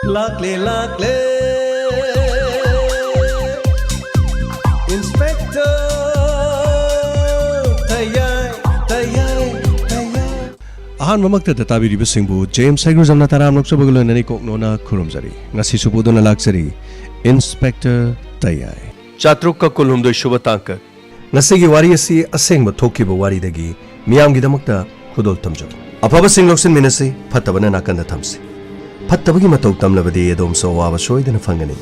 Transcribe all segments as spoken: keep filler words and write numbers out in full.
ꯂꯥꯛꯂꯦ, ꯂꯥꯛꯂꯦ, Inspector ꯇꯌꯥꯏ, ꯇꯌꯥꯏ, ꯇꯌꯥꯏ꯫ ꯑꯍꯥꯟꯕꯃꯛꯇꯗ ꯇꯥꯕꯤꯔꯤꯕꯁꯤꯡꯕꯨ James ꯍꯩꯒ꯭ꯔꯨꯖꯝꯅ ꯇꯔꯥꯝꯅ ꯑꯣꯛꯆꯕꯒ ꯂꯣꯏꯅꯅ ꯏꯀꯣꯛ ꯅꯣꯅ ꯈꯨꯔꯨꯝꯖꯔꯤ꯫ ꯉꯁꯤꯁꯨ ꯄꯨꯗꯨꯅ ꯂꯥꯛꯆꯔꯤ, Inspector ꯇꯌꯥꯏ꯫ ꯆꯥꯇ꯭ꯔꯨꯛꯀ ꯀꯨꯟꯍꯨꯝꯗꯣꯏ ꯁꯨꯕ ꯇꯥꯡꯀꯛ꯫ ꯉꯁꯤꯒꯤ ꯋꯥꯔꯤ ꯑꯁꯤ ꯑꯁꯦꯡꯕ ꯊꯣꯛꯈꯤꯕ ꯋꯥꯔꯤꯗꯒꯤ ꯃꯤꯌꯥꯝꯒꯤꯗꯃꯛꯇ ꯈꯨꯗꯣꯜ ꯇꯝꯖꯕꯅꯤ꯫ ꯑꯐꯕꯁꯤꯡ ꯂꯧꯁꯤꯟꯃꯤꯟꯅꯁꯤ, ꯐꯠꯇꯕꯅ ꯅꯥꯀꯟꯗ ꯊꯝꯁꯤ꯫ ꯐꯠꯇꯕꯒꯤ ꯃꯇꯧ ꯇꯝꯂꯕꯗꯤ ꯑꯗꯣꯝꯁꯨ ꯑꯋꯥꯕ ꯁꯣꯏꯗꯅ ꯐꯪꯒꯅꯤ꯫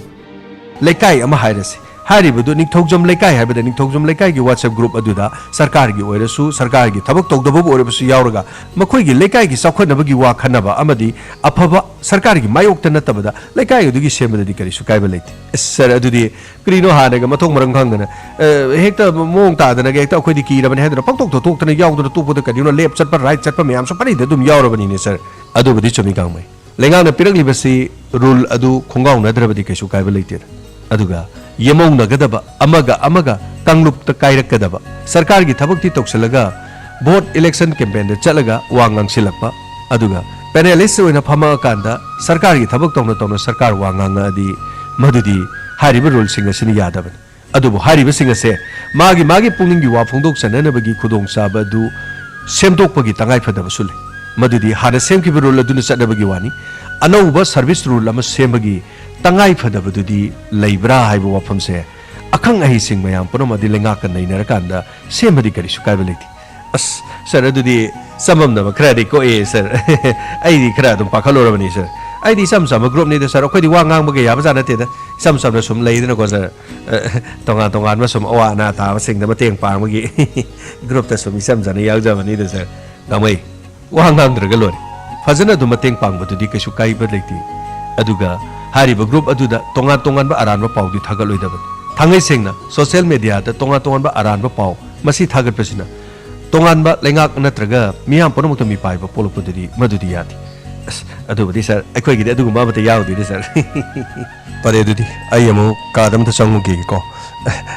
ꯂꯩꯀꯥꯏ ꯑꯃ ꯍꯥꯏꯔꯁꯤ꯫ ꯍꯥꯏꯔꯤꯕꯗꯨ ꯅꯤꯡꯊꯧꯖꯝ ꯂꯩꯀꯥꯏ ꯍꯥꯏꯕꯗ ꯅꯤꯡꯊꯧꯖꯝ ꯂꯩꯀꯥꯏꯒꯤ WhatsApp group ꯑꯗꯨꯗ ꯁꯔꯀꯥꯔꯒꯤ ꯑꯣꯏꯔꯁꯨ, ꯁꯔꯀꯥꯔꯒꯤ ꯊꯕꯛ ꯇꯧꯗꯕꯕꯨ ꯑꯣꯏꯔꯕꯁꯨ ꯌꯥꯎꯔꯒ ꯃꯈꯣꯏꯒꯤ ꯂꯩꯀꯥꯏꯒꯤ ꯆꯥꯎꯈꯠꯅꯕꯒꯤ ꯋꯥ ꯈꯟꯅꯕ ꯑꯃꯗꯤ ꯑꯐꯕ ꯁꯔꯀꯥꯔꯒꯤ ꯃꯥꯌꯣꯛꯇ ꯅꯠꯇꯕꯗ ꯂꯩꯀꯥꯏ ꯑꯗꯨꯒꯤ ꯁꯦꯝꯕꯗꯗꯤ ꯀꯔꯤꯁꯨ ꯀꯥꯏꯕ ꯂꯩꯇꯦ꯫ ꯑꯁ, ꯁꯥꯔ, ꯑꯗꯨꯗꯤ ꯀꯔꯤꯅꯣ ꯍꯥꯟꯅꯒ ꯃꯊꯣꯡ ꯃꯔꯝ ꯈꯪꯗꯅ, ꯑ, ꯍꯦꯛꯇ ꯃꯑꯣꯡ ꯇꯥꯗꯅꯒ ꯍꯦꯛꯇ ꯑꯩꯈꯣꯏꯗꯤ ꯀꯤꯔꯕꯅꯤ ꯍꯥꯏꯗꯅ ꯄꯪꯇꯣꯛꯇ ꯊꯣꯛꯇꯅ ꯌꯥꯎꯗꯅ ꯇꯣꯛꯄꯗ ꯀꯔꯤꯅꯣ left ꯆꯠꯄ right ꯆꯠꯄ ꯃꯌꯥꯝꯁꯨ ꯄꯔꯤꯗ ꯑꯗꯨꯝ ꯌꯥꯎꯔꯕꯅꯤꯅꯦ ꯁꯥꯔ꯫ ꯑꯗꯨꯕꯨꯗꯤ ꯆꯨꯝꯃꯤ ꯒꯥꯡꯃꯩ꯫ ꯂꯩꯉꯥꯛꯅ ꯄꯤꯔꯛꯂꯤꯕꯁꯤ rule ꯑꯗꯨ ꯈꯣꯡꯒꯥꯎꯅꯗ꯭ꯔꯕꯗꯤ ꯀꯩꯁꯨ ꯀꯥꯏꯕ ꯂꯩꯇꯦꯗ꯫ ꯑꯗꯨꯒ ꯌꯦꯃꯧꯅꯒꯗꯕ, ꯑꯃꯒ ꯑꯃꯒ ꯀꯥꯡꯂꯨꯞꯇ ꯀꯥꯏꯔꯛꯀꯗꯕ, ꯁꯔꯀꯥꯔꯒꯤ ꯊꯕꯛꯇꯤ ꯇꯧꯁꯤꯜꯂꯒ vote election campaignꯗ ꯆꯠꯂꯒ ꯋꯥ ꯉꯥꯡꯁꯤꯜꯂꯛꯄ, ꯑꯗꯨꯒ panelist ꯑꯣꯏꯅ ꯐꯝꯃꯛꯑꯀꯥꯟꯗ ꯁꯔꯀꯥꯔꯒꯤ ꯊꯕꯛ ꯇꯧꯅ ꯇꯧꯅ ꯁꯔꯀꯥꯔ ꯋꯥ ꯉꯥꯡꯉꯛꯑꯗꯤ ꯃꯗꯨꯗꯤ ꯍꯥꯏꯔꯤꯕ ruleꯁꯤꯡ ꯑꯁꯤꯅ ꯌꯥꯗꯕꯅꯤ꯫ ꯑꯗꯨꯕꯨ ꯍꯥꯏꯔꯤꯕꯁꯤꯡ ꯑꯁꯦ ꯃꯥꯒꯤ ꯃꯥꯒꯤ ꯄꯨꯛꯅꯤꯡꯒꯤ ꯋꯥ ꯐꯣꯡꯗꯣꯛꯆꯅꯅꯕꯒꯤ ꯈꯨꯗꯣꯡꯆꯥꯕ ꯑꯗꯨ ꯁꯦꯝꯗꯣꯛꯄꯒꯤ ꯇꯉꯥꯏꯐꯗꯕꯁꯨ ꯂꯩ꯫ ꯃꯗꯨꯗꯤ ꯍꯥꯟꯅ ꯁꯦꯝꯈꯤꯕ rule ꯑꯗꯨꯅ ꯆꯠꯅꯕꯒꯤ ꯋꯥꯅꯤ꯫ ꯑꯅꯧꯕ service rule ꯑꯃ ꯁꯦꯝꯕꯒꯤ ꯇꯉꯥꯏꯐꯗꯕꯗꯨꯗꯤ ꯂꯩꯕ꯭ꯔꯥ ꯍꯥꯏꯕ ꯋꯥꯐꯝꯁꯦ ꯑꯈꯪ ꯑꯍꯩꯁꯤꯡ ꯃꯌꯥꯝ ꯄꯨꯝꯅꯃꯛ ꯑꯗꯤ ꯂꯩꯉꯥꯛꯀ ꯅꯩꯅꯔꯀꯥꯟꯗ ꯁꯦꯝꯕꯗꯤ ꯀꯔꯤꯁꯨ ꯀꯥꯏꯕ ꯂꯩꯇꯦ꯫ ꯑꯁ, ꯁꯥꯔ, ꯑꯗꯨꯗꯤ ꯆꯃꯝꯅꯕ ꯈꯔꯗꯤ ꯀꯣꯛꯑꯦ, ꯁꯥꯔ꯫ ꯑꯩꯗꯤ ꯈꯔ ꯑꯗꯨꯝ ꯄꯥꯈꯠꯂꯨꯔꯕꯅꯤ, ꯁꯥꯔ꯫ ꯑꯩꯗꯤ ꯏꯆꯝ ꯆꯝꯕ groupꯅꯤꯗ, ꯁꯥꯔ꯫ ꯑꯩꯈꯣꯏꯗꯤ ꯋꯥ ꯉꯥꯡꯕꯒ ꯌꯥꯕꯖꯥꯠ ꯅꯠꯇꯦꯗ꯫ ꯏꯆꯝ ꯆꯝꯅ ꯁꯨꯝ ꯂꯩꯗꯅꯀꯣ, ꯁꯥꯔ꯫ ꯑ, ꯇꯣꯉꯥꯟ ꯇꯣꯉꯥꯟꯕ ꯁꯨꯝ ꯑꯋꯥ ꯑꯅꯥ ꯇꯥꯕꯁꯤꯡꯗ ꯃꯇꯦꯡ ꯄꯥꯡꯕꯒꯤ groupꯇ ꯁꯨꯝ ꯏꯆꯝ ꯆꯝꯅ ꯌꯥꯎꯖꯕꯅꯤꯗ, ꯁꯥꯔ꯫ ꯒꯥꯡꯃꯩ, ꯋꯥ ꯉꯥꯡꯗ꯭ꯔꯒ ꯂꯣꯏꯔꯦ꯫ ꯐꯖꯅ ꯑꯗꯨꯝ ꯃꯇꯦꯡ ꯄꯥꯡꯕꯗꯨꯗꯤ ꯀꯩꯁꯨ ꯀꯥꯏꯕ ꯂꯩꯇꯦ꯫ ꯑꯗꯨꯒ ꯍꯥꯏꯔꯤꯕ group ꯑꯗꯨꯗ ꯇꯣꯉꯥꯟ ꯇꯣꯉꯥꯟꯕ ꯑꯔꯥꯟꯕ ꯄꯥꯎꯗꯤ ꯊꯥꯒꯠꯂꯣꯏꯗꯕꯅꯤ꯫ ꯊꯥꯡꯉꯩ ꯁꯦꯡꯅ social mediaꯗ ꯇꯣꯉꯥꯟ ꯇꯣꯉꯥꯟꯕ ꯑꯔꯥꯟꯕ ꯄꯥꯎ ꯃꯁꯤ ꯊꯥꯒꯠꯄꯁꯤꯅ ꯇꯣꯉꯥꯟꯕ ꯂꯩꯉꯥꯛ ꯅꯠꯇ꯭ꯔꯒ ꯃꯤꯌꯥꯝ ꯄꯨꯝꯅꯃꯛꯇ ꯃꯤꯄꯥꯏꯕ ꯄꯣꯛꯂꯛꯄꯗꯨꯗꯤ ꯃꯗꯨꯗꯤ ꯌꯥꯗꯦ꯫ ꯑꯁ, ꯑꯗꯨꯕꯨꯗꯤ ꯁꯥꯔ, ꯑꯩꯈꯣꯏꯒꯤꯗꯤ ꯑꯗꯨꯒꯨꯝꯕ ꯑꯃꯠꯇ ꯌꯥꯎꯗꯦꯗ ꯁꯥꯔ꯫ ꯐꯔꯦ, ꯑꯗꯨꯗꯤ ꯑꯩ ꯑꯃꯨꯛ ꯀꯥꯗ ꯑꯃꯇ ꯆꯪꯉꯨꯈꯤꯒꯦꯀꯣ꯫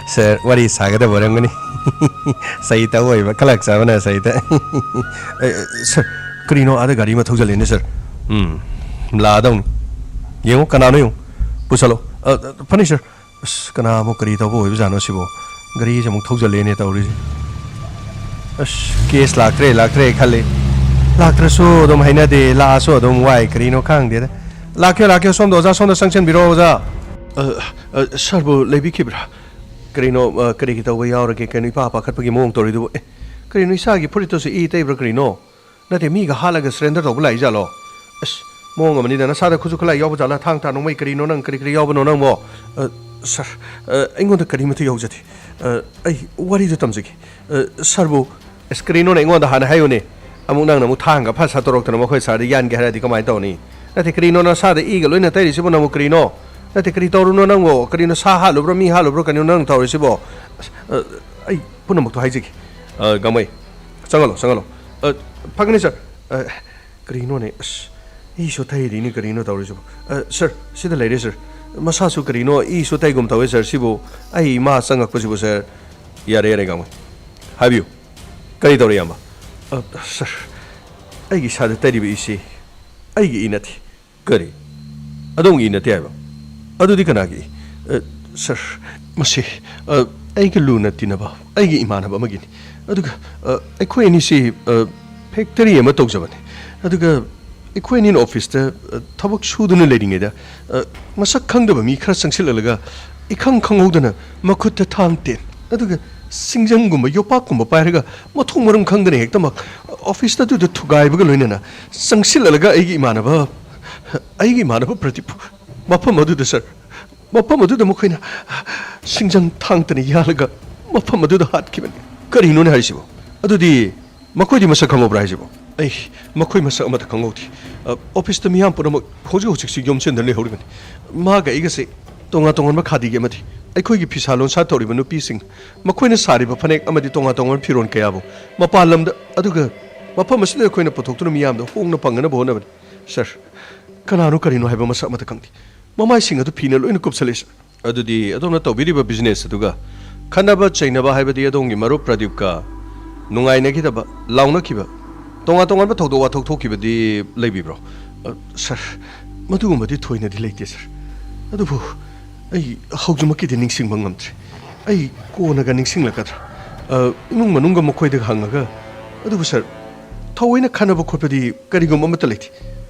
ꯁꯥꯔ, ꯋꯥꯔꯤ ꯁꯥꯒꯗꯕ ꯑꯣꯏꯔꯝꯒꯅꯤ꯫ ꯁꯩꯇ ꯑꯣꯏꯕ ꯈꯂꯛ ꯆꯥꯕꯅ ꯁꯩꯇ꯫ ꯑꯦ, ꯁꯥꯔ, ꯀꯔꯤꯅꯣ ꯑꯥꯗ ꯒꯥꯔꯤ ꯑꯃ ꯊꯧꯖꯜꯂꯦꯅꯦ ꯁꯥꯔ꯫ ꯎꯝ, ꯂꯥꯛꯑꯗꯧꯅꯤ꯫ ꯌꯦꯡꯉꯣ, ꯀꯅꯥꯅꯣ ꯌꯦꯡꯉꯣ꯫ ꯄꯨꯁꯜꯂꯣ꯫ ꯑ, ꯐꯅꯤ, ꯁꯥꯔ꯫ ꯑꯁ, ꯀꯅꯥ ꯑꯃꯨꯛ ꯀꯔꯤ ꯇꯧꯕ ꯑꯣꯏꯕꯖꯥꯠꯅꯣ ꯁꯤꯕꯣ? ꯒꯥꯔꯤꯁꯦ ꯑꯃꯨꯛ ꯊꯧꯖꯜꯂꯦꯅꯦ ꯇꯧꯔꯤꯁꯦ꯫ ꯑꯁ, ꯀꯦꯁ ꯂꯥꯛꯇ꯭ꯔꯦ, ꯂꯥꯛꯇ꯭ꯔꯦ ꯈꯜꯂꯤ꯫ ꯂꯥꯛꯇ꯭ꯔꯁꯨ ꯑꯗꯨꯝ ꯍꯩꯅꯗꯦ, ꯂꯥꯛꯑꯁꯨ ꯑꯗꯨꯝ ꯋꯥꯏ, ꯀꯔꯤꯅꯣ ꯈꯪꯗꯦꯗ꯫ ꯂꯥꯛꯀꯦ, ꯂꯥꯛꯀꯦ, ꯁꯣꯝꯗ ꯑꯣꯖꯥ, ꯁꯣꯝꯗ ꯆꯪꯁꯤꯟꯕꯤꯔꯣ, ꯑꯣꯖꯥ꯫ ꯑ, ꯑ, ꯁꯥꯔꯕꯨ ꯂꯩꯕꯤꯈꯤꯕ꯭ꯔꯥ? ꯀꯔꯤꯅꯣ, ꯑ, ꯀꯔꯤꯒꯤ ꯇꯧꯕ ꯌꯥꯎꯔꯒꯦ? ꯀꯩꯅꯣ ꯏꯄꯥ ꯄꯥꯈꯠꯄꯒꯤ ꯃꯑꯣꯡ ꯇꯧꯔꯤꯗꯨꯕꯨ? ꯑꯦ, ꯀꯔꯤꯅꯣ ꯏꯁꯥꯒꯤ ꯐꯨꯔꯤꯠꯇꯁꯨ ꯏ ꯇꯩꯕ꯭ꯔꯥ ꯀꯔꯤꯅꯣ? ꯅꯠꯇꯦ, ꯃꯤꯒ ꯍꯥꯠꯂꯒ ꯁꯔꯦꯟꯗꯔ ꯇꯧꯕ ꯂꯥꯛꯏ ꯖꯥꯠꯂꯣ? ꯑꯁ, ꯃꯑꯣꯡ ꯑꯃꯅꯤꯗ, ꯅꯁꯥꯗ ꯈꯨꯠꯁꯨ ꯈꯨꯠꯂꯥꯏ ꯌꯥꯎꯕ ꯖꯥꯠꯂꯥ? ꯊꯥꯡ ꯇꯥ ꯅꯣꯡꯃꯩ ꯀꯔꯤꯅꯣ ꯅꯪ, ꯀꯔꯤ ꯀꯔꯤ ꯌꯥꯎꯕꯅꯣ ꯅꯪꯕꯣ? ꯑ, ꯁꯥꯔ, ꯑ, ꯑꯩꯉꯣꯟꯗ ꯀꯔꯤꯃꯠꯇ ꯌꯥꯎꯖꯗꯦ꯫ ꯑ, ꯑꯩ ꯋꯥꯔꯤꯗꯨ ꯇꯝꯖꯒꯦ꯫ ꯑ, ꯁꯥꯔꯕꯨ ꯑꯁ, ꯀꯔꯤꯅꯣꯅꯦ, ꯑꯩꯉꯣꯟꯗ ꯍꯥꯟꯅ ꯍꯥꯏꯌꯨꯅꯦ꯫ ꯑꯃꯨꯛ ꯅꯪꯅ ꯑꯃꯨꯛ ꯊꯥꯡꯒ ꯐ ꯁꯠꯇꯣꯔꯛꯇꯅ ꯃꯈꯣꯏ ꯁꯥꯔꯗ ꯌꯥꯟꯒꯦ ꯍꯥꯏꯔꯗꯤ ꯀꯃꯥꯏꯅ ꯇꯧꯅꯤ? ꯅꯠꯇꯦ, ꯀꯔꯤꯅꯣ ꯅꯁꯥꯗ ꯏꯒ ꯂꯣꯏꯅ ꯇꯩꯔꯤꯁꯤꯕꯣ ꯅꯪꯕꯨ ꯀꯔꯤꯅꯣ? ꯅꯠꯇꯦ, ꯀꯔꯤ ꯇꯧꯔꯨꯅꯣ ꯅꯪꯕꯨ? ꯀꯔꯤꯅꯣ, ꯁꯥ ꯍꯥꯠꯂꯨꯕ꯭ꯔꯣ, ꯃꯤ ꯍꯥꯠꯂꯨꯕ꯭ꯔꯣ, ꯀꯔꯤꯅꯣ ꯅꯪ ꯇꯧꯔꯤꯁꯤꯕꯣ? ꯑꯁ, ꯑ, ꯑꯩ ꯄꯨꯝꯅꯃꯛꯇꯣ ꯍꯥꯏꯖꯒꯦ꯫ ꯑ, ꯒꯥꯡꯃꯩ, ꯆꯪꯍꯜꯂꯣ, ꯆꯪꯍꯜꯂꯣ꯫ ꯑ, ꯐꯒꯅꯤ, ꯁꯥꯔ꯫ ꯑ, ꯀꯔꯤꯅꯣꯅꯦ? ꯑꯁ, ꯏꯁꯨ ꯇꯩꯔꯤꯅꯤ, ꯀꯔꯤꯅꯣ ꯇꯧꯔꯤꯁꯤꯕꯣ? ꯑ, ꯁꯥꯔ, ꯁꯤꯗ ꯂꯩꯔꯦ, ꯁꯥꯔ꯫ ꯃꯁꯥꯁꯨ ꯀꯔꯤꯅꯣ ꯏꯁꯨ ꯇꯩꯒꯨꯝ ꯇꯧꯋꯦ, ꯁꯥꯔ꯫ ꯁꯤꯕꯨ ꯑꯩ ꯏꯃꯥ ꯆꯪꯉꯛꯄꯁꯤꯕꯨ, ꯁꯥꯔ꯫ ꯌꯥꯔꯦ, ꯌꯥꯔꯦ, ꯒꯥꯡꯃꯩ꯫ ꯍꯥꯏꯕꯤꯌꯨ꯫ ꯀꯔꯤ ꯇꯧꯔꯦ, ꯏꯌꯥꯝꯕ? ꯑ, ꯁꯥꯔ, ꯑꯩꯒꯤ ꯏꯁꯥꯗ ꯇꯩꯔꯤꯕ ꯏꯁꯤ ꯑꯩꯒꯤ ꯏ ꯅꯠꯇꯦ꯫ ꯀꯔꯤ? ꯑꯗꯣꯝꯒꯤ ꯏ ꯅꯠꯇꯦ ꯍꯥꯏꯕ? ꯑꯗꯨꯗꯤ ꯀꯅꯥꯒꯤ ꯏ? ꯑ, ꯁꯥꯔ, ꯃꯁꯤ, ꯑ, ꯑꯩꯒ ꯂꯨꯅ ꯇꯤꯟꯅꯕ ꯑꯩꯒꯤ ꯏꯃꯥꯟꯅꯕ ꯑꯃꯒꯤꯅꯤ꯫ ꯑꯗꯨꯒ, ꯑ, ꯑꯩꯈꯣꯏ ꯑꯅꯤꯁꯤ, ꯑ, ꯐꯦꯛꯇꯔꯤ ꯑꯃ ꯇꯧꯖꯕꯅꯤ꯫ ꯑꯗꯨꯒ ꯑꯩꯈꯣꯏ ꯑꯅꯤꯅ ꯑꯣꯐꯤꯁꯇ, ꯑ, ꯊꯕꯛ ꯁꯨꯗꯨꯅ ꯂꯩꯔꯤꯉꯩꯗ, ꯑ, ꯃꯁꯛ ꯈꯪꯗꯕ ꯃꯤ ꯈꯔ ꯆꯪꯁꯤꯜꯂꯛꯂꯒ ꯏꯈꯪ ꯈꯪꯍꯧꯗꯅ ꯃꯈꯨꯠꯇ ꯊꯥꯡ ꯇꯦꯟ, ꯑꯗꯨꯒ ꯁꯤꯡꯖꯪꯒꯨꯝꯕ ꯌꯣꯄꯥꯛꯀꯨꯝꯕ ꯄꯥꯏꯔꯒ ꯃꯊꯣꯡ ꯃꯔꯝ ꯈꯪꯗꯅ ꯍꯦꯛꯇꯃꯛ ꯑꯣꯐꯤꯁ ꯑꯗꯨꯗ ꯊꯨꯒꯥꯏꯕꯒ ꯂꯣꯏꯅꯅ ꯆꯪꯁꯤꯜꯂꯛꯂꯒ ꯑꯩꯒꯤ ꯏꯃꯥꯟꯅꯕ, ꯑꯩꯒꯤ ꯏꯃꯥꯟꯅꯕ ꯄ꯭ꯔꯗꯤꯞ ꯃꯐꯝ ꯑꯗꯨꯗ, ꯁꯥꯔ, ꯃꯐꯝ ꯑꯗꯨꯗ ꯃꯈꯣꯏꯅ ꯁꯤꯡꯖꯪ ꯊꯥꯡ ꯇꯦꯟꯅ ꯌꯥꯜꯂꯒ ꯃꯐꯝ ꯑꯗꯨꯗ ꯍꯥꯠꯈꯤꯕꯅꯤ꯫ ꯀꯔꯤꯅꯣꯅꯦ ꯍꯥꯏꯔꯤꯁꯤꯕꯣ? ꯑꯗꯨꯗꯤ ꯃꯈꯣꯏꯗꯤ ꯃꯁꯛ ꯈꯪꯍꯧꯕ꯭ꯔꯥ ꯍꯥꯏꯁꯤꯕꯣ? ꯑꯩ ꯃꯈꯣꯏ ꯃꯁꯛ ꯑꯃꯠꯇ ꯈꯪꯍꯧꯗꯦ꯫ ꯑ, ꯑꯣꯐꯤꯁꯇ ꯃꯤꯌꯥꯝ ꯄꯨꯝꯅꯃꯛ ꯍꯧꯖꯤꯛ ꯍꯧꯖꯤꯛꯁꯤ ꯌꯣꯝꯁꯤꯟꯗꯨꯅ ꯂꯩꯍꯧꯔꯤꯕꯅꯤ꯫ ꯃꯥꯒ ꯑꯩꯒꯁꯦ ꯇꯣꯉꯥꯟ ꯇꯣꯉꯥꯟꯕ ꯈꯥꯗꯤꯒꯤ ꯑꯃꯗꯤ ꯑꯩꯈꯣꯏꯒꯤ ꯐꯤꯁꯥ ꯂꯣꯟꯁꯥ ꯇꯧꯔꯤꯕ ꯅꯨꯄꯤꯁꯤꯡ, ꯃꯈꯣꯏꯅ ꯁꯥꯔꯤꯕ ꯐꯅꯦꯛ ꯑꯃꯗꯤ ꯇꯣꯉꯥꯟ ꯇꯣꯉꯥꯟꯕ ꯐꯤꯔꯣꯜ ꯀꯌꯥꯕꯨ ꯃꯄꯥꯟ ꯂꯝꯗ, ꯑꯗꯨꯒ ꯃꯐꯝ ꯑꯁꯤꯗ ꯑꯩꯈꯣꯏꯅ ꯄꯨꯊꯣꯛꯇꯨꯅ ꯃꯤꯌꯥꯝꯗ ꯍꯣꯡꯅ ꯐꯪꯅꯅꯕ ꯍꯣꯠꯅꯕꯅꯤ꯫ ꯁꯥꯔ, ꯀꯅꯥꯅꯣ ꯀꯔꯤꯅꯣ ꯍꯥꯏꯕ ꯃꯁꯛ ꯑꯃꯠꯇ ꯈꯪꯗꯦ꯫ ꯃꯃꯥꯏꯁꯤꯡ ꯑꯗꯨ ꯐꯤꯅ ꯂꯣꯏꯅ ꯀꯨꯞꯁꯜꯂꯦ, ꯁꯥꯔ꯫ ꯑꯗꯨꯗꯤ ꯑꯗꯣꯝꯅ ꯇꯧꯕꯤꯔꯤꯕ ꯕꯤꯖꯤꯅꯦꯁ ꯑꯗꯨꯒ ꯈꯠꯅꯕ ꯆꯩꯅꯕ ꯍꯥꯏꯕꯗꯤ ꯑꯗꯣꯝꯒꯤ ꯃꯔꯨꯞ ꯄ꯭ꯔꯗꯤꯞꯀ ꯅꯨꯡꯉꯥꯏꯅꯈꯤꯗꯕ, ꯂꯥꯎꯅꯈꯤꯕ, ꯇꯣꯉꯥꯟ ꯇꯣꯉꯥꯟꯕ ꯊꯧꯗꯣꯛ ꯋꯥꯊꯣꯛ ꯊꯣꯛꯈꯤꯕꯗꯤ ꯂꯩꯕꯤꯕ꯭ꯔꯣ? ꯑ, ꯁꯥꯔ, ꯃꯗꯨꯒꯨꯝꯕꯗꯤ ꯊꯣꯏꯅꯗꯤ ꯂꯩꯇꯦ, ꯁꯥꯔ꯫ ꯑꯗꯨꯕꯨ ꯑꯩ ꯍꯧꯖꯤꯛꯃꯛꯀꯤꯗꯤ ꯅꯤꯡꯁꯤꯡꯕ ꯉꯝꯗ꯭ꯔꯦ꯫ ꯑꯩ ꯀꯣꯟꯅꯒ ꯅꯤꯡꯁꯤꯡꯂꯛꯀꯗ꯭ꯔꯥ? ꯑ, ꯏꯃꯨꯡ ꯃꯅꯨꯡꯒ ꯃꯈꯣꯏꯗꯒ ꯍꯪꯉꯒ꯫ ꯑꯗꯨꯕꯨ, ꯁꯥꯔ, ꯊꯑꯣꯏꯅ ꯈꯟꯅꯕ ꯈꯣꯠꯄꯗꯤ ꯀꯔꯤꯒꯨꯝꯕ ꯑꯃꯠꯇ ꯂꯩꯇꯦ꯫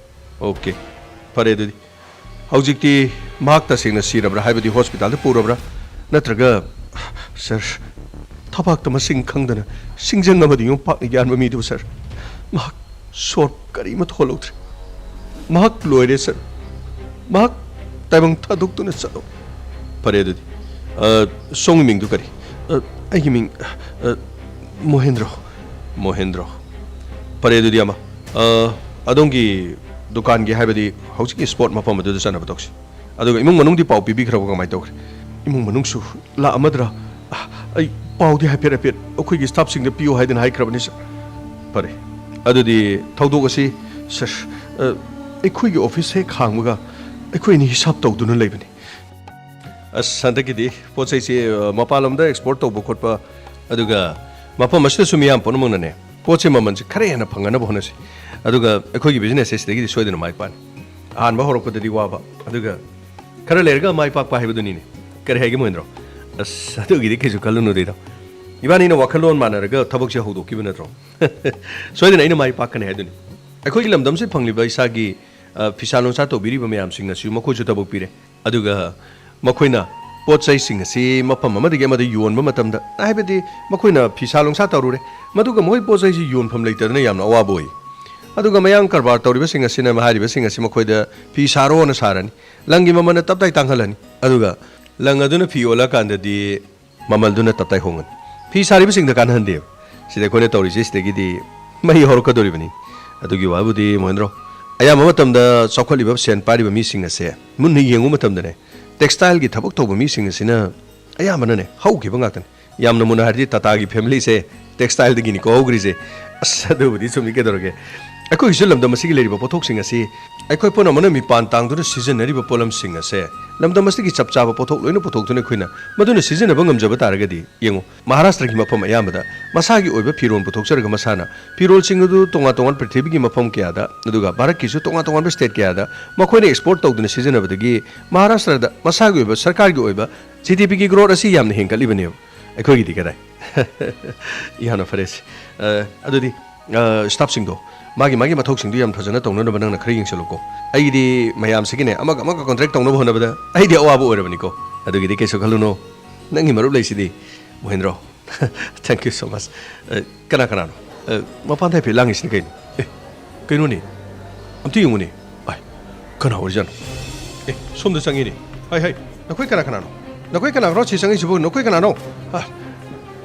ꯑꯣꯀꯦ, ꯐꯔꯦ ꯑꯗꯨꯗꯤ꯫ ꯍꯧꯖꯤꯛꯇꯤ ꯃꯍꯥꯛ ꯇꯁꯦꯡꯅ ꯁꯤꯔꯕ꯭ꯔꯥ, ꯍꯥꯏꯕꯗꯤ ꯍꯣꯁꯄꯤꯇꯥꯜꯗ ꯄꯨꯔꯕ꯭ꯔꯥ, ꯅꯠꯇ꯭ꯔꯒ? ꯁꯥꯔ, ꯊꯕꯥꯛꯇ ꯃꯁꯤꯡ ꯈꯪꯗꯅ ꯁꯤꯡꯖꯪ ꯑꯃꯗ ꯌꯣꯝꯄꯥꯛꯅ ꯌꯥꯟꯕ ꯃꯤꯗꯨꯕꯨ, ꯁꯥꯔ, ꯃꯍꯥꯛ ꯁꯣꯔ ꯀꯔꯤꯃꯠꯇ ꯍꯣꯜꯍꯧꯗ꯭ꯔꯦ꯫ ꯃꯍꯥꯛ ꯂꯣꯏꯔꯦ, ꯁꯥꯔ꯫ ꯃꯍꯥꯛ ꯇꯥꯏꯕꯪ ꯊꯥꯗꯣꯛꯇꯨꯅ ꯆꯠꯂꯣ꯫ ꯐꯔꯦ ꯑꯗꯨꯗꯤ꯫ ꯑ, ꯁꯣꯝꯒꯤ ꯃꯤꯡꯗꯨ ꯀꯔꯤ? ꯑ, ꯑꯩꯒꯤ ꯃꯤꯡ, ꯑ, ꯃꯣꯍꯦꯟꯗ꯭ꯔꯣ꯫ ꯃꯣꯍꯦꯟꯗ꯭ꯔꯣ꯫ ꯐꯔꯦ ꯑꯗꯨꯗꯤ ꯑꯃ, ꯑ, ꯑꯗꯣꯝꯒꯤ ꯗꯨꯀꯥꯟꯒꯤ, ꯍꯥꯏꯕꯗꯤ ꯍꯧꯖꯤꯛꯀꯤ ꯁ꯭ꯄꯣꯠ ꯃꯐꯝ ꯑꯗꯨꯗ ꯆꯠꯅꯕ ꯇꯧꯁꯤ꯫ ꯑꯗꯨꯒ ꯏꯃꯨꯡ ꯃꯅꯨꯡꯗꯤ ꯄꯥꯎ ꯄꯤꯕꯤꯈ꯭ꯔꯕ, ꯀꯃꯥꯏꯅ ꯇꯧꯈ꯭ꯔꯦ? ꯏꯃꯨꯡ ꯃꯅꯨꯡꯁꯨ ꯂꯥꯛꯑꯝꯃꯗ꯭ꯔꯥ? ꯑꯩ ꯄꯥꯎꯗꯤ ꯍꯥꯏꯐꯦꯠ ꯍꯥꯏꯐꯦꯠ ꯑꯩꯈꯣꯏꯒꯤ ꯁ꯭ꯇꯥꯐꯁꯤꯡꯗ ꯄꯤꯌꯨ ꯍꯥꯏꯗꯅ ꯍꯥꯏꯈ꯭ꯔꯕꯅꯤ, ꯁꯥꯔ꯫ ꯐꯔꯦ, ꯑꯗꯨꯗꯤ ꯊꯧꯗꯣꯛ ꯑꯁꯤ, ꯁꯥꯔ, ꯑ, ꯑꯩꯈꯣꯏꯒꯤ ꯑꯣꯐꯤꯁ ꯍꯦꯛ ꯍꯥꯡꯕꯒ ꯑꯩꯈꯣꯏ ꯑꯅꯤ ꯍꯤꯁꯥꯞ ꯇꯧꯗꯨꯅ ꯂꯩꯕꯅꯤ꯫ ꯑꯁ, ꯍꯟꯗꯛꯀꯤꯗꯤ ꯄꯣꯠ ꯆꯩꯁꯤ, ꯑ, ꯃꯄꯥꯟ ꯂꯝꯗ ꯑꯦꯛꯁꯄꯣꯔꯠ ꯇꯧꯕ ꯈꯣꯠꯄ, ꯑꯗꯨꯒ ꯃꯐꯝ ꯑꯁꯤꯗꯁꯨ ꯃꯤꯌꯥꯝ ꯄꯨꯝꯅꯃꯛꯅꯅꯦ, ꯄꯣꯠꯁꯦ ꯃꯃꯜꯁꯦ ꯈꯔ ꯍꯦꯟꯅ ꯐꯪꯅꯅꯕ ꯍꯣꯠꯅꯁꯤ꯫ ꯑꯗꯨꯒ ꯑꯩꯈꯣꯏꯒꯤ ꯕꯤꯖꯤꯅꯦꯁꯁꯦ ꯁꯤꯗꯒꯤꯗꯤ ꯁꯣꯏꯗꯅ ꯃꯥꯏ ꯄꯥꯛꯅꯤ꯫ ꯑꯍꯥꯟꯕ ꯍꯧꯔꯛꯄꯗꯗꯤ ꯋꯥꯕ, ꯑꯗꯨꯒ ꯈꯔ ꯂꯩꯔꯒ ꯃꯥꯏ ꯄꯥꯛꯄ ꯍꯥꯏꯕꯗꯨꯅꯤꯅꯦ꯫ ꯀꯔꯤ ꯍꯥꯏꯒꯦ, ꯃꯣꯍꯦꯟꯗ꯭ꯔꯣ? ꯑꯁ, ꯑꯗꯨꯒꯤꯗꯤ ꯀꯩꯁꯨ ꯈꯜꯂꯨꯅꯨꯗ, ꯏꯇꯥꯎ꯫ ꯏꯕꯥꯅꯤꯅ ꯋꯥꯈꯜꯂꯣꯟ ꯃꯥꯟꯅꯔꯒ ꯊꯕꯛꯁꯦ ꯍꯧꯗꯣꯛꯈꯤꯕ ꯅꯠꯇ꯭ꯔꯣ? ꯁꯣꯏꯗꯅ ꯑꯩꯅ ꯃꯥꯏ ꯄꯥꯛꯀꯅꯤ ꯍꯥꯏꯗꯨꯅꯤ꯫ ꯑꯩꯈꯣꯏꯒꯤ ꯂꯝꯗꯝꯁꯤꯗ ꯐꯪꯂꯤꯕ ꯏꯁꯥꯒꯤ, ꯑ, ꯐꯤꯁꯥ ꯂꯣꯟꯁꯥ ꯇꯧꯕꯤꯔꯤꯕ ꯃꯌꯥꯝꯁꯤꯡ ꯑꯁꯤꯁꯨ ꯃꯈꯣꯏꯁꯨ ꯊꯕꯛ ꯄꯤꯔꯦ꯫ ꯑꯗꯨꯒ ꯃꯈꯣꯏꯅ ꯄꯣꯠ ꯆꯩꯁꯤꯡ ꯑꯁꯤ ꯃꯐꯝ ꯑꯃꯗꯒꯤ ꯑꯃꯗ ꯌꯣꯟꯕ ꯃꯇꯝꯗ, ꯍꯥꯏꯕꯗꯤ ꯃꯈꯣꯏꯅ ꯐꯤꯁꯥ ꯂꯣꯟꯁꯥ ꯇꯧꯔꯨꯔꯦ, ꯃꯗꯨꯒ ꯃꯈꯣꯏ ꯄꯣꯠ ꯆꯩꯁꯤ ꯌꯣꯟꯐꯝ ꯂꯩꯇꯗꯅ ꯌꯥꯝꯅ ꯑꯋꯥꯕ ꯑꯣꯏ꯫ ꯑꯗꯨꯒ ꯃꯌꯥꯡ ꯀꯔꯕꯥꯔ ꯇꯧꯔꯤꯕꯁꯤꯡ ꯑꯁꯤꯅ ꯍꯥꯏꯔꯤꯕꯁꯤꯡ ꯑꯁꯤ ꯃꯈꯣꯏꯗ ꯐꯤ ꯁꯥꯔꯣꯅ ꯁꯥꯔꯅꯤ, ꯂꯪꯒꯤ ꯃꯃꯜꯅ ꯇꯞꯇꯥꯏ ꯇꯥꯡꯍꯜꯂꯅꯤ, ꯑꯗꯨꯒ ꯂꯪ ꯑꯗꯨꯅ ꯐꯤ ꯑꯣꯜꯂꯀꯥꯟꯗꯗꯤ ꯃꯃꯜꯗꯨꯅ ꯇꯞꯇꯥꯏ ꯍꯣꯡꯒꯅꯤ꯫ ꯐꯤ ꯁꯥꯔꯤꯕꯁꯤꯡꯗ ꯀꯥꯟꯅꯍꯟꯗꯦꯕ꯫ ꯁꯤꯗ ꯑꯩꯈꯣꯏꯅ ꯇꯧꯔꯤꯁꯦ, ꯁꯤꯗꯒꯤꯗꯤ ꯃꯩ ꯍꯧꯔꯛꯀꯗꯧꯔꯤꯕꯅꯤ꯫ ꯑꯗꯨꯒꯤ ꯋꯥꯕꯨꯗꯤ, ꯃꯣꯍꯦꯟꯗ꯭ꯔꯣ, ꯑꯌꯥꯝꯕ ꯃꯇꯝꯗ ꯆꯥꯎꯈꯠꯂꯤꯕ ꯁꯦꯟ ꯄꯥꯏꯔꯤꯕ ꯃꯤꯁꯤꯡ ꯑꯁꯦ ꯃꯨꯟꯅ ꯌꯦꯡꯕ ꯃꯇꯝꯗꯅꯦ, ꯇꯦꯛꯁꯇꯥꯏꯜꯒꯤ ꯊꯕꯛ ꯇꯧꯕ ꯃꯤꯁꯤꯡ ꯑꯁꯤꯅ ꯑꯌꯥꯝꯕꯅꯅꯦ ꯍꯧꯈꯤꯕ ꯉꯥꯛꯇꯅꯤ꯫ ꯌꯥꯝꯅ ꯃꯨꯟꯅ ꯍꯥꯏꯔꯗꯤ ꯇꯥꯇꯥꯒꯤ ꯐꯦꯃꯤꯂꯤꯁꯦ ꯇꯦꯛꯁꯇꯥꯏꯜꯗꯒꯤꯅꯤꯀꯣ ꯍꯧꯈ꯭ꯔꯤꯁꯦ꯫ ꯑꯁ, ꯑꯗꯨꯕꯨꯗꯤ ꯆꯨꯝꯃꯤ, ꯀꯩꯗꯧꯔꯒꯦ? ꯑꯩꯈꯣꯏꯒꯤꯁꯨ ꯂꯝꯗꯝ ꯑꯁꯤꯒꯤ ꯂꯩꯔꯤꯕ ꯄꯣꯠꯊꯣꯛꯁꯤꯡ ꯑꯁꯤ ꯑꯩꯈꯣꯏ ꯄꯨꯝꯅꯃꯛꯅ ꯃꯤꯄꯥꯟ ꯇꯥꯡꯗꯨꯅ ꯁꯤꯖꯤꯟꯅꯔꯤꯕ ꯄꯣꯠꯂꯝꯁꯤꯡ ꯑꯁꯦ ꯂꯝꯗꯝ ꯑꯁꯤꯒꯤ ꯆꯞ ꯆꯥꯕ ꯄꯣꯠꯊꯣꯛ ꯂꯣꯏꯅ ꯄꯨꯊꯣꯛꯇꯨꯅ ꯑꯩꯈꯣꯏꯅ ꯃꯗꯨꯅ ꯁꯤꯖꯤꯟꯅꯕ ꯉꯝꯖꯕ ꯇꯥꯔꯒꯗꯤ, ꯌꯦꯡꯉꯨ, ꯃꯍꯥꯔꯥꯁꯇ꯭ꯔꯒꯤ ꯃꯐꯝ ꯑꯌꯥꯝꯕꯗ ꯃꯁꯥꯒꯤ ꯑꯣꯏꯕ ꯐꯤꯔꯣꯜ ꯄꯨꯊꯣꯛꯆꯔꯒ ꯃꯁꯥꯅ ꯐꯤꯔꯣꯜꯁꯤꯡ ꯑꯗꯨ ꯇꯣꯉꯥꯟ ꯇꯣꯉꯥꯟꯕ ꯄ꯭ꯔꯤꯊꯤꯕꯤꯒꯤ ꯃꯐꯝ ꯀꯌꯥꯗ, ꯑꯗꯨꯒ ꯚꯥꯔꯠꯀꯤꯁꯨ ꯇꯣꯉꯥꯟ ꯇꯣꯉꯥꯟꯕ ꯁ꯭ꯇꯦꯠ ꯀꯌꯥꯗ ꯃꯈꯣꯏꯅ ꯑꯦꯛꯁꯄꯣꯔꯠ ꯇꯧꯗꯨꯅ ꯁꯤꯖꯤꯟꯅꯕꯗꯒꯤ ꯃꯍꯥꯔꯥꯁꯇ꯭ꯔꯗ ꯃꯁꯥꯒꯤ ꯑꯣꯏꯕ ꯁꯔꯀꯥꯔꯒꯤ ꯑꯣꯏꯕ ꯖꯤ ꯗꯤ ꯄꯤꯒꯤ ꯒ꯭ꯔꯣꯠ ꯑꯁꯤ ꯌꯥꯝꯅ ꯍꯦꯟꯒꯠꯂꯤꯕꯅꯦꯕ꯫ ꯑꯩꯈꯣꯏꯒꯤꯗꯤ ꯀꯗꯥꯏ? ꯌꯥꯝꯅ ꯐꯔꯦ ꯁꯦ꯫ ꯑ, ꯑꯗꯨꯗꯤ, ꯑ, ꯁ꯭ꯇꯥꯐꯁꯤꯡꯗꯣ ꯃꯥꯒꯤ ꯃꯥꯒꯤ ꯃꯊꯧꯁꯤꯡꯗꯨ ꯌꯥꯝ ꯐꯖꯅ ꯇꯧꯅꯅꯕ ꯅꯪꯅ ꯈꯔ ꯌꯦꯡꯁꯤꯜꯂꯨꯀꯣ꯫ ꯑꯩꯒꯤꯗꯤ ꯃꯌꯥꯝꯁꯤꯒꯤꯅꯦ ꯑꯃꯒ ꯑꯃꯒ ꯀꯣꯟꯇ꯭ꯔꯦꯛ ꯇꯧꯅꯕ ꯍꯣꯠꯅꯕꯗ ꯑꯩꯗꯤ ꯑꯋꯥꯕ ꯑꯣꯏꯔꯕꯅꯤꯀꯣ꯫ ꯑꯗꯨꯒꯤꯗꯤ ꯀꯩꯁꯨ ꯈꯜꯂꯨꯅꯨ꯫ ꯅꯪꯒꯤ ꯃꯔꯨꯞ ꯂꯩꯁꯤꯗꯤ, ꯃꯣꯍꯦꯟꯗ꯭ꯔꯣ꯫ Thank you so much. ꯑ, ꯀꯅꯥ ꯀꯅꯥꯅꯣ? ꯑ, ꯃꯄꯥꯟꯗ ꯍꯥꯏꯐꯦꯠ ꯂꯥꯡꯉꯤꯁꯤꯅ ꯀꯩꯅꯣ? ꯑꯦ, ꯀꯩꯅꯣꯅꯦ? ꯑꯝꯇ ꯌꯦꯡꯉꯨꯅꯦ꯫ ꯑꯥꯏ, ꯀꯅꯥ ꯑꯣꯏꯔꯤꯖꯥꯠꯅꯣ? ꯑꯦ, ꯁꯣꯝꯗ ꯆꯪꯉꯤꯅꯦ꯫ ꯍꯥꯏ, ꯍꯥꯏ, ꯅꯈꯣꯏ ꯀꯅꯥ ꯀꯅꯥꯅꯣ? ꯅꯈꯣꯏ ꯀꯅꯥ ꯀꯅꯥꯅꯣ ꯁꯤ ꯆꯪꯉꯤꯁꯤꯕꯨ? ꯅꯈꯣꯏ ꯀꯅꯥꯅꯣ? ꯑ,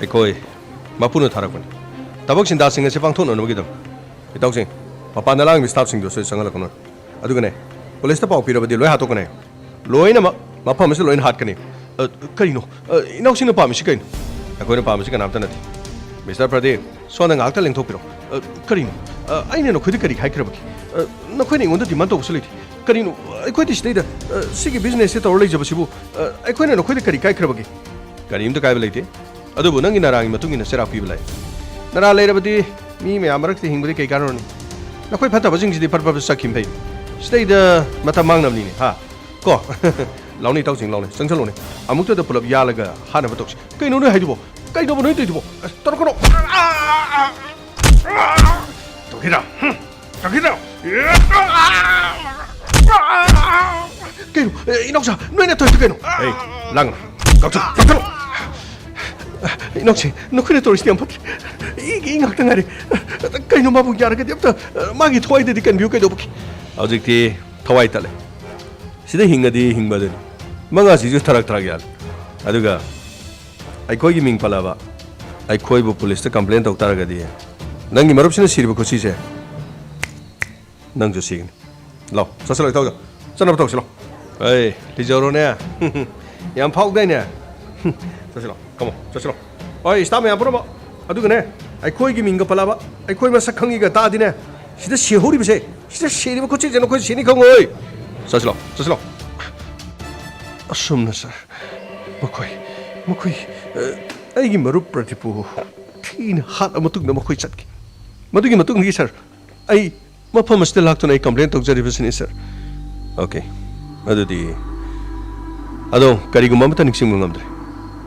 ꯑꯩꯈꯣꯏ ꯃꯄꯨꯅ ꯊꯥꯔꯛꯄꯅꯤ꯫ ꯊꯕꯛ ꯁꯤꯟꯊꯥꯁꯤꯡ ꯑꯁꯤ ꯄꯥꯡꯊꯣꯛꯅꯅꯕꯒꯤꯗꯃꯛ꯫ ꯏꯇꯥꯎꯁꯤꯡ, ꯃꯄꯥꯟꯗ ꯂꯥꯡꯂꯤꯕ ꯁ꯭ꯇꯥꯐꯁꯤꯡꯗꯨꯁꯨ ꯆꯪꯍꯜꯂꯛꯀꯅꯨ꯫ ꯑꯗꯨꯒꯅꯦ, ꯄꯨꯂꯤꯁꯇ ꯄꯥꯎ ꯄꯤꯔꯕꯗꯤ ꯂꯣꯏ ꯍꯥꯠꯇꯣꯛꯀꯅꯤ꯫ ꯂꯣꯏꯅꯃꯛ ꯃꯐꯝ ꯑꯁꯤ ꯂꯣꯏꯅ ꯍꯥꯠꯀꯅꯤ꯫ ꯑ, ꯀꯔꯤꯅꯣ? ꯑ, ꯏꯅꯥꯎꯁꯤꯡꯅ ꯄꯥꯝꯃꯤꯁꯤ ꯀꯩꯅꯣ? ꯑꯩꯈꯣꯏꯅ ꯄꯥꯝꯃꯤꯁꯤ ꯀꯅꯥꯝꯇ ꯅꯠꯇꯦ꯫ ꯃꯤꯁꯇꯔ ꯄ꯭ꯔꯗꯤꯞ, ꯁꯣꯝꯗ ꯉꯥꯏꯍꯥꯛꯇ ꯂꯦꯡꯊꯣꯛꯄꯤꯔꯣ꯫ ꯑ, ꯀꯔꯤꯅꯣ? ꯑ, ꯑꯩꯅ ꯅꯈꯣꯏꯗ ꯀꯔꯤ ꯍꯥꯏꯈ꯭ꯔꯕꯒꯦ? ꯑ, ꯅꯈꯣꯏꯅ ꯑꯩꯉꯣꯟꯗ ꯗꯤꯃꯥꯟ ꯇꯧꯕꯁꯨ ꯂꯩꯇꯦ꯫ ꯀꯔꯤꯅꯣ? ꯑꯩꯈꯣꯏꯗꯤ ꯁꯤꯗꯩꯗ, ꯑ, ꯁꯤꯒꯤ ꯕꯤꯖꯤꯅꯦꯁꯁꯦ ꯇꯧꯔ ꯂꯩꯖꯕꯁꯤꯕꯨ, ꯑ, ꯑꯩꯈꯣꯏꯅ ꯅꯈꯣꯏꯗ ꯀꯔꯤ ꯀꯥꯏꯈ꯭ꯔꯕꯒꯦ? ꯀꯔꯤꯝꯇ ꯀꯥꯏꯕ ꯂꯩꯇꯦ꯫ ꯑꯗꯨꯕꯨ ꯅꯪꯒꯤ ꯅꯔꯥꯒꯤ ꯃꯇꯨꯡ ꯏꯟꯅ ꯆꯩꯔꯥꯛ ꯄꯤꯕ ꯂꯥꯛꯏ꯫ ꯅꯔꯥ ꯂꯩꯔꯕꯗꯤ ꯃꯤ ꯃꯌꯥꯝ ꯃꯔꯛꯇ ꯍꯤꯡꯕꯗꯤ ꯀꯩ ꯀꯥꯟꯅꯔꯨꯅꯤ? ꯅꯈꯣꯏ ꯐꯠꯇꯕꯁꯤꯡꯁꯤꯗꯤ ꯐꯠ ꯐꯠ ꯆꯠꯈꯤꯕ ꯐꯩ꯫ ꯁꯤꯗꯩꯗ ꯃꯇꯝ ꯃꯥꯡꯅꯕꯅꯤꯅꯦ, ꯍꯥ? ꯀꯣ? ꯂꯥꯎꯅꯦ, ꯏꯇꯥꯎꯁꯤꯡ, ꯂꯥꯎꯅꯦ, ꯆꯪꯁꯜꯂꯨꯅꯦ꯫ ꯑꯃꯨꯛꯇꯗ ꯄꯨꯂꯞ ꯌꯥꯜꯂꯒ ꯍꯥꯠꯅꯕ ꯇꯧꯁꯤ꯫ ꯀꯩꯅꯣ ꯅꯣꯏ ꯍꯥꯏꯗꯨꯕꯣ? ꯀꯩꯅꯣꯕ ꯅꯣꯏ ꯇꯧꯔꯤꯗꯨꯕꯣ? ꯑꯁ, ꯇꯧꯔꯛꯀꯅꯣ! ꯇꯧꯈꯤꯗ꯭ꯔꯥ? ꯍꯨꯝ, ꯇꯧꯈꯤꯗ꯭ꯔꯥ? ꯀꯩꯅꯣ? ꯑꯦ, ꯏꯅꯥꯎꯆꯥ, ꯅꯣꯏꯅ ꯇꯧꯔꯤꯗꯨ ꯀꯩꯅꯣ? ꯑꯩ, ꯂꯥꯡꯒꯅꯨ꯫ ꯀꯛꯊꯠꯂꯨ, ꯀꯛꯊꯠꯂꯨ꯫ ꯏꯅꯥꯎꯁꯦ, ꯅꯈꯣꯏꯅ ꯇꯧꯔꯤꯁꯤ ꯌꯥꯝ ꯐꯠꯇ꯭ꯔꯦ꯫ ꯏꯒꯤ ꯏ ꯉꯥꯛꯇ ꯉꯥꯏꯔꯦ꯫ ꯀꯩꯅꯣ, ꯃꯥꯕꯨ ꯌꯥꯔꯒꯗꯤ ꯑꯝꯇ, ꯃꯥꯒꯤ ꯊꯋꯥꯏꯗꯗꯤ ꯀꯟꯕꯤꯌꯨ ꯀꯩꯗꯧꯕꯒꯤ? ꯍꯧꯖꯤꯛꯇꯤ ꯊꯋꯥꯏ ꯇꯠꯂꯦ꯫ ꯁꯤꯗ ꯍꯤꯡꯉꯗꯤ ꯍꯤꯡꯕ ꯑꯗꯨꯅꯤ꯫ ꯃꯉꯥꯁꯤꯁꯨ ꯊꯔꯛ ꯊꯔꯛ ꯌꯥꯜꯂꯦ꯫ ꯑꯗꯨꯒ ꯑꯩꯈꯣꯏꯒꯤ ꯃꯤꯡ ꯄꯜꯂꯕ, ꯑꯩꯈꯣꯏꯕꯨ ꯄꯨꯂꯤꯁꯇ ꯀꯝꯄ꯭ꯂꯦꯟ ꯇꯧ ꯇꯥꯔꯒꯗꯤ, ꯅꯪꯒꯤ ꯃꯔꯨꯞꯁꯤꯅ ꯁꯤꯔꯤꯕ ꯈꯨꯁꯤꯁꯦ ꯅꯪꯁꯨ ꯁꯤꯒꯅꯤ꯫ ꯂꯥꯎ, ꯆꯠꯁꯤꯜꯂꯣ, ꯏꯇꯥꯎꯗ꯫ ꯆꯠꯅꯕ ꯇꯧꯁꯤꯜꯂꯣ꯫ ꯑꯩ, ꯂꯤꯖꯧꯔꯣꯅꯦ꯫ ꯌꯥꯝ ꯐꯥꯎꯗꯥꯏꯅꯦ? ꯆꯠꯁꯤꯜꯂꯣ, come on, ꯆꯠꯁꯤꯜꯂꯣ꯫ ꯍꯣꯏ, ꯁ꯭ꯇꯥꯐ ꯃꯌꯥꯝ ꯄꯨꯝꯅꯃꯛ꯫ ꯑꯗꯨꯒꯅꯦ, ꯑꯩꯈꯣꯏꯒꯤ ꯃꯤꯡꯒ ꯄꯜꯂꯕ, ꯑꯩꯈꯣꯏ ꯃꯁꯛ ꯈꯪꯉꯤꯒ ꯇꯥꯗꯤꯅꯦ, ꯁꯤꯗ ꯁꯤꯍꯧꯔꯤꯕꯁꯦ, ꯁꯤꯗ ꯁꯤꯔꯤꯕ ꯈꯨꯠꯁꯦ ꯅꯈꯣꯏ ꯁꯤꯅꯤ ꯈꯪꯉꯣꯏ꯫ ꯆꯠꯁꯤꯂꯣ, ꯆꯠꯁꯤꯂꯣ꯫ ꯑꯁꯨꯝꯅ ꯁꯥꯔ, ꯃꯈꯣꯏ, ꯃꯈꯣꯏ, ꯑ, ꯑꯩꯒꯤ ꯃꯔꯨꯞ ꯄ꯭ꯔꯗꯤꯞꯄꯨ ꯊꯤꯅ ꯍꯥꯠꯂ ꯃꯇꯨꯡꯗ ꯃꯈꯣꯏ ꯆꯠꯈꯤ꯫ ꯃꯗꯨꯒꯤ ꯃꯇꯨꯡꯗꯒꯤ ꯁꯥꯔ, ꯑꯩ ꯃꯐꯝ ꯑꯁꯤꯗ ꯂꯥꯛꯇꯨꯅ ꯑꯩ ꯀꯝꯄ꯭ꯂꯦꯟ ꯇꯧꯖꯔꯤꯕꯁꯤꯅꯤ ꯁꯥꯔ꯫ ꯑꯣꯀꯦ, ꯑꯗꯨꯗꯤ ꯑꯗꯣ ꯀꯔꯤꯒꯨꯝꯕ ꯑꯃꯠꯇ ꯅꯤꯡꯁꯤꯡꯕ ꯉꯝꯗ꯭ꯔꯦ꯫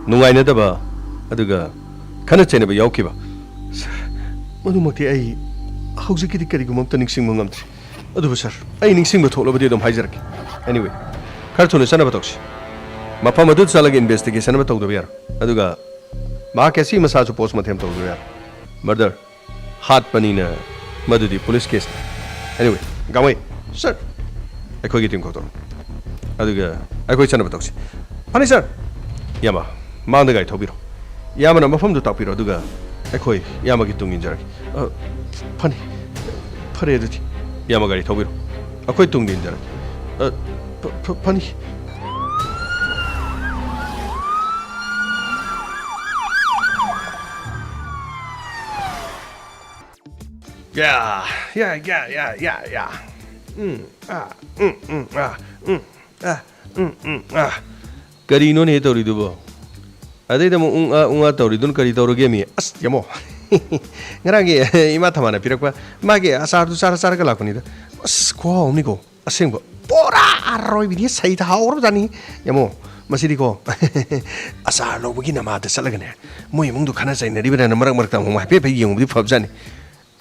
ꯅꯨꯡꯉꯥꯏꯅꯗꯕ, ꯑꯗꯨꯒ ꯈꯠꯅ ꯆꯩꯅꯕ ꯌꯥꯎꯈꯤꯕ? ꯁꯥꯔ, ꯃꯗꯨꯃꯛꯇꯤ ꯑꯩ ꯍꯧꯖꯤꯛꯀꯤꯗꯤ ꯀꯔꯤꯒꯨꯝꯕ ꯑꯃꯠꯇ ꯅꯤꯡꯁꯤꯡꯕ ꯉꯝꯗ꯭ꯔꯦ꯫ ꯑꯗꯨꯕꯨ ꯁꯥꯔ, ꯑꯩ ꯅꯤꯡꯁꯤꯡꯕ ꯊꯣꯛꯂꯕꯗꯤ ꯑꯗꯨꯝ ꯍꯥꯏꯖꯔꯛꯀꯦ꯫ Anyway, ꯈꯔ ꯊꯨꯅ ꯆꯠꯅꯕ ꯇꯧꯁꯤ꯫ ꯃꯐꯝ ꯑꯗꯨꯗ ꯆꯠꯂꯒ ꯏꯟꯚꯦꯁꯇꯤꯒꯦꯁꯟ ꯑꯃ ꯇꯧꯗꯕ ꯌꯥꯔꯣꯏ꯫ ꯑꯗꯨꯒ ꯃꯍꯥꯛꯀꯤ ꯑꯁꯤ ꯃꯁꯥꯁꯨ ꯄꯣꯁꯃꯣꯔꯇꯦꯝ ꯇꯧꯗꯕ ꯌꯥꯔꯣꯏ꯫ ꯃꯔꯗꯔ, ꯍꯥꯠꯄꯅꯤꯅ ꯃꯗꯨꯗꯤ ꯄꯨꯂꯤꯁ ꯀꯦꯁꯅꯤ꯫ Anyway, ꯒꯥꯡꯃꯩ, ꯁꯥꯔ, ꯑꯩꯈꯣꯏꯒꯤ ꯇꯤꯝ ꯀꯧꯊꯣꯔꯛꯎ꯫ ꯑꯗꯨꯒ ꯑꯩꯈꯣꯏ ꯆꯠꯅꯕ ꯇꯧꯁꯤ꯫ ꯐꯅꯤ ꯁꯥꯔ꯫ ꯏꯌꯥꯝꯕ, ꯃꯥꯡꯗ ꯒꯥꯔꯤ ꯊꯧꯕꯤꯔꯣ꯫ ꯏꯌꯥꯝꯕꯅ ꯃꯐꯝꯗꯨ ꯇꯥꯛꯄꯤꯔꯣ, ꯑꯗꯨꯒ ꯑꯩꯈꯣꯏ ꯏꯌꯥꯝꯕꯒꯤ ꯇꯨꯡ ꯏꯟꯖꯔꯒꯦ꯫ ꯑ, ꯐꯅꯤ꯫ ꯐꯔꯦ ꯑꯗꯨꯗꯤ꯫ ꯏꯌꯥꯝꯕ ꯒꯥꯔꯤ ꯊꯧꯕꯤꯔꯣ꯫ ꯑꯩꯈꯣꯏ ꯇꯨꯡꯗ ꯏꯟꯖꯔꯒꯦ꯫ ꯑ, ꯐ-, ꯐ-, ꯐꯅꯤ꯫ ꯌꯥ, ꯌꯥ, ꯌꯥ, ꯌꯥ, ꯌꯥ, ꯌꯥ꯫ ꯎꯝ, ꯑꯥ, ꯎꯝ, ꯎꯝ, ꯑꯥ, ꯎꯝ, ꯑꯥ, ꯎꯝ, ꯎꯝ, ꯑꯥ꯫ ꯀꯔꯤꯅꯣꯅꯦ ꯇꯧꯔꯤꯗꯨꯕꯣ? ꯑꯗꯩꯗ ꯑꯃꯨꯛ ꯎꯪ ꯑꯥ, ꯎꯪ ꯑꯥ ꯇꯧꯔꯤꯗꯨꯅ ꯀꯔꯤ ꯇꯧꯔꯒꯦ ꯃꯤ? ꯑꯁ, ꯌꯥꯝꯃꯣ꯫ ꯉꯔꯥꯡꯒꯤ ꯏꯃꯥ ꯊꯝꯕꯥꯜꯅ ꯄꯤꯔꯛꯄ ꯃꯥꯒꯤ ꯑꯆꯥꯔꯗꯨ ꯆꯥꯔ ꯆꯥꯔꯒ ꯂꯥꯛꯄꯅꯤꯗ꯫ ꯑꯁ, ꯈꯨꯍꯥꯎ ꯑꯃꯅꯤꯀꯣ꯫ ꯑꯁꯦꯡꯕ꯫ ꯄꯨꯔꯥ ꯑꯔꯣꯏꯕꯤꯅꯤ, ꯁꯩꯗ ꯍꯥꯎꯔꯕꯖꯥꯠꯅꯤ꯫ ꯌꯥꯝꯃꯣ, ꯃꯁꯤꯗꯤꯀꯣ, ꯑꯆꯥꯔ ꯂꯧꯕꯒꯤ ꯅꯃꯥꯗ ꯆꯠꯂꯒꯅꯦ, ꯃꯣꯏ ꯏꯃꯨꯡꯗꯨ ꯈꯠꯅ ꯆꯩꯅꯔꯤꯕ꯭ꯔꯥꯅ ꯃꯔꯛ ꯃꯔꯛꯇ ꯑꯃꯨꯛ ꯍꯥꯏꯐꯦꯠ ꯍꯥꯏꯐꯦꯠ ꯌꯦꯡꯕꯗꯤ ꯐꯕꯖꯥꯠꯅꯤ꯫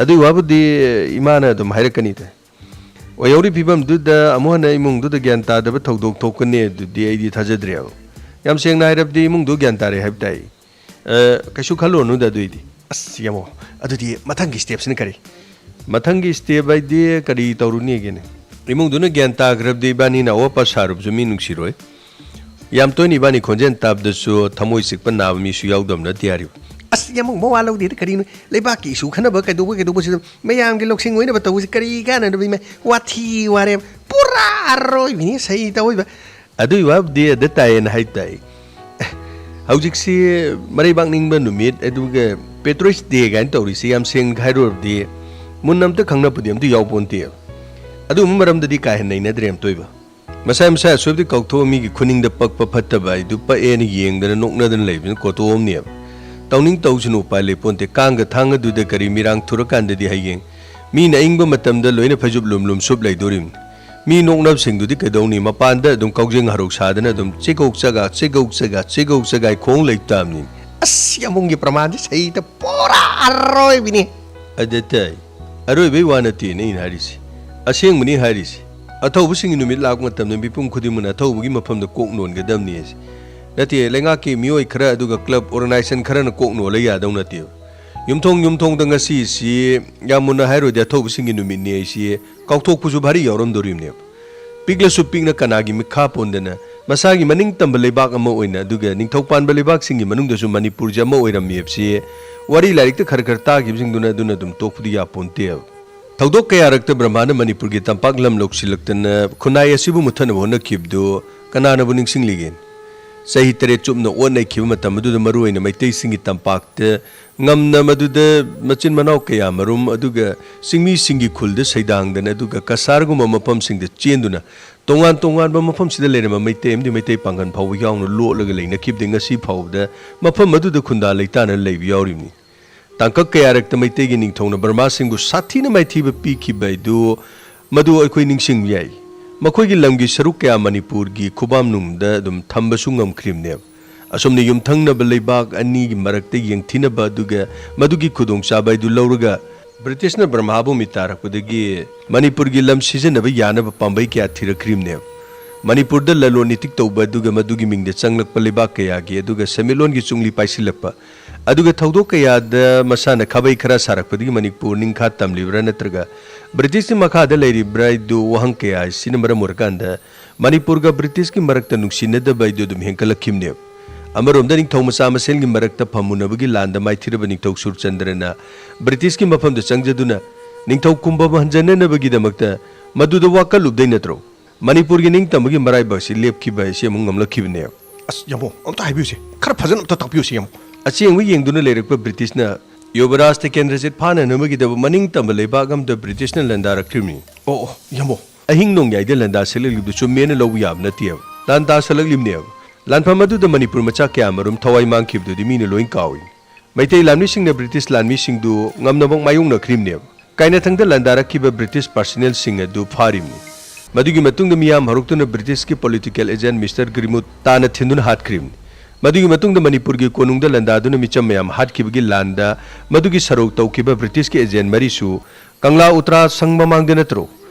ꯑꯗꯨꯒꯤ ꯋꯥꯕꯨꯗꯤ ꯏꯃꯥꯅ ꯑꯗꯨꯝ ꯍꯥꯏꯔꯛꯀꯅꯤꯗ꯫ ꯑꯣꯏꯍꯧꯔꯤ ꯐꯤꯕꯝꯗꯨꯗ ꯑꯃꯨꯛ ꯍꯟꯅ ꯏꯃꯨꯡꯗꯨꯗ ꯒ꯭ꯌꯥꯟ ꯇꯥꯗꯕ ꯊꯧꯗꯣꯛ ꯊꯣꯛꯀꯅꯤ ꯑꯗꯨꯗꯤ ꯑꯩꯗꯤ ꯊꯥꯖꯗ꯭ꯔꯦꯕ꯫ ꯌꯥꯝ ꯁꯦꯡꯅ ꯍꯥꯏꯔꯕꯗꯤ ꯏꯃꯨꯡꯗꯨ ꯒ꯭ꯌꯥꯟ ꯇꯥꯔꯦ ꯍꯥꯏꯕ ꯇꯥꯏ꯫ ꯑ, ꯀꯩꯁꯨ ꯈꯜꯂꯨꯔꯅꯨꯗ ꯑꯗꯨꯏꯗꯤ꯫ ꯑꯁ, ꯌꯥꯝꯃꯣ, ꯑꯗꯨꯗꯤ ꯃꯊꯪꯒꯤ ꯁ꯭ꯇꯦꯞꯁꯤꯅ ꯀꯔꯤ? ꯃꯊꯪꯒꯤ ꯁ꯭ꯇꯦꯞ ꯍꯥꯏꯗꯤ ꯀꯔꯤ ꯇꯧꯔꯨꯅꯤꯒꯦꯅꯦ? ꯏꯃꯨꯡꯗꯨꯅ ꯒ꯭ꯌꯥꯟ ꯇꯥꯈ꯭ꯔꯕꯗꯤ ꯏꯕꯥꯅꯤꯅ ꯑꯋꯥ ꯄ ꯁꯥꯔꯨꯕꯁꯨ ꯃꯤ ꯅꯨꯡꯁꯤꯔꯣꯏ꯫ ꯌꯥꯝ ꯇꯣꯏꯅ ꯏꯕꯥꯅꯤ ꯈꯣꯟꯖꯦꯜ ꯇꯥꯕꯗꯁꯨ ꯊꯃꯣꯏ ꯆꯤꯛꯄ ꯅꯥꯕ ꯃꯤꯁꯨ ꯌꯥꯎꯗꯕ ꯅꯠꯇꯦ ꯍꯥꯏꯔꯤꯕ꯫ ꯑꯁ, ꯌꯥꯝꯃꯣ, ꯃꯋꯥ ꯂꯧꯗꯦꯗ ꯀꯔꯤꯅꯣ? ꯂꯩꯕꯥꯛꯀꯤ ꯏꯁꯨ ꯈꯟꯅꯕ ꯀꯩꯗꯧꯕ ꯀꯩꯗꯧꯕꯁꯤꯗ ꯃꯌꯥꯝꯒꯤ ꯂꯧꯁꯤꯡ ꯑꯣꯏꯅꯕ ꯇꯧꯕꯁꯤ ꯀꯔꯤ ꯀꯥꯟꯅꯅꯕ? ꯏꯃꯥ, ꯋꯥꯊꯤ ꯋꯥꯔꯦꯝ꯫ ꯄꯨꯔꯥ ꯑꯔꯣꯏꯕꯤꯅꯤ ꯁꯍꯤ ꯇꯧꯏꯕ꯫ ꯑꯗꯨꯏ ꯋꯥꯕꯨꯗꯤ ꯑꯗ ꯇꯥꯏꯌꯦꯅ ꯍꯥꯏ ꯇꯥꯏ꯫ ꯍꯧꯖꯤꯛꯁꯤ ꯃꯔꯩꯕꯥꯛ ꯅꯤꯡꯕ ꯅꯨꯃꯤꯠ, ꯑꯗꯨꯒ Patriots Day ꯀꯥꯏꯅ ꯇꯧꯔꯤꯁꯤ, ꯌꯥꯝ ꯁꯦꯡꯅ ꯍꯥꯏꯔꯨꯔꯕꯗꯤ, ꯃꯨꯟꯅ ꯑꯝꯇ ꯈꯪꯅꯕꯗꯤ ꯑꯝꯇ ꯌꯥꯎꯄꯣꯟꯇꯦꯕ꯫ ꯑꯗꯨꯒꯨꯝꯕ ꯃꯔꯝꯗꯗꯤ ꯀꯥ ꯍꯦꯟꯅ ꯅꯩꯅꯗ꯭ꯔꯦ ꯑꯝꯇ ꯑꯣꯏꯕ꯫ ꯃꯁꯥ ꯃꯁꯥ ꯑꯁꯣꯏꯕꯗꯤ ꯀꯥꯎꯊꯣꯛꯑ ꯃꯤꯒꯤ ꯈꯨꯅꯤꯡꯗ ꯄꯛꯄ ꯐꯠꯇꯕ ꯍꯥꯏꯗꯨ ꯄꯛꯑꯦꯅ ꯌꯦꯡꯗꯅ ꯅꯣꯛꯅꯗꯅ ꯂꯩꯕꯅ ꯀꯣꯠꯇꯣꯛꯑꯝꯅꯦꯕ꯫ ꯇꯧꯅꯤꯡ ꯇꯧꯁꯅꯨ, ꯎꯄꯥꯏ ꯂꯩꯄꯣꯟꯇꯦ꯫ ꯀꯥꯡꯒ ꯊꯥꯡꯒꯗꯨꯗ ꯀꯔꯤ ꯃꯤꯔꯥꯡ ꯊꯨꯔꯀꯥꯟꯗꯗꯤ ꯍꯌꯦꯡ ꯃꯤꯅ ꯑꯏꯪꯕ ꯃꯇꯝꯗ ꯂꯣꯏꯅ ꯐꯩꯖꯨꯞ ꯂꯨꯝ ꯂꯨꯝ ꯁꯨꯞ ꯂꯩꯗꯣꯔꯤꯕꯅꯤ꯫ ꯃꯤ ꯅꯣꯛꯅꯕꯁꯤꯡꯗꯨꯗꯤ ꯀꯩꯗꯧꯅꯤ? ꯃꯄꯥꯟꯗ ꯑꯗꯨꯝ ꯀꯥꯎꯖꯦꯡ ꯍꯔꯧ ꯁꯥꯗꯅ ꯑꯗꯨꯝ ꯆꯦꯒꯧ ꯆꯒꯥ, ꯆꯦꯒꯧ ꯆꯒꯥ, ꯆꯦꯒꯧ ꯆꯒꯥꯏ ꯈꯣꯡ ꯂꯩ ꯇꯥꯕꯅꯤ꯫ ꯑꯁ, ꯌꯥꯝꯕꯨꯡꯒꯤ ꯄ꯭ꯔꯃꯥꯟꯗꯤ ꯁꯍꯤꯗ ꯄꯨꯔꯥ ꯑꯔꯣꯏꯕꯤꯅꯤ꯫ ꯑꯗ ꯇꯥꯏ꯫ ꯑꯔꯣꯏꯕꯩ ꯋꯥ ꯅꯠꯇꯦꯅꯦ ꯑꯩꯅ ꯍꯥꯏꯔꯤꯁꯤ꯫ ꯑꯁꯦꯡꯕꯅꯤ ꯍꯥꯏꯔꯤꯁꯤ꯫ ꯑꯊꯧꯕꯁꯤꯡꯒꯤ ꯅꯨꯃꯤꯠ ꯂꯥꯛꯄ ꯃꯇꯝꯗ ꯃꯤꯄꯨꯝ ꯈꯨꯗꯤꯡꯃꯛꯅ ꯑꯊꯧꯕꯒꯤ ꯃꯐꯝꯗ ꯀꯣꯛ ꯅꯣꯟꯒꯗꯕꯅꯤ ꯑꯁꯤ꯫ ꯅꯠꯇꯦ, ꯂꯩꯉꯥꯛꯀꯤ ꯃꯤꯑꯣꯏ ꯈꯔ ꯑꯗꯨꯒ club organization ꯈꯔꯅ ꯀꯣꯛ ꯅꯣꯜꯂ ꯌꯥꯗꯧ ꯅꯠꯇꯦꯕ꯫ ꯌꯨꯝꯊꯣꯡ ꯌꯨꯝꯊꯣꯡꯗ ꯉꯁꯤꯁꯤ ꯌꯥꯝ ꯃꯨꯟꯅ ꯍꯥꯏꯔꯣꯏꯗꯤ ꯑꯊꯧꯕꯁꯤꯡꯒꯤ ꯅꯨꯃꯤꯠꯅꯤ ꯑꯩꯁꯤ ꯀꯥꯎꯊꯣꯛꯄꯁꯨ ꯚꯥꯔꯤ ꯌꯥꯎꯔꯝꯗꯣꯔꯤꯕꯅꯦꯕ꯫ ꯄꯤꯛꯂꯁꯨ ꯄꯤꯛꯅ ꯀꯅꯥꯒꯤ ꯃꯤꯈꯥ ꯄꯣꯟꯗꯅ ꯃꯁꯥꯒꯤ ꯃꯅꯤꯡ ꯇꯝꯕ ꯂꯩꯕꯥꯛ ꯑꯃ ꯑꯣꯏꯅ ꯑꯗꯨꯒ ꯅꯤꯡꯊꯧ ꯄꯥꯟꯕ ꯂꯩꯕꯥꯛꯁꯤꯡꯒꯤ ꯃꯅꯨꯡꯗꯁꯨ ꯃꯅꯤꯄꯨꯔꯁꯦ ꯑꯃ ꯑꯣꯏꯔꯝꯃꯤ ꯍꯥꯏꯕꯁꯤ ꯋꯥꯔꯤ ꯂꯥꯏꯔꯤꯛꯇ ꯈꯔ ꯈꯔ ꯇꯥꯈꯤꯕꯁꯤꯡꯗꯨꯅ ꯑꯗꯨꯅ ꯑꯗꯨꯝ ꯇꯣꯛꯄꯗꯤ ꯌꯥꯄꯣꯟꯇꯦꯕ꯫ ꯊꯧꯗꯣꯛ ꯀꯌꯥꯔꯛꯇ ꯕ꯭ꯔꯍꯃꯥꯅ ꯃꯅꯤꯄꯨꯔꯒꯤ ꯇꯝꯄꯥꯛ ꯂꯝ ꯂꯧꯁꯤꯜꯂꯛꯇꯅ ꯈꯨꯟꯅꯥꯏ ꯑꯁꯤꯕꯨ ꯃꯨꯠꯊꯅꯕ ꯍꯣꯠꯅꯈꯤꯕꯗꯨ ꯀꯅꯥꯅꯕꯨ ꯅꯤꯡꯁꯤꯡꯂꯤꯒꯦ? ꯆꯍꯤ ꯇꯔꯦꯠ ꯆꯨꯞꯅ ꯑꯣꯠ ꯅꯩꯈꯤꯕ ꯃꯇꯝ ꯑꯗꯨꯗ ꯃꯔꯨꯑꯣꯏꯅ ꯃꯩꯇꯩꯁꯤꯡꯒꯤ ꯇꯝꯄꯥꯛꯇ ꯉꯝꯅ ꯃꯗꯨꯗ ꯃꯆꯤꯟ ꯃꯅꯥꯎ ꯀꯌꯥ ꯃꯔꯨꯝ ꯑꯗꯨꯒ ꯆꯤꯡꯃꯤꯁꯤꯡꯒꯤ ꯈꯨꯜꯗ ꯁꯩꯗꯥꯡꯗꯅ ꯑꯗꯨꯒ ꯀꯁꯥꯔꯒꯨꯝꯕ ꯃꯐꯝꯁꯤꯡꯗ ꯆꯦꯟꯗꯨꯅ ꯇꯣꯉꯥꯟ ꯇꯣꯉꯥꯟꯕ ꯃꯐꯝꯁꯤꯗ ꯂꯩꯔꯝꯕ ꯃꯩꯇꯩ ꯑꯃꯗꯤ ꯃꯩꯇꯩ ꯄꯥꯡꯒꯜ ꯐꯥꯎꯕ ꯌꯥꯎꯅ ꯂꯣꯠꯂꯒ ꯂꯩꯅꯈꯤꯕꯗꯒꯤ ꯉꯁꯤ ꯐꯥꯎꯕꯗ ꯃꯐꯝ ꯑꯗꯨꯗ ꯈꯨꯟꯗꯥ ꯂꯩꯇꯥꯅ ꯂꯩꯕ ꯌꯥꯎꯔꯤꯕꯅꯤ꯫ ꯇꯥꯡꯀꯛ ꯀꯌꯥꯔꯛꯇ ꯃꯩꯇꯩꯒꯤ ꯅꯤꯡꯊꯧꯅ ꯕꯔꯃꯥꯁꯤꯡꯕꯨ ꯁꯥꯊꯤꯅ ꯃꯥꯏꯊꯤꯕ ꯄꯤꯈꯤꯕ ꯍꯥꯏꯗꯨ ꯃꯗꯨ ꯑꯩꯈꯣꯏ ꯅꯤꯡꯁꯤꯡꯕ ꯌꯥꯏ꯫ ꯃꯈꯣꯏꯒꯤ ꯂꯝꯒꯤ ꯁꯔꯨꯛ ꯀꯌꯥ ꯃꯅꯤꯄꯨꯔꯒꯤ ꯈꯨꯕꯥꯝꯅꯨꯡꯗ ꯑꯗꯨꯝ ꯊꯝꯕꯁꯨ ꯉꯝꯈ꯭ꯔꯤꯕꯅꯦꯕ꯫ ꯑꯁꯨꯝꯅ ꯌꯨꯝꯊꯪꯅꯕ ꯂꯩꯕꯥꯛ ꯑꯅꯤꯒꯤ ꯃꯔꯛꯇ ꯌꯦꯡꯊꯤꯅꯕ ꯑꯗꯨꯒ ꯃꯗꯨꯒꯤ ꯈꯨꯗꯣꯡꯆꯥꯕ ꯍꯥꯏꯗꯨ ꯂꯧꯔꯒ ꯕ꯭ꯔꯤꯇꯤꯁꯅ ꯕ꯭ꯔꯍꯃꯥꯕꯨ ꯃꯤ ꯇꯥꯔꯛꯄꯗꯒꯤ ꯃꯅꯤꯄꯨꯔꯒꯤ ꯂꯝ ꯁꯤꯖꯤꯟꯅꯕ ꯌꯥꯅꯕ ꯄꯥꯝꯕꯩ ꯀꯌꯥ ꯊꯤꯔꯛꯈ꯭ꯔꯤꯕꯅꯦꯕ꯫ ꯃꯅꯤꯄꯨꯔꯗ ꯂꯂꯣꯟ ꯏꯇꯤꯛ ꯇꯧꯕ ꯑꯗꯨꯒ ꯃꯗꯨꯒꯤ ꯃꯤꯡꯗ ꯆꯪꯂꯛꯄ ꯂꯩꯕꯥꯛ ꯀꯌꯥꯒꯤ ꯑꯗꯨꯒ ꯁꯦꯟꯃꯤꯠꯂꯣꯟꯒꯤ ꯆꯨꯡꯂꯤ ꯄꯥꯏꯁꯤꯜꯂꯛꯄ ꯑꯗꯨꯒ ꯊꯧꯗꯣꯛ ꯀꯌꯥꯗ ꯃꯁꯥꯅ ꯈꯥꯕꯩ ꯈꯔ ꯁꯥꯔꯛꯄꯗꯒꯤ ꯃꯅꯤꯄꯨꯔ ꯅꯤꯡꯈꯥ ꯇꯝꯂꯤꯕ꯭ꯔꯥ ꯅꯠꯇ꯭ꯔꯒ ꯕ꯭ꯔꯤꯇꯤꯁꯀꯤ ꯃꯈꯥꯗ ꯂꯩꯔꯤꯕ꯭ꯔꯥ ꯍꯥꯏꯗꯨ ꯋꯥꯍꯪ ꯀꯌꯥ ꯑꯁꯤꯅ ꯃꯔꯝ ꯑꯣꯏꯔꯀꯥꯟꯗ ꯃꯅꯤꯄꯨꯔꯒ ꯕ꯭ꯔꯤꯇꯤꯁꯀꯤ ꯃꯔꯛꯇ ꯅꯨꯡꯁꯤꯅꯗꯕ ꯍꯥꯏꯗꯨ ꯑꯗꯨꯝ ꯍꯦꯟꯒꯠꯂꯛꯈꯤꯕꯅꯦꯕ꯫ ꯑꯃꯔꯣꯝꯗ ꯅꯤꯡꯊꯧ ꯃꯆꯥ ꯃꯁꯦꯜꯒꯤ ꯃꯔꯛꯇ ꯐꯝꯃꯨꯅꯕꯒꯤ ꯂꯥꯟꯗ ꯃꯥꯏꯊꯤꯔꯕ ꯅꯤꯡꯊꯧ ꯁꯨꯔꯆꯟꯗ꯭ꯔꯅ ꯕ꯭ꯔꯤꯇꯤꯁꯀꯤ ꯃꯐꯝꯗ ꯆꯪꯖꯗꯨꯅ ꯅꯤꯡꯊꯧ ꯀꯨꯝꯕꯝ ꯍꯟꯖꯅꯅꯕꯒꯤꯗꯃꯛꯇ ꯃꯗꯨꯗ ꯋꯥꯀꯠꯂꯨꯕꯗꯩ ꯅꯠꯇ꯭ꯔꯣ? ꯃꯅꯤꯄꯨꯔꯒꯤ ꯅꯤꯡꯇꯝꯕꯒꯤ ꯃꯔꯥꯏꯕꯛ ꯑꯁꯤ ꯂꯦꯞꯈꯤꯕ ꯍꯥꯏꯁꯤ ꯑꯃꯨꯛ ꯉꯝꯂꯛꯈꯤꯕꯅꯦꯕ꯫ ꯑꯁ, ꯌꯥꯝꯕꯨꯡ, ꯑꯝꯇ ꯍꯥꯏꯕꯤꯌꯨꯁꯦ, ꯈꯔ ꯐꯖꯅ ꯑꯝꯇ ꯇꯥꯛꯄꯤꯌꯨꯁꯦ, ꯌꯥꯝꯕꯨꯡ꯫ ꯑꯆꯦꯡꯕ ꯌꯦꯡꯗꯨꯅ ꯂꯩꯔꯛꯄ ꯕ꯭ꯔꯤꯇꯤꯁꯅ ꯌꯨꯕꯔꯥꯖ ꯇꯤꯀꯦꯟꯗ꯭ꯔꯖꯤꯠ ꯐꯥꯅꯅꯕꯒꯤꯗꯃꯛ ꯃꯅꯤꯡ ꯇꯝꯕ ꯂꯩꯕꯥꯛ ꯑꯃꯗ ꯕ꯭ꯔꯤꯇꯤꯁꯅ ꯂꯥꯟꯗꯥꯔꯛꯈ꯭ꯔꯤꯕꯅꯤ꯫ ꯑꯣ, ꯑꯣ, ꯌꯥꯝꯕꯣ꯫ ꯑꯍꯤꯡ ꯅꯣꯡꯌꯥꯏꯗ ꯂꯥꯟꯗꯥ ꯁꯤꯜꯂꯛꯂꯤꯕꯗꯨ ꯆꯨꯝꯃꯦꯅ ꯂꯧꯕ ꯌꯥꯕ ꯅꯠꯇꯦꯕ꯫ ꯂꯥꯟ ꯇꯥꯁꯜꯂꯛꯂꯤꯕꯅꯦꯕ꯫ ꯂꯥꯟꯐꯝ ꯑꯗꯨꯗ ꯃꯅꯤꯄꯨꯔ ꯃꯆꯥ ꯀꯌꯥ ꯑꯃꯔꯣꯝ ꯊꯋꯥꯏ ꯃꯥꯡꯈꯤꯕꯗꯨꯗꯤ ꯃꯤꯅ ꯂꯣꯏ ꯀꯥꯎꯏ꯫ ꯃꯩꯇꯩ ꯂꯥꯟꯃꯤꯁꯤꯡꯅ ꯕ꯭ꯔꯤꯇꯤꯁ ꯂꯥꯟꯃꯤꯁꯤꯡꯗꯨ ꯉꯝꯅꯃꯛ ꯃꯥꯌꯣꯛꯅꯈ꯭ꯔꯤꯕꯅꯦꯕ꯫ ꯀꯥꯏꯅꯊꯪꯗ ꯂꯥꯟꯗꯥꯔꯛꯈꯤꯕ ꯕ꯭ꯔꯤꯇꯤꯁ ꯄꯥꯔꯁꯅꯦꯜꯁꯤꯡ ꯑꯗꯨ ꯐꯥꯔꯤꯕꯅꯤ꯫ ꯃꯗꯨꯒꯤ ꯃꯇꯨꯡꯗ ꯃꯤꯌꯥꯝ ꯍꯧꯔꯛꯇꯨꯅ ꯕ꯭ꯔꯤꯇꯤꯁꯀꯤ ꯄꯣꯂꯤꯇꯤꯀꯦꯜ ꯑꯦꯖꯦꯟꯠ ꯃꯤꯁꯇꯔ ꯒ꯭ꯔꯤꯃꯨꯠ ꯇꯥꯅ ꯊꯤꯟꯗꯨꯅ ꯍꯥꯠꯈ꯭ꯔꯤꯕꯅꯤ꯫ ꯃꯗꯨꯒꯤ ꯃꯇꯨꯡꯗ ꯃꯅꯤꯄꯨꯔꯒꯤ ꯀꯣꯅꯨꯡꯗ ꯂꯥꯟꯗꯥꯗꯨꯅ ꯃꯤꯆꯝ ꯃꯌꯥꯝ ꯍꯥꯠꯈꯤꯕꯒꯤ ꯂꯥꯟꯗ ꯃꯗꯨꯒꯤ ꯁꯔꯧ ꯇꯧꯈꯤꯕ ꯕ꯭ꯔꯤꯇꯤꯁꯀꯤ ꯑꯦꯖꯦꯟꯠ ꯃꯔꯤꯁꯨ ꯀꯪꯂꯥ ꯎꯇ꯭ꯔꯥ ꯁꯪ ꯃꯃꯥꯡꯗ ꯅꯠꯇ꯭ꯔꯣ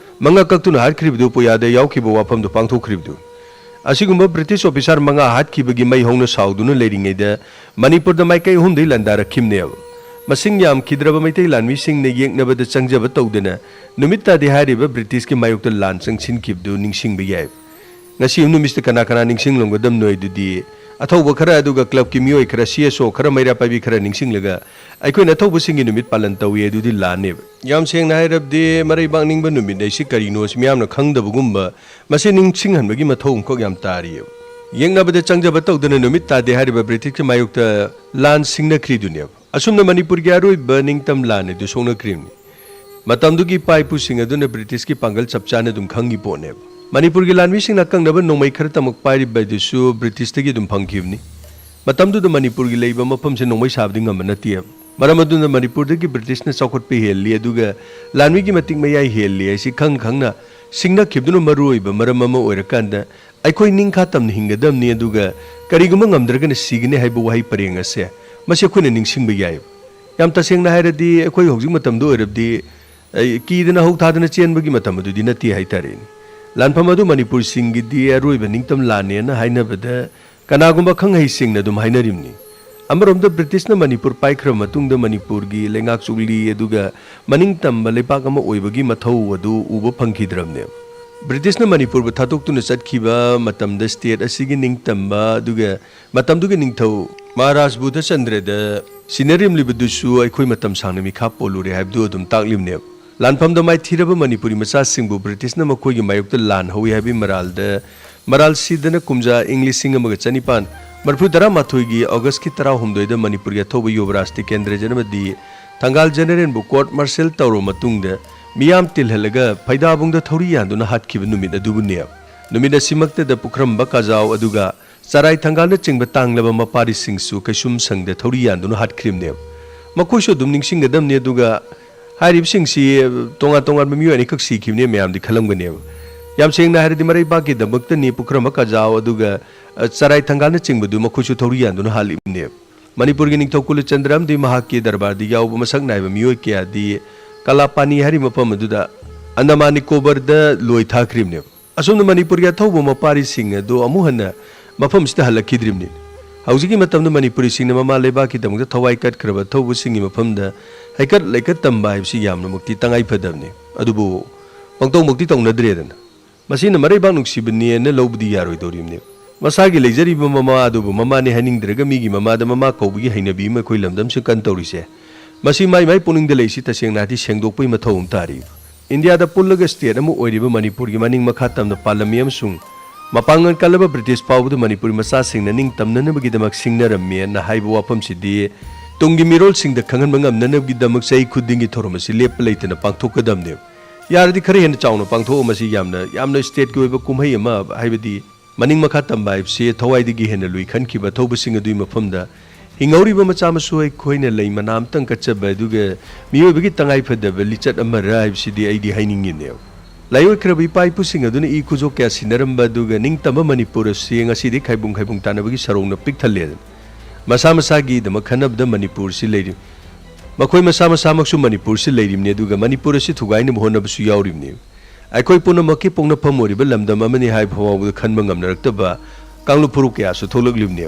ꯃꯉꯛ ꯀꯛꯇꯨꯅ ꯍꯥꯠꯈ꯭ꯔꯤꯕꯗꯨ ꯄꯨꯌꯥꯗ ꯌꯥꯎꯈꯤꯕ ꯋꯥꯐꯝꯗꯨ ꯄꯥꯡꯊꯣꯛꯈ꯭ꯔꯤꯕꯗꯨ? ꯑꯁꯤꯒꯨꯝꯕ ꯕ꯭ꯔꯤꯇꯤꯁ ꯑꯣꯐꯤꯁꯥꯔ ꯃꯉꯥ ꯍꯥꯠꯈꯤꯕꯒꯤ ꯃꯩ ꯍꯧꯅ ꯁꯥꯎꯗꯨꯅ ꯂꯩꯔꯤꯉꯩꯗ ꯃꯅꯤꯄꯨꯔꯗ ꯃꯥꯏꯀꯩ ꯑꯍꯨꯝꯗꯒꯤ ꯂꯥꯟꯗꯥꯔꯛꯈꯤꯕꯅꯦꯕ꯫ ꯃꯁꯤꯡ ꯌꯥꯝꯈꯤꯗ꯭ꯔꯕ ꯃꯩꯇꯩ ꯂꯥꯟꯃꯤꯁꯤꯡꯅ ꯌꯦꯛꯅꯕꯗ ꯆꯪꯖꯕ ꯇꯧꯗꯅ ꯅꯨꯃꯤꯠ ꯇꯥꯗꯦ ꯍꯥꯏꯔꯤꯕ ꯕ꯭ꯔꯤꯇꯤꯁꯀꯤ ꯃꯥꯌꯣꯛꯇ ꯂꯥꯟ ꯆꯪꯁꯤꯟꯈꯤꯕꯗꯨ ꯅꯤꯡꯁꯤꯡꯕ ꯌꯥꯏ꯫ ꯉꯁꯤ ꯅꯨꯃꯤꯠꯁꯤꯗ ꯀꯅꯥ ꯀꯅꯥ ꯅꯤꯡꯁꯤꯡꯂꯝꯒꯗꯕꯅꯣ ꯍꯥꯏꯗꯨꯗꯤ ꯑꯊꯧꯕ ꯈꯔ ꯑꯗꯨꯒ ꯀ꯭ꯂꯕꯀꯤ ꯃꯤꯑꯣꯏ ꯈꯔ, ꯁꯤ ꯑꯦꯁ ꯑꯣ ꯈꯔ, ꯃꯩꯔꯥ ꯄꯥꯏꯕꯤ ꯈꯔ ꯅꯤꯡꯁꯤꯡꯂꯒ ꯑꯩꯈꯣꯏꯅ ꯑꯊꯧꯕꯁꯤꯡꯒꯤ ꯅꯨꯃꯤꯠ ꯄꯥꯂꯟ ꯇꯧꯏ ꯑꯗꯨꯗꯤ ꯂꯥꯟꯅꯦꯕ꯫ ꯌꯥꯝ ꯁꯦꯡꯅ ꯍꯥꯏꯔꯕꯗꯤ ꯃꯔꯩꯕꯥꯛ ꯅꯤꯡꯕ ꯅꯨꯃꯤꯠ ꯍꯥꯏꯁꯤ ꯀꯔꯤꯅꯣ ꯁꯤ ꯃꯤꯌꯥꯝꯅ ꯈꯪꯗꯕꯒꯨꯝꯕ ꯃꯁꯤ ꯅꯤꯡꯁꯤꯡꯍꯟꯕꯒꯤ ꯃꯊꯧ ꯑꯃꯈꯛ ꯌꯥꯝ ꯇꯥꯔꯤꯌꯦꯕ꯫ ꯌꯦꯛꯅꯕꯗ ꯆꯪꯖꯕ ꯇꯧꯗꯅ ꯅꯨꯃꯤꯠ ꯇꯥꯗꯦ ꯍꯥꯏꯔꯤꯕ ꯕ꯭ꯔꯤꯇꯤꯁꯀꯤ ꯃꯥꯌꯣꯛꯇ ꯂꯥꯟ ꯁꯤꯡꯅꯈ꯭ꯔꯤꯗꯨꯅꯦꯕ꯫ ꯑꯁꯨꯝꯅ ꯃꯅꯤꯄꯨꯔꯒꯤ ꯑꯔꯣꯏꯕ ꯅꯤꯡꯇꯝ ꯂꯥꯟ ꯑꯗꯨ ꯁꯣꯛꯅꯈ꯭ꯔꯤꯕꯅꯤ꯫ ꯃꯇꯝꯗꯨꯒꯤ ꯏꯄꯥ ꯏꯄꯨꯁꯤꯡ ꯑꯗꯨꯅ ꯕ꯭ꯔꯤꯇꯤꯁꯀꯤ ꯄꯥꯡꯒꯜ ꯆꯞ ꯆꯥꯅ ꯑꯗꯨꯝ ꯈꯪꯉꯤ ꯄꯣꯠꯅꯦꯕ꯫ ꯃꯅꯤꯄꯨꯔꯒꯤ ꯂꯥꯟꯃꯤꯁꯤꯡꯅ ꯑꯀꯪꯅꯕ ꯅꯣꯡꯃꯩ ꯈꯔ ꯇꯝꯃꯛꯄ ꯍꯥꯏꯔꯤꯕ ꯑꯗꯨꯁꯨ ꯕ꯭ꯔꯤꯇꯤꯁꯇꯒꯤ ꯑꯗꯨꯝ ꯐꯪꯈꯤꯕꯅꯤ꯫ ꯃꯇꯝꯗꯨꯗ ꯃꯅꯤꯄꯨꯔꯒꯤ ꯂꯩꯕ ꯃꯐꯝꯁꯦ ꯅꯣꯡꯃꯩ ꯁꯥꯕꯗꯤ ꯉꯝꯕ ꯅꯠꯇꯦꯕ꯫ ꯃꯔꯝ ꯑꯗꯨꯅ ꯃꯅꯤꯄꯨꯔꯗꯒꯤ ꯕ꯭ꯔꯤꯇꯤꯁꯅ ꯆꯥꯎꯈꯠꯄ ꯍꯦꯜꯂꯤ, ꯑꯗꯨꯒ ꯂꯥꯟꯃꯤꯒꯤ ꯃꯇꯤꯛ ꯃꯌꯥꯏ ꯍꯦꯜꯂꯤ ꯍꯥꯏꯁꯤ ꯈꯪ ꯈꯪꯅ ꯁꯤꯡꯅꯈꯤꯕꯗꯨꯅ ꯃꯔꯨ ꯑꯣꯏꯕ ꯃꯔꯝ ꯑꯃ ꯑꯣꯏꯔꯀꯥꯟꯗ ꯑꯩꯈꯣꯏ ꯅꯤꯡꯈꯥ ꯇꯝꯅ ꯍꯤꯡꯒꯗꯕꯅꯤ, ꯑꯗꯨꯒ ꯀꯔꯤꯒꯨꯝꯕ ꯉꯝꯗ꯭ꯔꯒꯅ ꯁꯤꯒꯅꯤ ꯍꯥꯏꯕ ꯋꯥꯍꯩ ꯄꯔꯦꯡ ꯑꯁꯦ ꯃꯁꯤ ꯑꯩꯈꯣꯏꯅ ꯅꯤꯡꯁꯤꯡꯕ ꯌꯥꯏ꯫ ꯌꯥꯝ ꯇꯁꯦꯡꯅ ꯍꯥꯏꯔꯗꯤ ꯑꯩꯈꯣꯏ ꯍꯧꯖꯤꯛ ꯃꯇꯝꯗ ꯑꯣꯏꯔꯕꯗꯤ ꯑꯩ ꯀꯤꯗꯅ ꯍꯧ ꯊꯥꯗꯅ ꯆꯦꯟꯕꯒꯤ ꯃꯇꯝ ꯑꯗꯨꯗꯤ ꯅꯠꯇꯦ ꯍꯥꯏꯇꯥꯔꯦꯅꯦ꯫ ꯂꯥꯟꯐꯝ ꯑꯗꯨ ꯃꯅꯤꯄꯨꯔꯁꯤꯡꯒꯤꯗꯤ ꯑꯔꯣꯏꯕ ꯅꯤꯡꯇꯝ ꯂꯥꯟꯅꯦꯅ ꯍꯥꯏꯅꯕꯗ ꯀꯅꯥꯒꯨꯝꯕ ꯈꯪꯍꯩꯁꯤꯡꯅ ꯑꯗꯨꯝ ꯍꯥꯏꯅꯔꯤꯕꯅꯤ꯫ ꯑꯃꯔꯣꯝꯗ ꯕ꯭ꯔꯤꯇꯤꯁꯅ ꯃꯅꯤꯄꯨꯔ ꯄꯥꯏꯈ꯭ꯔꯕ ꯃꯇꯨꯡꯗ ꯃꯅꯤꯄꯨꯔꯒꯤ ꯂꯩꯉꯥꯛ ꯆꯨꯛꯂꯤ ꯑꯗꯨꯒ ꯃꯅꯤꯡ ꯇꯝꯕ ꯂꯩꯄꯥꯛ ꯑꯃ ꯑꯣꯏꯕꯒꯤ ꯃꯊꯧ ꯑꯗꯨ ꯎꯕ ꯐꯪꯈꯤꯗ꯭ꯔꯕꯅꯦ꯫ ꯕ꯭ꯔꯤꯇꯤꯁꯅ ꯃꯅꯤꯄꯨꯔꯕꯨ ꯊꯥꯗꯣꯛꯇꯨꯅ ꯆꯠꯈꯤꯕ ꯃꯇꯝꯗ ꯁ꯭ꯇꯦꯠ ꯑꯁꯤꯒꯤ ꯅꯤꯡꯇꯝꯕ ꯑꯗꯨꯒ ꯃꯇꯝꯗꯨꯒꯤ ꯅꯤꯡꯊꯧ ꯃꯍꯥꯔꯥꯖ ꯕꯨꯙꯆꯟꯗ꯭ꯔꯗ ꯁꯤꯟꯅꯔꯤꯕꯗꯨꯁꯨ ꯑꯩꯈꯣꯏ ꯃꯇꯝ ꯁꯥꯡꯅ ꯃꯤꯈꯥ ꯄꯣꯜꯂꯨꯔꯦ ꯍꯥꯏꯕꯗꯨ ꯑꯗꯨꯝ ꯇꯥꯛꯂꯤꯕꯅꯦꯕ꯫ ꯂꯥꯟꯐꯝꯗ ꯃꯥꯏꯊꯤꯔꯕ ꯃꯅꯤꯄꯨꯔꯤ ꯃꯆꯥꯁꯤꯡꯕꯨ ꯕ꯭ꯔꯤꯇꯤꯁꯅ ꯃꯈꯣꯏꯒꯤ ꯃꯥꯌꯣꯛꯇ ꯂꯥꯟ ꯍꯧꯏ ꯍꯥꯏꯕꯒꯤ ꯃꯔꯥꯜꯗ ꯃꯔꯥꯜ ꯁꯤꯗꯅ ꯀꯨꯝꯖꯥ ꯏꯪ ꯂꯤꯁꯤꯡ ꯑꯃꯒ ꯆꯅꯤꯄꯥꯟ ꯃꯔꯤꯐꯨ ꯇꯔꯥꯃꯥꯊꯣꯏꯒꯤ ꯑꯣꯒꯁꯀꯤ ꯇꯔꯥꯍꯨꯝꯗꯣꯏꯗ ꯃꯅꯤꯄꯨꯔꯒꯤ ꯑꯊꯧꯕ ꯌꯨꯕꯔꯥꯖ ꯇꯤꯀꯦꯟꯗ꯭ꯔꯖꯟ ꯑꯃꯗꯤ ꯊꯪꯒꯥꯜ ꯖꯦꯅꯔꯦꯜꯕꯨ ꯀꯣꯔꯠ ꯃꯥꯔꯁꯦꯜ ꯇꯧꯔꯕ ꯃꯇꯨꯡꯗ ꯃꯤꯌꯥꯝ ꯇꯤꯜꯍꯜꯂꯒ ꯐꯩꯗꯥꯕꯨꯡꯗ ꯊꯧꯔꯤ ꯌꯥꯟꯗꯨꯅ ꯍꯥꯠꯈꯤꯕ ꯅꯨꯃꯤꯠ ꯑꯗꯨꯕꯨꯅꯦ꯫ ꯅꯨꯃꯤꯠ ꯑꯁꯤꯃꯛꯇꯗ ꯄꯨꯈ꯭ꯔꯝꯕ ꯀꯥꯖꯥꯎ ꯑꯗꯨꯒ ꯆꯔꯥꯏ ꯊꯪꯒꯥꯜꯅꯆꯤꯡꯕ ꯇꯥꯡꯂꯕ ꯃꯄꯥꯔꯤꯁꯤꯡꯁꯨ ꯀꯩꯁꯨꯝ ꯁꯪꯗ ꯊꯧꯔꯤ ꯌꯥꯟꯗꯨꯅ ꯍꯥꯠꯈ꯭ꯔꯤꯕꯅꯦꯕ꯫ ꯃꯈꯣꯏꯁꯨ ꯑꯗꯨꯝ ꯅꯤꯡꯁꯤꯡꯒꯗꯕꯅꯤ꯫ ꯑꯗꯨꯒ ꯍꯥꯏꯔꯤꯕꯁꯤꯡꯁꯤ ꯇꯣꯉꯥꯟ ꯇꯣꯉꯥꯟꯕ ꯃꯤꯑꯣꯏ ꯑꯅꯤꯈꯛ ꯁꯤꯈꯤꯕꯅꯦ ꯃꯌꯥꯝꯗꯤ ꯈꯜꯂꯝꯒꯅꯦꯕ꯫ ꯌꯥꯝ ꯁꯦꯡꯅ ꯍꯥꯏꯔꯗꯤ ꯃꯔꯩꯕꯥꯛꯀꯤꯗꯃꯛꯇꯅꯤ ꯄꯨꯈ꯭ꯔꯝꯕ ꯀꯥꯖꯥꯎ ꯑꯗꯨꯒ, ꯑ, ꯆꯔꯥꯏ ꯊꯪꯒꯥꯜꯅꯆꯤꯡꯕꯗꯨ ꯃꯈꯣꯏꯁꯨ ꯊꯧꯔꯤ ꯌꯥꯟꯗꯨꯅ ꯍꯥꯠꯂꯤꯕꯅꯦꯕ꯫ ꯃꯅꯤꯄꯨꯔꯒꯤ ꯅꯤꯡꯊꯧ ꯀꯨꯂꯆꯟꯗ꯭ꯔ ꯑꯃꯗꯤ ꯃꯍꯥꯛꯀꯤ ꯗꯔꯕꯥꯔꯗ ꯌꯥꯎꯕ ꯃꯁꯛ ꯅꯥꯏꯕ ꯃꯤꯑꯣꯏ ꯀꯌꯥꯗꯤ ꯀꯂꯥꯄꯥꯅꯤ ꯍꯥꯏꯔꯤꯕ ꯃꯐꯝ ꯑꯗꯨꯗ ꯑꯟꯗꯃꯥꯟ ꯅꯤꯀꯣꯕꯔꯗ ꯂꯣꯏ ꯊꯥꯈ꯭ꯔꯤꯕꯅꯦꯕ꯫ ꯑꯁꯣꯝꯗ ꯃꯅꯤꯄꯨꯔꯒꯤ ꯑꯊꯧꯕ ꯃꯄꯥꯔꯤꯁꯤꯡ ꯑꯗꯨ ꯑꯃꯨꯛ ꯍꯟꯅ ꯃꯐꯝꯁꯤꯗ ꯍꯜꯂꯛꯈꯤꯗ꯭ꯔꯤꯕꯅꯤ꯫ ꯍꯧꯖꯤꯛꯀꯤ ꯃꯇꯝꯗ ꯃꯅꯤꯄꯨꯔꯤꯁꯤꯡꯅ ꯃꯃꯥ ꯂꯩꯕꯥꯛꯀꯤꯗꯃꯛꯇ ꯊꯋꯥꯏ ꯀꯠꯈ꯭ꯔꯕ ꯑꯊꯧꯕꯁꯤꯡꯒꯤ ꯃꯐꯝꯗ ꯍꯩꯀꯠ ꯂꯩꯀꯠ ꯇꯝꯕ ꯍꯥꯏꯕꯁꯤ ꯌꯥꯝꯅꯃꯛꯇꯤ ꯇꯉꯥꯏ ꯐꯗꯕꯅꯤ꯫ ꯑꯗꯨꯕꯨ ꯄꯪꯇꯧꯃꯛꯇꯤ ꯇꯧꯅꯗ꯭ꯔꯦꯗꯅ꯫ ꯃꯁꯤꯅ ꯃꯔꯩꯕꯥꯛ ꯅꯨꯡꯁꯤꯕꯅꯦꯅ ꯂꯧꯕꯗꯤ ꯌꯥꯔꯣꯏꯗꯧꯔꯤꯕꯅꯤ꯫ ꯃꯁꯥꯒꯤ ꯂꯩꯖꯔꯤꯕ ꯃꯃꯥ ꯑꯗꯨꯕꯨ ꯃꯃꯥꯅꯤ ꯍꯥꯏꯅꯤꯡꯗ꯭ꯔꯒ ꯃꯤꯒꯤ ꯃꯃꯥꯗ ꯃꯃꯥ ꯀꯧꯕꯒꯤ ꯍꯩꯅꯕꯤ ꯑꯃ ꯑꯩꯈꯣꯏ ꯂꯝꯗꯝꯁꯤꯗ ꯀꯟ ꯇꯧꯔꯤꯁꯦ, ꯃꯁꯤ ꯃꯥꯏ ꯃꯥꯏ ꯄꯨꯛꯅꯤꯡꯗ ꯂꯩꯁꯤ ꯇꯁꯦꯡꯅ ꯍꯥꯏꯗꯤ ꯁꯦꯡꯗꯣꯛꯄꯒꯤ ꯃꯊꯧ ꯑꯃ ꯇꯥꯔꯤ꯫ ꯏꯟꯗꯤꯌꯥꯗ ꯄꯨꯜꯂꯒ ꯁ꯭ꯇꯦꯠ ꯑꯃ ꯑꯣꯏꯔꯤꯕ ꯃꯅꯤꯄꯨꯔꯒꯤ ꯃꯅꯤꯡ ꯃꯈꯥ ꯇꯝꯅ ꯄꯥꯜꯂꯝꯃꯤ ꯑꯃꯁꯨꯡ ꯃꯄꯥꯡꯒꯜ ꯀꯜꯂꯕ ꯕ꯭ꯔꯤꯇꯤꯁ ꯐꯥꯎꯕꯗ ꯃꯅꯤꯄꯨꯔꯤ ꯃꯆꯥꯁꯤꯡꯅ ꯅꯤꯡꯇꯝꯅꯅꯕꯒꯤꯗꯃꯛ ꯁꯤꯡꯅꯔꯝꯃꯦꯅ ꯍꯥꯏꯕ ꯋꯥꯐꯝꯁꯤꯗꯤ ꯇꯨꯡꯒꯤ ꯃꯤꯔꯣꯜꯁꯤꯡꯗ ꯈꯪꯍꯟꯕ ꯉꯝꯅꯅꯕꯒꯤꯗꯃꯛ ꯆꯍꯤ ꯈꯨꯗꯤꯡꯒꯤ ꯊꯧꯔꯝ ꯑꯁꯤ ꯂꯦꯞꯄ ꯂꯩꯇꯅ ꯄꯥꯡꯊꯣꯛꯀꯗꯕꯅꯦ꯫ ꯌꯥꯔꯗꯤ ꯈꯔ ꯍꯦꯟꯅ ꯆꯥꯎꯅ ꯄꯥꯡꯊꯣꯛꯑꯣ꯫ ꯃꯁꯤ ꯌꯥꯝꯅ, ꯌꯥꯝꯅ ꯁ꯭ꯇꯦꯠꯀꯤ ꯑꯣꯏꯕ ꯀꯨꯝꯍꯩ ꯑꯃ, ꯍꯥꯏꯕꯗꯤ ꯃꯅꯤꯡ ꯃꯈꯥ ꯇꯝꯕ ꯍꯥꯏꯕꯁꯤ ꯊꯋꯥꯏꯗꯒꯤ ꯍꯦꯟꯅ ꯂꯨꯏ ꯈꯟꯈꯤꯕ ꯑꯊꯧꯕꯁꯤꯡ ꯑꯗꯨꯒꯤ ꯃꯐꯝꯗ ꯍꯤꯡꯍꯧꯔꯤꯕ ꯃꯆꯥ ꯃꯁꯨ ꯑꯩꯈꯣꯏꯅ ꯂꯩ ꯃꯅꯥ ꯑꯃꯇꯪ ꯀꯠꯆꯕ ꯑꯗꯨꯒ ꯃꯤꯑꯣꯏꯕꯒꯤ ꯇꯉꯥꯏ ꯐꯗꯕ ꯂꯤꯆꯠ ꯑꯃꯔ ꯍꯥꯏꯕꯁꯤꯗꯤ ꯑꯩꯗꯤ ꯍꯥꯏꯅꯤꯡꯉꯤꯅꯦꯕ꯫ ꯂꯥꯏꯑꯣꯏꯈ꯭ꯔꯕ ꯏꯄꯥ ꯏꯄꯨꯁꯤꯡ ꯑꯗꯨꯅ ꯏ ꯈꯨꯖꯣꯛ ꯀꯌꯥ ꯁꯤꯟꯅꯔꯝꯕ ꯑꯗꯨꯒ ꯅꯤꯡꯇꯝꯕ ꯃꯅꯤꯄꯨꯔ ꯑꯁꯤ ꯉꯁꯤꯗꯤ ꯈꯥꯏꯕꯨꯡ ꯈꯥꯏꯕꯨꯡ ꯇꯥꯟꯅꯕꯒꯤ ꯁꯔꯧꯅ ꯄꯤꯛ ꯊꯜꯂꯦꯗꯅ꯫ ꯃꯁꯥ ꯃꯁꯥꯒꯤꯗꯃꯛ ꯈꯟꯅꯕꯗ ꯃꯅꯤꯄꯨꯔꯁꯤ ꯂꯩꯔꯤ꯫ ꯃꯈꯣꯏ ꯃꯁꯥ ꯃꯁꯥꯃꯛꯁꯨ ꯃꯅꯤꯄꯨꯔꯁꯤ ꯂꯩꯔꯤꯕꯅꯤ, ꯑꯗꯨꯒ ꯃꯅꯤꯄꯨꯔ ꯑꯁꯤ ꯊꯨꯒꯥꯏꯅꯕ ꯍꯣꯠꯅꯕꯁꯨ ꯌꯥꯎꯔꯤꯕꯅꯤ꯫ ꯑꯩꯈꯣꯏ ꯄꯨꯝꯅꯃꯛꯀꯤ ꯄꯣꯛꯅꯐꯝ ꯑꯣꯏꯔꯤꯕ ꯂꯝꯗꯝ ꯑꯃꯅꯤ ꯍꯥꯏꯕ ꯐꯥꯎꯕꯗ ꯈꯟꯕ ꯉꯝꯅꯔꯛꯇꯕ ꯀꯥꯡꯂꯨꯞ ꯐꯨꯔꯨꯞ ꯀꯌꯥꯁꯨ ꯊꯣꯛꯂꯛꯂꯤꯕꯅꯤ꯫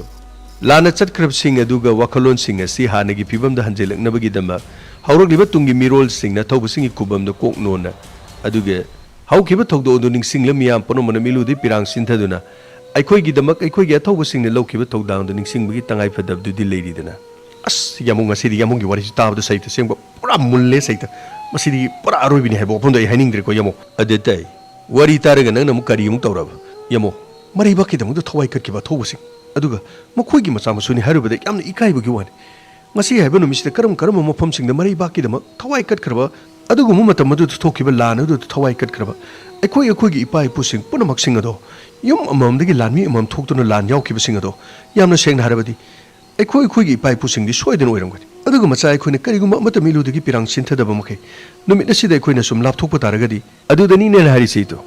ꯂꯥꯟꯅ ꯆꯠꯈ꯭ꯔꯕꯁꯤꯡ ꯑꯗꯨꯒ ꯋꯥꯈꯜꯂꯣꯟꯁꯤꯡ ꯑꯁꯤ ꯍꯥꯟꯅꯒꯤ ꯐꯤꯕꯝꯗ ꯍꯟꯖꯤꯜꯂꯛꯅꯕꯒꯤꯗꯃꯛ ꯍꯧꯔꯛꯂꯤꯕ ꯇꯨꯡꯒꯤ ꯃꯤꯔꯣꯜꯁꯤꯡꯅ ꯑꯊꯧꯕꯁꯤꯡꯒꯤ ꯈꯨꯕꯝꯗ ꯀꯣꯛ ꯅꯣꯟꯅ, ꯑꯗꯨꯒ ꯍꯧꯈꯤꯕ ꯊꯧꯗꯣꯛ ꯑꯗꯨ ꯅꯤꯡꯁꯤꯡꯂ ꯃꯤꯌꯥꯝ ꯄꯨꯝꯅꯃꯛꯅ ꯃꯤꯠꯂꯨꯗꯤ ꯄꯤꯔꯥꯡ ꯁꯤꯟꯊꯗꯨꯅ ꯑꯩꯈꯣꯏꯒꯤꯗꯃꯛ ꯑꯩꯈꯣꯏꯒꯤ ꯑꯊꯧꯕꯁꯤꯡꯅ ꯂꯧꯈꯤꯕ ꯊꯧꯗꯥꯡꯗꯨ ꯅꯤꯡꯁꯤꯡꯕꯒꯤ ꯇꯉꯥꯏꯐꯗꯕꯗꯨꯗꯤ ꯂꯩꯔꯤꯗꯅ꯫ ꯑꯁ, ꯌꯥꯝꯕꯨꯡ, ꯉꯁꯤꯗꯤ ꯌꯥꯝꯕꯨꯡꯒꯤ ꯋꯥꯔꯤꯁꯤ ꯇꯥꯕꯗ ꯁꯍꯤ ꯇꯁꯦꯡꯕ ꯄꯨꯔꯥ ꯃꯨꯜꯂꯦ ꯁꯍꯤ꯫ ꯃꯁꯤꯗꯤ ꯄꯨꯔꯥ ꯑꯔꯣꯏꯕꯤꯅꯤ ꯍꯥꯏꯕ ꯋꯥꯐꯝꯗꯣ ꯑꯩ ꯍꯥꯏꯅꯤꯡꯗ꯭ꯔꯦꯀꯣ ꯌꯥꯝꯕꯨꯡ꯫ ꯑꯗꯨ ꯇꯥꯏ꯫ ꯋꯥꯔꯤ ꯇꯥꯔꯒ ꯅꯪꯅ ꯑꯃꯨꯛ ꯀꯔꯤ ꯑꯃꯨꯛ ꯇꯧꯔꯕ? ꯌꯥꯝꯕꯨꯡ, ꯃꯔꯩꯕꯥꯛꯀꯤꯗꯃꯛꯇ ꯊꯋꯥꯏ ꯀꯠꯈꯤꯕ ꯑꯊꯧꯕꯁꯤꯡ꯫ ꯑꯗꯨꯒ ꯃꯈꯣꯏꯒꯤ ꯃꯆꯥ ꯃꯁꯨꯅꯤ ꯍꯥꯏꯔꯨꯕꯗ ꯌꯥꯝꯅ ꯏꯀꯥꯏꯕꯒꯤ ꯋꯥꯅꯤ꯫ ꯉꯁꯤ ꯍꯥꯏꯕ ꯅꯨꯃꯤꯠꯁꯤꯗ ꯀꯔꯝ ꯀꯔꯝꯕ ꯃꯐꯝꯁꯤꯡꯗ ꯃꯔꯩꯕꯥꯛꯀꯤꯗꯃꯛ ꯊꯋꯥꯏ ꯀꯠꯈ꯭ꯔꯕ, ꯑꯗꯨꯒꯨꯝꯕ ꯃꯇꯝ ꯑꯗꯨꯗ ꯊꯣꯛꯈꯤꯕ ꯂꯥꯟ ꯑꯗꯨꯗ ꯊꯋꯥꯏ ꯀꯠꯈ꯭ꯔꯕ ꯑꯩꯈꯣꯏ, ꯑꯩꯈꯣꯏꯒꯤ ꯏꯄꯥ ꯏꯄꯨꯁꯤꯡ ꯄꯨꯝꯅꯃꯛꯁꯤꯡ ꯑꯗꯣ, ꯌꯨꯝ ꯑꯃꯃꯝꯗꯒꯤ ꯂꯥꯟꯃꯤ ꯑꯃꯃꯝ ꯊꯣꯛꯇꯨꯅ ꯂꯥꯟ ꯌꯥꯎꯈꯤꯕꯁꯤꯡ ꯑꯗꯣ, ꯌꯥꯝꯅ ꯁꯦꯡꯅ ꯍꯥꯏꯔꯕꯗꯤ, ꯑꯩꯈꯣꯏ, ꯑꯩꯈꯣꯏꯒꯤ ꯏꯄꯥ ꯏꯄꯨꯁꯤꯡꯗꯤ ꯁꯣꯏꯗꯅ ꯑꯣꯏꯔꯝꯒꯅꯤ꯫ ꯑꯗꯨꯒ ꯃꯆꯥ ꯑꯩꯈꯣꯏꯅ ꯀꯔꯤꯒꯨꯝꯕ ꯑꯃꯠꯇ ꯃꯤꯠꯂꯨꯗꯒꯤ ꯄꯤꯔꯥꯡ ꯁꯤꯟꯊꯗꯕ ꯃꯈꯩ, ꯅꯨꯃꯤꯠ ꯑꯁꯤꯗ ꯑꯩꯈꯣꯏꯅ ꯁꯨꯝ ꯂꯥꯞꯊꯣꯛꯄ ꯇꯥꯔꯒꯗꯤ, ꯑꯗꯨꯗꯅꯤꯅꯦ ꯑꯩꯅ ꯍꯥꯏꯔꯤꯁꯦ ꯏꯇꯨ꯫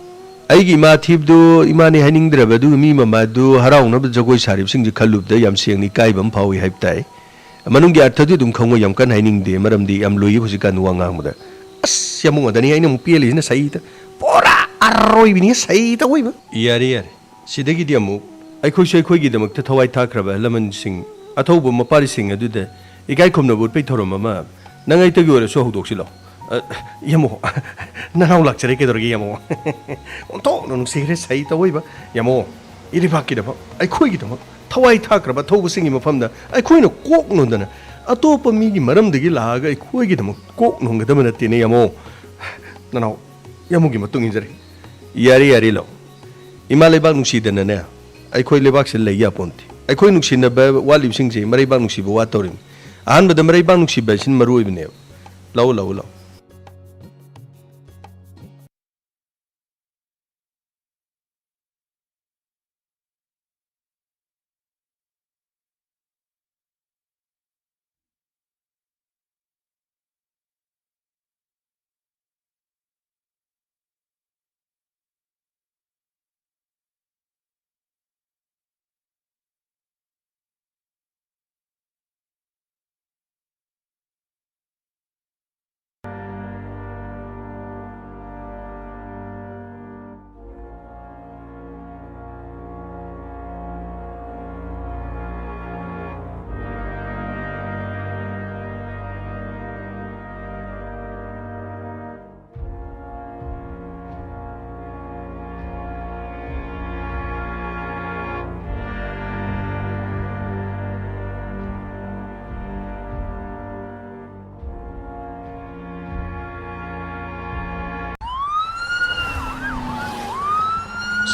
ꯑꯩꯒꯤ ꯏꯃꯥ ꯊꯤꯕꯗꯨ ꯏꯃꯥꯅꯦ ꯍꯥꯏꯅꯤꯡꯗ꯭ꯔꯕ, ꯑꯗꯨꯒ ꯃꯤ ꯃꯃꯥꯗꯨ ꯍꯔꯥꯎꯅꯕ ꯖꯒꯣꯏ ꯁꯥꯔꯤꯕꯁꯤꯡꯁꯦ ꯈꯜꯂꯨꯕꯗ ꯌꯥꯝ ꯁꯦꯡꯅ ꯏꯀꯥꯏꯕ ꯑꯃ ꯐꯥꯎꯏ ꯍꯥꯏꯕ ꯇꯥꯏ꯫ ꯃꯅꯨꯡꯒꯤ ꯑꯔꯊꯗꯨ ꯑꯗꯨꯝ ꯈꯪꯉꯣꯏ, ꯌꯥꯝ ꯀꯟꯅ ꯍꯥꯏꯅꯤꯡꯗꯦ, ꯃꯔꯝꯗꯤ ꯌꯥꯝ ꯂꯨꯏ ꯍꯧꯖꯤꯛꯀꯥꯟ ꯋꯥ ꯉꯥꯡꯕꯗ꯫ ꯑꯁ, ꯌꯥꯝ ꯃꯨꯛꯉꯗꯅꯤ ꯑꯩꯅ ꯑꯃꯨꯛ ꯄꯦꯜꯂꯤꯁꯤꯅ ꯁꯍꯤꯗ꯫ ꯄꯨꯔꯥ ꯑꯔꯣꯏꯕꯤꯅꯤ ꯁꯍꯤ ꯇꯧꯏꯕ꯫ ꯌꯥꯔꯦ, ꯌꯥꯔꯦ꯫ ꯁꯤꯗꯒꯤꯗꯤ ꯑꯃꯨꯛ ꯑꯩꯈꯣꯏꯁꯨ ꯑꯩꯈꯣꯏꯒꯤꯗꯃꯛꯇ ꯊꯋꯥꯏ ꯊꯥꯈ꯭ꯔꯕ ꯑꯍꯜ ꯂꯃꯟꯁꯤꯡ, ꯑꯊꯧꯕ ꯃꯄꯥꯔꯤꯁꯤꯡ ꯑꯗꯨꯗ ꯏꯀꯥꯏ ꯈꯨꯝꯅꯕ ꯎꯠꯄꯩ ꯊꯧꯔꯝ ꯑꯃ ꯅꯪ ꯑꯩꯇꯒꯤ ꯑꯣꯏꯔꯁꯨ ꯍꯧꯗꯣꯛꯁꯤꯜꯂꯣ꯫ ꯑ, ꯌꯥꯃꯣ, ꯅꯅꯥꯎ ꯂꯥꯛꯆꯔꯦ, ꯀꯩꯗꯧꯔꯒꯦ ꯌꯥꯃꯣ? ꯑꯣꯟꯊꯣꯛꯅ ꯅꯨꯡꯁꯤꯈ꯭ꯔꯦ ꯁꯍꯤ ꯇꯧꯏꯕ꯫ ꯌꯥꯃꯣ, ꯏꯔꯩꯕꯥꯛꯀꯤꯗꯃꯛ, ꯑꯩꯈꯣꯏꯒꯤꯗꯃꯛ ꯊꯋꯥꯏ ꯊꯥꯈ꯭ꯔꯕ ꯑꯊꯧꯕꯁꯤꯡꯒꯤ ꯃꯐꯝꯗ ꯑꯩꯈꯣꯏꯅ ꯀꯣꯛ ꯅꯣꯟꯗꯅ ꯑꯇꯣꯞꯄ ꯃꯤꯒꯤ ꯃꯔꯝꯗꯒꯤ ꯂꯥꯛꯑꯒ ꯑꯩꯈꯣꯏꯒꯤꯗꯃꯛ ꯀꯣꯛ ꯅꯣꯟꯒꯗꯕ ꯅꯠꯇꯦꯅꯦ ꯌꯥꯃꯣ꯫ ꯅꯅꯥꯎ ꯌꯥꯃꯣꯒꯤ ꯃꯇꯨꯡ ꯏꯟꯖꯔꯤ꯫ ꯌꯥꯔꯦ, ꯌꯥꯔꯦ, ꯂꯧ꯫ ꯏꯃꯥ ꯂꯩꯕꯥꯛ ꯅꯨꯡꯁꯤꯗꯅꯅꯦ, ꯑꯩꯈꯣꯏ ꯂꯩꯕꯥꯛꯁꯤꯗ ꯂꯩ ꯌꯥꯄꯣꯟꯇꯦ꯫ ꯑꯩꯈꯣꯏ ꯅꯨꯡꯁꯤꯅꯕ ꯋꯥꯠꯂꯤꯕꯁꯤꯡꯁꯦ ꯃꯔꯩꯕꯥꯛ ꯅꯨꯡꯁꯤꯕ ꯋꯥꯠꯇꯧꯔꯤꯕꯅꯤ꯫ ꯑꯍꯥꯟꯕꯗ ꯃꯔꯩꯕꯥꯛ ꯅꯨꯡꯁꯤꯕ ꯍꯥꯏꯁꯤꯅ ꯃꯔꯨ ꯑꯣꯏꯕꯅꯦꯕ꯫ ꯂꯧ, ꯂꯧ, ꯂꯧ꯫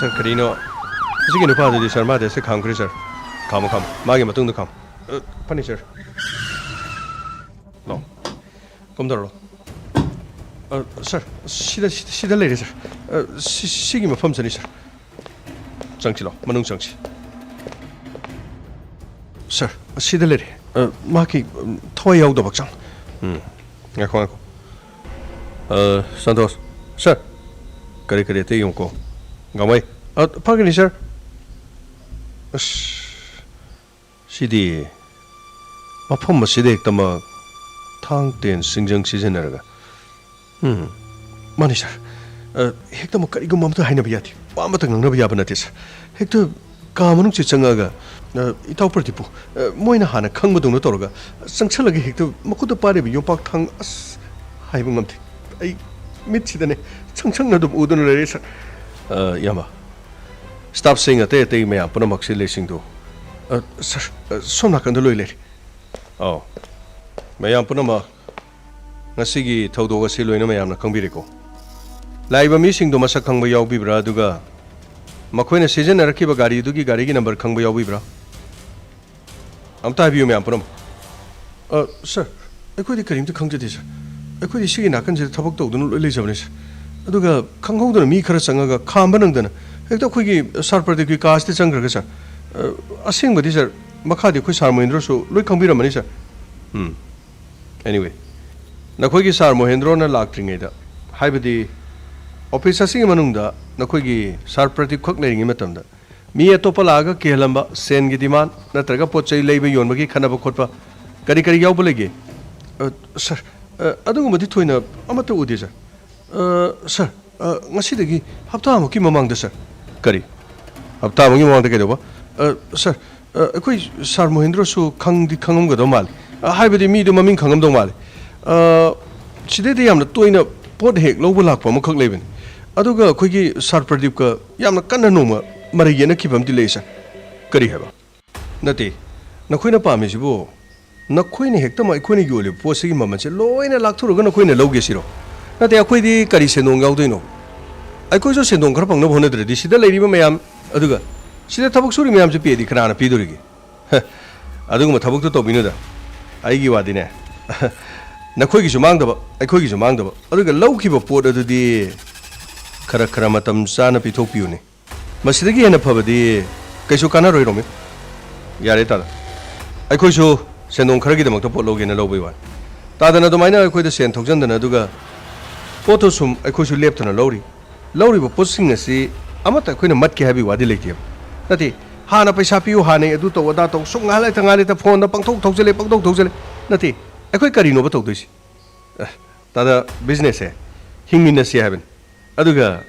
ꯁꯥꯔ, ꯀꯔꯤꯅꯣ? ꯍꯧꯖꯤꯛꯀꯤ ꯅꯨꯄꯥꯗꯨꯗꯤ ꯁꯥꯔ, ꯃꯥꯗꯤ ꯑꯁꯤ ꯈꯥꯝꯈ꯭ꯔꯦ, ꯁꯥꯔ꯫ ꯈꯥꯝꯃꯣ, ꯈꯥꯝꯃꯣ꯫ ꯃꯥꯒꯤ ꯃꯇꯨꯡꯗ ꯈꯥꯝꯃꯣ꯫ ꯑ, ꯐꯅꯤ, ꯁꯥꯔ꯫ ꯂꯥꯛꯑꯣ꯫ ꯀꯝꯗꯧꯔꯣ? ꯑ, ꯁꯥꯔ, ꯁꯤꯗ, ꯁꯤꯗ, ꯁꯤꯗ ꯂꯩꯔꯦ, ꯁꯥꯔ꯫ ꯑ, ꯁꯤ, ꯁꯤꯒꯤ ꯃꯐꯝꯁꯤꯅꯤ, ꯁꯥꯔ꯫ ꯆꯪꯁꯤꯜꯂꯣ, ꯃꯅꯨꯡ ꯆꯪꯁꯤ꯫ ꯁꯥꯔ, ꯑꯁꯤꯗ ꯂꯩꯔꯦ꯫ ꯑ, ꯃꯍꯥꯛꯀꯤ, ꯎꯝ, ꯊꯋꯥꯏ ꯌꯥꯎꯗꯕ ꯍꯛꯆꯥꯡ꯫ ꯎꯝ, ꯉꯥꯏꯈꯣ, ꯉꯥꯏꯈꯣ꯫ ꯑ, ꯁꯟꯇꯣꯁ, ꯁꯥꯔ, ꯀꯔꯤ ꯀꯔꯤ ꯑꯇꯩ ꯌꯦꯡꯉꯨꯀꯣ꯫ ꯒꯥꯡꯃꯩ, ꯑ, ꯐꯒꯅꯤ, ꯁꯥꯔ꯫ ꯑꯁ, ꯁꯤꯗꯤ ꯃꯐꯝ ꯑꯁꯤꯗ ꯍꯦꯛꯇꯃꯛ ꯊꯥꯡ, ꯇꯦꯟ, ꯁꯤꯡꯖꯪ ꯁꯤꯖꯤꯟꯅꯔꯒ꯫ ꯎꯝ, ꯃꯥꯅꯤ, ꯁꯥꯔ꯫ ꯑ, ꯍꯦꯛꯇꯃꯛ ꯀꯔꯤꯒꯨꯝꯕ ꯑꯃꯇ ꯍꯥꯏꯅꯕ ꯌꯥꯗꯦ꯫ ꯋꯥ ꯑꯃꯇ ꯉꯥꯡꯅꯕ ꯌꯥꯕ ꯅꯠꯇꯦ, ꯁꯥꯔ꯫ ꯍꯦꯛꯇ ꯀꯥ ꯃꯅꯨꯡꯁꯤ ꯆꯪꯉꯛꯑꯒ, ꯑ, ꯏꯇꯥꯎ ꯄ꯭ꯔꯗꯤꯞꯄꯨ, ꯑ, ꯃꯣꯏꯅ ꯍꯥꯟꯅ ꯈꯪꯕꯗꯧꯅ ꯇꯧꯔꯒ ꯆꯪꯁꯜꯂꯒ ꯍꯦꯛꯇ ꯃꯈꯨꯠꯇ ꯄꯥꯏꯔꯤꯕ ꯌꯣꯝꯄꯥꯛ ꯊꯥꯡ, ꯑꯁ, ꯍꯥꯏꯕ ꯉꯝꯗꯦ꯫ ꯑꯩ ꯃꯤꯠꯁꯤꯗꯅꯦ ꯁꯪ ꯁꯪꯅ ꯑꯗꯨꯝ ꯎꯗꯨꯅ ꯂꯩꯔꯦ, ꯁꯥꯔ꯫ ꯑ, ꯏꯌꯥꯝꯕ, ꯁ꯭ꯇꯥꯐꯁꯤꯡ ꯑꯇꯩ ꯑꯇꯩ ꯃꯌꯥꯝ ꯄꯨꯝꯅꯃꯛꯁꯤ ꯂꯩꯁꯤꯡꯗꯨ꯫ ꯑ, ꯁꯥꯔ, ꯑ, ꯁꯣꯝ ꯅꯥꯀꯟꯗ ꯂꯣꯏ ꯂꯩꯔꯦ꯫ ꯑꯧ꯫ ꯃꯌꯥꯝ ꯄꯨꯝꯅꯃꯛ, ꯉꯁꯤꯒꯤ ꯊꯧꯗꯣꯛ ꯑꯁꯤ ꯂꯣꯏꯅ ꯃꯌꯥꯝꯅ ꯈꯪꯕꯤꯔꯦꯀꯣ? ꯂꯥꯛꯏꯕ ꯃꯤꯁꯤꯡꯗꯨ ꯃꯁꯛ ꯈꯪꯕ ꯌꯥꯎꯕꯤꯕ꯭ꯔꯥ? ꯑꯗꯨꯒ ꯃꯈꯣꯏꯅ ꯁꯤꯖꯤꯟꯅꯔꯛꯈꯤꯕ ꯒꯥꯔꯤꯗꯨꯒꯤ ꯒꯥꯔꯤꯒꯤ ꯅꯝꯕꯔ ꯈꯪꯕ ꯌꯥꯎꯕꯤꯕ꯭ꯔꯥ? ꯑꯝꯇ ꯍꯥꯏꯕꯤꯌꯨ, ꯃꯌꯥꯝ ꯄꯨꯝꯅꯃꯛ꯫ ꯑ, ꯁꯥꯔ, ꯑꯩꯈꯣꯏꯗꯤ ꯀꯔꯤꯝꯇ ꯈꯪꯖꯗꯦ, ꯁꯥꯔ꯫ ꯑꯩꯈꯣꯏꯗꯤ ꯁꯤꯒꯤ ꯅꯥꯀꯟꯁꯤꯗ ꯊꯕꯛ ꯇꯧꯗꯨꯅ ꯂꯣꯏ ꯂꯩꯖꯕꯅꯤ, ꯁꯥꯔ꯫ ꯑꯗꯨꯒ ꯈꯪꯍꯧꯗꯅ ꯃꯤ ꯈꯔ ꯆꯪꯉꯒ ꯈꯥꯝꯕ ꯅꯪꯗꯅ ꯍꯦꯛꯇ ꯑꯩꯈꯣꯏꯒꯤ ꯁꯥꯔ ꯄ꯭ꯔꯗꯤꯞꯀꯤ ꯀꯥꯁꯤꯗ ꯆꯪꯈ꯭ꯔꯒ, ꯁꯥꯔ, ꯑ, ꯑꯁꯦꯡꯕꯗꯤ, ꯁꯥꯔ, ꯃꯈꯥꯗꯤ ꯑꯩꯈꯣꯏ ꯁꯥꯔ ꯃꯣꯍꯦꯟꯗ꯭ꯔꯣꯁꯨ ꯂꯣꯏ ꯈꯪꯕꯤꯔꯝꯃꯅꯤ, ꯁꯥꯔ꯫ ꯎꯝ꯫ Anyway, ꯅꯈꯣꯏꯒꯤ ꯁꯥꯔ ꯃꯣꯍꯦꯟꯗ꯭ꯔꯣꯅ ꯂꯥꯛꯇ꯭ꯔꯤꯉꯩꯗ, ꯍꯥꯏꯕꯗꯤ ꯑꯣꯐꯤꯁ ꯑꯁꯤꯒꯤ ꯃꯅꯨꯡꯗ ꯅꯈꯣꯏꯒꯤ ꯁꯥꯔ ꯄ꯭ꯔꯗꯤꯞ ꯈꯛ ꯂꯩꯔꯤꯉꯩ ꯃꯇꯝꯗ, ꯃꯤ ꯑꯇꯣꯞꯄ ꯂꯥꯛꯑꯒ ꯀꯤꯍꯜꯂꯝꯕ, ꯁꯦꯟꯒꯤ ꯗꯤꯃꯥꯟ ꯅꯠꯇ꯭ꯔꯒ ꯄꯣꯠ ꯆꯩ ꯂꯩꯕ ꯌꯣꯟꯕꯒꯤ ꯈꯠꯅꯕ ꯈꯣꯠꯄ ꯀꯔꯤ ꯀꯔꯤ ꯌꯥꯎꯕ ꯂꯩꯒꯦ? ꯑ, ꯁꯥꯔ, ꯑ, ꯑꯗꯨꯒꯨꯝꯕꯗꯤ ꯊꯣꯏꯅ ꯑꯃꯠꯇ ꯎꯗꯦ, ꯁꯥꯔ꯫ ꯑ, ꯁꯥꯔ, ꯑ, ꯉꯁꯤꯗꯒꯤ ꯍꯞꯇꯥꯃꯨꯛꯀꯤ ꯃꯃꯥꯡꯗ, ꯁꯥꯔ꯫ ꯀꯔꯤ? ꯍꯞꯇꯥꯃꯨꯛꯀꯤ ꯃꯃꯥꯡꯗ ꯀꯩꯗꯧꯕ? ꯑ, ꯁꯥꯔ, ꯑ, ꯑꯩꯈꯣꯏ ꯁꯥꯔ ꯃꯣꯍꯦꯟꯗ꯭ꯔꯣꯁꯨ ꯈꯪꯗꯤ ꯈꯪꯉꯝꯒꯗꯧ ꯃꯥꯜꯂꯤ꯫ ꯑ, ꯍꯥꯏꯕꯗꯤ ꯃꯤꯗꯨ ꯃꯃꯤꯡ ꯈꯪꯉꯝꯗꯧ ꯃꯥꯜꯂꯤ꯫ ꯑ, ꯁꯤꯗꯩꯗ ꯌꯥꯝꯅ ꯇꯣꯏꯅ ꯄꯣꯠ ꯍꯦꯛ ꯂꯧꯕ ꯂꯥꯛꯄ ꯑꯃꯈꯛ ꯂꯩꯕꯅꯤ꯫ ꯑꯗꯨꯒ ꯑꯩꯈꯣꯏꯒꯤ ꯁꯥꯔ ꯄ꯭ꯔꯗꯤꯞꯀ ꯌꯥꯝꯅ ꯀꯟꯅ ꯅꯣꯡꯃ ꯃꯔꯩ ꯌꯦꯠꯅꯈꯤꯕ ꯑꯃꯗꯤ ꯂꯩ, ꯁꯥꯔ꯫ ꯀꯔꯤ ꯍꯥꯏꯕ? ꯅꯠꯇꯦ, ꯅꯈꯣꯏꯅ ꯄꯥꯝꯃꯤꯁꯤꯕꯨ ꯅꯈꯣꯏꯅ ꯍꯦꯛꯇꯃꯛ ꯑꯩꯈꯣꯏꯅ ꯌꯣꯜꯂꯤꯕ ꯄꯣꯠꯁꯤꯒꯤ ꯃꯃꯜꯁꯦ ꯂꯣꯏꯅ ꯂꯥꯛꯊꯣꯔꯒ ꯅꯈꯣꯏꯅ ꯂꯧꯒꯦ ꯁꯤꯔꯣ? ꯅꯠꯇꯦ, ꯑꯩꯈꯣꯏꯗꯤ ꯀꯔꯤ ꯁꯦꯟꯗꯣꯡ ꯌꯥꯎꯗꯣꯏꯅꯣ? ꯑꯩꯈꯣꯏꯁꯨ ꯁꯦꯟꯗꯣꯡ ꯈꯔ ꯐꯪꯅꯕ ꯍꯣꯠꯅꯗ꯭ꯔꯗꯤ ꯁꯤꯗ ꯂꯩꯔꯤꯕ ꯃꯌꯥꯝ, ꯑꯗꯨꯒ ꯁꯤꯗ ꯊꯕꯛ ꯁꯨꯔꯤ ꯃꯌꯥꯝꯁꯦ ꯄꯦꯗꯤ ꯀꯅꯥꯅ ꯄꯤꯗꯣꯔꯤꯒꯦ? ꯑꯗꯨꯒꯨꯝꯕ ꯊꯕꯛꯇꯣ ꯇꯧꯕꯤꯅꯨꯗ꯫ ꯑꯩꯒꯤ ꯋꯥꯗꯤꯅꯦ, ꯅꯈꯣꯏꯒꯤꯁꯨ ꯃꯥꯡꯗꯕ, ꯑꯩꯈꯣꯏꯒꯤꯁꯨ ꯃꯥꯡꯗꯕ꯫ ꯑꯗꯨꯒ ꯂꯧꯈꯤꯕ ꯄꯣꯠ ꯑꯗꯨꯗꯤ ꯈꯔ ꯈꯔ ꯃꯇꯝ ꯆꯥꯅ ꯄꯤꯊꯣꯛꯄꯤꯌꯨꯅꯦ꯫ ꯃꯁꯤꯗꯒꯤ ꯍꯦꯟꯅ ꯐꯕꯗꯤ ꯀꯩꯁꯨ ꯀꯥꯟꯅꯔꯣꯏ, ꯔꯣꯃꯤꯌꯣ꯫ ꯌꯥꯔꯦ, ꯇꯥꯗ꯫ ꯑꯩꯈꯣꯏꯁꯨ ꯁꯦꯟꯗꯣꯡ ꯈꯔꯒꯤꯗꯃꯛꯇ ꯄꯣꯠ ꯂꯧꯒꯦꯅ ꯂꯧꯕꯩ ꯋꯥꯅꯤ꯫ ꯇꯥꯗꯅ ꯑꯗꯨꯃꯥꯏꯅ ꯑꯩꯈꯣꯏꯗ ꯁꯦꯟ ꯊꯧꯖꯟꯗꯅ, ꯑꯗꯨꯒ ꯄꯣꯠꯇꯣ ꯁꯨꯝ ꯑꯩꯈꯣꯏꯁꯨ ꯂꯦꯞꯇꯅ ꯂꯧꯔꯤ꯫ ꯂꯧꯔꯤꯕ ꯄꯣꯠꯁꯤꯡ ꯑꯁꯤ ꯑꯃꯠꯇ ꯑꯩꯈꯣꯏꯅ ꯃꯠꯀꯦ ꯍꯥꯏꯕꯒꯤ ꯋꯥꯗꯤ ꯂꯩꯇꯦꯕ꯫ ꯅꯠꯇꯦ, ꯍꯥꯟꯅ ꯄꯩꯁꯥ ꯄꯤꯌꯨ, ꯍꯥꯟꯅ ꯑꯗꯨ ꯇꯧ, ꯑꯗꯥ ꯇꯧ, ꯁꯨꯝ ꯉꯥꯏꯍꯥꯛ ꯂꯩꯇ, ꯉꯥꯏꯍꯥꯛ ꯂꯩꯇ ꯐꯣꯟꯗ ꯄꯪꯊꯧ ꯊꯧꯖꯜꯂꯦ, ꯄꯪꯊꯧ ꯊꯧꯖꯜꯂꯦ꯫ ꯅꯠꯇꯦ, ꯑꯩꯈꯣꯏ ꯀꯔꯤꯅꯣꯕ ꯇꯧꯗꯣꯏꯁꯤ? ꯑꯦ, ꯇꯥꯗ, ꯕꯤꯖꯤꯅꯦꯁꯁꯦ ꯍꯤꯡꯃꯤꯟꯅꯁꯤ ꯍꯥꯏꯕꯅꯤ꯫ ꯑꯗꯨꯒ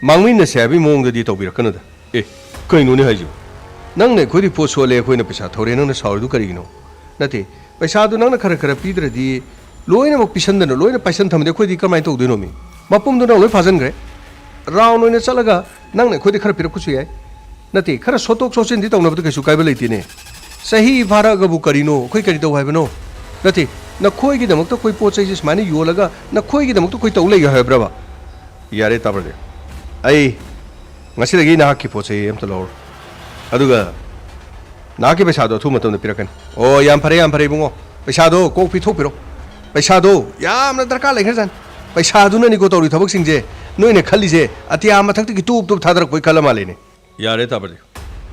ꯃꯥꯡꯃꯤꯟꯅꯁꯤ ꯍꯥꯏꯕꯒꯤ ꯃꯑꯣꯡꯗꯗꯤ ꯇꯧꯕꯤꯔꯛꯀꯅꯨꯗ꯫ ꯑꯦ, ꯀꯩꯅꯣꯅꯦ ꯍꯥꯏꯁꯤꯕꯨ? ꯅꯪꯅ ꯑꯩꯈꯣꯏꯗꯤ ꯄꯣꯠ ꯁꯣꯠꯂꯦ, ꯑꯩꯈꯣꯏꯅ ꯄꯩꯁꯥ ꯊꯧꯔꯦ, ꯅꯪꯅ ꯁꯥꯎꯔꯤꯗꯨ ꯀꯔꯤꯒꯤꯅꯣ? ꯅꯠꯇꯦ, ꯄꯩꯁꯥꯗꯨ ꯅꯪꯅ ꯈꯔ ꯈꯔ ꯄꯤꯗ꯭ꯔꯗꯤ, ꯂꯣꯏꯅꯃꯛ ꯄꯤꯁꯟꯗꯅ, ꯂꯣꯏꯅ ꯄꯥꯏꯁꯟ ꯊꯝꯃꯗꯤ ꯑꯩꯈꯣꯏꯗꯤ ꯀꯃꯥꯏꯅ ꯇꯧꯗꯣꯏꯅꯣ ꯃꯤ? ꯃꯄꯨꯝꯗꯨ ꯅꯪ ꯂꯣꯏ ꯐꯥꯖꯟꯈ꯭ꯔꯦ꯫ ꯔꯥꯎꯟ ꯑꯣꯏꯅ ꯆꯠꯂꯒ ꯅꯪꯅ ꯑꯩꯈꯣꯏꯗ ꯈꯔ ꯄꯤꯔꯛꯄꯁꯨ ꯌꯥꯏ꯫ ꯅꯠꯇꯦ, ꯈꯔ ꯁꯣꯠꯇꯣꯛ ꯁꯣꯠꯆꯤꯟꯗꯤ ꯇꯧꯅꯕꯗ ꯀꯩꯁꯨ ꯀꯥꯏꯕ ꯂꯩꯇꯦꯅꯦ꯫ ꯆꯍꯤ ꯐꯥꯔꯛꯑꯒꯕꯨ ꯀꯔꯤꯅꯣ? ꯑꯩꯈꯣꯏ ꯀꯔꯤ ꯇꯧ ꯍꯥꯏꯕꯅꯣ? ꯅꯠꯇꯦ, ꯅꯈꯣꯏꯒꯤꯗꯃꯛꯇ ꯑꯩꯈꯣꯏ ꯄꯣꯠ ꯆꯩꯁꯦ ꯁꯨꯃꯥꯏꯅ ꯌꯣꯜꯂꯒ ꯅꯈꯣꯏꯒꯤꯗꯃꯛꯇ ꯑꯩꯈꯣꯏ ꯇꯧ ꯂꯩꯒꯦ ꯍꯥꯏꯕ꯭ꯔꯕ? ꯌꯥꯔꯦ, ꯇꯥꯕ꯭ꯔꯗꯤ? ꯑꯩ ꯉꯁꯤꯗꯒꯤ ꯅꯍꯥꯛꯀꯤ ꯄꯣꯠ ꯆꯩ ꯑꯝꯇ ꯂꯧꯔꯣꯏ꯫ ꯑꯗꯨꯒ ꯅꯍꯥꯛꯀꯤ ꯄꯩꯁꯥꯗꯣ ꯑꯊꯨꯕ ꯃꯇꯝꯗ ꯄꯤꯔꯛꯀꯅꯤ꯫ ꯑꯣ, ꯌꯥꯝ ꯐꯔꯦ, ꯌꯥꯝ ꯐꯔꯦ, ꯏꯕꯨꯡꯉꯣ꯫ ꯄꯩꯁꯥꯗꯣ ꯀꯣꯛ ꯄꯤꯊꯣꯛꯄꯤꯔꯣ꯫ ꯄꯩꯁꯥꯗꯣ ꯌꯥꯝꯅ ꯗꯔꯀꯥꯔ ꯂꯩꯈ꯭ꯔꯖꯥꯠꯅꯤ꯫ ꯄꯩꯁꯥꯗꯨꯅꯅꯤꯀꯣ ꯇꯧꯔꯤ ꯊꯕꯛꯁꯤꯡꯁꯦ꯫ ꯅꯣꯏꯅ ꯈꯜꯂꯤꯁꯦ ꯑꯇꯤꯌꯥ ꯃꯊꯛꯇꯒꯤ ꯇꯨꯞ ꯇꯨꯞ ꯊꯥꯗꯔꯛꯄꯩ ꯈꯜꯂ ꯃꯥꯜꯂꯦꯅꯦ꯫ ꯌꯥꯔꯦ, ꯇꯥꯕ꯭ꯔꯗꯤ?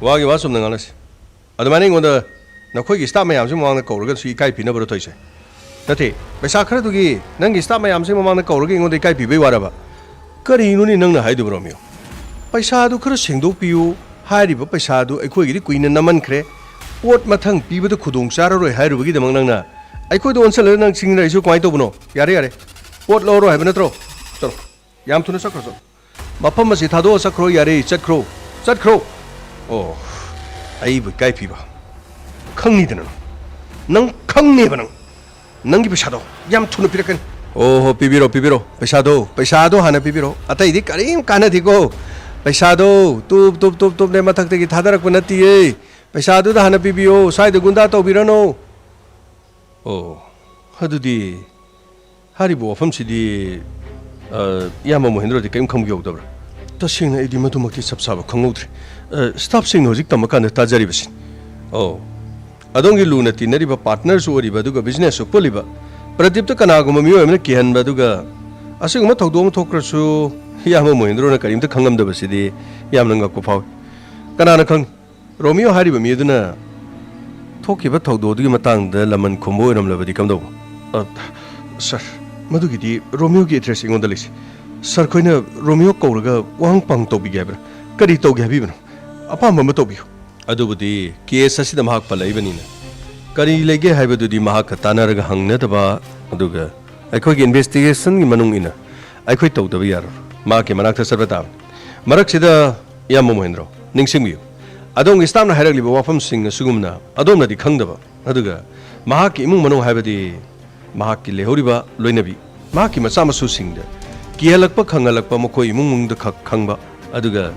ꯋꯥꯒꯤ ꯋꯥ ꯆꯨꯝꯅ ꯉꯥꯡꯅꯁꯤ꯫ ꯑꯗꯨꯃꯥꯏꯅ ꯑꯩꯉꯣꯟꯗ ꯅꯈꯣꯏꯒꯤ ꯁ꯭ꯇꯥꯐ ꯃꯌꯥꯝꯁꯤ ꯃꯃꯥꯡꯗ ꯀꯧꯔꯒꯁꯨ ꯏꯀꯥꯏ ꯄꯤꯅꯕꯔꯣ ꯇꯧꯔꯤꯁꯦ? ꯅꯠꯇꯦ, ꯄꯩꯁꯥ ꯈꯔꯗꯨꯒꯤ ꯅꯪꯒꯤ ꯁ꯭ꯇꯥꯐ ꯃꯌꯥꯝꯁꯤ ꯃꯃꯥꯡꯗ ꯀꯧꯔꯒ ꯑꯩꯉꯣꯟꯗ ꯏꯀꯥꯏ ꯄꯤꯕꯩ ꯋꯥꯔꯕ? ꯀꯔꯤꯅꯣꯅꯦ ꯅꯪꯅ ꯍꯥꯏꯗꯨꯕꯨ, ꯔꯣꯃꯤꯌꯣ? ꯄꯩꯁꯥꯗꯨ ꯈꯔ ꯁꯦꯡꯗꯣꯛꯄꯤꯌꯨ꯫ ꯍꯥꯏꯔꯤꯕ ꯄꯩꯁꯥꯗꯨ ꯑꯩꯈꯣꯏꯒꯤꯗꯤ ꯀꯨꯏꯅ ꯅꯝꯃꯟꯈ꯭ꯔꯦ꯫ ꯄꯣꯠ ꯃꯊꯪ ꯄꯤꯕꯗ ꯈꯨꯗꯣꯡ ꯆꯥꯔꯔꯣꯏ ꯍꯥꯏꯔꯨꯕꯒꯤꯗꯃꯛ ꯅꯪꯅ ꯑꯩꯈꯣꯏꯗ ꯑꯣꯟꯁꯤꯜꯂꯒ ꯅꯪ ꯆꯤꯡꯅꯔꯛꯏꯁꯨ ꯀꯃꯥꯏꯅ ꯇꯧꯕꯅꯣ? ꯌꯥꯔꯦ, ꯌꯥꯔꯦ꯫ ꯄꯣꯠ ꯂꯧꯔꯣꯏ ꯍꯥꯏꯕ ꯅꯠꯇ꯭ꯔꯣ? ꯆꯠꯂꯣ꯫ ꯌꯥꯝ ꯊꯨꯅ ꯆꯠꯈ꯭ꯔꯣ, ꯆꯠꯂꯣ꯫ ꯃꯐꯝ ꯑꯁꯤ ꯊꯥꯗꯣꯛꯑ ꯆꯠꯈ꯭ꯔꯣ, ꯌꯥꯔꯦ, ꯆꯠꯈ꯭ꯔꯣ꯫ ꯆꯠꯈ꯭ꯔꯣ꯫ ꯑꯣ, ꯑꯩꯕꯨ ꯏꯀꯥꯏ ꯄꯤꯕ꯫ ꯈꯪꯅꯤꯗꯅ ꯅꯪ꯫ ꯅꯪ ꯈꯪꯅꯦꯕ ꯅꯪ꯫ ꯅꯪꯒꯤ ꯄꯩꯁꯥꯗꯣ ꯌꯥꯝ ꯊꯨꯅ ꯄꯤꯔꯛꯀꯅꯤ꯫ ꯑꯣ ꯍꯣ, ꯄꯤꯕꯤꯔꯣ, ꯄꯤꯕꯤꯔꯣ꯫ ꯄꯩꯁꯥꯗꯣ, ꯄꯩꯁꯥꯗꯣ ꯍꯥꯟꯅ ꯄꯤꯕꯤꯔꯣ꯫ ꯑꯇꯩꯗꯤ ꯀꯔꯤꯝ ꯀꯥꯟꯅꯗꯦꯀꯣ꯫ ꯄꯩꯁꯥꯗꯣ ꯇꯨꯞ, ꯇꯨꯞ, ꯇꯨꯞ, ꯇꯨꯞꯅꯦ ꯃꯊꯛꯇꯒꯤ ꯊꯥꯗꯔꯛꯄ ꯅꯠꯇꯤꯌꯦ꯫ ꯄꯩꯁꯥꯗꯨꯗ ꯍꯥꯟꯅ ꯄꯤꯕꯤꯌꯣ꯫ ꯁ꯭ꯋꯥꯏꯗ ꯒꯨꯟꯗꯥ ꯇꯧꯕꯤꯔꯅꯨ꯫ ꯑꯣ, ꯑꯗꯨꯗꯤ ꯍꯥꯏꯔꯤꯕ ꯋꯥꯐꯝꯁꯤꯗꯤ, ꯑ, ꯏꯌꯥꯝꯕ ꯃꯣꯍꯦꯟꯗ꯭ꯔꯣꯗꯤ ꯀꯔꯤꯝ ꯈꯪꯕꯤꯍꯧꯗꯕ꯭ꯔꯥ? ꯇꯁꯦꯡꯅ ꯑꯩꯗꯤ ꯃꯗꯨꯃꯛꯇꯤ ꯆꯞ ꯆꯥꯕ ꯈꯪꯍꯧꯗ꯭ꯔꯦ꯫ ꯑ, ꯁ꯭ꯇꯥꯐꯁꯤꯡꯅ ꯍꯧꯖꯤꯛ ꯇꯝꯃꯀꯥꯟꯗ ꯇꯥꯖꯔꯤꯕꯁꯤꯅꯤ꯫ ꯑꯣ, ꯑꯗꯣꯝꯒꯤ ꯂꯨꯅ ꯇꯤꯟꯅꯔꯤꯕ ꯄꯥꯔꯠꯅꯔꯁꯨ ꯑꯣꯏꯔꯤꯕ, ꯑꯗꯨꯒ ꯕꯤꯖꯤꯅꯦꯁꯁꯨ ꯄꯨꯜꯂꯤꯕ ꯄ꯭ꯔꯗꯤꯞꯇ ꯀꯅꯥꯒꯨꯝꯕ ꯃꯤꯑꯣꯏ ꯑꯃꯅ ꯀꯤꯍꯟꯕ, ꯑꯗꯨꯒ ꯑꯁꯤꯒꯨꯝꯕ ꯊꯧꯗꯣꯛ ꯑꯃ ꯊꯣꯛꯈ꯭ꯔꯁꯨ ꯏꯌꯥꯝꯕ ꯃꯣꯍꯦꯟꯗ꯭ꯔꯣꯅ ꯀꯔꯤꯝꯇ ꯈꯪꯂꯝꯗꯕꯁꯤꯗꯤ ꯌꯥꯝꯅ ꯉꯛꯄ ꯐꯥꯎꯏ꯫ ꯀꯅꯥꯅ ꯈꯪ? ꯔꯣꯃꯤꯌꯣ ꯍꯥꯏꯔꯤꯕ ꯃꯤ ꯑꯗꯨꯅ ꯊꯣꯛꯈꯤꯕ ꯊꯧꯗꯣꯛ ꯑꯗꯨꯒꯤ ꯃꯇꯥꯡꯗ ꯂꯃꯟ ꯈꯨꯝꯕ ꯑꯣꯏꯔꯝꯂꯕꯗꯤ ꯀꯝꯗꯧꯕ? ꯑ, ꯁꯥꯔ, ꯃꯗꯨꯒꯤꯗꯤ ꯔꯣꯃꯤꯌꯣꯒꯤ ꯑꯦꯗ꯭ꯔꯦꯁ ꯑꯩꯉꯣꯟꯗ ꯂꯩꯁꯦ꯫ ꯁꯥꯔ, ꯑꯩꯈꯣꯏꯅ ꯔꯣꯃꯤꯌꯣ ꯀꯧꯔꯒ ꯋꯥꯍꯪ ꯄꯥꯎꯍꯪ ꯇꯧꯕꯤꯒꯦ ꯍꯥꯏꯕ꯭ꯔꯥ? ꯀꯔꯤ ꯇꯧꯒꯦ ꯍꯥꯏꯕꯤꯕꯅꯣ? ꯑꯄꯥꯝꯕ ꯑꯃ ꯇꯧꯕꯤꯌꯨ꯫ ꯑꯗꯨꯕꯨꯗꯤ ꯀꯦꯁ ꯑꯁꯤꯗ ꯃꯍꯥꯛ ꯄꯜꯂꯛꯏꯕꯅꯤꯅ꯫ ꯀꯔꯤ ꯂꯩꯒꯦ ꯍꯥꯏꯕꯗꯨꯗꯤ ꯃꯍꯥꯛꯀ ꯇꯥꯟꯅꯔꯒ ꯍꯪꯅꯗꯕ, ꯑꯗꯨꯒ ꯑꯩꯈꯣꯏꯒꯤ ꯏꯟꯚꯦꯁꯇꯤꯒꯦꯁꯟꯒꯤ ꯃꯅꯨꯡ ꯏꯟꯅ ꯑꯩꯈꯣꯏ ꯇꯧꯗꯕ ꯌꯥꯔꯣꯏ꯫ ꯃꯍꯥꯛꯀꯤ ꯃꯅꯥꯛꯇ ꯆꯠꯄ ꯇꯥꯕꯅꯤ꯫ ꯃꯔꯛꯁꯤꯗ, ꯏꯌꯥꯝꯕ ꯃꯣꯍꯦꯟꯗ꯭ꯔꯣ, ꯅꯤꯡꯁꯤꯡꯕꯤꯌꯨ, ꯑꯗꯣꯝꯒꯤ ꯁ꯭ꯇꯥꯐꯅ ꯍꯥꯏꯔꯛꯂꯤꯕ ꯋꯥꯐꯝꯁꯤꯡ ꯑꯁꯤꯒꯨꯝꯅ ꯑꯗꯣꯝꯅꯗꯤ ꯈꯪꯗꯕ, ꯑꯗꯨꯒ ꯃꯍꯥꯛꯀꯤ ꯏꯃꯨꯡ ꯃꯅꯨꯡ ꯍꯥꯏꯕꯗꯤ ꯃꯍꯥꯛꯀꯤ ꯂꯩꯍꯧꯔꯤꯕ ꯂꯣꯏꯅꯕꯤ, ꯃꯍꯥꯛꯀꯤ ꯃꯆꯥ ꯃꯁꯨꯁꯤꯡꯗ ꯀꯤꯍꯜꯂꯛꯄ ꯈꯪꯍꯜꯂꯛꯄ ꯃꯈꯣꯏ ꯏꯃꯨꯡ ꯃꯅꯨꯡꯗ ꯈꯛ ꯈꯪꯕ, ꯑꯗꯨꯒ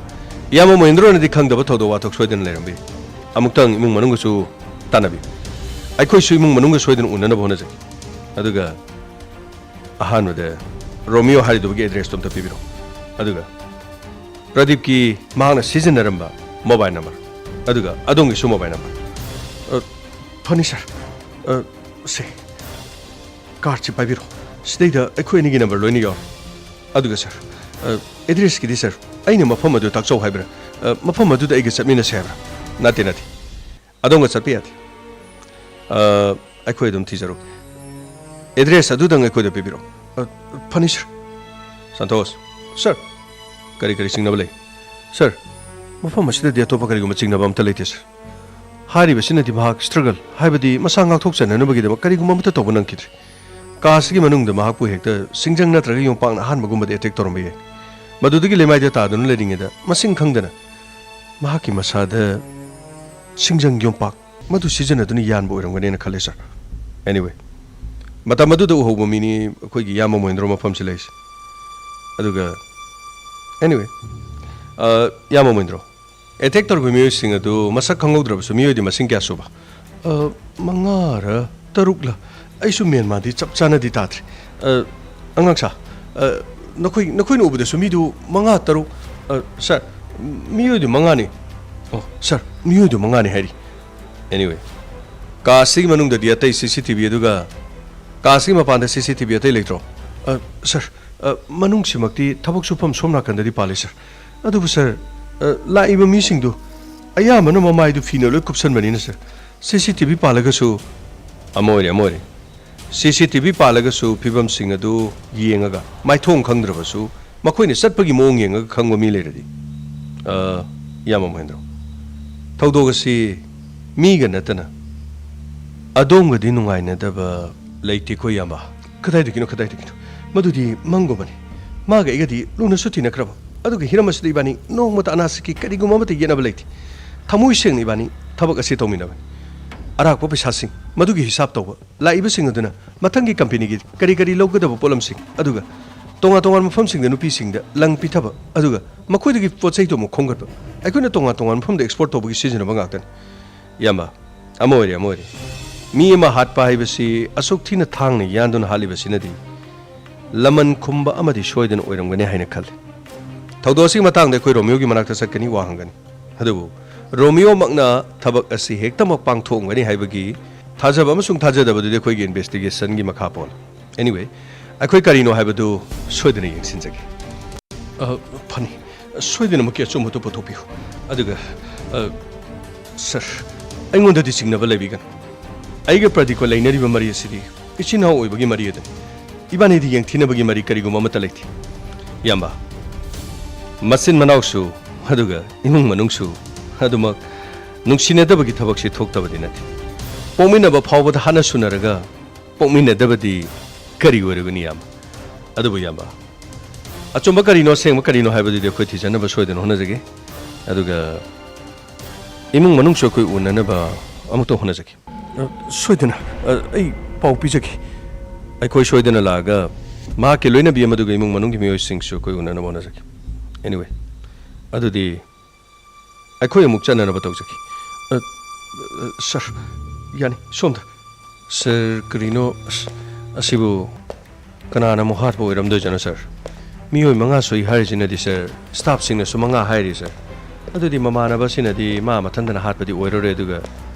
ꯏꯌꯥꯝꯕ ꯃꯣꯍꯦꯟꯗ꯭ꯔꯣꯅꯗꯤ ꯈꯪꯗꯕ ꯊꯧꯗꯣꯛ ꯋꯥꯊꯣꯛ ꯁꯣꯏꯗꯅ ꯂꯩꯔꯝꯕ ꯌꯥꯏ꯫ ꯑꯃꯨꯛꯇꯪ ꯏꯃꯨꯡ ꯃꯅꯨꯡꯒꯁꯨ ꯇꯥꯟꯅꯕꯤꯌꯨ꯫ ꯑꯩꯈꯣꯏꯁꯨ ꯏꯃꯨꯡ ꯃꯅꯨꯡꯒ ꯁꯣꯏꯗꯅ ꯎꯅꯅꯕ ꯍꯣꯠꯅꯖꯒꯦ꯫ ꯑꯗꯨꯒ ꯑꯍꯥꯟꯕꯗ ꯔꯣꯃꯤꯌꯣ ꯍꯥꯏꯔꯤꯗꯨꯒꯤ ꯑꯦꯗ꯭ꯔꯦꯁꯇꯣ ꯑꯝꯇ ꯄꯤꯕꯤꯔꯣ꯫ ꯑꯗꯨꯒ ꯄ꯭ꯔꯗꯤꯞꯀꯤ ꯃꯍꯥꯛꯅ ꯁꯤꯖꯤꯟꯅꯔꯝꯕ ꯃꯣꯕꯥꯏꯜ ꯅꯝꯕꯔ, ꯑꯗꯨꯒ ꯑꯗꯣꯝꯒꯤꯁꯨ ꯃꯣꯕꯥꯏꯜ ꯅꯝꯕꯔ꯫ ꯑ, ꯐꯅꯤ ꯁꯥꯔ꯫ ꯑ, ꯁꯦ, ꯀꯥꯔꯠꯁꯤ ꯄꯥꯏꯕꯤꯔꯣ꯫ ꯁꯤꯗꯩꯗ ꯑꯩꯈꯣꯏ ꯑꯅꯤꯒꯤ ꯅꯝꯕꯔ ꯂꯣꯏꯅ ꯌꯥꯎꯔꯦ꯫ ꯑꯗꯨꯒ ꯁꯥꯔ, ꯑ, ꯑꯦꯗ꯭ꯔꯦꯁꯀꯤꯗꯤ ꯁꯥꯔ, ꯑꯩꯅ ꯃꯐꯝ ꯑꯗꯨ ꯇꯥꯛꯆꯧ ꯍꯥꯏꯕ꯭ꯔꯥ? ꯑ, ꯃꯐꯝ ꯑꯗꯨꯗ ꯑꯩꯒ ꯆꯠꯃꯤꯟꯅꯁꯦ ꯍꯥꯏꯕ꯭ꯔꯥ? ꯅꯠꯇꯦ, ꯅꯠꯇꯦ꯫ ꯑꯗꯣꯝꯒ ꯆꯠꯄ ꯌꯥꯗꯦ꯫ ꯑ, ꯑꯩꯈꯣꯏ ꯑꯗꯨꯝ ꯊꯤꯖꯔꯨꯒꯦ꯫ ꯑꯦꯗ꯭ꯔꯦꯁ ꯑꯗꯨꯗꯪ ꯑꯩꯈꯣꯏꯗ ꯄꯤꯕꯤꯔꯛꯑꯣ꯫ ꯑ, ꯐꯅꯤ, ꯁꯥꯔ꯫ ꯁꯟꯇꯣꯁ꯫ ꯁꯥꯔ꯫ ꯀꯔꯤ ꯀꯔꯤ ꯆꯤꯡꯅꯕ ꯂꯩ? ꯁꯥꯔ, ꯃꯐꯝ ꯑꯁꯤꯗꯗꯤ ꯑꯇꯣꯞꯄ ꯀꯔꯤꯒꯨꯝꯕ ꯆꯤꯡꯅꯕ ꯑꯝꯇ ꯂꯩꯇꯦ, ꯁꯥꯔ꯫ ꯍꯥꯏꯔꯤꯕꯁꯤꯅꯗꯤ ꯃꯍꯥꯛ ꯁ꯭ꯇ꯭ꯔꯒꯜ, ꯍꯥꯏꯕꯗꯤ ꯃꯁꯥ ꯉꯥꯛꯊꯣꯛꯆꯅꯅꯕꯒꯤꯗꯃꯛ ꯀꯔꯤꯒꯨꯝꯕ ꯑꯃꯠꯇ ꯇꯧꯕ ꯅꯪꯈꯤꯗ꯭ꯔꯦ꯫ ꯀꯥ ꯑꯁꯤꯒꯤ ꯃꯅꯨꯡꯗ ꯃꯍꯥꯛꯄꯨ ꯍꯦꯛꯇ ꯁꯤꯡꯖꯪ ꯅꯠꯇ꯭ꯔꯒ ꯌꯣꯝꯄꯥꯛꯅ ꯑꯍꯥꯟꯕꯒꯨꯝꯕꯗ ꯑꯦꯇꯦꯛ ꯇꯧꯔꯝꯕ ꯌꯥꯏ꯫ ꯃꯗꯨꯗꯒꯤ ꯂꯩꯃꯥꯏꯗ ꯇꯥꯗꯨꯅ ꯂꯩꯔꯤꯉꯩꯗ ꯃꯁꯤꯡ ꯈꯪꯗꯅ ꯃꯍꯥꯛꯀꯤ ꯃꯁꯥꯗ ꯁꯤꯡꯖꯪ ꯌꯣꯝꯄꯥꯛ ꯃꯗꯨ ꯁꯤꯖꯤꯟꯅꯗꯨꯅ ꯌꯥꯟꯕ ꯑꯣꯏꯔꯝꯒꯅꯦꯅ ꯈꯜꯂꯦ, ꯁꯥꯔ꯫ Anyway, ꯃꯇꯝ ꯑꯗꯨꯗ ꯎꯍꯧꯕ ꯃꯤꯅꯤ ꯑꯩꯈꯣꯏꯒꯤ ꯏꯌꯥꯝꯕ ꯃꯣꯍꯦꯟꯗ꯭ꯔꯣ ꯃꯐꯝꯁꯤ ꯂꯩꯔꯤꯁꯦ꯫ ꯑꯗꯨꯒ, anyway, ꯑ, ꯏꯌꯥꯝꯕ ꯃꯣꯍꯦꯟꯗ꯭ꯔꯣ, ꯑꯦꯇꯦꯛ ꯇꯧꯔꯤꯕ ꯃꯤꯑꯣꯏꯁꯤꯡ ꯑꯗꯨ ꯃꯁꯛ ꯈꯪꯍꯧꯗ꯭ꯔꯕꯁꯨ ꯃꯤꯑꯣꯏꯗꯤ ꯃꯁꯤꯡ ꯀꯌꯥ ꯁꯨꯕ? ꯑ, ꯃꯉꯥꯔ ꯇꯔꯨꯛꯂ? ꯑꯩꯁꯨ ꯃꯦꯟ ꯃꯥꯟꯗꯤ ꯆꯞ ꯆꯥꯅꯗꯤ ꯇꯥꯗ꯭ꯔꯦ꯫ ꯑ, ꯑꯉꯥꯡꯁꯥ, ꯑ, ꯅꯈꯣꯏ, ꯅꯈꯣꯏꯅ ꯎꯕꯗꯁꯨ ꯃꯤꯗꯨ ꯃꯉꯥ, ꯇꯔꯨꯛ, ꯑ, ꯁꯥꯔ, ꯃꯤꯑꯣꯏꯗꯨ ꯃꯉꯥꯅꯤ꯫ ꯑꯣ, ꯁꯥꯔ, ꯃꯤꯑꯣꯏꯗꯨ ꯃꯉꯥꯅꯤ ꯍꯥꯏꯔꯤ꯫ Anyway, ꯀꯥ ꯑꯁꯤꯒꯤ ꯃꯅꯨꯡꯗꯗꯤ ꯑꯇꯩ C C T V ꯑꯗꯨꯒ ꯀꯥ ꯑꯁꯤꯒꯤ ꯃꯄꯥꯟꯗ C C T V ꯑꯇꯩ ꯂꯩꯇ꯭ꯔꯣ? ꯑ, ꯁꯥꯔ, ꯑ, ꯃꯅꯨꯡꯁꯤꯃꯛꯇꯤ ꯊꯕꯛ ꯁꯨꯐꯝ ꯁꯣꯝ ꯅꯥꯀꯟꯗꯗꯤ ꯄꯥꯜꯂꯤ, ꯁꯥꯔ꯫ ꯑꯗꯨꯕꯨ, ꯁꯥꯔ, ꯑ, ꯂꯥꯛꯏꯕ ꯃꯤꯁꯤꯡꯗꯨ ꯑꯌꯥꯝꯕꯅ ꯃꯃꯥꯏꯗꯨ ꯐꯤꯅ ꯂꯣꯏ ꯀꯨꯞꯁꯟꯕꯅꯤꯅ, ꯁꯥꯔ꯫ C C T V ꯄꯥꯜꯂꯒꯁꯨ ꯑꯃ ꯑꯣꯏꯔꯦ, ꯑꯃ ꯑꯣꯏꯔꯦ꯫ C C T V ꯄꯥꯜꯂꯒꯁꯨ ꯐꯤꯕꯝꯁꯤꯡ ꯑꯗꯨ ꯌꯦꯡꯉꯒ, ꯃꯥꯏꯊꯣꯡ ꯈꯪꯗ꯭ꯔꯕꯁꯨ, ꯃꯈꯣꯏꯅ ꯆꯠꯄꯒꯤ ꯃꯑꯣꯡ ꯌꯦꯡꯉꯒ ꯈꯪꯕ ꯃꯤ ꯂꯩꯔꯗꯤ꯫ ꯑ, ꯏꯌꯥꯝꯕ ꯃꯍꯦꯟꯗ꯭ꯔꯣ, ꯊꯧꯗꯣꯛ ꯑꯁꯤ ꯃꯤꯒ ꯅꯠꯇꯅ ꯑꯗꯣꯝꯒꯗꯤ ꯅꯨꯡꯉꯥꯏꯅꯗꯕ ꯂꯩꯇꯦꯀꯣ, ꯏꯌꯥꯝꯕ? ꯀꯗꯥꯏꯗꯒꯤꯅꯣ, ꯀꯗꯥꯏꯗꯒꯤꯅꯣ? ꯃꯗꯨꯗꯤ ꯃꯪꯒꯨꯝꯕꯅꯤ꯫ ꯃꯥꯒ ꯑꯩꯒꯗꯤ ꯂꯨꯅꯁꯨ ꯇꯤꯟꯅꯈ꯭ꯔꯕ, ꯑꯗꯨꯒ ꯍꯤꯔꯝ ꯑꯁꯤꯗ ꯏꯕꯥꯅꯤ ꯅꯣꯡꯃꯇ ꯑꯅꯥꯁꯛꯀꯤ ꯀꯔꯤꯒꯨꯝꯕ ꯑꯃꯠꯇ ꯌꯦꯠꯅꯕ ꯂꯩꯇꯦ꯫ ꯊꯃꯣꯏ ꯁꯦꯡꯅ ꯏꯕꯥꯅꯤ ꯊꯕꯛ ꯑꯁꯤ ꯇꯧꯃꯤꯟꯅꯕꯅꯤ꯫ ꯑꯔꯥꯛꯄ ꯄꯩꯁꯥꯁꯤꯡ, ꯃꯗꯨꯒꯤ ꯍꯤꯁꯥꯞ ꯇꯧꯕ, ꯂꯥꯛꯏꯕꯁꯤꯡ ꯑꯗꯨꯅ ꯃꯊꯪꯒꯤ ꯀꯝꯄꯦꯅꯤꯒꯤ ꯀꯔꯤ ꯀꯔꯤ ꯂꯧꯒꯗꯕ ꯄꯣꯠꯂꯝꯁꯤꯡ, ꯑꯗꯨꯒ ꯇꯣꯉꯥꯟ ꯇꯣꯉꯥꯟꯕ ꯃꯐꯝꯁꯤꯡꯗ ꯅꯨꯄꯤꯁꯤꯡꯗ ꯂꯪ ꯄꯤꯊꯕ, ꯑꯗꯨꯒ ꯃꯈꯣꯏꯗꯒꯤ ꯄꯣꯠ ꯆꯩꯗꯨ ꯑꯃꯨꯛ ꯈꯣꯝꯒꯠꯄ, ꯑꯩꯈꯣꯏꯅ ꯇꯣꯉꯥꯟ ꯇꯣꯉꯥꯟꯕ ꯃꯐꯝꯗ ꯑꯦꯛꯁꯄꯣꯔꯠ ꯇꯧꯕꯒꯤ ꯁꯤꯖꯤꯟꯅꯕ ꯉꯥꯛꯇꯅꯤ꯫ ꯏꯌꯥꯝꯕ, ꯑꯃ ꯑꯣꯏꯔꯦ, ꯑꯃ ꯑꯣꯏꯔꯦ꯫ ꯃꯤ ꯑꯃ ꯍꯥꯠꯄ ꯍꯥꯏꯕꯁꯤ ꯑꯁꯨꯛ ꯊꯤꯅ ꯊꯥꯡꯅ ꯌꯥꯟꯗꯨꯅ ꯍꯥꯠꯂꯤꯕꯁꯤꯅꯗꯤ ꯂꯃꯟ ꯈꯨꯝꯕ ꯑꯃꯗꯤ ꯁꯣꯏꯗꯅ ꯑꯣꯏꯔꯝꯒꯅꯤ ꯍꯥꯏꯅ ꯈꯜꯂꯤ꯫ ꯊꯧꯗꯣꯛ ꯑꯁꯤꯒꯤ ꯃꯇꯥꯡꯗ ꯑꯩꯈꯣꯏ ꯔꯣꯃꯤꯌꯣꯒꯤ ꯃꯅꯥꯛꯇ ꯆꯠꯀꯅꯤ, ꯋꯥ ꯍꯪꯒꯅꯤ꯫ ꯑꯗꯨꯕꯨ ꯔꯣꯃꯤꯌꯣꯃꯛꯅ ꯊꯕꯛ ꯑꯁꯤ ꯍꯦꯛꯇꯃꯛ ꯄꯥꯡꯊꯣꯛꯂꯝꯒꯅꯤ ꯍꯥꯏꯕꯒꯤ ꯊꯥꯖꯕ ꯑꯃꯁꯨꯡ ꯊꯥꯖꯗꯕꯗꯨꯗꯤ ꯑꯩꯈꯣꯏꯒꯤ ꯏꯟꯚꯦꯁꯇꯤꯒꯦꯁꯟꯒꯤ ꯃꯈꯥ ꯄꯣꯜꯂꯤ꯫ Anyway, ꯑꯩꯈꯣꯏ ꯀꯔꯤꯅꯣ ꯍꯥꯏꯕꯗꯨ ꯁꯣꯏꯗꯅ ꯌꯦꯡꯁꯤꯟꯖꯒꯦ꯫ ꯑ, ꯐꯅꯤ꯫ ꯁꯣꯏꯗꯅꯃꯛꯀꯤ ꯑꯆꯨꯝꯕꯗꯨ ꯄꯨꯊꯣꯛꯄꯤꯌꯨ꯫ ꯑꯗꯨꯒ, ꯑ, ꯁꯥꯔ, ꯑꯩꯉꯣꯟꯗꯗꯤ ꯆꯤꯡꯅꯕ ꯂꯩꯕꯤꯒꯅꯨ꯫ ꯑꯩꯒ ꯄ꯭ꯔꯗꯤꯞꯀ ꯂꯩꯅꯔꯤꯕ ꯃꯔꯤ ꯑꯁꯤꯗꯤ ꯏꯆꯤꯟ ꯏꯅꯥꯎ ꯑꯣꯏꯕꯒꯤ ꯃꯔꯤ ꯑꯗꯨꯅꯤ꯫ ꯏꯕꯥꯅꯤꯗꯤ ꯌꯦꯡꯊꯤꯅꯕꯒꯤ ꯃꯔꯤ ꯀꯔꯤꯒꯨꯝꯕ ꯑꯃꯠꯇ ꯂꯩꯇꯦ꯫ ꯏꯌꯥꯝꯕ, ꯃꯆꯤꯟ ꯃꯅꯥꯎꯁꯨ, ꯑꯗꯨꯒ ꯏꯃꯨꯡ ꯃꯅꯨꯡꯁꯨ ꯑꯗꯨꯃꯛ ꯅꯨꯡꯁꯤꯅꯗꯕꯒꯤ ꯊꯕꯛꯁꯤ ꯊꯣꯛꯇꯕꯗꯤ ꯅꯠꯇꯦ꯫ ꯄꯣꯛꯃꯤꯟꯅꯕ ꯐꯥꯎꯕꯗ ꯍꯥꯠꯅ ꯁꯨꯅꯔꯒ ꯄꯣꯛꯃꯤꯟꯅꯗꯕꯗꯤ ꯀꯔꯤ ꯑꯣꯏꯔꯒꯅꯤ, ꯏꯌꯥꯝꯕ? ꯑꯗꯨꯕꯨ, ꯏꯌꯥꯝꯕ, ꯑꯆꯨꯝꯕ ꯀꯔꯤꯅꯣ, ꯑꯁꯦꯡꯕ ꯀꯔꯤꯅꯣ ꯍꯥꯏꯕꯗꯨꯗꯤ ꯑꯩꯈꯣꯏ ꯊꯤꯖꯅꯕ ꯁꯣꯏꯗꯅ ꯍꯣꯠꯅꯖꯒꯦ꯫ ꯑꯗꯨꯒ ꯏꯃꯨꯡ ꯃꯅꯨꯡꯁꯨ ꯑꯩꯈꯣꯏ ꯎꯅꯅꯕ ꯑꯃꯨꯛꯇ ꯍꯣꯠꯅꯖꯒꯦ꯫ ꯑ, ꯁꯣꯏꯗꯅ, ꯑ, ꯑꯩ ꯄꯥꯎ ꯄꯤꯖꯒꯦ꯫ ꯑꯩꯈꯣꯏ ꯁꯣꯏꯗꯅ ꯂꯥꯛꯑꯒ ꯃꯍꯥꯛꯀꯤ ꯂꯣꯏꯅꯕꯤ ꯑꯃꯗꯨꯒ ꯏꯃꯨꯡ ꯃꯅꯨꯡꯒꯤ ꯃꯤꯑꯣꯏꯁꯤꯡꯁꯨ ꯑꯩꯈꯣꯏ ꯎꯅꯅꯕ ꯍꯣꯠꯅꯖꯒꯦ꯫ Anyway, ꯑꯗꯨꯗꯤ ꯑꯩꯈꯣꯏ ꯑꯃꯨꯛ ꯆꯠꯅꯅꯕ ꯇꯧꯖꯒꯦ꯫ ꯑ, ꯑ, ꯁꯥꯔ, ꯌꯥꯅꯤ, ꯁꯣꯝꯗ꯫ ꯁꯥꯔ, ꯀꯔꯤꯅꯣ, ꯑꯁ, ꯑꯁꯤꯕꯨ ꯀꯅꯥꯅ ꯑꯃꯨꯛ ꯍꯥꯠꯄ ꯑꯣꯏꯔꯝꯗꯣꯏꯖꯥꯠꯅꯣ, ꯁꯥꯔ? ꯃꯤꯑꯣꯏ ꯃꯉꯥ ꯁꯣꯛꯏ ꯍꯥꯏꯔꯤꯁꯤꯅꯗꯤ, ꯁꯥꯔ, ꯁ꯭ꯇꯥꯐꯁꯤꯡꯅꯁꯨ ꯃꯉꯥ ꯍꯥꯏꯔꯤ, ꯁꯥꯔ꯫ ꯑꯗꯨꯗꯤ ꯃꯃꯥꯟꯅꯕꯁꯤꯅꯗꯤ ꯃꯥ ꯃꯊꯟꯇꯅ ꯍꯥꯠꯄꯗꯤ ꯑꯣꯏꯔꯔꯣꯏ꯫ ꯑꯗꯨꯒ,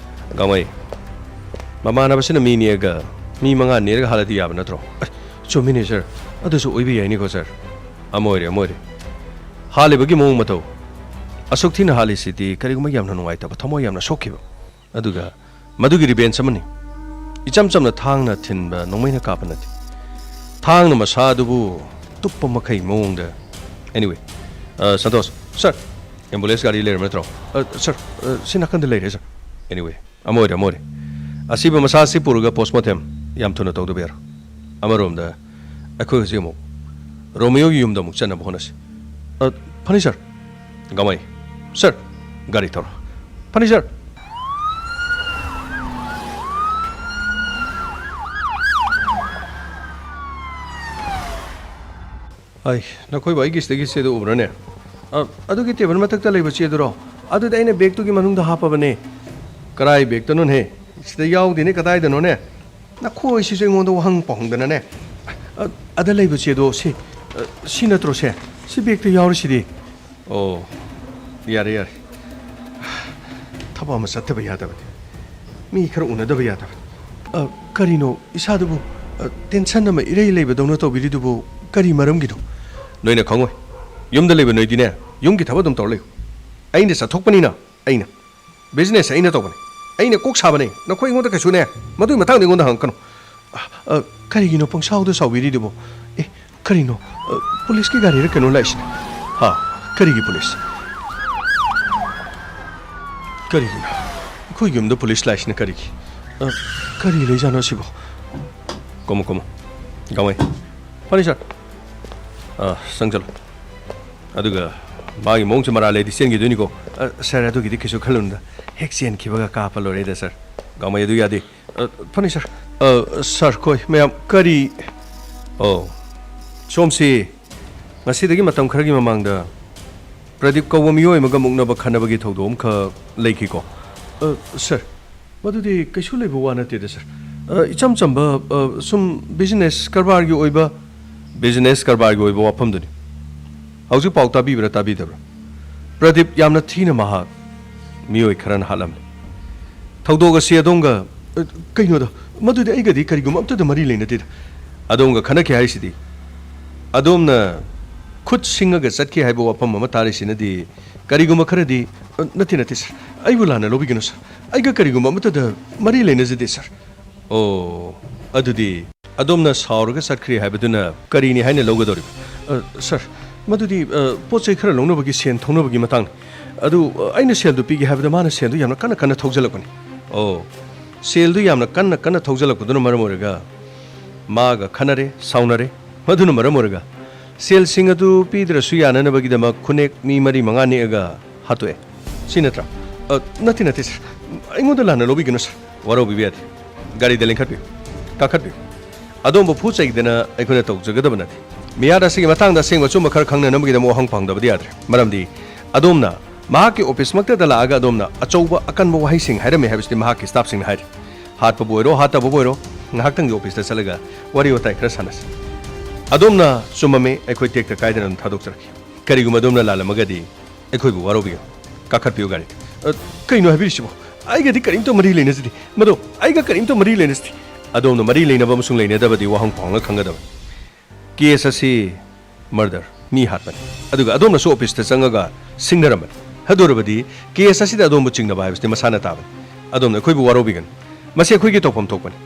ꯒꯥꯡꯃꯩ, ꯃꯃꯥꯟꯅꯕꯁꯤꯅ ꯃꯤ ꯅꯦꯛꯑꯒ, ꯃꯤ ꯃꯉꯥ ꯅꯦꯛꯑꯒ ꯍꯥꯠꯂꯗꯤ ꯌꯥꯕ ꯅꯠꯇ꯭ꯔꯣ? ꯑꯦ, ꯆꯨꯝꯃꯤꯅꯦ, ꯁꯥꯔ꯫ ꯑꯗꯨꯁꯨ ꯑꯣꯏꯕ ꯌꯥꯏꯅꯤꯀꯣ, ꯁꯥꯔ꯫ ꯑꯃ ꯑꯣꯏꯔꯦ, ꯑꯃ ꯑꯣꯏꯔꯦ꯫ ꯍꯥꯠꯂꯤꯕꯒꯤ ꯃꯑꯣꯡ ꯃꯇꯧ, ꯑꯁꯨꯛ ꯊꯤꯅ ꯍꯥꯠꯂꯤꯁꯤꯗꯤ ꯀꯔꯤꯒꯨꯝꯕ ꯌꯥꯝꯅ ꯅꯨꯡꯉꯥꯏꯇꯕ, ꯊꯃꯣꯏ ꯌꯥꯝꯅ ꯁꯣꯛꯈꯤꯕ꯫ ꯑꯗꯨꯒ ꯃꯗꯨꯒꯤ ꯔꯤꯚꯦꯟꯖ ꯑꯃꯅꯤ꯫ ꯏꯆꯝ ꯆꯝꯅ ꯊꯥꯡꯅ ꯊꯤꯟꯕ ꯅꯣꯡꯃꯩꯅ ꯀꯥꯞꯄ ꯅꯠꯇꯦ꯫ ꯊꯥꯡꯅ ꯃꯁꯥ ꯑꯗꯨꯕꯨ ꯇꯨꯞꯄ ꯃꯈꯩ ꯃꯑꯣꯡꯗ꯫ Anyway, ꯑ, ꯁꯟꯇꯣꯁ, ꯁꯥꯔ, ꯑꯦꯝꯕꯨꯂꯦꯟꯁ ꯒꯥꯔꯤ ꯂꯩꯔꯝ ꯅꯠꯇ꯭ꯔꯣ? ꯑ, ꯁꯥꯔ, ꯑ, ꯁꯤ ꯅꯥꯀꯟꯗ ꯂꯩꯔꯦ, ꯁꯥꯔ꯫ Anyway, ꯑꯃ ꯑꯣꯏꯔꯦ, ꯑꯃ ꯑꯣꯏꯔꯦ꯫ ꯑꯁꯤꯕ ꯃꯁꯥ ꯑꯁꯤ ꯄꯨꯔꯒ ꯄꯣꯁꯃꯣꯔꯇꯦꯝ ꯌꯥꯝ ꯊꯨꯅ ꯇꯧꯗꯕ ꯌꯥꯔꯣꯏ꯫ ꯑꯃꯔꯣꯝꯗ ꯑꯩꯈꯣꯏ ꯍꯧꯖꯤꯛ ꯑꯃꯨꯛ ꯔꯣꯃꯤꯌꯣꯒꯤ ꯌꯨꯝꯗ ꯑꯃꯨꯛ ꯆꯠꯅꯕ ꯍꯣꯠꯅꯁꯤ꯫ ꯑ, ꯐꯅꯤ, ꯁꯥꯔ꯫ ꯒꯥꯡꯃꯩ, ꯁꯥꯔ, ꯒꯥꯔꯤ ꯊꯧꯔꯣ꯫ ꯐꯅꯤ, ꯁꯥꯔ꯫ ꯑꯩ, ꯅꯈꯣꯏꯕꯨ ꯑꯩꯒꯤ ꯁꯤꯗꯒꯤ ꯆꯦꯗꯨ ꯎꯕ꯭ꯔꯅꯦ? ꯑ, ꯑꯗꯨꯒꯤ ꯇꯦꯕꯜ ꯃꯊꯛꯇ ꯂꯩꯕ ꯆꯦꯗꯨꯔꯣ? ꯑꯗꯨꯗꯤ ꯑꯩꯅ ꯕꯦꯒꯇꯨꯒꯤ ꯃꯅꯨꯡꯗ ꯍꯥꯞꯄꯕꯅꯦ꯫ ꯀꯔꯥꯏ ꯕꯦꯒꯇꯅꯣꯅꯦ? ꯁꯤꯗ ꯌꯥꯎꯗꯦꯅꯦ, ꯀꯗꯥꯏꯗꯅꯣꯅꯦ? ꯅꯈꯣꯏꯁꯤꯁꯨ ꯑꯩꯉꯣꯟꯗ ꯋꯥꯍꯪ ꯄꯥꯎꯍꯪꯗꯅꯅꯦ꯫ ꯑ, ꯑꯗ ꯂꯩꯕ ꯆꯦꯗꯣ ꯁꯤ, ꯑ, ꯁꯤ ꯅꯠꯇ꯭ꯔꯣ ꯁꯦ? ꯁꯤ ꯕꯦꯒꯇ ꯌꯥꯎꯔꯤꯁꯤꯗꯤ꯫ ꯑꯣ, ꯌꯥꯔꯦ, ꯌꯥꯔꯦ꯫ ꯊꯕꯛ ꯑꯃ ꯆꯠꯇꯕ ꯌꯥꯗꯕꯅꯤ꯫ ꯃꯤ ꯈꯔ ꯎꯅꯗꯕ ꯌꯥꯗꯕꯅꯤ꯫ ꯑ, ꯀꯔꯤꯅꯣ ꯏꯁꯥꯗꯨꯕꯨ, ꯑ, ꯇꯦꯟꯁꯟ ꯑꯃ ꯏꯔꯩ ꯂꯩꯕꯗꯧꯅ ꯇꯧꯕꯤꯔꯤꯗꯨꯕꯨ ꯀꯔꯤ ꯃꯔꯝꯒꯤꯅꯣ? ꯅꯣꯏꯅ ꯈꯪꯉꯣꯏ꯫ ꯌꯨꯝꯗ ꯂꯩꯕ ꯅꯣꯏꯗꯤꯅꯦ, ꯌꯨꯝꯒꯤ ꯊꯕꯛ ꯑꯗꯨꯝ ꯇꯧꯔ ꯂꯩꯌꯨ꯫ ꯑꯩꯅ ꯆꯠꯊꯣꯛꯄꯅꯤꯅ ꯑꯩꯅ꯫ ꯕꯤꯖꯤꯅꯦꯁ ꯑꯩꯅ ꯇꯧꯕꯅꯦ꯫ ꯑꯩꯅ ꯀꯣꯛ ꯁꯥꯕꯅꯦ꯫ ꯅꯈꯣꯏ ꯑꯩꯉꯣꯟꯗ ꯀꯩꯁꯨꯅꯦ, ꯃꯗꯨꯒꯤ ꯃꯇꯥꯡꯗ ꯑꯩꯉꯣꯟꯗ ꯍꯪꯉꯛꯀꯅꯨ꯫ ꯑ, ꯑ, ꯀꯔꯤꯒꯤꯅꯣ ꯄꯪꯁꯥꯎꯗ ꯁꯥꯎꯕꯤꯔꯤꯗꯨꯕꯣ? ꯑꯦ, ꯀꯔꯤꯅꯣ? ꯑ, ꯄꯨꯂꯤꯁꯀꯤ ꯒꯥꯔꯤꯔ ꯀꯩꯅꯣ ꯂꯥꯛꯏꯁꯤꯅ? ꯍꯥ? ꯀꯔꯤꯒꯤ ꯄꯨꯂꯤꯁ? ꯀꯔꯤꯒꯤꯅꯣ? ꯑꯩꯈꯣꯏꯒꯤ ꯌꯨꯝꯗ ꯄꯨꯂꯤꯁ ꯂꯥꯛꯏꯁꯤꯅ ꯀꯔꯤꯒꯤ? ꯑ, ꯀꯔꯤ ꯂꯩꯖꯥꯠꯅꯣ ꯁꯤꯕꯣ? ꯀꯨꯝꯃꯣ, ꯀꯨꯝꯃꯣ꯫ ꯒꯥꯡꯃꯩ꯫ ꯐꯅꯤ, ꯁꯥꯔ꯫ ꯑ, ꯆꯪꯁꯜꯂꯨ꯫ ꯑꯗꯨꯒ ꯃꯥꯒꯤ ꯃꯑꯣꯡꯁꯦ ꯃꯔꯥꯜ ꯂꯩꯗꯤ ꯆꯦꯟꯈꯤꯗꯣꯏꯅꯤꯀꯣ꯫ ꯑ, ꯁꯥꯔ, ꯑꯗꯨꯒꯤꯗꯤ ꯀꯩꯁꯨ ꯈꯜꯂꯨꯅꯨꯗ꯫ ꯍꯦꯛ ꯆꯦꯟꯈꯤꯕꯒ ꯀꯥꯞꯄ ꯂꯣꯏꯔꯦꯗ, ꯁꯥꯔ꯫ ꯒꯥꯡꯃꯩ, ꯑꯗꯨ ꯌꯥꯗꯦ꯫ ꯑ, ꯐꯅꯤ, ꯁꯥꯔ꯫ ꯑ, ꯁꯥꯔ, ꯈꯣꯏ ꯃꯌꯥꯝ ꯀꯔꯤ? ꯑꯣ, ꯁꯣꯝꯁꯤ ꯉꯁꯤꯗꯒꯤ ꯃꯇꯝ ꯈꯔꯒꯤ ꯃꯃꯥꯡꯗ ꯄ꯭ꯔꯗꯤꯞ ꯀꯧꯕ ꯃꯤꯑꯣꯏ ꯑꯃꯒ ꯃꯨꯛꯅꯕ ꯈꯠꯅꯕꯒꯤ ꯊꯧꯗꯣꯛ ꯑꯃꯈꯛ ꯂꯩꯈꯤꯀꯣ? ꯑ, ꯁꯥꯔ, ꯃꯗꯨꯗꯤ ꯀꯩꯁꯨ ꯂꯩꯕ ꯋꯥ ꯅꯠꯇꯦꯗ, ꯁꯥꯔ꯫ ꯑ, ꯏꯆꯝ ꯆꯝꯕ, ꯑ, ꯁꯨꯝ ꯕꯤꯖꯤꯅꯦꯁ ꯀꯔꯕꯥꯔꯒꯤ ꯑꯣꯏꯕ ꯕꯤꯖꯤꯅꯦꯁ ꯀꯔꯕꯥꯔꯒꯤ ꯑꯣꯏꯕ ꯋꯥꯐꯝꯗꯨꯅꯤ꯫ ꯍꯧꯖꯤꯛ ꯄꯥꯎ ꯇꯥꯕꯤꯕ꯭ꯔꯥ ꯇꯥꯕꯤꯗꯕ꯭ꯔꯥ? ꯄ꯭ꯔꯗꯤꯞ ꯌꯥꯝꯅ ꯊꯤꯅ ꯃꯍꯥꯛ ꯃꯤꯑꯣꯏ ꯈꯔꯅ ꯍꯥꯠꯂꯝꯂꯦ꯫ ꯊꯧꯗꯣꯛ ꯑꯁꯤ ꯑꯗꯣꯝꯒ, ꯑ, ꯀꯩꯅꯣꯗ, ꯃꯗꯨꯗꯤ ꯑꯩꯒꯗꯤ ꯀꯔꯤꯒꯨꯝꯕ ꯑꯝꯇꯗ ꯃꯔꯤ ꯂꯩꯅꯗꯦꯗ꯫ ꯑꯗꯣꯝꯒ ꯈꯟꯅꯈꯤ ꯍꯥꯏꯁꯤꯗꯤ? ꯑꯗꯣꯝꯅ ꯈꯨꯠ ꯁꯤꯡꯉꯒ ꯆꯠꯈꯤ ꯍꯥꯏꯕ ꯋꯥꯐꯝ ꯑꯃ ꯇꯥꯔꯤꯁꯤꯅꯗꯤ ꯀꯔꯤꯒꯨꯝꯕ ꯈꯔꯗꯤ, ꯑ, ꯅꯠꯇꯦ, ꯅꯠꯇꯦ, ꯁꯥꯔ꯫ ꯑꯩꯕꯨ ꯂꯥꯟꯅ ꯂꯧꯕꯤꯒꯅꯨ, ꯁꯥꯔ꯫ ꯑꯩꯒ ꯀꯔꯤꯒꯨꯝꯕ ꯑꯃꯠꯇꯗ ꯃꯔꯤ ꯂꯩꯅꯖꯗꯦ, ꯁꯥꯔ꯫ ꯑꯣ, ꯑꯗꯨꯗꯤ ꯑꯗꯣꯝꯅ ꯁꯥꯎꯔꯒ ꯆꯠꯈ꯭ꯔꯦ ꯍꯥꯏꯕꯗꯨꯅ ꯀꯔꯤꯅꯤ ꯍꯥꯏꯅ ꯂꯧꯒꯗꯧꯔꯤꯕ? ꯑ, ꯁꯥꯔ, ꯃꯗꯨꯗꯤ, ꯑ, ꯄꯣꯠ ꯆꯩ ꯈꯔ ꯂꯧꯅꯕꯒꯤ ꯁꯦꯟ ꯊꯧꯅꯕꯒꯤ ꯃꯇꯥꯡꯅꯤ꯫ ꯑꯗꯨ, ꯑ, ꯑꯩꯅ ꯁꯦꯜꯗꯨ ꯄꯤꯒꯦ ꯍꯥꯏꯕꯗ ꯃꯥꯅ ꯁꯦꯜꯗꯨ ꯌꯥꯝꯅ ꯀꯟꯅ ꯀꯟꯅ ꯊꯧꯖꯜꯂꯛꯄꯅꯤ꯫ ꯑꯣ, ꯁꯦꯜꯗꯨ ꯌꯥꯝꯅ ꯀꯟꯅ ꯀꯟꯅ ꯊꯧꯖꯜꯂꯛꯄꯗꯨꯅ ꯃꯔꯝ ꯑꯣꯏꯔꯒ ꯃꯥꯒ ꯈꯟꯅꯔꯦ, ꯁꯥꯎꯅꯔꯦ꯫ ꯃꯗꯨꯅ ꯃꯔꯝ ꯑꯣꯏꯔꯒ ꯁꯦꯜꯁꯤꯡ ꯑꯗꯨ ꯄꯤꯗ꯭ꯔꯁꯨ ꯌꯥꯅꯅꯕꯒꯤꯗꯃꯛ ꯈꯨꯅꯦꯛ ꯃꯤ ꯃꯔꯤ ꯃꯉꯥ ꯅꯦꯛꯑꯒ ꯍꯥꯠꯇꯣꯛꯑꯦ꯫ ꯁꯤ ꯅꯠꯇ꯭ꯔꯥ? ꯑ, ꯅꯠꯇꯦ, ꯅꯠꯇꯦ, ꯁꯥꯔ꯫ ꯑꯩꯉꯣꯟꯗ ꯂꯥꯟꯅ ꯂꯧꯕꯤꯒꯅꯨ, ꯁꯥꯔ꯫ ꯋꯥꯔꯧꯕꯤꯕ ꯌꯥꯗꯦ꯫ ꯒꯥꯔꯤꯗ ꯂꯦꯡꯈꯠꯄꯤꯌꯨ꯫ ꯀꯥꯈꯠꯄꯤꯌꯨ꯫ ꯑꯗꯣꯝꯕꯨ ꯐꯨ ꯆꯩꯗꯅ ꯑꯩꯈꯣꯏꯅ ꯇꯧꯖꯒꯗꯕ ꯅꯠꯇꯦ꯫ ꯃꯤꯍꯥꯠ ꯑꯁꯤꯒꯤ ꯃꯇꯥꯡꯗ ꯑꯁꯦꯡꯕ ꯑꯆꯨꯝꯕ ꯈꯔ ꯈꯪꯅꯅꯕꯒꯤꯗꯃꯛ ꯋꯥꯍꯪ ꯐꯪꯗꯕꯗꯤ ꯌꯥꯗ꯭ꯔꯦ꯫ ꯃꯔꯝꯗꯤ ꯑꯗꯣꯝꯅ ꯃꯍꯥꯛꯀꯤ ꯑꯣꯐꯤꯁꯃꯛꯇꯗ ꯂꯥꯛꯑꯒ ꯑꯗꯣꯝꯅ ꯑꯆꯧꯕ ꯑꯀꯟꯕ ꯋꯥꯍꯩꯁꯤꯡ ꯍꯥꯏꯔꯝꯃꯤ ꯍꯥꯏꯕꯁꯤꯗꯤ ꯃꯍꯥꯛꯀꯤ ꯁ꯭ꯇꯥꯐꯁꯤꯡꯅ ꯍꯥꯏꯔꯤ꯫ ꯍꯥꯠꯄꯕꯨ ꯑꯣꯏꯔꯣ, ꯍꯥꯠꯇꯕꯕꯨ ꯑꯣꯏꯔꯣ, ꯉꯥꯏꯍꯥꯛꯇꯪꯒꯤ ꯑꯣꯐꯤꯁꯇ ꯆꯠꯂꯒ ꯋꯥꯔꯤ ꯋꯥꯇꯥꯏ ꯈꯔ ꯁꯥꯟꯅꯁꯤ꯫ ꯑꯗꯣꯝꯅ ꯆꯨꯝꯃꯝꯃꯤ, ꯑꯩꯈꯣꯏ ꯇꯦꯛꯇ ꯀꯥꯏꯗꯅ ꯑꯗꯨꯝ ꯊꯥꯗꯣꯛꯆꯔꯛꯈꯤ꯫ ꯀꯔꯤꯒꯨꯝꯕ ꯑꯗꯣꯝꯅ ꯂꯥꯜꯂꯝꯃꯒꯗꯤ ꯑꯩꯈꯣꯏꯕꯨ ꯋꯥꯔꯧꯕꯤꯒꯅꯨ꯫ ꯀꯥꯈꯠꯄꯤꯌꯨ ꯒꯥꯔꯤꯗ꯫ ꯑ, ꯀꯩꯅꯣ ꯍꯥꯏꯕꯤꯔꯤꯁꯤꯕꯣ? ꯑꯩꯒꯗꯤ ꯀꯔꯤꯝꯇ ꯃꯔꯤ ꯂꯩꯅꯖꯗꯦ꯫ ꯃꯗꯣ ꯑꯩꯒ ꯀꯔꯤꯝꯇ ꯃꯔꯤ ꯂꯩꯅꯖꯗꯦ꯫ ꯑꯗꯣꯝꯅ ꯃꯔꯤ ꯂꯩꯅꯕ ꯑꯃꯁꯨꯡ ꯂꯩꯅꯗꯕꯗꯤ ꯋꯥꯍꯪ ꯄꯥꯎꯍꯪꯒ ꯈꯪꯒꯗꯕꯅꯤ꯫ ꯀꯦꯁ ꯑꯁꯤ ꯃꯔꯗꯔ, ꯃꯤ ꯍꯥꯠꯄꯅꯤ꯫ ꯑꯗꯨꯒ ꯑꯗꯣꯝꯅꯁꯨ ꯑꯣꯐꯤꯁꯇ ꯆꯪꯉꯒ ꯁꯤꯡꯅꯔꯝꯕꯅꯤ꯫ ꯑꯗꯨ ꯑꯣꯏꯔꯕꯗꯤ ꯀꯦꯁ ꯑꯁꯤꯗ ꯑꯗꯣꯝꯕꯨ ꯆꯤꯡꯅꯕ ꯍꯥꯏꯕꯁꯤꯗꯤ ꯃꯁꯥꯅ ꯇꯥꯕꯅꯤ꯫ ꯑꯗꯣꯝꯅ ꯑꯩꯈꯣꯏꯕꯨ ꯋꯥꯔꯧꯕꯤꯒꯅꯨ꯫ ꯃꯁꯤ ꯑꯩꯈꯣꯏꯒꯤ ꯇꯧꯐꯝ ꯊꯣꯛꯄꯅꯤ꯫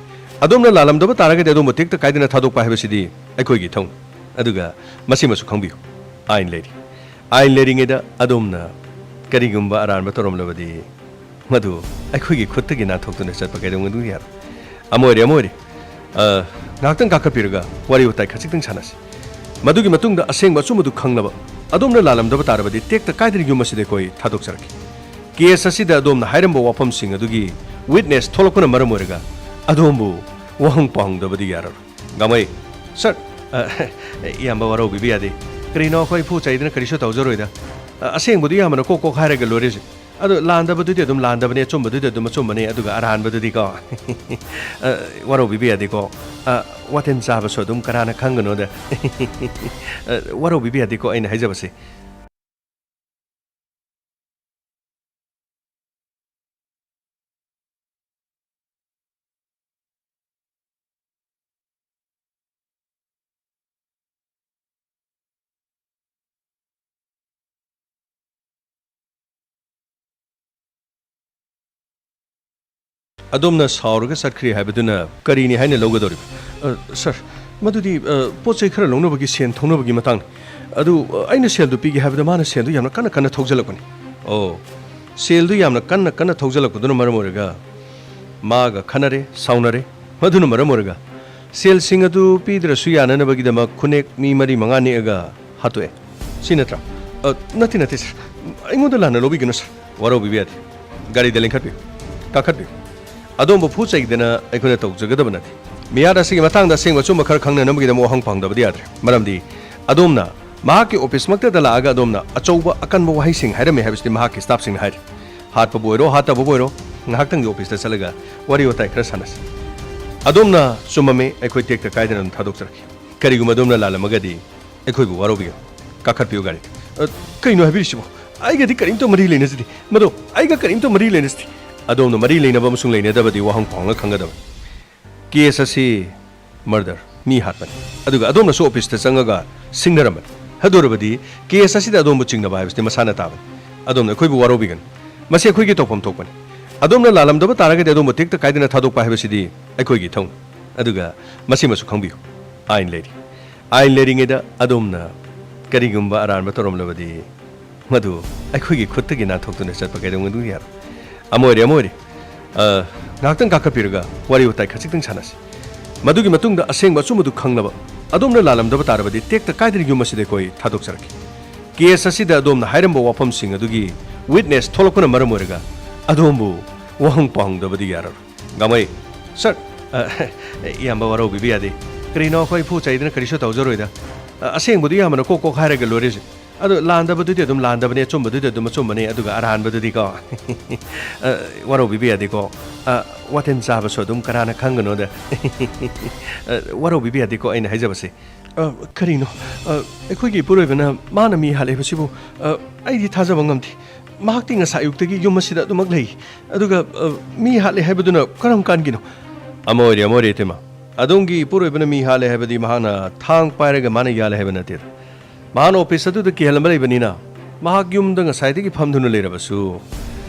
ꯑꯗꯣꯝꯅ ꯂꯥꯜꯂꯝꯗꯕ ꯇꯥꯔꯒꯗꯤ ꯑꯗꯣꯝꯕꯨ ꯇꯦꯛꯇ ꯀꯥꯏꯗꯅ ꯊꯥꯗꯣꯛꯄ ꯍꯥꯏꯕꯁꯤꯗꯤ ꯑꯩꯈꯣꯏꯒꯤ ꯏꯊꯧꯅꯤ꯫ ꯑꯗꯨꯒ ꯃꯁꯤꯃꯁꯨ ꯈꯪꯕꯤꯌꯨ, ꯑꯥꯏꯟ ꯂꯩꯔꯤ꯫ ꯑꯥꯏꯟ ꯂꯩꯔꯤꯉꯩꯗ ꯑꯗꯣꯝꯅ ꯀꯔꯤꯒꯨꯝꯕ ꯑꯔꯥꯟꯕ ꯇꯧꯔꯝꯂꯕꯗꯤ ꯃꯗꯨ ꯑꯩꯈꯣꯏꯒꯤ ꯈꯨꯠꯇꯒꯤ ꯅꯥꯟꯊꯣꯛꯇꯨꯅ ꯆꯠꯄ ꯀꯩꯗꯧꯉꯩꯗꯁꯨ ꯌꯥꯔꯣꯏ꯫ ꯑꯃ ꯑꯣꯏꯔꯦ, ꯑꯃ ꯑꯣꯏꯔꯦ꯫ ꯑ, ꯉꯥꯏꯍꯥꯛꯇꯪ ꯀꯥꯈꯠꯄꯤꯔꯒ ꯋꯥꯔꯤ ꯋꯥꯇꯥꯏ ꯈꯖꯤꯛꯇꯪ ꯁꯥꯟꯅꯁꯤ꯫ ꯃꯗꯨꯒꯤ ꯃꯇꯨꯡꯗ ꯑꯁꯦꯡꯕ ꯑꯆꯨꯝꯕꯗꯨ ꯈꯪꯂꯕ ꯑꯗꯣꯝꯅ ꯂꯥꯜꯂꯝꯗꯕ ꯇꯥꯔꯕꯗꯤ ꯇꯦꯛꯇ ꯀꯥꯏꯗꯅ ꯌꯨꯝ ꯑꯁꯤꯗ ꯑꯩꯈꯣꯏ ꯊꯥꯗꯣꯛꯆꯔꯛꯀꯦ꯫ ꯀꯦꯁ ꯑꯁꯤꯗ ꯑꯗꯣꯝꯅ ꯍꯥꯏꯔꯝꯕ ꯋꯥꯐꯝꯁꯤꯡ ꯑꯗꯨꯒꯤ ꯋꯤꯠꯅꯦꯁ ꯊꯣꯛꯂꯛꯄꯅ ꯃꯔꯝ ꯑꯣꯏꯔꯒ ꯑꯗꯣꯝꯕꯨ ꯋꯥꯍꯪ ꯄꯥꯎꯍꯪꯗꯕꯗꯤ ꯌꯥꯔꯔꯣꯏ꯫ ꯒꯥꯡꯃꯩ, ꯁꯥꯔ, ꯑ, ꯏꯌꯥꯝꯕ ꯋꯥꯔꯧꯕꯤꯕ ꯌꯥꯗꯦ꯫ ꯀꯔꯤꯅꯣ ꯑꯩꯈꯣꯏ ꯐꯨ ꯆꯩꯗꯅ ꯀꯔꯤꯁꯨ ꯇꯧꯖꯔꯣꯏꯗ꯫ ꯑ, ꯑꯁꯦꯡꯕꯗꯨ ꯏꯌꯥꯝꯕꯅ ꯀꯣꯛ ꯀꯣꯛ ꯍꯥꯏꯔꯒ ꯂꯣꯏꯔꯦꯁꯦ꯫ ꯑꯗꯣ ꯂꯥꯟꯗꯕꯗꯨꯗꯤ ꯑꯗꯨꯝ ꯂꯥꯟꯗꯕꯅꯦ, ꯑꯆꯨꯝꯕꯗꯨꯗꯤ ꯑꯗꯨꯝ ꯑꯆꯨꯝꯕꯅꯦ, ꯑꯗꯨꯒ ꯑꯔꯥꯟꯕꯗꯨꯗꯤꯀꯣ, ꯑ, ꯋꯥꯔꯧꯕꯤꯕ ꯌꯥꯗꯦꯀꯣ꯫ ꯑ, ꯋꯥꯇꯦꯟ ꯆꯥꯕꯁꯨ ꯑꯗꯨꯝ ꯀꯅꯥꯅ ꯈꯪꯒꯅꯣꯗ꯫ ꯑ, ꯋꯥꯔꯧꯕꯤꯕ ꯌꯥꯗꯦꯀꯣ ꯑꯩꯅ ꯍꯥꯏꯖꯕꯁꯦ꯫ ꯑꯗꯣꯝꯅ ꯁꯥꯎꯔꯒ ꯆꯠꯈ꯭ꯔꯦ ꯍꯥꯏꯕꯗꯨꯅ ꯀꯔꯤꯅꯤ ꯍꯥꯏꯅ ꯂꯧꯒꯗꯧꯔꯤꯕ? ꯑ, ꯁꯥꯔ, ꯃꯗꯨꯗꯤ, ꯑ, ꯄꯣꯠ ꯆꯩ ꯈꯔ ꯂꯧꯅꯕꯒꯤ ꯁꯦꯟ ꯊꯧꯅꯕꯒꯤ ꯃꯇꯥꯡꯅꯤ꯫ ꯑꯗꯨ, ꯑ, ꯑꯩꯅ ꯁꯦꯜꯗꯨ ꯄꯤꯒꯦ ꯍꯥꯏꯕꯗ ꯃꯥꯅ ꯁꯦꯜꯗꯨ ꯌꯥꯝꯅ ꯀꯟꯅ ꯀꯟꯅ ꯊꯧꯖꯜꯂꯛꯄꯅꯤ꯫ ꯑꯣ, ꯁꯦꯜꯗꯨ ꯌꯥꯝꯅ ꯀꯟꯅ ꯀꯟꯅ ꯊꯧꯖꯜꯂꯛꯄꯗꯨꯅ ꯃꯔꯝ ꯑꯣꯏꯔꯒ ꯃꯥꯒ ꯈꯟꯅꯔꯦ, ꯁꯥꯎꯅꯔꯦ꯫ ꯃꯗꯨꯅ ꯃꯔꯝ ꯑꯣꯏꯔꯒ ꯁꯦꯜꯁꯤꯡ ꯑꯗꯨ ꯄꯤꯗ꯭ꯔꯁꯨ ꯌꯥꯅꯅꯕꯒꯤꯗꯃꯛ ꯈꯨꯅꯦꯛ ꯃꯤ ꯃꯔꯤ ꯃꯉꯥ ꯅꯦꯛꯑꯒ ꯍꯥꯠꯇꯣꯛꯑꯦ꯫ ꯁꯤ ꯅꯠꯇ꯭ꯔꯥ? ꯑ, ꯅꯠꯇꯦ, ꯅꯠꯇꯦ, ꯁꯥꯔ꯫ ꯑꯩꯉꯣꯟꯗ ꯂꯥꯟꯅ ꯂꯧꯕꯤꯒꯅꯨ, ꯁꯥꯔ꯫ ꯋꯥꯔꯧꯕꯤꯕ ꯌꯥꯗꯦ꯫ ꯒꯥꯔꯤꯗ ꯂꯦꯡꯈꯠꯄꯤꯌꯨ꯫ ꯀꯥꯈꯠꯄꯤꯌꯨ꯫ ꯑꯗꯣꯝꯕꯨ ꯐꯨ ꯆꯩꯗꯅ ꯑꯩꯈꯣꯏꯅ ꯇꯧꯖꯒꯗꯕ ꯅꯠꯇꯦ꯫ ꯃꯤꯍꯥꯠ ꯑꯁꯤꯒꯤ ꯃꯇꯥꯡꯗ ꯑꯁꯦꯡꯕ ꯑꯆꯨꯝꯕ ꯈꯔ ꯈꯪꯅꯅꯕꯒꯤꯗꯃꯛ ꯋꯥꯍꯪ ꯐꯪꯗꯕꯗꯤ ꯌꯥꯗ꯭ꯔꯦ꯫ ꯃꯔꯝꯗꯤ ꯑꯗꯣꯝꯅ ꯃꯍꯥꯛꯀꯤ ꯑꯣꯐꯤꯁꯃꯛꯇꯗ ꯂꯥꯛꯑꯒ ꯑꯗꯣꯝꯅ ꯑꯆꯧꯕ ꯑꯀꯟꯕ ꯋꯥꯍꯩꯁꯤꯡ ꯍꯥꯏꯔꯝꯃꯤ ꯍꯥꯏꯕꯁꯤꯗꯤ ꯃꯍꯥꯛꯀꯤ ꯁ꯭ꯇꯥꯐꯁꯤꯡꯅ ꯍꯥꯏꯔꯤ꯫ ꯍꯥꯠꯄꯕꯨ ꯑꯣꯏꯔꯣ, ꯍꯥꯠꯇꯕꯕꯨ ꯑꯣꯏꯔꯣ, ꯉꯥꯏꯍꯥꯛꯇꯪꯗꯤ ꯑꯣꯐꯤꯁꯇ ꯆꯠꯂꯒ ꯋꯥꯔꯤ ꯋꯥꯇꯥꯏ ꯈꯔ ꯁꯥꯟꯅꯁꯤ꯫ ꯑꯗꯣꯝꯅ ꯆꯨꯝꯃꯝꯃꯤ, ꯑꯩꯈꯣꯏ ꯇꯦꯛꯇ ꯀꯥꯏꯗꯅ ꯑꯗꯨꯝ ꯊꯥꯗꯣꯛꯆꯔꯛꯈꯤ꯫ ꯀꯔꯤꯒꯨꯝꯕ ꯑꯗꯣꯝꯅ ꯂꯥꯜꯂꯝꯃꯒꯗꯤ ꯑꯩꯈꯣꯏꯕꯨ ꯋꯥꯔꯧꯕꯤꯒꯅꯨ꯫ ꯀꯥꯈꯠꯄꯤꯌꯨ ꯒꯥꯔꯤꯗ꯫ ꯑ, ꯀꯩꯅꯣ ꯍꯥꯏꯕꯤꯔꯤꯁꯤꯕꯣ? ꯑꯩꯒꯗꯤ ꯀꯔꯤꯝꯇ ꯃꯔꯤ ꯂꯩꯅꯖꯗꯦ꯫ ꯃꯗꯣ, ꯑꯩꯒ ꯀꯔꯤꯝꯇ ꯃꯔꯤ ꯂꯩꯅꯖꯗꯦ꯫ ꯑꯗꯣꯝꯅ ꯃꯔꯤ ꯂꯩꯅꯕ ꯑꯃꯁꯨꯡ ꯂꯩꯅꯗꯕꯗꯤ ꯋꯥꯍꯪ ꯄꯥꯎꯍꯪꯒ ꯈꯪꯒꯗꯕꯅꯤ꯫ ꯀꯦꯁ ꯑꯁꯤ ꯃꯔꯗꯔ, ꯃꯤ ꯍꯥꯠꯄꯅꯤ꯫ ꯑꯗꯨꯒ ꯑꯗꯣꯝꯅꯁꯨ ꯑꯣꯐꯤꯁꯇ ꯆꯪꯉꯒ ꯁꯤꯡꯅꯔꯝꯕꯅꯤ꯫ ꯑꯗꯨ ꯑꯣꯏꯔꯕꯗꯤ ꯀꯦꯁ ꯑꯁꯤꯗ ꯑꯗꯣꯝꯕꯨ ꯆꯤꯡꯅꯕ ꯍꯥꯏꯕꯁꯤꯗꯤ ꯃꯁꯥꯅ ꯇꯥꯕꯅꯤ꯫ ꯑꯗꯣꯝꯅ ꯑꯩꯈꯣꯏꯕꯨ ꯋꯥꯔꯧꯕꯤꯒꯅꯨ꯫ ꯃꯁꯤ ꯑꯩꯈꯣꯏꯒꯤ ꯇꯧꯐꯝ ꯊꯣꯛꯄꯅꯤ꯫ ꯑꯗꯣꯝꯅ ꯂꯥꯜꯂꯝꯗꯕ ꯇꯥꯔꯒꯗꯤ ꯑꯗꯣꯝꯕꯨ ꯇꯦꯛꯇ ꯀꯥꯏꯗꯅ ꯊꯥꯗꯣꯛꯄ ꯍꯥꯏꯕꯁꯤꯗꯤ ꯑꯩꯈꯣꯏꯒꯤ ꯏꯊꯧꯅꯤ꯫ ꯑꯗꯨꯒ ꯃꯁꯤꯃꯁꯨ ꯈꯪꯕꯤꯌꯨ, ꯑꯥꯏꯟ ꯂꯩꯔꯤ꯫ ꯑꯥꯏꯟ ꯂꯩꯔꯤꯉꯩꯗ ꯑꯗꯣꯝꯅ ꯀꯔꯤꯒꯨꯝꯕ ꯑꯔꯥꯟꯕ ꯇꯧꯔꯝꯂꯕꯗꯤ ꯃꯗꯨ ꯑꯩꯈꯣꯏꯒꯤ ꯈꯨꯠꯇꯒꯤ ꯅꯥꯟꯊꯣꯛꯇꯨꯅ ꯆꯠꯄ ꯀꯩꯗꯧꯉꯩꯗꯁꯨ ꯌꯥꯔꯣꯏ꯫ ꯑꯃ ꯑꯣꯏꯔꯦ, ꯑꯃ ꯑꯣꯏꯔꯦ꯫ ꯑ, ꯉꯥꯏꯍꯥꯛꯇꯪ ꯀꯥꯈꯠꯄꯤꯔꯒ ꯋꯥꯔꯤ ꯋꯥꯇꯥꯏ ꯈꯖꯤꯛꯇꯪ ꯁꯥꯟꯅꯁꯤ꯫ ꯃꯗꯨꯒꯤ ꯃꯇꯨꯡꯗ ꯑꯁꯦꯡꯕ ꯑꯆꯨꯝꯕꯗꯨ ꯈꯪꯂꯕ ꯑꯗꯣꯝꯅ ꯂꯥꯜꯂꯝꯗꯕ ꯇꯥꯔꯕꯗꯤ ꯇꯦꯛꯇ ꯀꯥꯏꯗꯅ ꯌꯨꯝ ꯑꯁꯤꯗ ꯑꯩꯈꯣꯏ ꯊꯥꯗꯣꯛꯆꯔꯛꯈꯤ꯫ ꯀꯦꯁ ꯑꯁꯤꯗ ꯑꯗꯣꯝꯅ ꯍꯥꯏꯔꯝꯕ ꯋꯥꯐꯝꯁꯤꯡ ꯑꯗꯨꯒꯤ ꯋꯤꯠꯅꯦꯁ ꯊꯣꯛꯂꯛꯄꯅ ꯃꯔꯝ ꯑꯣꯏꯔꯒ ꯑꯗꯣꯝꯕꯨ ꯋꯥꯍꯪ ꯄꯥꯎꯍꯪꯗꯕꯗꯤ ꯌꯥꯔꯔꯣꯏ꯫ ꯒꯥꯡꯃꯩ, ꯁꯥꯔ, ꯑ, ꯏꯌꯥꯝꯕ ꯋꯥꯔꯧꯕꯤꯕ ꯌꯥꯗꯦ꯫ ꯀꯔꯤꯅꯣ ꯑꯩꯈꯣꯏ ꯐꯨ ꯆꯩꯗꯅ ꯀꯔꯤꯁꯨ ꯇꯧꯖꯔꯣꯏꯗ꯫ ꯑ, ꯑꯁꯦꯡꯕꯗꯨ ꯏꯌꯥꯝꯕꯅ ꯀꯣꯛ ꯀꯣꯛ ꯍꯥꯏꯔꯒ ꯂꯣꯏꯔꯦꯁꯦ꯫ ꯑꯗꯣ ꯂꯥꯟꯗꯕꯗꯨꯗꯤ ꯑꯗꯨꯝ ꯂꯥꯟꯗꯕꯅꯦ, ꯑꯆꯨꯝꯕꯗꯨꯗꯤ ꯑꯗꯨꯝ ꯑꯆꯨꯝꯕꯅꯦ, ꯑꯗꯨꯒ ꯑꯔꯥꯟꯕꯗꯨꯗꯤꯀꯣ, ꯑ, ꯋꯥꯔꯧꯕꯤꯕ ꯌꯥꯗꯦꯀꯣ꯫ ꯑ, ꯋꯥꯇꯦꯟ ꯆꯥꯕꯁꯨ ꯑꯗꯨꯝ ꯀꯅꯥꯅ ꯈꯪꯒꯅꯣꯗ꯫ ꯑ, ꯋꯥꯔꯧꯕꯤꯕ ꯌꯥꯗꯦꯀꯣ ꯑꯩꯅ ꯍꯥꯏꯖꯕꯁꯦ꯫ ꯑ, ꯀꯔꯤꯅꯣ? ꯑ, ꯑꯩꯈꯣꯏꯒꯤ ꯏꯄꯨꯔꯣꯏꯕꯅ ꯃꯥꯅ ꯃꯤ ꯍꯥꯠꯂꯦ ꯍꯥꯏꯕꯁꯤꯕꯨ, ꯑ, ꯑꯩꯗꯤ ꯊꯥꯖꯕ ꯉꯝꯗꯦ꯫ ꯃꯍꯥꯛꯇꯤ ꯉꯁꯥꯏ ꯑꯌꯨꯛꯇꯒꯤ ꯌꯨꯝ ꯑꯁꯤꯗ ꯑꯗꯨꯃꯛ ꯂꯩ꯫ ꯑꯗꯨꯒ, ꯑ, ꯃꯤ ꯍꯥꯠꯂꯦ ꯍꯥꯏꯕꯗꯨꯅ ꯀꯔꯝ ꯀꯥꯟꯒꯤꯅꯣ? ꯑꯃ ꯑꯣꯏꯔꯦ, ꯑꯃ ꯑꯣꯏꯔꯦ, ꯏꯇꯩꯃ꯫ ꯑꯗꯣꯝꯒꯤ ꯏꯄꯨꯔꯣꯏꯕꯅ ꯃꯤ ꯍꯥꯠꯂꯦ ꯍꯥꯏꯕꯗꯤ ꯃꯍꯥꯛꯅ ꯊꯥꯡ ꯄꯥꯏꯔꯒ ꯃꯥꯅ ꯌꯥꯜꯂꯦ ꯍꯥꯏꯕ ꯅꯠꯇꯦꯗ꯫ ꯃꯍꯥꯛꯅ ꯑꯣꯐꯤꯁ ꯑꯗꯨꯗ ꯀꯤꯍꯜꯂꯝꯕ ꯂꯩꯕꯅꯤꯅ, ꯃꯍꯥꯛ ꯌꯨꯝꯗ ꯉꯁꯥꯏꯗꯒꯤ ꯐꯝꯗꯨꯅ ꯂꯩꯔꯕꯁꯨ,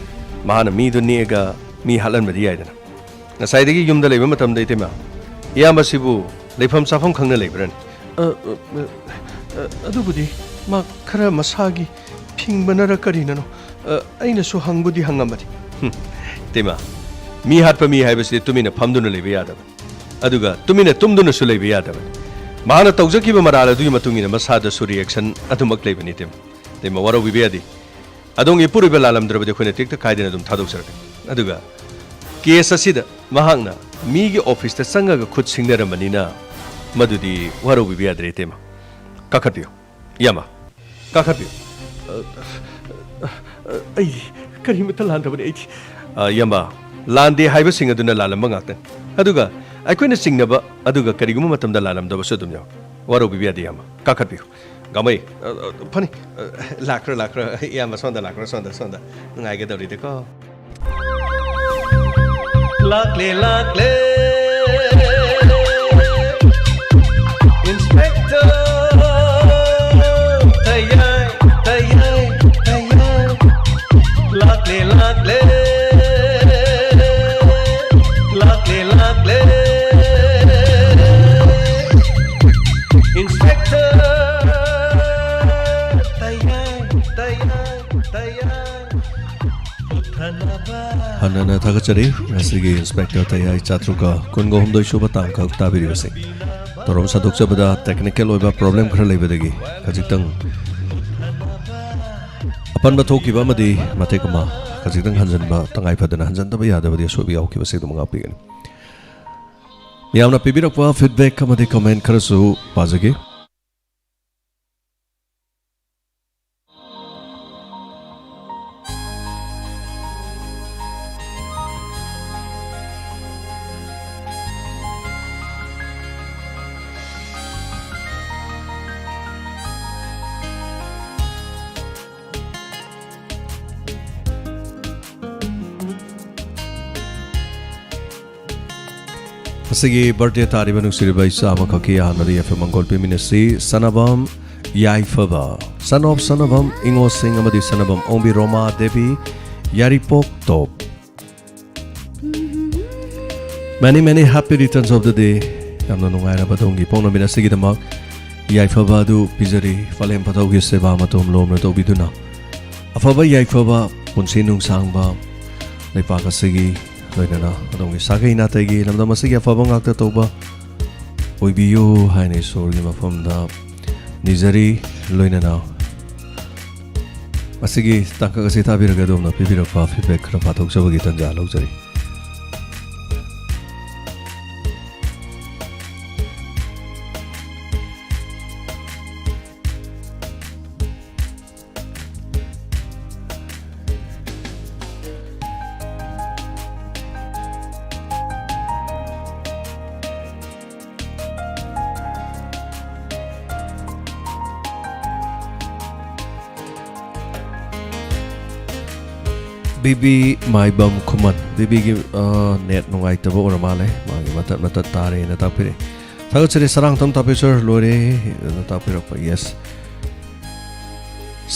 ꯃꯍꯥꯛꯅ ꯃꯤꯗꯨ ꯅꯦꯛꯑꯒ ꯃꯤ ꯍꯥꯠꯍꯟꯕꯗꯤ ꯌꯥꯏꯗꯅ꯫ ꯉꯁꯥꯏꯗꯒꯤ ꯌꯨꯝꯗ ꯂꯩꯕ ꯃꯇꯝꯗ, ꯏꯇꯩꯃ, ꯏꯌꯥꯝꯕꯁꯤꯕꯨ ꯂꯩꯐꯝ ꯆꯥꯐꯝ ꯈꯪꯅ ꯂꯩꯕ꯭ꯔꯅꯤ? ꯑ, ꯑ, ꯑ, ꯑ, ꯑꯗꯨꯕꯨꯗꯤ ꯃꯥ ꯈꯔ ꯃꯁꯥꯒꯤ ꯐꯤꯡꯕꯅꯔ ꯀꯔꯤꯅꯅꯣ, ꯑ, ꯑꯩꯅꯁꯨ ꯍꯪꯕꯨꯗꯤ ꯍꯪꯉꯝꯕꯅꯤ꯫ ꯍꯨꯝ, ꯏꯇꯩꯃ, ꯃꯤ ꯍꯥꯠꯄ ꯃꯤ ꯍꯥꯏꯕꯁꯤꯗꯤ ꯇꯨꯃꯤꯟꯅ ꯐꯝꯗꯨꯅ ꯂꯩꯕ ꯌꯥꯗꯕꯅꯤ꯫ ꯑꯗꯨꯒ ꯇꯨꯃꯤꯟꯅ ꯇꯨꯝꯗꯨꯅꯁꯨ ꯂꯩꯕ ꯌꯥꯗꯕꯅꯤ꯫ ꯃꯍꯥꯛꯅ ꯇꯧꯖꯈꯤꯕ ꯃꯔꯥꯜ ꯑꯗꯨꯒꯤ ꯃꯇꯨꯡ ꯏꯟꯅ ꯃꯁꯥꯗꯁꯨ ꯔꯤꯌꯦꯛꯁꯟ ꯑꯗꯨꯃꯛ ꯂꯩꯕꯅꯤ, ꯏꯇꯩꯃ꯫ ꯏꯇꯩꯃ, ꯋꯥꯔꯧꯕꯤꯕ ꯌꯥꯗꯦ꯫ ꯑꯗꯣꯝꯒꯤ ꯏꯄꯨꯔꯣꯏꯕ ꯂꯥꯜꯂꯝꯗ꯭ꯔꯕꯗꯤ ꯑꯩꯈꯣꯏꯅ ꯇꯦꯛꯇ ꯀꯥꯏꯗꯅ ꯑꯗꯨꯝ ꯊꯥꯗꯣꯛꯆꯔꯛꯀꯅꯤ꯫ ꯑꯗꯨꯒ ꯀꯦꯁ ꯑꯁꯤꯗ ꯃꯍꯥꯛꯅ ꯃꯤꯒꯤ ꯑꯣꯐꯤꯁꯇ ꯆꯪꯉꯒ ꯈꯨꯠ ꯁꯤꯡꯅꯔꯝꯕꯅꯤꯅ ꯃꯗꯨꯗꯤ ꯋꯥꯔꯧꯕꯤꯕ ꯌꯥꯗ꯭ꯔꯦ, ꯏꯇꯩꯃ꯫ ꯀꯥꯈꯠꯄꯤꯌꯨ, ꯏꯌꯥꯝꯕ, ꯀꯥꯈꯠꯄꯤꯌꯨ꯫ ꯑ, ꯑ, ꯑ, ꯑꯩ ꯀꯔꯤꯃꯠꯇ ꯂꯥꯟꯗꯕꯅꯤ, ꯑꯩꯗꯤ꯫ ꯑ, ꯏꯌꯥꯝꯕ, ꯂꯥꯟꯗꯦ ꯍꯥꯏꯕꯁꯤꯡ ꯑꯗꯨꯅ ꯂꯥꯜꯂꯝꯕ ꯉꯥꯛꯇꯅꯤ꯫ ꯑꯗꯨꯒ ꯑꯩꯈꯣꯏꯅ ꯆꯤꯡꯅꯕ ꯑꯗꯨꯒ ꯀꯔꯤꯒꯨꯝꯕ ꯃꯇꯝꯗ ꯂꯥꯜꯂꯝꯗꯕꯁꯨ ꯑꯗꯨꯝ ꯌꯥꯎꯏ꯫ ꯋꯥꯔꯧꯕꯤꯕ ꯌꯥꯗꯦ, ꯏꯌꯥꯝꯕ꯫ ꯀꯥꯈꯠꯄꯤꯌꯨ꯫ ꯒꯥꯃꯩ, ꯑ, ꯑ, ꯐꯅꯤ꯫ ꯑ, ꯂꯥꯛꯈ꯭ꯔꯣ, ꯂꯥꯛꯈ꯭ꯔꯣ꯫ ꯏꯌꯥꯝꯕ, ꯁꯣꯝꯗ ꯂꯥꯛꯈ꯭ꯔꯣ, ꯁꯣꯝꯗ, ꯁꯣꯝꯗ꯫ ꯅꯨꯡꯉꯥꯏꯒꯗꯧꯔꯤꯗꯀꯣ꯫ ꯂꯥꯛꯂꯦ, ꯂꯥꯛꯂꯦ꯫ Inspector ꯇꯌꯥꯏ, ꯇꯌꯥꯏ, ꯇꯌꯥꯏ꯫ ꯂꯥꯛꯂꯦ, ꯂꯥꯛꯂꯦ꯫ ꯂꯥꯛꯂꯦ, ꯂꯥꯛꯂꯦ꯫ Inspector ꯇꯌꯥꯏ, ꯇꯌꯥꯏ, ꯇꯌꯥꯏ꯫ ꯍꯟꯅ ꯍꯟꯅ ꯊꯥꯒꯠꯆꯔꯤ꯫ ꯉꯁꯤꯒꯤ ꯏꯟꯁꯄꯦꯛꯇꯔ ꯇꯌꯥꯏ ꯆꯥꯇ꯭ꯔꯨꯛꯀ ꯀꯨꯟꯒ ꯍꯨꯝꯗꯣꯏ ꯁꯨꯕ ꯇꯥꯡꯈꯛ ꯇꯥꯕꯤꯔꯤꯕꯁꯦ꯫ ꯊꯧꯔꯝ ꯁꯟꯗꯣꯛꯆꯕꯗ ꯇꯦꯛꯅꯤꯀꯦꯜ ꯑꯣꯏꯕ ꯄ꯭ꯔꯣꯕ꯭ꯂꯦꯝ ꯈꯔ ꯂꯩꯕꯗꯒꯤ ꯈꯖꯤꯛꯇꯪ ꯑꯄꯟꯕ ꯊꯣꯛꯈꯤꯕ ꯑꯃꯗꯤ ꯃꯇꯦꯛ ꯑꯃ ꯈꯖꯤꯛꯇꯪ ꯍꯟꯖꯤꯟꯕ ꯇꯉꯥꯏ ꯐꯗꯅ ꯍꯟꯖꯤꯟꯗꯕ ꯌꯥꯗꯕꯗꯤ ꯑꯁꯣꯏꯕ ꯌꯥꯎꯈꯤꯕꯁꯦ ꯑꯗꯨꯝ ꯉꯥꯛꯄꯤꯒꯅꯤ꯫ ꯃꯤꯌꯥꯝꯅ ꯄꯤꯕꯤꯔꯛꯄ ꯐꯤꯗꯕꯦꯛ ꯑꯃꯗꯤ ꯀꯃꯦꯟ ꯈꯔꯁꯨ ꯄꯥꯖꯒꯦ꯫ ꯉꯁꯤꯒꯤ ꯕꯥꯔꯊꯗꯦ ꯇꯥꯔꯤꯕ ꯅꯨꯡꯁꯤꯔꯕ ꯏꯆꯥ ꯑꯃꯈꯛꯀꯤ ꯑꯍꯥꯟꯕꯗ ꯌꯥꯏꯐ ꯃꯪꯒꯣꯜ ꯄꯤꯃꯤꯟꯅꯁꯤ꯫ ꯁꯅꯥꯕꯝ ꯌꯥꯏꯐꯕ, son of ꯁꯅꯥꯕꯝ ꯏꯉꯣꯁꯤꯡ ꯑꯃꯗꯤ ꯁꯅꯥꯕꯝ ꯑꯣꯡꯕꯤ ꯔꯣꯃꯥ ꯗꯦꯕꯤ ꯌꯥꯏꯔꯤꯄꯣꯛ ꯇꯣꯞ꯫ Many, many happy returns of the day. ꯌꯥꯝꯅ ꯅꯨꯡꯉꯥꯏꯔꯕ ꯑꯗꯣꯝꯒꯤ ꯄꯣꯛꯅꯨꯃꯤꯠ ꯑꯁꯤꯒꯤꯗꯃꯛ ꯌꯥꯏꯐꯕ ꯑꯗꯨ ꯄꯤꯖꯔꯤ꯫ ꯄꯂꯦꯝ ꯄꯊꯧꯒꯤ ꯁꯦꯕꯥ ꯃꯇꯣꯝ ꯂꯣꯝꯅ ꯇꯧꯕꯤꯗꯨꯅ ꯑꯐꯕ ꯌꯥꯏꯐꯕ, ꯄꯨꯟꯁꯤ ꯅꯨꯡꯁꯥꯡꯕ, ꯂꯩꯄꯥꯛ ꯑꯁꯤꯒꯤ ꯂꯣꯏꯅꯅ ꯑꯗꯣꯝꯒꯤ ꯁꯥꯒꯩ ꯅꯥꯇꯩꯒꯤ, ꯂꯝꯗꯝ ꯑꯁꯤꯒꯤ ꯑꯐꯕ ꯉꯥꯛꯇ ꯇꯧꯕ ꯑꯣꯏꯕꯤꯌꯨ ꯍꯥꯏꯅ ꯏꯁꯣꯔꯒꯤ ꯃꯐꯝꯗ ꯅꯤꯖꯔꯤ꯫ ꯂꯣꯏꯅꯅ ꯃꯁꯤꯒꯤ ꯇꯥꯡꯀꯛ ꯑꯁꯤ ꯇꯥꯕꯤꯔꯒ ꯑꯗꯣꯝꯅ ꯄꯤꯕꯤꯔꯛꯄ feedback ꯈꯔ ꯄꯥꯊꯣꯛꯆꯕꯒꯤ ꯇꯥꯟꯖꯥ ꯂꯧꯖꯔꯤ꯫ ꯕꯤꯕꯤ ꯃꯥꯏꯕꯝ ꯈꯨꯃꯟ, ꯕꯤꯕꯤꯒꯤ, ꯑ, net ꯅꯨꯡꯉꯥꯏꯇꯕ ꯑꯣꯏꯔ ꯃꯥꯜꯂꯦ, ꯃꯥꯒꯤ ꯃꯇꯠ ꯃꯇꯠ ꯇꯥꯔꯦꯅ ꯇꯥꯛꯄꯤꯔꯛꯑꯦ꯫ ꯊꯥꯒꯠꯆꯔꯤ꯫ ꯁꯔꯥꯡꯊꯝ ꯇꯥꯄꯦꯁꯣꯔ ꯂꯣꯏꯔꯦ ꯑꯅ ꯇꯥꯛꯄꯤꯔꯛꯄ꯫ Yes꯫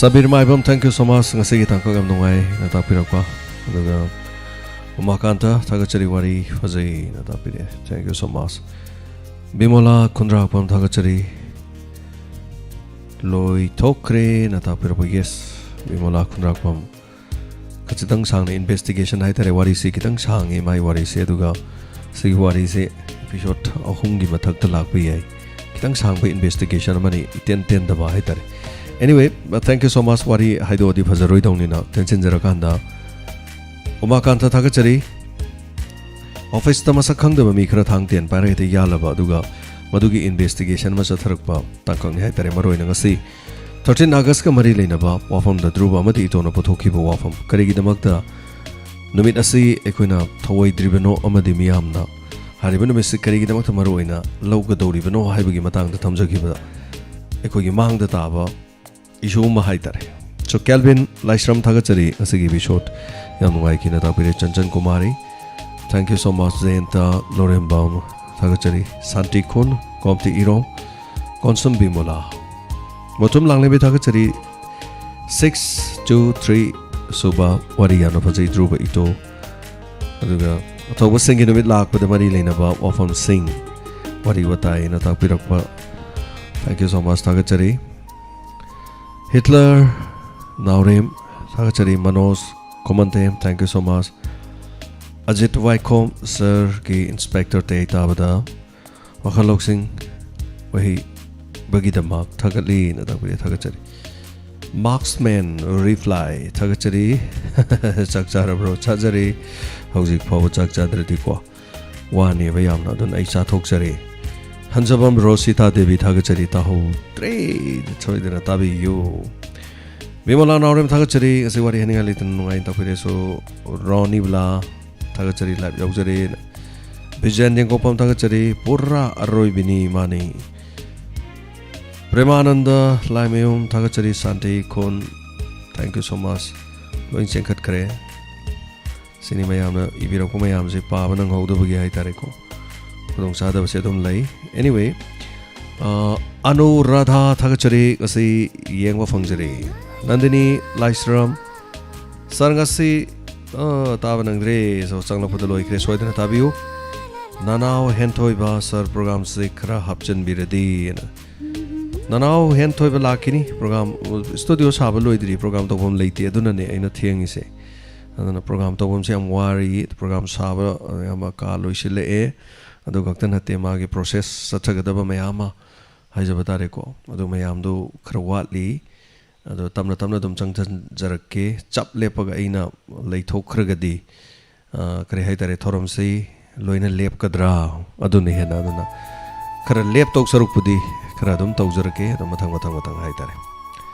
Sabir Maibam, thank you so much, ꯉꯁꯤꯒꯤ ꯇꯥꯡꯀꯛ ꯌꯥꯝ ꯅꯨꯡꯉꯥꯏ ꯑꯅ ꯇꯥꯛꯄꯤꯔꯛꯄ꯫ ꯑꯗꯨꯒ ꯎꯃꯥꯀꯥꯟꯇ, ꯊꯥꯒꯠꯆꯔꯤ, ꯋꯥꯔꯤ ꯐꯖꯩ ꯑꯅ ꯇꯥꯛꯄꯤꯔꯛꯑꯦ, thank you so much꯫ ꯕꯤꯃꯣꯂꯥ ꯈꯨꯟꯗ꯭ꯔꯥꯛꯄꯝ, ꯊꯥꯒꯠꯆꯔꯤ꯫ ꯂꯣꯏꯊꯣꯛꯈ꯭ꯔꯦꯅ ꯇꯥꯛꯄꯤꯔꯛꯄ꯫ Yes, ꯕꯤꯃꯣꯂꯥ ꯈꯨꯟꯗ꯭ꯔꯥꯛꯄꯝ꯫ ꯈꯖꯤꯛꯇꯪ ꯁꯥꯡꯅ investigation ꯍꯥꯏꯇꯥꯔꯦ, ꯋꯥꯔꯤꯁꯤ ꯈꯤꯇꯪ ꯁꯥꯡꯉꯤ ꯃꯥꯏ ꯋꯥꯔꯤꯁꯦ, ꯑꯗꯨꯒ ꯁꯤꯒꯤ ꯋꯥꯔꯤꯁꯦ episode ꯑꯍꯨꯝꯒꯤ ꯃꯊꯛꯇ ꯂꯥꯛꯄ ꯌꯥꯏ꯫ ꯈꯤꯇꯪ ꯁꯥꯡꯕ investigation ꯑꯃꯅꯤ, ꯏꯇꯦꯟ ꯇꯦꯟꯗꯕ ꯍꯥꯏꯇꯥꯔꯦ꯫ Anyway, thank you so much, ꯋꯥꯔꯤ ꯍꯥꯏꯗꯣꯛꯑꯗꯤ ꯐꯖꯔꯣꯏꯗꯧꯅꯤꯅ ꯇꯦꯟꯁꯤꯟꯖꯔꯀꯥꯟꯗ꯫ ꯎꯃꯥꯀꯥꯟꯇ, ꯊꯥꯒꯠꯆꯔꯤ꯫ Office ꯇ ꯃꯁꯛ ꯈꯪꯗꯕ ꯃꯤ ꯈꯔ ꯊꯥꯡ ꯇꯦꯟ ꯄꯥꯏꯔꯒ ꯍꯦꯛꯇ ꯌꯥꯜꯂꯕ, ꯑꯗꯨꯒ ꯃꯗꯨꯒꯤ investigation ꯑꯃ ꯆꯠꯊꯔꯛꯄ ꯇꯥꯡꯀꯛꯅꯤ ꯍꯥꯏꯇꯥꯔꯦ꯫ ꯃꯔꯨꯑꯣꯏꯅ ꯉꯁꯤ thirteen August ꯀ ꯃꯔꯤ ꯂꯩꯅꯕ ꯋꯥꯐꯝꯗ ꯙ꯭ꯔꯨꯕ ꯑꯃꯗꯤ ꯏꯇꯣꯟꯅ ꯄꯨꯊꯣꯛꯈꯤꯕ ꯋꯥꯐꯝ, ꯀꯔꯤꯒꯤꯗꯃꯛꯇ ꯅꯨꯃꯤꯠ ꯑꯁꯤ ꯑꯩꯈꯣꯏꯅ ꯊꯧꯑꯣꯏꯗ꯭ꯔꯤꯕꯅꯣ ꯑꯃꯗꯤ ꯃꯤꯌꯥꯝꯅ ꯍꯥꯏꯔꯤꯕ ꯅꯨꯃꯤꯠꯁꯤ ꯀꯔꯤꯒꯤꯗꯃꯛꯇ ꯃꯔꯨꯑꯣꯏꯅ ꯂꯧꯒꯗꯧꯔꯤꯕꯅꯣ ꯍꯥꯏꯕꯒꯤ ꯃꯇꯥꯡꯗ ꯊꯝꯖꯈꯤꯕꯗ ꯑꯩꯈꯣꯏꯒꯤ ꯃꯥꯡꯗ ꯇꯥꯕ issue ꯑꯃ ꯍꯥꯏꯇꯥꯔꯦ꯫ So, Kelvin ꯂꯥꯏꯁ꯭ꯔꯝ, ꯊꯥꯒꯠꯆꯔꯤ, ꯉꯁꯤꯒꯤ episode ꯌꯥꯝ ꯅꯨꯡꯉꯥꯏꯈꯤꯅ ꯇꯥꯛꯄꯤꯔꯦ꯫ Chanchan Kumari, Thank you so much, Jayanta Lorembam. ꯊꯥꯒꯠꯆꯔꯤ. ꯁꯥꯟꯇꯤ ꯈꯨꯟ, ꯀꯣꯝꯇꯤ ꯏꯔꯣꯝ, ꯀꯣꯟꯁꯝ ꯕꯤꯃꯣꯂꯥ, ꯃꯣꯆꯨꯝ ꯂꯥꯡꯂꯦꯝꯕꯤ ꯊꯥꯒꯠꯆꯔꯤ. Six two three ꯁꯨꯕ ꯋꯥꯔꯤ ꯌꯥꯝꯅ ꯐꯖꯩ, ꯙ꯭ꯔꯨꯕ ꯏꯇꯣ. ꯑꯗꯨꯒ ꯑꯊꯧꯕꯁꯤꯡꯒꯤ ꯅꯨꯃꯤꯠ ꯂꯥꯛꯄꯗ ꯃꯔꯤ ꯂꯩꯅꯕ ꯋꯥꯐꯝꯁꯤꯡ, ꯋꯥꯔꯤ ꯋꯥꯇꯥꯏ ꯑꯩꯅ ꯇꯥꯛꯄꯤꯔꯛꯄ. Thank you so much, ꯊꯥꯒꯠꯆꯔꯤ. ꯍꯤꯠꯂꯔ ꯅꯥꯎꯔꯦꯝ, ꯊꯥꯒꯠꯆꯔꯤ. Manoj ꯀꯣꯃꯟꯇꯦꯝ, thank you so much. Ajit ꯋꯥꯏꯈꯣꯝ, ꯁꯔꯒꯤ ꯏꯟꯁꯄꯦꯛꯇꯔ ꯇꯦ ꯇꯥꯕꯗ ꯋꯥꯈꯜ ꯂꯧꯁꯤꯡ ꯑꯣꯏꯍꯩꯕꯒꯤꯗꯃꯛ ꯊꯥꯒꯠꯂꯤꯅ ꯇꯥꯛꯄꯤꯔꯦ, ꯊꯥꯒꯠꯆꯔꯤ. ꯃꯥꯔꯛꯁꯃꯦꯟ ꯔꯤꯄ꯭ꯂꯥꯏ, ꯊꯥꯒꯠꯆꯔꯤ. ꯆꯥꯛ ꯆꯥꯔꯕ꯭ꯔꯣ? ꯆꯥꯖꯔꯤ. ꯍꯧꯖꯤꯛ ꯐꯥꯎꯕ ꯆꯥꯛ ꯆꯥꯗ꯭ꯔꯗꯤꯀꯣ, ꯋꯥꯅꯦꯕ ꯌꯥꯝꯅ, ꯑꯗꯨꯅ ꯑꯩ ꯆꯥꯊꯣꯛꯆꯔꯦ. ꯍꯟꯖꯕꯝ ꯔꯣꯁꯤꯇꯥ ꯗꯦꯕꯤ, ꯊꯥꯒꯠꯆꯔꯤ. ꯇꯥꯍꯧꯗ꯭ꯔꯦ, ꯁꯣꯏꯗꯅ ꯇꯥꯕꯤꯌꯨ. ꯕꯤꯃꯂꯥ ꯅꯥꯎꯔꯦꯝ, ꯊꯥꯒꯠꯆꯔꯤ. ꯉꯁꯤ ꯋꯥꯔꯤ ꯍꯥꯏꯅꯤꯡꯉꯥꯏ ꯂꯩꯇꯅ ꯅꯨꯡꯉꯥꯏꯅ ꯇꯥꯛꯄꯤꯔꯦꯁꯨ. ꯔꯣꯅꯤ ꯕ꯭ꯂꯥ, ꯊꯥꯒꯠꯆꯔꯤ, ꯂꯥꯏꯚ ꯌꯥꯎꯖꯔꯦꯅ. ꯕꯤꯖꯦꯟ ꯌꯦꯡꯒꯣꯛꯄꯝ, ꯊꯥꯒꯠꯆꯔꯤ. ꯄꯨꯔꯥ ꯑꯔꯣꯏꯕꯤꯅꯤ ꯃꯥꯅꯤ. ꯄ꯭ꯔꯦꯃꯥꯅꯟꯗ ꯂꯥꯏꯃꯌꯨꯝ, ꯊꯥꯒꯠꯆꯔꯤ. ꯁꯥꯟꯇꯤ ꯈꯨꯟ, thank you so much. ꯂꯣꯏ ꯆꯦꯟꯈꯠꯈ꯭ꯔꯦ. ꯁꯤꯅꯤ ꯃꯌꯥꯝꯅ ꯏꯕꯤꯔꯛꯄ ꯃꯌꯥꯝꯁꯦ ꯄꯥꯕ ꯅꯪꯍꯧꯗꯕꯒꯤ ꯍꯥꯏꯇꯥꯔꯦꯀꯣ, ꯈꯨꯗꯣꯡꯆꯥꯗꯕꯁꯦ ꯑꯗꯨꯝ ꯂꯩ. Anyway, ꯑ, ꯑꯅꯨꯔꯥꯙꯥ, ꯊꯥꯒꯠꯆꯔꯤ, ꯉꯁꯤ ꯌꯦꯡꯕ ꯐꯪꯖꯔꯤ. ꯅꯟꯗꯤꯅꯤ ꯂꯥꯏꯁ꯭ꯔꯝ, ꯁꯥꯔ ꯉꯁꯤ, ꯑ, ꯇꯥꯕ ꯅꯪꯗ꯭ꯔꯦ, ꯁꯣ ꯆꯪꯂꯛꯄꯗ ꯂꯣꯏꯈ꯭ꯔꯦ, ꯁꯣꯏꯗꯅ ꯇꯥꯕꯤꯌꯨ. ꯅꯅꯥꯎ ꯍꯦꯟꯊꯣꯏꯕ, ꯁꯥꯔ ꯄ꯭ꯔꯣꯒꯥꯝꯁꯦ ꯈꯔ ꯍꯥꯞꯆꯤꯟꯕꯤꯔꯗꯤ, ꯅꯅꯥꯎ ꯍꯦꯟꯊꯣꯏꯕ ꯂꯥꯛꯈꯤꯅꯤ, ꯄ꯭ꯔꯣꯒꯥꯝ, ꯁ꯭ꯇꯨꯗꯤꯑꯣ ꯁꯥꯕ ꯂꯣꯏꯗ꯭ꯔꯤ, ꯄ꯭ꯔꯣꯒꯥꯝ ꯇꯧꯐꯝ ꯂꯩꯇꯦ, ꯑꯗꯨꯅꯅꯦ ꯑꯩꯅ ꯊꯦꯡꯉꯤꯁꯦ. ꯑꯗꯨꯅ ꯄ꯭ꯔꯣꯒꯥꯝ ꯇꯧꯐꯝꯁꯦ ꯌꯥꯝ ꯋꯥꯔꯤ, ꯄ꯭ꯔꯣꯒꯥꯝ ꯁꯥꯕ ꯑꯌꯥꯝꯕ ꯀꯥ ꯂꯣꯏꯁꯤꯜꯂꯛꯑꯦ꯫ ꯑꯗꯨ ꯈꯛꯇ ꯅꯠꯇꯦ, ꯃꯥꯒꯤ ꯄ꯭ꯔꯣꯁꯦꯁ ꯆꯠꯊꯒꯗꯕ ꯃꯌꯥꯝ ꯑꯃ ꯍꯥꯏꯖꯕ ꯇꯥꯔꯦꯀꯣ, ꯑꯗꯨ ꯃꯌꯥꯝꯗꯨ ꯈꯔ ꯋꯥꯠꯂꯤ꯫ ꯑꯗꯣ ꯇꯞꯅ ꯇꯞꯅ ꯑꯗꯨꯝ ꯆꯪꯁꯤꯟꯖꯔꯛꯀꯦ꯫ ꯆꯞ ꯂꯦꯞꯄꯒ ꯑꯩꯅ ꯂꯩꯊꯣꯛꯈ꯭ꯔꯒꯗꯤ, ꯑ, ꯀꯔꯤ ꯍꯥꯏꯇꯥꯔꯦ, ꯊꯧꯔꯝꯁꯤ ꯂꯣꯏꯅ ꯂꯦꯞꯀꯗ꯭ꯔꯥ? ꯑꯗꯨꯅ ꯍꯦꯟꯅ, ꯑꯗꯨꯅ ꯈꯔ ꯂꯦꯞꯇꯧ ꯁꯔꯨꯛꯄꯨꯗꯤ ꯈꯔ ꯑꯗꯨꯝ ꯇꯧꯖꯔꯛꯀꯦ, ꯑꯗꯨꯝ ꯃꯊꯪ ꯃꯊꯪ ꯃꯊꯪ ꯍꯥꯏꯇꯥꯔꯦ꯫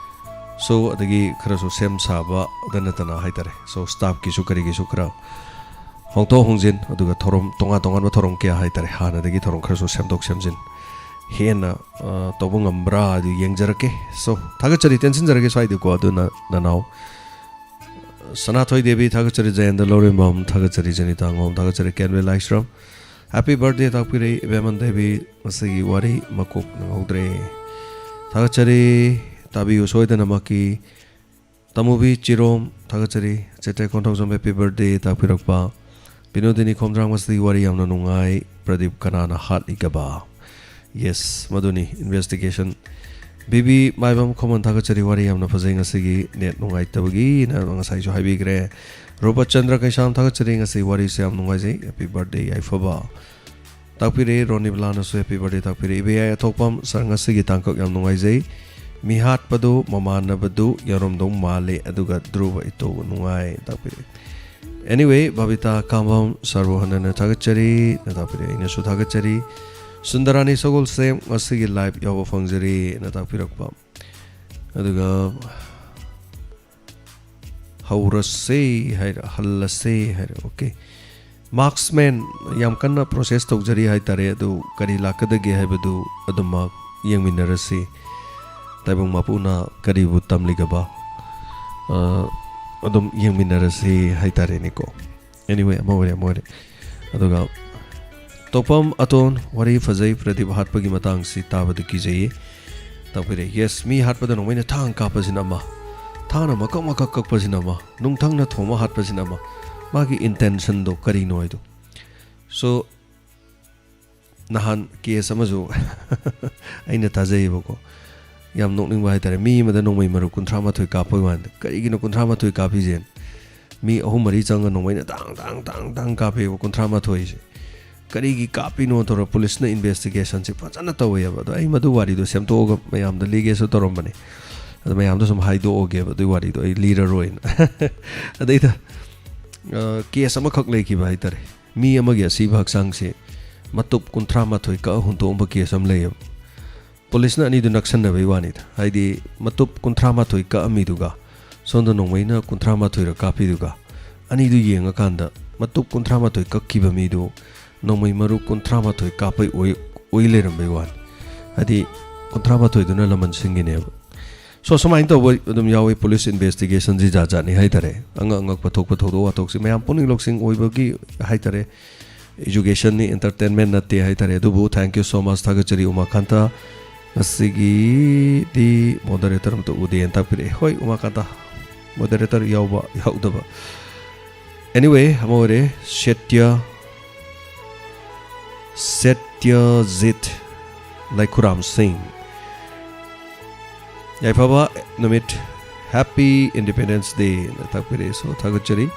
ꯁꯣ, ꯑꯗꯒꯤ ꯈꯔꯁꯨ ꯁꯦꯝ ꯁꯥꯕꯗ ꯅꯠꯇꯅ ꯍꯥꯏꯇꯥꯔꯦ꯫ ꯁꯣ, ꯁ꯭ꯇꯥꯐꯀꯤꯁꯨ ꯀꯔꯤꯒꯤꯁꯨ ꯈꯔ ꯍꯣꯡꯗꯣꯛ ꯍꯣꯡꯖꯤꯟ, ꯑꯗꯨꯒ ꯊꯧꯔꯝ, ꯇꯣꯉꯥꯟ ꯇꯣꯉꯥꯟꯕ ꯊꯧꯔꯝ ꯀꯌꯥ ꯍꯥꯏꯇꯥꯔꯦ, ꯍꯥꯟꯅꯗꯒꯤ ꯊꯧꯔꯝ ꯈꯔꯁꯨ ꯁꯦꯝꯗꯣꯛ ꯁꯦꯝꯖꯤꯟ, ꯍꯦꯟꯅ, ꯑ, ꯇꯧꯕ ꯉꯝꯕ꯭ꯔꯥ ꯑꯗꯨ ꯌꯦꯡꯖꯔꯛꯀꯦ꯫ ꯁꯣ, ꯊꯥꯒꯠꯆꯔꯤ, ꯇꯦꯟꯁꯤꯟꯖꯔꯒꯦ ꯁ꯭ꯋꯥꯏꯗꯀꯣ꯫ ꯑꯗꯨꯅ ꯅꯅꯥꯎ ꯁꯅꯥꯊꯣꯏ ꯗꯦꯕꯤ ꯊꯥꯒꯠꯆꯔꯤ, ꯖꯌꯦꯟꯗ ꯂꯧꯔꯦꯝꯕꯝ ꯊꯥꯒꯠꯆꯔꯤ, ꯖꯅꯤꯇꯥ ꯉꯣꯝ ꯊꯥꯒꯠꯆꯔꯤ, ꯀꯦꯟꯋꯦ ꯂꯥꯏꯁ꯭ꯔꯝ ꯍꯦꯄꯤ ꯕꯥꯔꯊꯗꯦ ꯇꯥꯛꯄꯤꯔꯛꯏ꯫ ꯏꯕꯦꯝꯃꯟ ꯗꯦꯕꯤ, ꯉꯁꯤꯒꯤ ꯋꯥꯔꯤ ꯃꯀꯣꯛ ꯅꯪꯍꯧꯗ꯭ꯔꯦ꯫ ꯊꯥꯒꯠꯆꯔꯤ, ꯇꯥꯕꯤꯌꯨ ꯁꯣꯏꯗꯅꯃꯛꯀꯤ꯫ ꯇꯃꯨꯕꯤ ꯆꯤꯔꯣꯝ ꯊꯥꯒꯠꯆꯔꯤ꯫ ꯆꯦꯇꯦ ꯀꯣꯟꯊꯧꯖꯝ ꯍꯦꯄꯤ ꯕꯥꯔꯊꯗꯦ ꯇꯥꯛꯄꯤꯔꯛꯄ꯫ ꯕꯤꯅꯣꯗꯤꯅꯤ ꯈꯣꯝꯗ꯭ꯔꯥꯡ, ꯉꯁꯤꯒꯤ ꯋꯥꯔꯤ ꯌꯥꯝꯅ ꯅꯨꯡꯉꯥꯏ꯫ ꯄ꯭ꯔꯗꯤꯞ ꯀꯅꯥꯅ ꯍꯥꯠꯂꯤꯒꯕ? Yes, ꯃꯗꯨꯅꯤ investigation. ꯕꯤꯕꯤ ꯃꯥꯏꯕꯝ ꯈꯣꯃꯟ ꯊꯥꯒꯠꯆꯔꯤ, ꯋꯥꯔꯤ ꯌꯥꯝꯅ ꯐꯖꯩ꯫ ꯉꯁꯤꯒꯤ ꯅꯦꯠ ꯅꯨꯡꯉꯥꯏꯇꯕꯒꯤꯅ ꯉꯁꯥꯏꯁꯨ ꯍꯥꯏꯕꯤꯈ꯭ꯔꯦ꯫ ꯔꯣꯕꯔꯠ ꯆꯟꯗ꯭ꯔ ꯀꯩꯁꯥꯝ ꯊꯥꯒꯠꯆꯔꯤ, ꯉꯁꯤ ꯋꯥꯔꯤꯁꯦ ꯌꯥꯝ ꯅꯨꯡꯉꯥꯏꯖꯩ, ꯍꯦꯄꯤ ꯕꯥꯔꯊꯗꯦ ꯌꯥꯏꯐꯕ꯫ ꯇꯥꯛꯄꯤꯔꯛꯏ ꯔꯣꯅꯤꯕꯂꯥꯅꯁꯨ ꯍꯦꯄꯤ ꯕꯥꯔꯊꯗꯦ ꯇꯥꯛꯄꯤꯔꯛꯏ꯫ ꯏꯕꯦꯌꯥꯏ ꯑꯊꯣꯛꯄꯝ ꯁꯥꯔ, ꯉꯁꯤꯒꯤ ꯇꯥꯡꯀꯛ ꯌꯥꯝ ꯅꯨꯡꯉꯥꯏꯖꯩ꯫ ꯃꯤꯍꯥꯠꯄꯗꯨ ꯃꯃꯥꯟꯅꯕꯗꯨ ꯌꯥꯔꯝꯗꯧ ꯃꯥꯜꯂꯤ, ꯑꯗꯨꯒ ꯙ꯭ꯔꯨꯕ ꯏꯇꯣ ꯅꯨꯡꯉꯥꯏ ꯇꯥꯛꯄꯤꯔꯛꯏ꯫ ꯑꯦꯅꯤꯋꯦ, ꯕꯕꯤꯇꯥ ꯀꯥꯝꯕꯝ ꯁꯥꯔꯕꯨ ꯍꯟꯅ ꯍꯟꯅ ꯊꯥꯒꯠꯆꯔꯤ ꯅ ꯇꯥꯛꯄꯤꯔꯛꯏ꯫ ꯑꯩꯅꯁꯨ ꯊꯥꯒꯠꯆꯔꯤ꯫ ꯁꯨꯟꯗꯔꯥꯅꯤ ꯁꯒꯣꯜꯁꯦꯝ, ꯉꯁꯤꯒꯤ ꯂꯥꯏꯚ ꯌꯥꯎꯕ ꯐꯪꯖꯔꯤ ꯅ ꯇꯥꯛꯄꯤꯔꯛꯄ꯫ ꯑꯗꯨꯒ ꯍꯧꯔꯁꯦ ꯍꯥꯏꯔ, ꯍꯜꯂꯁꯦ ꯍꯥꯏꯔ, ꯑꯣꯀꯦ꯫ ꯃꯥꯔꯛꯁꯃꯦꯟ ꯌꯥꯝ ꯀꯟꯅ ꯄ꯭ꯔꯣꯁꯦꯁ ꯇꯧꯖꯔꯤ ꯍꯥꯏꯇꯥꯔꯦ, ꯑꯗꯨ ꯀꯔꯤ ꯂꯥꯛꯀꯗꯒꯦ ꯍꯥꯏꯕꯗꯨ ꯑꯗꯨꯃꯛ ꯌꯦꯡꯃꯤꯟꯅꯔꯁꯤ꯫ ꯇꯥꯏꯕꯪ ꯃꯄꯨꯅ ꯀꯔꯤꯕꯨ ꯇꯝꯂꯤꯒꯕ? ꯑ, ꯑꯗꯨꯝ ꯌꯦꯡꯃꯤꯟꯅꯔꯁꯤ ꯍꯥꯏꯇꯥꯔꯦꯅꯦꯀꯣ꯫ ꯑꯦꯅꯤꯋꯦ, ꯑꯃ ꯑꯣꯏꯔꯦ, ꯑꯃ ꯑꯣꯏꯔꯦ꯫ ꯑꯗꯨꯒ ꯇꯣꯞꯐꯝ ꯑꯇꯣꯟ, ꯋꯥꯔꯤ ꯐꯖꯩ, ꯄ꯭ꯔꯗꯤꯞ ꯍꯥꯠꯄꯒꯤ ꯃꯇꯥꯡꯁꯤ ꯇꯥꯕꯗ ꯀꯤꯖꯩꯌꯦ꯫ ꯇꯥꯛꯄꯤꯔꯦ, ꯌꯦꯁ, ꯃꯤ ꯍꯥꯠꯄꯗ ꯅꯣꯡꯃꯩꯅ ꯊꯥꯡ ꯀꯥꯞꯄꯁꯤꯅ ꯑꯃ, ꯊꯥꯡꯅ ꯃꯀꯛ ꯃꯀꯛ ꯀꯛꯄꯁꯤꯅ ꯑꯃ, ꯅꯨꯡꯊꯪꯅ ꯊꯣꯝꯃ ꯍꯥꯠꯄꯁꯤꯅ ꯑꯃ, ꯃꯥꯒꯤ ꯏꯟꯇꯦꯟꯁꯟꯗꯣ ꯀꯔꯤꯅꯣ ꯍꯥꯏꯗꯣ꯫ ꯁꯣ, ꯅꯍꯥꯟ ꯀꯦꯁ ꯑꯃꯁꯨ ꯑꯩꯅ ꯇꯥꯖꯩꯌꯦꯕꯀꯣ, ꯌꯥꯝ ꯅꯣꯛꯅꯤꯡꯕ ꯍꯥꯏꯇꯥꯔꯦ꯫ ꯃꯤ ꯑꯃꯗ ꯅꯣꯡꯃꯩ ꯃꯔꯨ ꯀꯨꯟꯊ꯭ꯔꯥ ꯃꯥꯊꯣꯏ ꯀꯥꯞꯄꯒꯤ ꯋꯥꯅꯤꯗ꯫ ꯀꯔꯤꯒꯤꯅꯣ ꯀꯨꯟꯊ꯭ꯔꯥ ꯃꯥꯊꯣꯏ ꯀꯥꯞꯄꯤꯁꯦ? ꯃꯤ ꯑꯍꯨꯝ ꯃꯔꯤ ꯆꯪꯉꯒ ꯅꯣꯡꯃꯩꯅ ꯇꯥꯡ ꯇꯥꯡ ꯇꯥꯡ ꯇꯥꯡ ꯀꯥꯞꯄꯦꯕ, ꯀꯨꯟꯊ꯭ꯔꯥ ꯃꯥꯊꯣꯏꯁꯦ꯫ ꯀꯔꯤꯒꯤ ꯀꯥꯞꯄꯤꯅꯣ ꯇꯧꯔ ꯄꯨꯂꯤꯁꯅ ꯏꯟꯚꯦꯁꯇꯤꯒꯦꯁꯟꯁꯦ ꯐꯖꯅ ꯇꯧꯋꯦꯕ꯫ ꯑꯗꯣ ꯑꯩ ꯃꯗꯨ ꯋꯥꯔꯤꯗꯣ ꯁꯦꯝꯗꯣꯛꯑꯒ ꯃꯌꯥꯝꯗ ꯂꯤꯒꯦꯁꯨ ꯇꯧꯔꯝꯕꯅꯦ꯫ ꯑꯗꯣ ꯃꯌꯥꯝꯗꯣ ꯁꯨꯝ ꯍꯥꯏꯗꯣꯛꯑꯒꯦꯕ, ꯑꯗꯨꯒꯤ ꯋꯥꯔꯤꯗꯣ ꯑꯩ ꯂꯤꯔꯔꯣꯏꯅ꯫ ꯑꯗꯩꯗ, ꯑ, ꯀꯦꯁ ꯑꯃꯈꯛ ꯂꯩꯈꯤꯕ ꯍꯥꯏꯇꯥꯔꯦ꯫ ꯃꯤ ꯑꯃꯒꯤ ꯑꯁꯤꯕ ꯍꯛꯆꯥꯡꯁꯦ ꯃꯇꯨꯞ ꯀꯨꯟꯊ꯭ꯔꯥ ꯃꯥꯊꯣꯏ ꯀꯛꯑ ꯍꯨꯟꯇꯣꯛꯑꯝꯕ ꯀꯦꯁ ꯑꯃ ꯂꯩꯌꯦꯕ꯫ ꯄꯨꯂꯤꯁꯅ ꯑꯅꯤꯗꯨ ꯅꯛꯁꯟꯅꯕꯩ ꯋꯥꯅꯤꯗ꯫ ꯍꯥꯏꯗꯤ, ꯃꯇꯨꯞ ꯀꯨꯟꯊ꯭ꯔꯥ ꯃꯥꯊꯣꯏ ꯀꯛꯑꯝꯃꯤꯗꯨꯒ ꯁꯣꯝꯗ ꯅꯣꯡꯃꯩꯅ ꯀꯨꯟꯊ꯭ꯔꯥ ꯃꯥꯊꯣꯏꯔ ꯀꯥꯞꯄꯤꯗꯨꯒ, ꯑꯅꯤꯗꯨ ꯌꯦꯡꯉꯀꯥꯟꯗ ꯃꯇꯨꯞ ꯀꯨꯟꯊ꯭ꯔꯥ ꯃꯥꯊꯣꯏ ꯀꯛꯈꯤꯕ ꯃꯤꯗꯨ ꯅꯣꯡꯃꯩ ꯃꯔꯨ ꯀꯨꯟꯊ꯭ꯔꯥ ꯃꯥꯊꯣꯏ ꯀꯥꯞꯄꯩ ꯑꯣꯏ, ꯑꯣꯏ ꯂꯩꯔꯝꯕꯩ ꯋꯥꯅꯤ꯫ ꯍꯥꯏꯗꯤ, ꯀꯨꯟꯊ꯭ꯔꯥ ꯃꯥꯊꯣꯏꯗꯨꯅ ꯂꯃꯟ ꯁꯤꯡꯒꯤꯅꯦꯕ꯫ ꯁꯣ ꯁꯨꯃꯥꯏꯅ ꯇꯧꯕ ꯑꯗꯨꯝ ꯌꯥꯎꯋꯤ꯫ ꯄꯨꯂꯤꯁ ꯏꯟꯚꯦꯁꯇꯤꯒꯦꯁꯟꯁꯤ ꯖꯥꯠ ꯖꯥꯠꯅꯤ ꯍꯥꯏꯇꯥꯔꯦ꯫ ꯑꯉꯛ ꯑꯉꯛꯄ ꯊꯣꯛꯄ ꯊꯧꯗꯣꯛ ꯋꯥꯊꯣꯛꯁꯤ ꯃꯌꯥꯝ ꯄꯨꯛꯅꯤꯡ ꯂꯧꯁꯤꯡ ꯑꯣꯏꯕꯒꯤ ꯍꯥꯏꯇꯥꯔꯦ꯫ ꯏꯖꯨꯀꯦꯁꯟꯅꯤ, ꯑꯦꯟꯇꯔꯇꯦꯟꯃꯦꯟ ꯅꯠꯇꯦ ꯍꯥꯏꯇꯥꯔꯦ꯫ ꯑꯗꯨꯕꯨ thank you so much, ꯊꯥꯒꯠꯆꯔꯤ ꯎꯃꯥꯀꯥꯟꯇ꯫ ꯉꯁꯤꯒꯤꯗꯤ ꯃꯣꯗꯔꯦꯇꯔ ꯑꯝꯇ ꯎꯗꯦꯅ ꯇꯥꯛꯄꯤꯔꯛꯑꯦ꯫ ꯍꯣꯏ ꯎꯃꯥꯀꯥꯟꯇ, ꯃꯣꯗꯔꯦꯇꯔ ꯌꯥꯎꯕ ꯌꯥꯎꯗꯕ꯫ Anyway, ꯑꯃ ꯑꯣꯏꯔꯦ꯫ ꯁꯇ꯭ꯌ, ꯁꯇ꯭ꯌꯖꯤꯠ ꯂꯩꯈꯨꯔꯥꯝ ꯁꯤꯡ꯫ ꯌꯥꯏꯐꯕ ꯅꯨꯃꯤꯠ, Happy Independence Day ꯅ ꯇꯥꯛꯄꯤꯔꯛꯑꯦ꯫ ꯁꯣ ꯊꯥꯒꯠꯆꯔꯤ꯫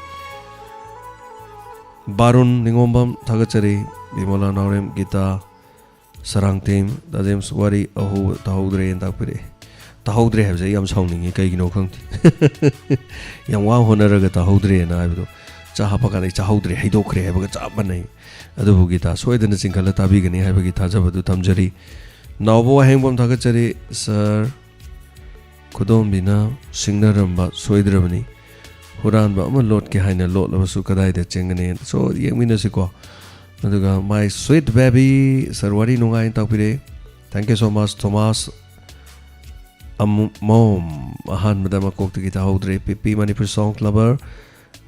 ꯕꯥꯔꯨꯟ ꯅꯤꯉꯣꯝꯕꯝ ꯊꯥꯒꯠꯆꯔꯤ꯫ ꯕꯤꯃꯣꯂꯥ ꯅꯥꯎꯔꯦꯝ, ꯒꯤꯇꯥ ꯁꯔꯥꯡꯊꯦꯝ, ꯗꯥ ꯖꯦꯝꯁ ꯋꯥꯔꯤ ꯑꯍꯧꯕ ꯇꯥꯍꯧꯗ꯭ꯔꯦꯅ ꯇꯥꯛꯄꯤꯔꯛꯑꯦ꯫ ꯇꯥꯍꯧꯗ꯭ꯔꯦ ꯍꯥꯏꯕꯁꯦ ꯑꯩ ꯌꯥꯝ ꯁꯥꯎꯅꯤꯡꯉꯤ, ꯀꯩꯒꯤꯅꯣ ꯈꯪꯗꯦ꯫ ꯌꯥꯝ ꯋꯥ ꯍꯣꯠꯅꯔꯒ ꯇꯥꯍꯧꯗ꯭ꯔꯦꯅ ꯍꯥꯏꯕꯗꯣ, ꯆꯥ ꯍꯥꯞꯄ ꯀꯥꯟꯗ ꯑꯩ ꯆꯥꯍꯧꯗ꯭ꯔꯦ ꯍꯩꯗꯣꯛꯈ꯭ꯔꯦ ꯍꯥꯏꯕꯒ ꯆꯞ ꯃꯥꯟꯅꯩ꯫ ꯑꯗꯨꯕꯨ ꯒꯤꯇꯥ ꯁꯣꯏꯗꯅ ꯆꯤꯡꯈꯠꯂ ꯇꯥꯕꯤꯒꯅꯤ ꯍꯥꯏꯕꯒꯤ ꯊꯥꯖꯕꯗꯨ ꯊꯝꯖꯔꯤ꯫ ꯅꯥꯎꯕ ꯋꯥꯍꯦꯡꯕꯝ ꯊꯥꯒꯠꯆꯔꯤ꯫ ꯁꯥꯔ ꯈꯨꯗꯣꯝꯕꯤꯅ ꯁꯤꯡꯅꯔꯝꯕ ꯁꯣꯏꯗ꯭ꯔꯕꯅꯤ꯫ ꯍꯨꯔꯥꯟꯕ ꯑꯃ ꯂꯣꯠꯀꯦ ꯍꯥꯏꯅ ꯂꯣꯠꯂꯕꯁꯨ ꯀꯗꯥꯏꯗ ꯆꯦꯟꯒꯅꯤ? ꯁꯣ ꯌꯦꯡꯃꯤꯟꯅꯁꯤꯀꯣ꯫ ꯑꯗꯨꯒ My Sweet Baby, ꯁꯥꯔ ꯋꯥꯔꯤ ꯅꯨꯡꯉꯥꯏꯅ ꯇꯥꯛꯄꯤꯔꯛꯑꯦ꯫ Thank you so much, Thomas ꯑꯃꯣꯝ꯫ ꯑꯍꯥꯟꯕꯗ ꯃꯀꯣꯛꯇꯒꯤ ꯇꯥꯍꯧꯗ꯭ꯔꯦ꯫ ꯄꯤꯄꯤ ꯃꯅꯤꯄꯨꯔ ꯁꯣꯡ ꯂꯚꯔ,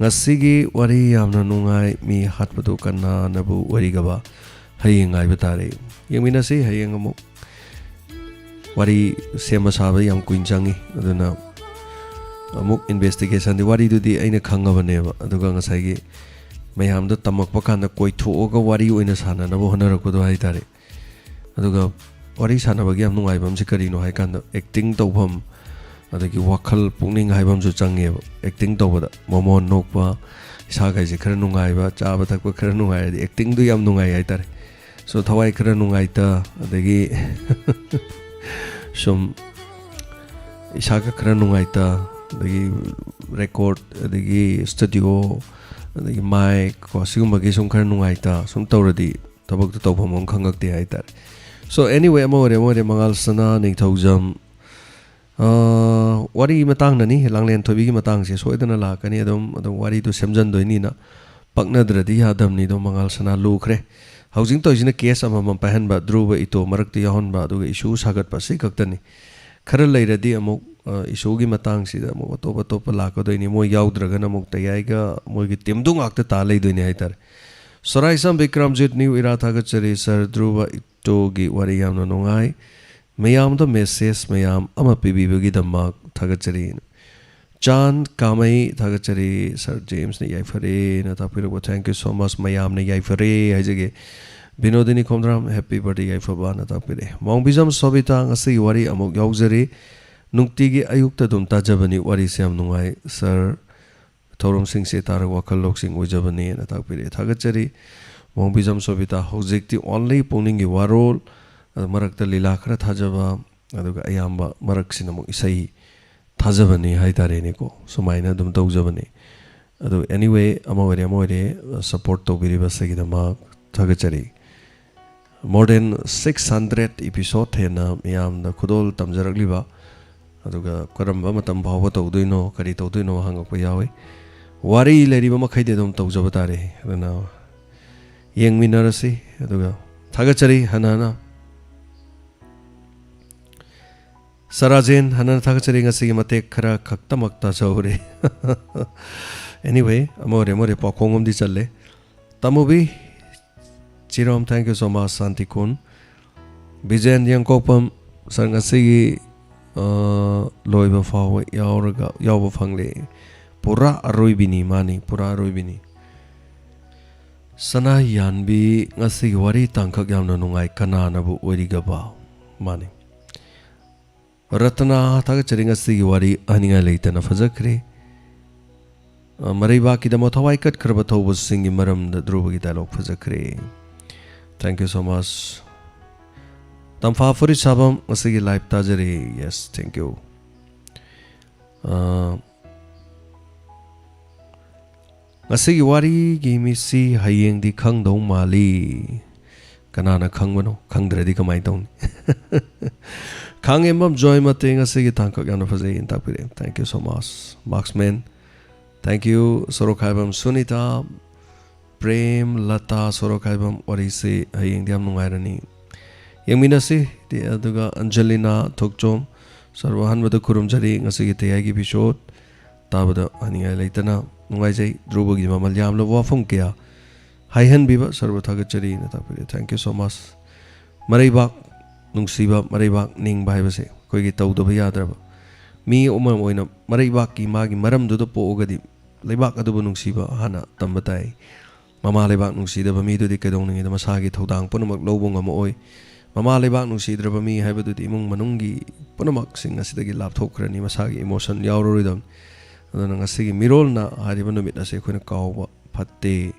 ꯉꯁꯤꯒꯤ ꯋꯥꯔꯤ ꯌꯥꯝꯅ ꯅꯨꯡꯉꯥꯏ꯫ ꯃꯤ ꯍꯥꯠꯄꯗꯨ ꯀꯅꯥꯅꯕꯨ ꯑꯣꯏꯔꯤꯒꯕ? ꯍꯌꯦꯡ ꯉꯥꯏꯕ ꯇꯥꯔꯦ꯫ ꯌꯦꯡꯃꯤꯟꯅꯁꯤ ꯍꯌꯦꯡ ꯑꯃꯨꯛ꯫ ꯋꯥꯔꯤ ꯁꯦꯝꯕ ꯁꯥꯕ ꯌꯥꯝ ꯀꯨꯏꯅ ꯆꯪꯉꯤ꯫ ꯑꯗꯨꯅ ꯑꯃꯨꯛ ꯏꯟꯚꯦꯁꯇꯤꯒꯦꯁꯟꯗꯤ, ꯋꯥꯔꯤꯗꯨꯗꯤ ꯑꯩꯅ ꯈꯪꯉꯕꯅꯦꯕ꯫ ꯑꯗꯨꯒ ꯉꯁꯥꯏꯒꯤ ꯃꯌꯥꯝꯗꯣ ꯇꯝꯃꯛꯄ ꯀꯥꯟꯗ ꯀꯣꯏꯊꯣꯛꯑꯒ ꯋꯥꯔꯤ ꯑꯣꯏꯅ ꯁꯥꯟꯅꯅꯕ ꯍꯣꯠꯅꯔꯛꯄꯗꯣ ꯍꯥꯏꯇꯥꯔꯦ꯫ ꯑꯗꯨꯒ ꯋꯥꯔꯤ ꯁꯥꯟꯅꯕꯒꯤ ꯌꯥꯝ ꯅꯨꯡꯉꯥꯏꯕ ꯑꯃꯁꯦ ꯀꯔꯤꯅꯣ ꯍꯥꯏꯀꯥꯟꯗ, ꯑꯦꯛꯇꯤꯡ ꯇꯧꯐꯝ, ꯑꯗꯒꯤ ꯋꯥꯈꯜ ꯄꯨꯛꯅꯤꯡ ꯍꯥꯏꯕ ꯑꯃꯁꯨ ꯆꯪꯉꯦꯕ꯫ ꯑꯦꯛꯇꯤꯡ ꯇꯧꯕꯗ ꯃꯣꯃꯣꯟ ꯅꯣꯛꯄ, ꯏꯁꯥꯒꯩꯁꯦ ꯈꯔ ꯅꯨꯡꯉꯥꯏꯕ, ꯆꯥꯕ ꯊꯛꯄ ꯈꯔ ꯅꯨꯡꯉꯥꯏꯔꯗꯤ ꯑꯦꯛꯇꯤꯡꯗꯨ ꯌꯥꯝ ꯅꯨꯡꯉꯥꯏ ꯍꯥꯏꯇꯥꯔꯦ꯫ ꯁꯣ ꯊꯋꯥꯏ ꯈꯔ ꯅꯨꯡꯉꯥꯏꯇ, ꯑꯗꯒꯤ ꯁꯨꯝ ꯏꯁꯥꯒ ꯈꯔ ꯅꯨꯡꯉꯥꯏꯇ, ꯑꯗꯒꯤ ꯔꯦꯀꯣꯔꯠ, ꯑꯗꯒꯤ ꯁ꯭ꯇꯨꯗꯤꯑꯣ, ꯑꯗꯒꯤ ꯃꯥꯏꯛ ꯀꯣ, ꯁꯤꯒꯨꯝꯕꯒꯤ ꯁꯨꯝ ꯈꯔ ꯅꯨꯡꯉꯥꯏꯇ ꯁꯨꯝ ꯇꯧꯔꯗꯤ ꯊꯕꯛꯇꯣ ꯇꯧꯐꯝ ꯑꯃ ꯈꯪꯉꯛꯇꯦ ꯍꯥꯏꯇꯥꯔꯦ꯫ ꯁꯣ ꯑꯦꯅꯤꯋꯦ, ꯑꯃ ꯑꯣꯏꯔꯦ ꯑꯃ ꯑꯣꯏꯔꯦ꯫ ꯃꯉꯥꯜ ꯁꯅꯥ ꯅꯤꯡꯊꯧꯖꯝ, ꯑꯥ, ꯋꯥꯔꯤ ꯃꯇꯥꯡꯗꯅꯤ, ꯂꯥꯡꯂꯦꯟ ꯊꯣꯏꯕꯤꯒꯤ ꯃꯇꯥꯡꯁꯦ ꯁꯣꯏꯗꯅ ꯂꯥꯛꯀꯅꯤ꯫ ꯑꯗꯨꯝ ꯑꯗꯨꯝ ꯋꯥꯔꯤꯗꯨ ꯁꯦꯝꯖꯟꯗꯣꯏꯅꯤꯅ ꯄꯛꯅꯗ꯭ꯔꯗꯤ ꯌꯥꯗꯕꯅꯤ꯫ ꯑꯗꯨꯝ ꯃꯉꯥꯜ ꯁꯅꯥ ꯂꯨꯈ꯭ꯔꯦ꯫ ꯍꯧꯖꯤꯛ ꯇꯧꯔꯤꯁꯤꯅ ꯀꯦꯁ ꯑꯃꯃꯝ ꯄꯥꯏꯍꯟꯕ, ꯙ꯭ꯔꯨꯕ ꯏꯇꯣ ꯃꯔꯛꯇ ꯌꯥꯎꯍꯟꯕ, ꯑꯗꯨꯒ ꯏꯁꯨ ꯁꯥꯒꯠꯄ, ꯁꯤ ꯈꯛꯇꯅꯤ꯫ ꯈꯔ ꯂꯩꯔꯗꯤ ꯑꯃꯨꯛ ꯏꯁꯨꯒꯤ ꯃꯇꯥꯡꯁꯤꯗ ꯑꯃꯨꯛ ꯑꯇꯣꯞ ꯑꯇꯣꯞꯄ ꯂꯥꯛꯀꯗꯣꯏꯅꯤ꯫ ꯃꯣꯏ ꯌꯥꯎꯗ꯭ꯔꯒꯅ ꯑꯃꯨꯛ ꯇꯌꯥꯏꯒ ꯃꯣꯏꯒꯤ ꯇꯤꯝꯗꯨ ꯉꯥꯛꯇ ꯇꯥ ꯂꯩꯗꯣꯏꯅꯦ ꯍꯥꯏꯇꯥꯔꯦ꯫ ꯁꯣꯔꯥꯏꯁꯥꯝ ꯕꯤꯀ꯭ꯔꯝꯖꯤꯠ, ꯅ꯭ꯌꯨ ꯏꯔꯥ ꯊꯥꯒꯠꯆꯔꯤ꯫ ꯁꯥꯔ ꯙ꯭ꯔꯨꯕ ꯏꯇꯣꯒꯤ ꯋꯥꯔꯤ ꯌꯥꯝꯅ ꯅꯨꯡꯉꯥꯏ꯫ ꯃꯌꯥꯝꯗ ꯃꯦꯁꯦꯖ ꯃꯌꯥꯝ ꯑꯃ ꯄꯤꯕꯤꯕꯒꯤꯗꯃꯛ ꯊꯥꯒꯠꯆꯔꯤ꯫ ꯆꯥꯟ ꯀꯥꯃꯩ ꯊꯥꯒꯠꯆꯔꯤ꯫ ꯁꯥꯔ ꯖꯦꯝꯁꯅ ꯌꯥꯏꯐꯔꯦꯅ ꯇꯥꯛꯄꯤꯔꯛꯄ, thank you so much꯫ ꯃꯌꯥꯝꯅ ꯌꯥꯏꯐꯔꯦ ꯍꯥꯏꯖꯒꯦ꯫ ꯕꯤꯅꯣꯗꯤꯅꯤ ꯈꯣꯝꯗ꯭ꯔꯥꯝ, ꯍꯦꯄꯤ ꯕꯔꯗꯦ ꯌꯥꯏꯐꯕꯅ ꯇꯥꯛꯄꯤꯔꯛꯑꯦ꯫ ꯃꯣꯡꯕꯤꯖꯝ ꯁꯣꯕꯤꯇꯥ, ꯉꯁꯤꯒꯤ ꯋꯥꯔꯤ ꯑꯃꯨꯛ ꯌꯥꯎꯖꯔꯤ꯫ ꯅꯨꯡꯇꯤꯒꯤ ꯑꯌꯨꯛꯇ ꯑꯗꯨꯝ ꯇꯥꯖꯕꯅꯤ, ꯋꯥꯔꯤꯁꯦ ꯌꯥꯝ ꯅꯨꯡꯉꯥꯏ ꯁꯥꯔ꯫ ꯊꯧꯔꯝꯁꯤꯡꯁꯦ ꯇꯥꯔꯒ ꯋꯥꯈꯜ ꯂꯧꯁꯤꯡ ꯑꯣꯏꯖꯕꯅꯦꯅ ꯇꯥꯛꯄꯤꯔꯛꯑꯦ꯫ ꯊꯥꯒꯠꯆꯔꯤ꯫ ꯃꯣꯡꯕꯤꯖꯝ ꯁꯣꯕꯤꯇꯥ, ꯍꯧꯖꯤꯛꯇꯤ only ꯄꯨꯛꯅꯤꯡꯒꯤ ꯋꯥꯔꯣꯜ, ꯑꯗꯨ ꯃꯔꯛꯇ ꯂꯤꯂꯥ ꯈꯔ ꯊꯥꯖꯕ, ꯑꯗꯨꯒ ꯑꯌꯥꯝꯕ ꯃꯔꯛꯁꯤꯅ ꯑꯃꯨꯛ ꯏꯁꯩ ꯊꯥꯖꯕꯅꯤ ꯍꯥꯏꯇꯥꯔꯦꯅꯦꯀꯣ꯫ ꯁꯨꯃꯥꯏꯅ ꯑꯗꯨꯝ ꯇꯧꯖꯕꯅꯤ꯫ ꯑꯗꯨ anyway, ꯑꯃ ꯑꯣꯏꯔꯦ ꯑꯃ ꯑꯣꯏꯔꯦ, ꯁꯞꯄꯣꯔꯠ ꯇꯧꯕꯤꯔꯤꯕꯁꯤꯒꯤꯗꯃꯛ ꯊꯥꯒꯠꯆꯔꯤ꯫ More than six hundred episode ꯍꯦꯟꯅ ꯃꯤꯌꯥꯝꯗ ꯈꯨꯗꯣꯜ ꯇꯝꯖꯔꯛꯂꯤꯕ, ꯑꯗꯨꯒ ꯀꯔꯝꯕ ꯃꯇꯝ ꯐꯥꯎꯕ ꯇꯧꯗꯣꯏꯅꯣ, ꯀꯔꯤ ꯇꯧꯗꯣꯏꯅꯣ ꯍꯪꯉꯛꯄ ꯌꯥꯎꯏ꯫ ꯋꯥꯔꯤ ꯂꯩꯔꯤꯕ ꯃꯈꯩꯗꯤ ꯑꯗꯨꯝ ꯇꯧꯖꯕ ꯇꯥꯔꯦ꯫ ꯑꯗꯨꯅ ꯌꯦꯡꯃꯤꯟꯅꯔꯁꯤ꯫ ꯑꯗꯨꯒ ꯊꯥꯒꯠꯆꯔꯤ ꯍꯟꯅ ꯍꯟꯅ꯫ ꯁꯥꯔ ꯔꯥꯖꯦꯟ, ꯍꯟꯅ ꯍꯟꯅ ꯊꯥꯒꯠꯆꯔꯤ꯫ ꯉꯁꯤꯒꯤ ꯃꯇꯦꯛ ꯈꯔ ꯈꯛꯇꯃꯛ ꯇꯥꯖꯍꯧꯔꯦ꯫ Anyway, ꯑꯃ ꯑꯣꯏꯔꯦ ꯑꯃ ꯑꯣꯏꯔꯦ, ꯄꯥꯎꯈꯣꯡ ꯑꯃꯗꯤ ꯆꯜꯂꯦ꯫ ꯇꯥꯃꯨꯕꯤ ꯆꯤꯔꯣꯝ, thank you so much꯫ ꯁꯥꯟꯇꯤ ꯈꯨꯟ꯫ ꯕꯤꯖꯦꯟ ꯌꯦꯡꯀꯣꯛꯄꯝ, ꯁꯥꯔ ꯉꯁꯤꯒꯤ, ꯑ, ꯂꯣꯏꯕ ꯐꯥꯎꯕ ꯌꯥꯎꯔꯒ, ꯌꯥꯎꯕ ꯐꯪꯂꯦ꯫ ꯄꯨꯔꯥ ꯑꯔꯣꯏꯕꯤꯅꯤ, ꯃꯥꯅꯤ, ꯄꯨꯔꯥ ꯑꯔꯣꯏꯕꯤꯅꯤ꯫ ꯁꯅꯥ ꯌꯥꯟꯕꯤ, ꯉꯁꯤꯒꯤ ꯋꯥꯔꯤ ꯇꯥꯡꯀꯛ ꯌꯥꯝꯅ ꯅꯨꯡꯉꯥꯏ, ꯀꯅꯥꯅꯕꯨ ꯑꯣꯏꯔꯤꯒꯕ? ꯃꯥꯅꯤ꯫ ꯔꯇꯅꯥ, ꯊꯥꯒꯠꯆꯔꯤ, ꯉꯁꯤꯒꯤ ꯋꯥꯔꯤ ꯍꯥꯏꯅꯤꯡꯉꯥꯏ ꯂꯩꯇꯅ ꯐꯖꯈ꯭ꯔꯦ꯫ ꯑ, ꯃꯔꯩꯕꯥꯛꯀꯤꯗꯃꯛ ꯊꯋꯥꯏ ꯀꯠꯈ꯭ꯔꯕ ꯊꯧꯕꯁꯤꯡꯒꯤ ꯃꯔꯝꯗ ꯙ꯭ꯔꯨꯕꯒꯤ dialogue ꯐꯖꯈ꯭ꯔꯦ꯫ Thank you so much꯫ ꯇꯝꯐꯥ ꯐꯨꯔꯤꯠ ꯁꯥꯕꯝ, ꯉꯁꯤꯒꯤ live ꯇꯥꯖꯔꯦ꯫ Yes, thank you꯫ ꯑ, ꯉꯁꯤꯒꯤ ꯋꯥꯔꯤꯒꯤ ꯃꯤꯁꯤ ꯍꯌꯦꯡꯗꯤ ꯈꯪꯗꯧ ꯃꯥꯜꯂꯤ꯫ ꯀꯅꯥꯅ ꯈꯪꯕꯅꯣ? ꯈꯪꯗ꯭ꯔꯗꯤ ꯀꯃꯥꯏꯅ ꯇꯧꯅꯤ? ꯈꯥꯡꯉꯦꯝꯕꯝ ꯖꯣꯏꯃꯇꯦ, ꯉꯁꯤꯒꯤ ꯇꯥꯡꯀꯛ ꯌꯥꯝꯅ ꯐꯖꯩ ꯍꯥꯏꯅ ꯇꯥꯛꯄꯤꯔꯛꯑꯦ꯫ Thank you so much꯫ Marksman꯫ Thank you꯫ ꯁꯣꯔꯣꯛꯈꯥꯏꯕꯝ ꯁꯨꯅꯤꯇꯥ꯫ ꯄ꯭ꯔꯦꯝ ꯂꯇꯥ, ꯁꯣꯔꯣꯛꯈꯥꯏꯕꯝ, ꯋꯥꯔꯤꯁꯤ ꯍꯌꯦꯡꯗꯤ ꯌꯥꯝ ꯅꯨꯡꯉꯥꯏꯔꯅꯤ꯫ ꯌꯦꯡꯃꯤꯟꯅꯁꯤ꯫ ꯑꯗꯨꯒ ꯑꯟꯖꯂꯤꯅꯥ ꯊꯣꯛꯆꯣꯝ, ꯁꯔꯨ ꯑꯍꯥꯟꯕꯗ ꯈꯨꯔꯨꯝꯖꯔꯤ꯫ ꯉꯁꯤꯒꯤ ꯇꯌꯥꯏꯒꯤ ꯏꯄꯤꯁꯣꯠ ꯇꯥꯕꯗ ꯍꯥꯏꯅꯤꯡꯉꯥꯏ ꯂꯩꯇꯅ ꯅꯨꯡꯉꯥꯏꯖꯩ꯫ ꯙ꯭ꯔꯨꯕꯒꯤ ꯃꯃꯜ ꯌꯥꯝꯂꯕ ꯋꯥꯐꯝ ꯀꯌꯥ ꯍꯥꯏꯍꯟꯕꯤꯕ ꯁꯔꯨ ꯊꯥꯒꯠꯆꯔꯤꯅ ꯇꯥꯛꯄꯤꯔꯦ꯫ Thank you so much꯫ ꯃꯔꯩꯕꯥꯛ ꯅꯨꯡꯁꯤꯕ, ꯃꯔꯩꯕꯥꯛ ꯅꯤꯡꯕ ꯍꯥꯏꯕꯁꯦ ꯑꯩꯈꯣꯏꯒꯤ ꯇꯧꯗꯕ ꯌꯥꯗ꯭ꯔꯕ꯫ ꯃꯤ ꯑꯃ ꯑꯣꯏꯅ ꯃꯔꯩꯕꯥꯛꯀꯤ ꯃꯥꯒꯤ ꯃꯔꯝꯗꯨꯗ ꯄꯣꯛꯑꯒꯗꯤ ꯂꯩꯕꯥꯛ ꯑꯗꯨꯕꯨ ꯅꯨꯡꯁꯤꯕ ꯍꯥꯟꯅ ꯇꯝꯕ ꯇꯥꯏ꯫ ꯃꯃꯥ ꯂꯩꯕꯥꯛ ꯅꯨꯡꯁꯤꯗꯕ ꯃꯤꯗꯨꯗꯤ ꯀꯩꯗꯧꯅꯨꯡꯗ ꯃꯁꯥꯒꯤ ꯊꯧꯗꯥꯡ ꯄꯨꯝꯅꯃꯛ ꯂꯧꯕ ꯉꯝꯃꯛꯑꯣꯏ꯫ ꯃꯃꯥ ꯂꯩꯕꯥꯛ ꯅꯨꯡꯁꯤꯗ꯭ꯔꯕ ꯃꯤ ꯍꯥꯏꯕꯗꯨꯗꯤ ꯏꯃꯨꯡ ꯃꯅꯨꯡꯒꯤ ꯄꯨꯝꯅꯃꯛꯁꯤꯡ ꯑꯁꯤꯗꯒꯤ ꯂꯥꯞꯊꯣꯛꯈ꯭ꯔꯅꯤ, ꯃꯁꯥꯒꯤ emotion ꯌꯥꯎꯔꯔꯣꯏꯗꯕꯅꯤ꯫ ꯑꯗꯨꯅ ꯉꯁꯤꯒꯤ ꯃꯤꯔꯣꯜꯅ ꯍꯥꯏꯔꯤꯕ ꯅꯨꯃꯤꯠ ꯑꯁꯤ ꯑꯩꯈꯣꯏꯅ ꯀꯥꯎꯕ ꯐꯠꯇꯦ꯫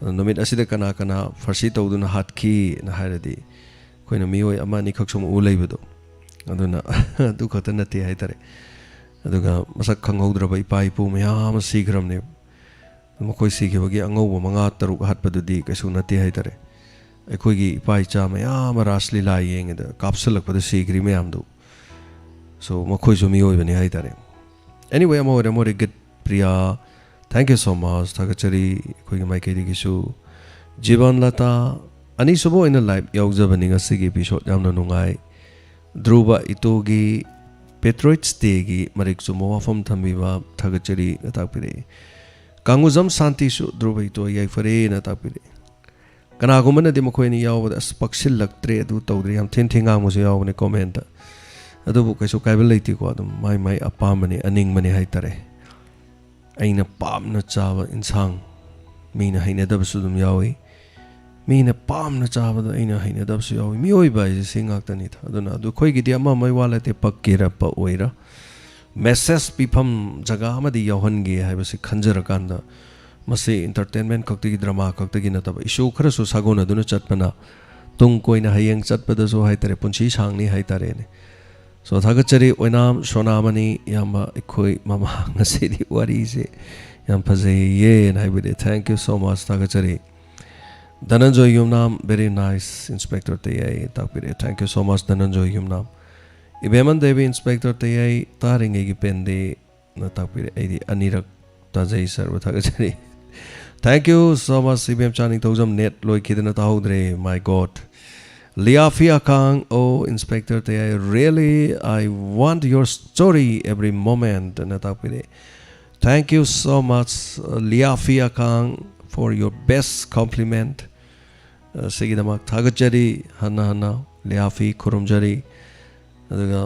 ꯑꯗꯣ ꯅꯨꯃꯤꯠ ꯑꯁꯤꯗ ꯀꯅꯥ ꯀꯅꯥ ꯐꯥꯔꯁꯤ ꯇꯧꯗꯨꯅ ꯍꯥꯠꯈꯤꯅ ꯍꯥꯏꯔꯗꯤ, ꯑꯩꯈꯣꯏꯅ ꯃꯤꯑꯣꯏ ꯑꯃ ꯑꯅꯤꯈꯛ ꯁꯨꯝ ꯎ ꯂꯩꯕꯗꯣ, ꯑꯗꯨꯅ ꯑꯗꯨ ꯈꯛꯇ ꯅꯠꯇꯦ ꯍꯥꯏꯇꯥꯔꯦ꯫ ꯑꯗꯨꯒ ꯃꯁꯛ ꯈꯪꯍꯧꯗ꯭ꯔꯕ ꯏꯄꯥ ꯏꯄꯨ ꯃꯌꯥꯝ ꯑꯃ ꯁꯤꯈ꯭ꯔꯕꯅꯦꯕ꯫ ꯃꯈꯣꯏ ꯁꯤꯈꯤꯕꯒꯤ ꯑꯉꯧꯕ ꯃꯉꯥ ꯇꯔꯨꯛ ꯍꯥꯠꯄꯗꯨꯗꯤ ꯀꯩꯁꯨ ꯅꯠꯇꯦ ꯍꯥꯏꯇꯥꯔꯦ꯫ ꯑꯩꯈꯣꯏꯒꯤ ꯏꯄꯥ ꯏꯆꯥ ꯃꯌꯥꯝ ꯑꯃ ꯔꯥꯁ ꯂꯤꯂꯥ ꯌꯦꯡꯉꯦꯗ ꯀꯥꯞꯁꯤꯜꯂꯛꯄꯗ ꯁꯤꯈ꯭ꯔꯤ ꯃꯌꯥꯝꯗꯨ꯫ So, ꯃꯈꯣꯏꯁꯨ ꯃꯤꯑꯣꯏꯕꯅꯤ ꯍꯥꯏꯇꯥꯔꯦ꯫ Anyway, ꯑꯃ ꯑꯣꯏꯔꯦ, ꯑꯃ ꯑꯣꯏꯔꯦ, good Priya, thank you so much, ꯊꯥꯒꯠꯆꯔꯤ ꯑꯩꯈꯣꯏꯒꯤ ꯃꯥꯏꯀꯩꯗꯒꯤꯁꯨ꯫ ꯖꯤꯕꯟ ꯂꯇꯥ, ꯑꯅꯤꯁꯨꯕ ꯑꯣꯏꯅ ꯂꯥꯏꯚ ꯌꯥꯎꯖꯕꯅꯤ ꯉꯁꯤꯒꯤ ꯏꯄꯤꯁꯣꯠ, ꯌꯥꯝꯅ ꯅꯨꯡꯉꯥꯏ꯫ ꯙ꯭ꯔꯨꯕ ꯏꯇꯣꯒꯤ Patriots Dayꯒꯤ ꯃꯔꯤꯛ ꯆꯨꯝꯕ ꯋꯥꯐꯝ ꯊꯝꯕꯤꯕ ꯊꯥꯒꯠꯆꯔꯤꯅ ꯇꯥꯛꯄꯤꯔꯛꯏ꯫ ꯀꯥꯡꯉꯨꯖꯝ ꯁꯥꯟꯇꯤꯁꯨ ꯙ꯭ꯔꯨꯕ ꯏꯇꯣ ꯌꯥꯏꯐꯔꯦꯅ ꯇꯥꯛꯄꯤꯔꯛꯏ꯫ ꯀꯅꯥꯒꯨꯝꯕꯅꯗꯤ ꯃꯈꯣꯏ ꯑꯅꯤ ꯌꯥꯎꯕꯗ "ꯑꯁ, ꯄꯛꯁꯤꯜꯂꯛꯇ꯭ꯔꯦ, ꯑꯗꯨ ꯇꯧꯗ꯭ꯔꯦ", ꯌꯥꯝ ꯊꯤꯅ ꯊꯤꯅ ꯉꯥꯡꯕꯁꯨ ꯌꯥꯎꯕꯅꯦ comment꯫ ꯑꯗꯨꯕꯨ ꯀꯩꯁꯨ ꯀꯥꯏꯕ ꯂꯩꯇꯦꯀꯣ, ꯑꯗꯨꯝ ꯃꯥꯏ ꯃꯥꯏ ꯑꯄꯥꯝꯕꯅꯤ, ꯑꯅꯤꯡꯕꯅꯤ ꯍꯥꯏꯇꯥꯔꯦ꯫ ꯑꯩꯅ ꯄꯥꯝꯅ ꯆꯥꯕ ꯏꯟꯁꯥꯡ ꯃꯤꯅ ꯍꯩꯅꯗꯕꯁꯨ ꯑꯗꯨꯝ ꯌꯥꯎꯏ, ꯃꯤꯅ ꯄꯥꯝꯅ ꯆꯥꯕꯗ ꯑꯩꯅ ꯍꯩꯅꯗꯕꯁꯨ ꯌꯥꯎꯏ꯫ ꯃꯤꯑꯣꯏꯕ ꯍꯥꯏꯁꯦ ꯁꯤ ꯉꯥꯛꯇꯅꯤꯗ꯫ ꯑꯗꯨꯅ ꯑꯗꯨ ꯑꯩꯈꯣꯏꯒꯤꯗꯤ ꯑꯃ ꯑꯃꯒꯤ ꯋꯥ ꯂꯩꯇꯦ, ꯄꯛꯀꯦꯔꯥ ꯄꯛꯑꯣꯏꯔꯥ, message ꯄꯤꯐꯝ ꯖꯒꯥ ꯑꯃꯗꯤ ꯌꯥꯎꯍꯟꯒꯦ ꯍꯥꯏꯕꯁꯤ ꯈꯟꯖꯔꯀꯥꯟꯗ, ꯃꯁꯤ entertainment ꯈꯛꯇꯒꯤ, drama ꯈꯛꯇꯒꯤ ꯅꯠꯇꯕ, issue ꯈꯔꯁꯨ ꯁꯥꯒꯣꯟꯅꯗꯨꯅ ꯆꯠꯄꯅ ꯇꯨꯡ ꯀꯣꯏꯅ ꯍꯌꯦꯡ ꯆꯠꯄꯗꯁꯨ ꯍꯥꯏꯇꯥꯔꯦ, ꯄꯨꯟꯁꯤ ꯁꯥꯡꯅꯤ ꯍꯥꯏꯇꯥꯔꯦꯅꯦ꯫ So, ꯊꯥꯒꯠꯆꯔꯤ ꯑꯣꯏꯅꯥꯝ ꯁꯣꯅꯥꯃꯅꯤ ꯏꯌꯥꯝꯕ, ꯑꯩꯈꯣꯏ ꯃꯃꯥ ꯉꯁꯤꯗꯤ ꯋꯥꯔꯤꯁꯦ ꯌꯥꯝ ꯐꯖꯩꯌꯦꯅ ꯍꯥꯏꯕꯤꯔꯛꯑꯦ꯫ Thank you so much, ꯊꯥꯒꯠꯆꯔꯤ꯫ ꯙꯅꯟꯖꯣꯏ ꯌꯨꯝꯅꯥꯝ, very nice, Inspector ꯇꯌꯥꯏ ꯇꯥꯛꯄꯤꯔꯛꯑꯦ꯫ Thank you so much, ꯙꯅꯟꯖꯣꯏ Yumnam. ꯏꯕꯦꯝꯃꯟ Devi, Inspector ꯇꯌꯥꯏ, ꯇꯥꯔꯤꯉꯩꯒꯤ ꯄꯦꯟꯗꯦꯅ ꯇꯥꯛꯄꯤꯔꯛꯑꯦ꯫ ꯑꯩꯗꯤ ꯑꯅꯤꯔꯛ ꯇꯥꯖꯩ, ꯁꯔꯕ ꯊꯥꯒꯠꯆꯔꯤ꯫ Thank you so much, ꯏꯕꯦꯝꯆꯥ Ningthoujam, net ꯂꯣꯏꯈꯤꯗꯅ ꯇꯥꯍꯧꯗ꯭ꯔꯦ, my God꯫ Liafi Akang, "Oh, Inspector Tayai, really, I want your story every moment," ꯑꯅ ꯇꯥꯛꯄꯤꯔꯛꯑꯦ꯫ Thank you so much, Liafi Akang, for your best compliment. ꯑ, ꯁꯤꯒꯤꯗꯃꯛ ꯊꯥꯒꯠꯆꯔꯤ, ꯍꯟꯅ ꯍꯟꯅ ꯂꯤꯌꯥꯐꯤ ꯈꯨꯔꯨꯝꯖꯔꯤ꯫ ꯑꯗꯨꯒ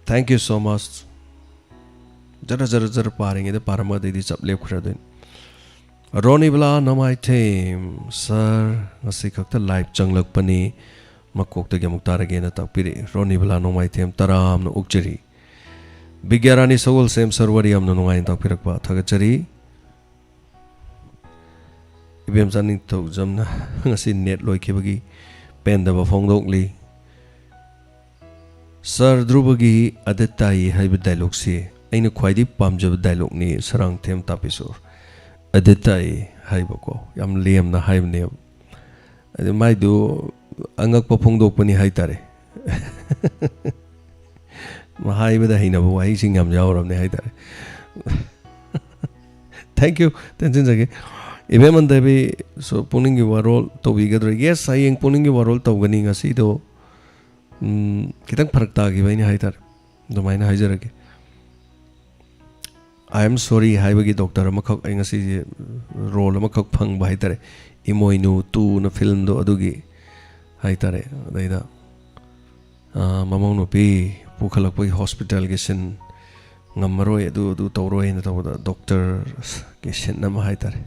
thank you so much. ꯖꯔ ꯖꯔ ꯖꯔ ꯄꯥꯔꯤꯉꯩꯗ ꯄꯥꯔꯝꯃꯒ ꯑꯗꯩꯗꯤ ꯆꯞ ꯂꯦꯞꯈ꯭ꯔꯗꯣꯏꯅꯤ꯫ ꯔꯣꯅꯤꯕꯂꯥ ꯅꯣꯡꯃꯥꯏꯊꯦꯝ, "Sir, ꯉꯁꯤ ꯈꯛꯇ live ꯆꯪꯂꯛꯄꯅꯤ, ꯃꯀꯣꯛꯇꯒꯤ ꯑꯃꯨꯛ ꯇꯥꯔꯒꯦꯅ" ꯇꯥꯛꯄꯤꯔꯛꯏ꯫ ꯔꯣꯅꯤꯕꯂꯥ ꯅꯣꯡꯃꯥꯏꯊꯦꯝ, ꯇꯔꯥꯝꯅ ꯑꯣꯛꯆꯔꯤ꯫ ꯕꯤꯒ꯭ꯌꯥꯔꯥꯅꯤ ꯁꯒꯣꯜꯁꯦꯝ, "Sir, ꯋꯥꯔꯤ ꯌꯥꯝꯅ ꯅꯨꯡꯉꯥꯏꯅ ꯇꯥꯛꯄꯤꯔꯛꯄ, ꯊꯥꯒꯠꯆꯔꯤ"꯫ ꯏꯕꯦꯝꯆꯥ ꯅꯤꯡꯊꯧꯖꯝꯅ ꯉꯁꯤ net ꯂꯣꯏꯈꯤꯕꯒꯤ ꯄꯦꯟꯗꯕ ꯐꯣꯡꯗꯣꯛꯂꯤ꯫ "Sir ꯙ꯭ꯔꯨꯕꯒꯤ 'ꯑꯗ ꯇꯥꯏ' ꯍꯥꯏꯕ dialogue ꯁꯤ ꯑꯩꯅ ꯈ꯭ꯋꯥꯏꯗꯒꯤ ꯄꯥꯝꯖꯕ dialogue ꯅꯤ, ꯁꯔꯥꯡꯊꯦꯝ ꯇꯥꯄꯤꯁꯨꯔ꯫ 'ꯑꯗ ꯇꯥꯏ' ꯍꯥꯏꯕꯀꯣ, ꯌꯥꯝ ꯂꯦꯝꯅ ꯍꯥꯏꯕꯅꯦꯕ꯫ ꯑꯗꯨ ꯃꯥꯏꯗꯨ ꯑꯉꯛꯄ ꯐꯣꯡꯗꯣꯛꯄꯅꯤ ꯍꯥꯏꯇꯥꯔꯦ꯫ ꯍꯥꯏꯕꯗ ꯍꯩꯅꯕ ꯋꯥꯍꯩꯁꯤꯡ ꯌꯥꯝ ꯌꯥꯎꯔꯕꯅꯦ ꯍꯥꯏꯇꯥꯔꯦ꯫ Thank you, ꯇꯦꯟꯁꯤꯟꯖꯒꯦ꯫ ꯏꯕꯦꯝ ꯃꯟꯗꯕꯤ, so, ꯄꯨꯛꯅꯤꯡꯒꯤ ꯋꯥꯔꯣꯜ ꯇꯧꯕꯤꯒꯗ꯭ꯔꯥ? Yes, ꯍꯌꯦꯡ ꯄꯨꯛꯅꯤꯡꯒꯤ ꯋꯥꯔꯣꯜ ꯇꯧꯒꯅꯤ꯫ ꯉꯁꯤꯗꯣ, ꯎꯝ, ꯈꯤꯇꯪ ꯐꯔꯛ ꯇꯥꯈꯤꯕ ꯑꯩꯅ ꯍꯥꯏꯇꯥꯔꯦ, ꯑꯗꯨꯃꯥꯏꯅ ꯍꯥꯏꯖꯔꯒꯦ꯫ "I am sorry" ꯍꯥꯏꯕꯒꯤ doctor ꯑꯃꯈꯛ ꯑꯩ ꯉꯁꯤꯁꯦ role ꯑꯃꯈꯛ ꯐꯪꯕ ꯍꯥꯏꯇꯥꯔꯦ꯫ "ꯏꯃꯣꯏꯅꯨ two"ꯅ filmꯗꯣ ꯑꯗꯨꯒꯤ ꯍꯥꯏꯇꯥꯔꯦ꯫ ꯑꯗꯩꯗ, ꯑ, ꯃꯃꯧ ꯅꯨꯄꯤ ꯄꯨꯈꯠꯂꯛꯄꯒꯤ hospitalꯒꯤ scene, ꯉꯝꯃꯔꯣꯏ, ꯑꯗꯨ, ꯑꯗꯨ ꯇꯧꯔꯣꯏꯅ ꯇꯧꯕꯗ doctorꯒꯤ scene ꯑꯃ ꯍꯥꯏꯇꯥꯔꯦ꯫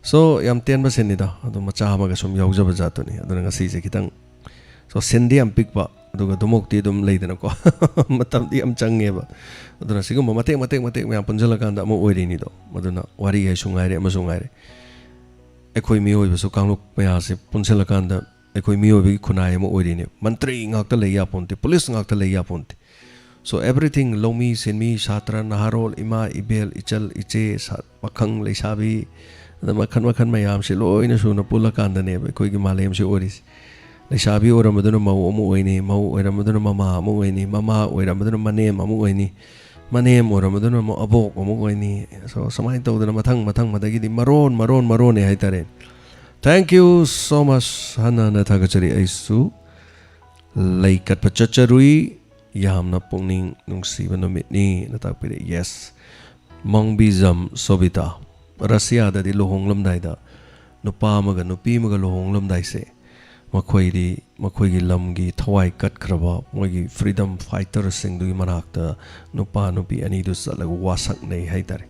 So, ꯌꯥꯝ ꯇꯦꯟꯕ sceneꯅꯤꯗ, ꯑꯗꯨ ꯃꯆꯥ ꯑꯃꯒ ꯁꯨꯝ ꯌꯥꯎꯖꯕ ꯖꯥꯠꯇꯨꯅꯤ꯫ ꯑꯗꯨꯅ ꯉꯁꯤꯁꯦ ꯈꯤꯇꯪ, so, sceneꯗꯤ ꯌꯥꯝ ꯄꯤꯛꯄ, ꯑꯗꯨꯒ ꯙꯨꯃꯣꯛꯇꯤ ꯑꯗꯨꯝ ꯂꯩꯗꯅꯀꯣ꯫ ꯃꯇꯝꯗꯤ ꯌꯥꯝ ꯆꯪꯉꯦꯕ꯫ ꯑꯗꯨꯅ ꯁꯤꯒꯨꯝꯕ ꯃꯇꯦꯛ, ꯃꯇꯦꯛ, ꯃꯇꯦꯛ ꯃꯌꯥꯝ ꯄꯨꯟꯁꯤꯜꯂꯀꯥꯟꯗ ꯑꯃ ꯑꯣꯏꯔꯤꯅꯤꯗꯣ꯫ ꯑꯗꯨꯅ ꯋꯥꯔꯤ ꯍꯥꯏꯁꯨ ꯉꯥꯏꯔꯦ, ꯑꯃꯁꯨ ꯉꯥꯏꯔꯦ꯫ ꯑꯩꯈꯣꯏ ꯃꯤꯑꯣꯏꯕꯁꯨ ꯀꯥꯡꯂꯨꯞ ꯃꯌꯥꯝꯁꯦ ꯄꯨꯟꯁꯤꯜꯂꯀꯥꯟꯗ ꯑꯩꯈꯣꯏ ꯃꯤꯑꯣꯏꯕꯒꯤ ꯈꯨꯟꯅꯥꯏ ꯑꯃ ꯑꯣꯏꯔꯤꯅꯦ꯫ ꯃꯟꯇ꯭ꯔꯤ ꯉꯥꯛꯇ ꯂꯩ ꯌꯥꯄꯣꯟꯇꯦ, police ꯉꯥꯛꯇ ꯂꯩ ꯌꯥꯄꯣꯟꯇꯦ꯫ So, everything, ꯂꯧꯃꯤ, ꯁꯤꯟꯃꯤ, ꯁꯥꯇ꯭ꯔ, ꯅꯍꯥꯔꯣꯜ, ꯏꯃꯥ, ꯏꯕꯦꯜ, ꯏꯆꯜ, ꯏꯆꯦ, ꯁꯥ-, ꯄꯥꯈꯪ, ꯂꯩꯁꯥꯕꯤ, ꯑꯗ ꯃꯈꯟ ꯃꯈꯟ ꯃꯌꯥꯝꯁꯦ ꯂꯣꯏꯅ ꯁꯨꯅ ꯄꯨꯜꯂꯀꯥꯟꯗꯅꯦꯕ ꯑꯩꯈꯣꯏꯒꯤ ꯃꯥꯂꯦꯝꯁꯤ ꯑꯣꯏꯔꯤꯁꯦ꯫ ꯂꯩꯁꯥꯕꯤ ꯑꯣꯏꯔꯝꯕꯗꯨꯅ ꯃꯧ ꯑꯃ ꯑꯣꯏꯅꯤ, ꯃꯧ ꯑꯣꯏꯔꯝꯕꯗꯨꯅ ꯃꯃꯥ ꯑꯃ ꯑꯣꯏꯅꯤ, ꯃꯃꯥ ꯑꯣꯏꯔꯝꯕꯗꯨꯅ ꯃꯅꯦꯝ ꯑꯃ ꯑꯣꯏꯅꯤ, ꯃꯅꯦꯝ ꯑꯣꯏꯔꯝꯕꯗꯨꯅ ꯑꯃꯨꯛ ꯑꯕꯣꯛ ꯑꯃꯨꯛ ꯑꯣꯏꯅꯤ꯫ So, ꯁꯨꯃꯥꯏꯅ ꯇꯧꯗꯅ ꯃꯊꯪ ꯃꯊꯪ ꯃꯊꯪꯒꯤꯗꯤ ꯃꯔꯣꯟ, ꯃꯔꯣꯟ, ꯃꯔꯣꯟꯅꯦ ꯍꯥꯏꯇꯥꯔꯦ꯫ Thank you so much. ꯍꯟꯅ ꯍꯟꯅ ꯊꯥꯒꯠꯆꯔꯤ꯫ ꯑꯩꯁꯨ ꯂꯩ ꯀꯠꯄ ꯆꯠꯆꯔꯨꯏ꯫ ꯌꯥꯝꯅ ꯄꯨꯛꯅꯤꯡ ꯅꯨꯡꯁꯤꯕ ꯅꯨꯃꯤꯠꯅꯤ ꯅ ꯇꯥꯛꯄꯤꯔꯛꯏ꯫ Yes. ꯃꯪꯕꯤꯖꯝ ꯁꯣꯕꯤꯇꯥ꯫ ꯔꯁꯤꯌꯥꯗꯗꯤ ꯂꯨꯍꯣꯡꯂꯝꯗꯥꯏꯗ ꯅꯨꯄꯥ ꯑꯃꯒ ꯅꯨꯄꯤ ꯑꯃꯒ ꯂꯨꯍꯣꯡꯂꯝꯗꯥꯏꯁꯦ, ꯃꯈꯣꯏꯗꯤ ꯃꯈꯣꯏꯒꯤ ꯂꯝꯒꯤ ꯊꯋꯥꯏ ꯀꯠꯈ꯭ꯔꯕ ꯃꯣꯏꯒꯤ freedom fighterꯁꯤꯡꯗꯨꯒꯤ ꯃꯅꯥꯛꯇ ꯅꯨꯄꯥ ꯅꯨꯄꯤ ꯑꯅꯤꯗꯨ ꯆꯠꯂꯒ ꯋꯥꯁꯛꯅꯩ ꯍꯥꯏꯇꯥꯔꯦ꯫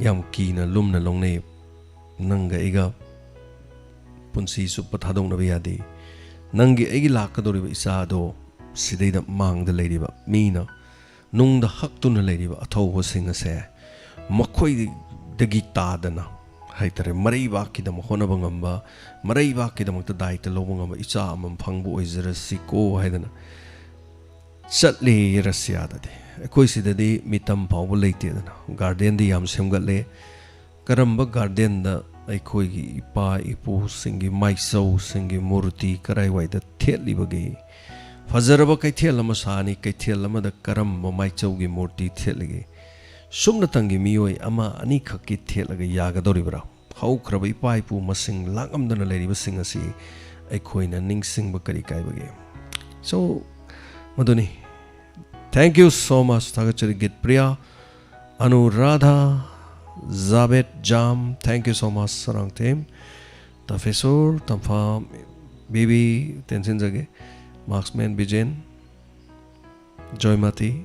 ꯌꯥꯝ ꯀꯤꯅ ꯂꯨꯝꯅ ꯂꯧꯅꯩ꯫ "ꯅꯪꯒ ꯑꯩꯒ ꯄꯨꯟꯁꯤ ꯆꯨꯞꯄ ꯊꯥꯗꯣꯛꯅꯕ ꯌꯥꯗꯦ꯫ ꯅꯪꯒꯤ ꯑꯩꯒꯤ ꯂꯥꯛꯀꯗꯧꯔꯤꯕ ꯏꯆꯥꯗꯣ ꯁꯤꯗꯩꯗ ꯃꯥꯡꯗ ꯂꯩꯔꯤꯕ ꯃꯤꯅ ꯅꯨꯡꯗ ꯍꯛꯇꯨꯅ ꯂꯩꯔꯤꯕ ꯑꯊꯧꯕꯁꯤꯡ ꯑꯁꯦ ꯃꯈꯣꯏꯗꯒꯤ ꯇꯥꯗꯅ ꯍꯥꯏꯇꯥꯔꯦ, ꯃꯔꯩꯕꯥꯛꯀꯤꯗꯃꯛ ꯍꯣꯠꯅꯕ ꯉꯝꯕ, ꯃꯔꯩꯕꯥꯛꯀꯤꯗꯃꯛꯇ ꯗꯥꯏꯇ ꯂꯧꯕ ꯉꯝꯕ ꯏꯆꯥ ꯑꯃꯃꯝ ꯐꯪꯕ ꯑꯣꯏꯖꯔꯁꯤꯀꯣ" ꯍꯥꯏꯗꯅ ꯆꯠꯂꯦ ꯔꯁꯤꯌꯥꯗꯗꯤ꯫ ꯑꯩꯈꯣꯏ ꯁꯤꯗꯗꯤ ꯃꯤꯇꯝ ꯐꯥꯎꯕ ꯂꯩꯇꯦꯗꯅ꯫ ꯒꯥꯔꯗꯦꯟꯗꯤ ꯌꯥꯝ ꯁꯦꯝꯒꯠꯂꯦ꯫ ꯀꯔꯝꯕ ꯒꯥꯔꯗꯦꯟꯗ ꯑꯩꯈꯣꯏꯒꯤ ꯏꯄꯥ ꯏꯄꯨꯁꯤꯡꯒꯤ ꯃꯥꯏꯆꯧꯁꯤꯡꯒꯤ ꯃꯨꯔꯇꯤ ꯀꯔꯥꯏꯋꯥꯏꯗ ꯊꯦꯠꯂꯤꯕꯒꯦ? ꯐꯖꯔꯕ ꯀꯩꯊꯦꯜ ꯑꯃ ꯁꯥꯅꯤ, ꯀꯩꯊꯦꯜ ꯑꯃꯗ ꯀꯔꯝꯕ ꯃꯥꯏꯆꯧꯒꯤ ꯃꯨꯔꯇꯤ ꯊꯦꯠꯂꯤꯒꯦ? ꯁꯨꯞꯅꯇꯪꯒꯤ ꯃꯤꯑꯣꯏ ꯑꯃ ꯑꯅꯤꯈꯛꯀꯤ ꯊꯦꯠꯂꯒ ꯌꯥꯒꯗꯧꯔꯤꯕ꯭ꯔꯥ? ꯍꯧꯈ꯭ꯔꯕ ꯏꯄꯥ ꯏꯄꯨ ꯃꯁꯤꯡ ꯂꯥꯛꯂꯝꯗꯅ ꯂꯩꯔꯤꯕꯁꯤꯡ ꯑꯁꯤ ꯑꯩꯈꯣꯏꯅ ꯅꯤꯡꯁꯤꯡꯕ ꯀꯔꯤ ꯀꯥꯏꯕꯒꯦ? So, ꯃꯗꯨꯅꯤ꯫ Thank you so much. ꯊꯥꯒꯠꯆꯔꯤ ꯒꯤꯠ ꯄ꯭ꯔꯤꯌꯥ, ꯑꯅꯨꯔꯥꯙꯥ, ꯖꯥꯕꯦꯠ ꯖꯥꯝ, thank you so much꯫ Sarangthem, ꯇꯐꯦꯁꯣꯔ, ꯇꯝꯐꯥ, ꯕꯤꯕꯤ, ꯇꯦꯟꯁꯤꯟꯖꯒꯦ, ꯃꯥꯔꯛꯁꯃꯦꯟ ꯕꯤꯖꯦꯟ, ꯖꯣꯏꯃꯇꯤ꯫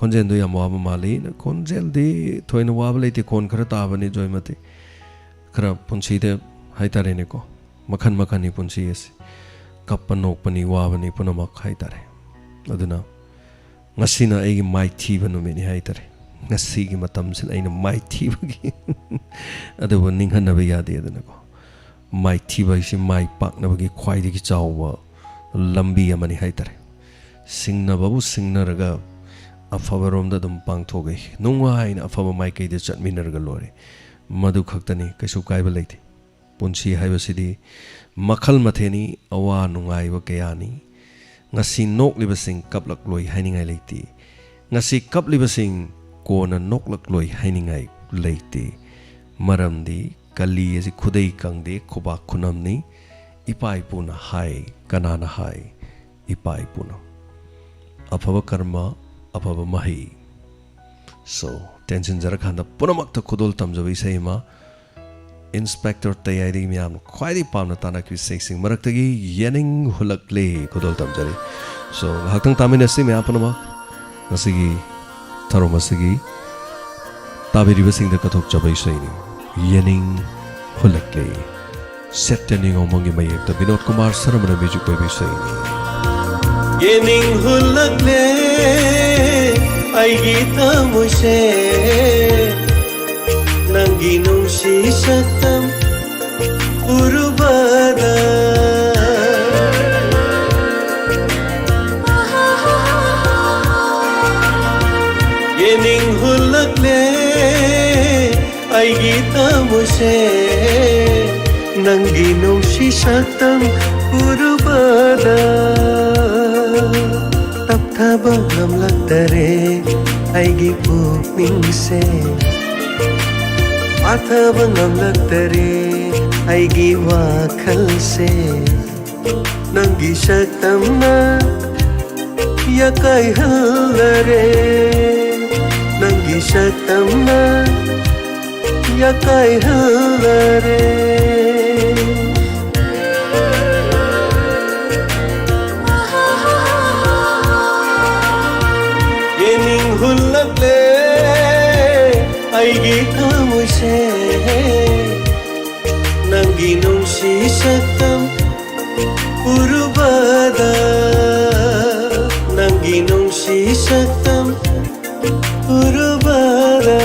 ꯈꯣꯟꯖꯦꯜꯗꯣ ꯌꯥꯝ ꯋꯥꯕ ꯃꯥꯜꯂꯤ꯫ ꯈꯣꯟꯖꯦꯜꯗꯤ ꯊꯣꯏꯅ ꯋꯥꯕ ꯂꯩꯇꯦ, ꯈꯣꯟ ꯈꯔ ꯇꯥꯕꯅꯤ ꯖꯣꯏꯃꯇꯤ꯫ ꯈꯔ ꯄꯨꯟꯁꯤꯗ ꯍꯥꯏꯇꯥꯔꯦꯅꯦꯀꯣ, ꯃꯈꯟ ꯃꯈꯟꯅꯤ ꯄꯨꯟꯁꯤ ꯑꯁꯤ꯫ ꯀꯞꯄ ꯅꯣꯛꯄꯅꯤ, ꯋꯥꯕꯅꯤ ꯄꯨꯝꯅꯃꯛ ꯍꯥꯏꯇꯥꯔꯦ꯫ ꯑꯗꯨꯅ ꯉꯁꯤꯅ ꯑꯩꯒꯤ ꯃꯥꯏꯊꯤꯕ ꯅꯨꯃꯤꯠꯅꯤ ꯍꯥꯏꯇꯥꯔꯦ꯫ ꯉꯁꯤꯒꯤ ꯃꯇꯝꯁꯤꯅ ꯑꯩꯅ ꯃꯥꯏꯊꯤꯕꯒꯤ ꯑꯗꯨꯕꯨ ꯅꯤꯡꯍꯟꯅꯕ ꯌꯥꯗꯦꯗꯅꯀꯣ꯫ ꯃꯥꯏꯊꯤꯕ ꯍꯥꯏꯁꯤ ꯃꯥꯏ ꯄꯥꯛꯅꯕꯒꯤ ꯈ꯭ꯋꯥꯏꯗꯒꯤ ꯆꯥꯎꯕ ꯂꯝꯕꯤ ꯑꯃꯅꯤ ꯍꯥꯏꯇꯥꯔꯦ꯫ ꯁꯤꯡꯅꯕꯕꯨ ꯁꯤꯡꯅꯔꯒ ꯑꯐꯕꯔꯣꯝꯗ ꯑꯗꯨꯝ ꯄꯥꯡꯊꯣꯛꯑꯦ꯫ ꯅꯨꯡꯉꯥꯏꯅ ꯑꯐꯕ ꯃꯥꯏꯀꯩꯗ ꯆꯠꯃꯤꯟꯅꯔꯒ ꯂꯣꯏꯔꯦ꯫ ꯃꯗꯨ ꯈꯛꯇꯅꯤ, ꯀꯩꯁꯨ ꯀꯥꯏꯕ ꯂꯩꯇꯦ꯫ ꯄꯨꯟꯁꯤ ꯍꯥꯏꯕꯁꯤꯗꯤ ꯃꯈꯜ ꯃꯊꯦꯜꯅꯤ, ꯑꯋꯥ ꯅꯨꯡꯉꯥꯏꯕ ꯀꯌꯥꯅꯤ꯫ ꯉꯁꯤ ꯅꯣꯛꯂꯤꯕꯁꯤꯡ ꯀꯞꯂꯛꯂꯣꯏ ꯍꯥꯏꯅꯤꯡꯉꯥꯏ ꯂꯩꯇꯦ꯫ ꯉꯁꯤ ꯀꯞꯂꯤꯕꯁꯤꯡ ꯀꯣꯟꯅ ꯅꯣꯛꯂꯛꯂꯣꯏ ꯍꯥꯏꯅꯤꯡꯉꯥꯏ ꯂꯩꯇꯦ꯫ ꯃꯔꯝꯗꯤ ꯀꯂꯤ ꯑꯁꯤ ꯈꯨꯗꯩ ꯀꯪꯗꯦ, ꯈꯨꯕꯥꯛ ꯈꯨꯅꯝꯅꯤ꯫ ꯏꯄꯥ ꯏꯄꯨꯅ ꯍꯥꯏ, ꯀꯅꯥꯅ ꯍꯥꯏ? ꯏꯄꯥ ꯏꯄꯨꯅ꯫ ꯑꯐꯕ ꯀꯔꯃ, ꯑꯐꯕ ꯃꯍꯩ꯫ So, ꯇꯦꯟꯁꯤꯟꯖꯔꯀꯥꯟꯗ ꯄꯨꯝꯅꯃꯛꯇ ꯈꯨꯗꯣꯜ ꯇꯝꯖꯕ ꯏꯁꯩ ꯑꯃ, ꯏꯟꯁꯄꯦꯛꯇꯔ ꯇꯌꯥꯏꯗꯒꯤ ꯃꯤꯌꯥꯝꯅ ꯈ꯭ꯋꯥꯏꯗꯒꯤ ꯄꯥꯝꯅ ꯇꯥꯅꯈꯤꯕ ꯏꯁꯩꯁꯤꯡ ꯃꯔꯛꯇꯒꯤ ꯌꯦꯅꯤꯡ ꯍꯨꯜꯂꯛꯂꯦ ꯈꯨꯗꯣꯜ ꯇꯝꯖꯔꯤ꯫ So, ꯉꯥꯏꯍꯥꯛꯇꯪ ꯇꯥꯃꯤꯟꯅꯁꯤ ꯃꯌꯥꯝ ꯄꯨꯝꯅꯃꯛ꯫ ꯉꯁꯤꯒꯤ ꯊꯧꯔꯝ ꯑꯁꯤꯒꯤ ꯇꯥꯕꯤꯔꯤꯕꯁꯤꯡꯗ ꯀꯠꯊꯣꯛꯆꯕ ꯏꯁꯩꯅꯤ, ꯌꯦꯅꯤꯡ ꯍꯨꯜꯂꯛꯂꯦ꯫ ꯁꯦꯠꯇ ꯅꯤꯉꯣꯝꯕꯝꯒꯤ ꯃꯌꯦꯛꯇ ꯕꯤꯅꯣꯗ ꯀꯨꯃꯥꯔ ꯁꯔꯃꯅ ꯃ꯭ꯌꯨꯖꯤꯛ ꯑꯣꯏꯕ ꯏꯁꯩꯅꯤ꯫ ꯌꯦꯅꯤꯡ ꯍꯨꯜꯂꯛꯂꯦ ꯑꯩꯒꯤ ꯊꯃꯣꯏꯁꯦ, ꯅꯪꯒꯤ ꯅꯨꯡꯁꯤ ꯁꯛꯇꯝ ꯎꯔꯨꯕꯗ꯫ ꯌꯦꯅꯤꯡ ꯍꯨꯜꯂꯛꯂꯦ ꯑꯩꯒꯤ ꯊꯃꯣꯏꯁꯦ, ꯅꯪꯒꯤ ꯅꯨꯡꯁꯤ ꯁꯛꯇꯝ ꯎꯔꯨꯕꯗ꯫ ꯇꯞꯊꯕ ꯉꯝꯂꯛꯇꯔꯦ ꯑꯩꯒꯤ ꯄꯨꯛꯅꯤꯡꯁꯦ, ꯐꯥꯊꯕ ꯉꯝꯂꯛꯇꯔꯦ ꯑꯩꯒꯤ ꯋꯥꯈꯜꯁꯦ, ꯅꯪꯒꯤ ꯁꯛꯇꯝꯅ ꯌꯥꯀꯥꯏꯍꯜꯂꯔꯦ, ꯅꯪꯒꯤ ꯁꯛꯇꯝꯅ ꯌꯥꯀꯥꯏꯍꯜꯂꯔꯦ꯫ ꯌꯦꯅꯤꯡ ꯍꯨꯜꯂꯛꯂꯦ ꯑꯩꯒꯤ ꯊꯃꯣꯏꯁꯦ, ꯅꯪꯒꯤ ꯅꯨꯡꯁꯤ ꯁꯛꯇꯝ ꯎꯔꯨꯕꯗ, ꯅꯪꯒꯤ ꯅꯨꯡꯁꯤ ꯁꯛꯇꯝ ꯎꯔꯨꯕꯗ꯫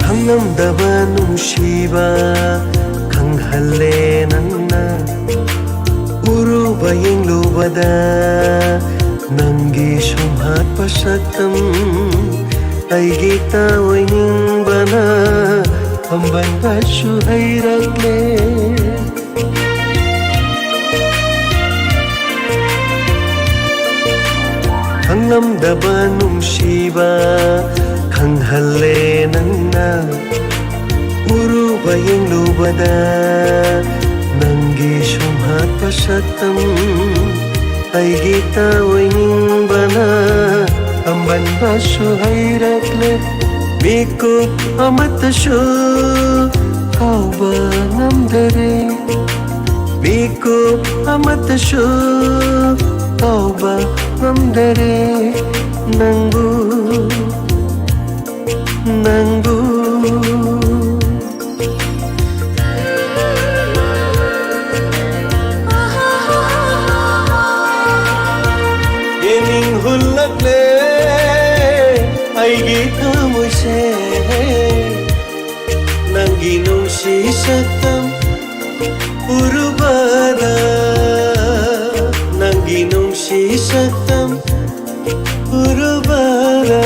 ꯈꯪꯂꯝꯗꯕ ꯅꯨꯡꯁꯤꯕ, ꯈꯪꯍꯟ ꯍꯜꯂꯦ ꯅꯪꯅ ꯎꯔꯨꯕ ꯌꯦꯡꯂꯨꯕꯗ ꯅꯪꯒꯤ ꯁꯨꯝꯍꯠꯄ ꯁꯛꯇꯝ ꯑꯩꯒꯤ ꯇꯥꯑꯣꯏꯅꯤꯡꯕꯅ ꯄꯝꯕꯟꯕꯁꯨ ꯍꯩꯔꯛꯂꯦ꯫ ꯈꯪꯂꯝꯗꯕ ꯅꯨꯡꯁꯤꯕ ꯈꯪꯍꯜꯂꯦ ꯅꯪꯅ ꯎꯔꯨꯕ ꯌꯦꯡꯂꯨꯕꯗ ꯅꯪꯒꯤ ꯁꯨꯝꯍꯠꯄ ꯁꯛꯇꯝ ꯑꯩꯒꯤ ꯇꯥꯑꯣꯏꯅꯤꯡꯕꯅ ꯇꯝꯕꯟꯕꯁꯨ ꯍꯩꯔꯛꯂꯦ꯫ ꯃꯤꯀꯨꯞ ꯑꯃꯠꯇꯁꯨ ꯀꯥꯎꯕ ꯉꯝꯗꯔꯦ꯫ ꯃꯤꯀꯨꯞ ꯑꯃꯠꯇꯁꯨ ꯀꯥꯎꯕ ꯉꯝꯗꯔꯦ ꯅꯪꯕꯨ, ꯅꯪꯕꯨ꯫ ꯌꯦꯡꯅꯤꯡ ꯍꯨꯜꯂꯛꯂꯦ ꯑꯩꯒꯤ ꯊꯃꯣꯏꯁꯦ꯫ ꯅꯪꯒꯤ ꯅꯨꯡꯁꯤ ꯁꯛꯇꯝ ꯎꯔꯨꯕꯗ, ꯅꯪꯒꯤ ꯅꯨꯡꯁꯤ ꯁꯛꯇꯝ ꯎꯔꯨꯕꯗ꯫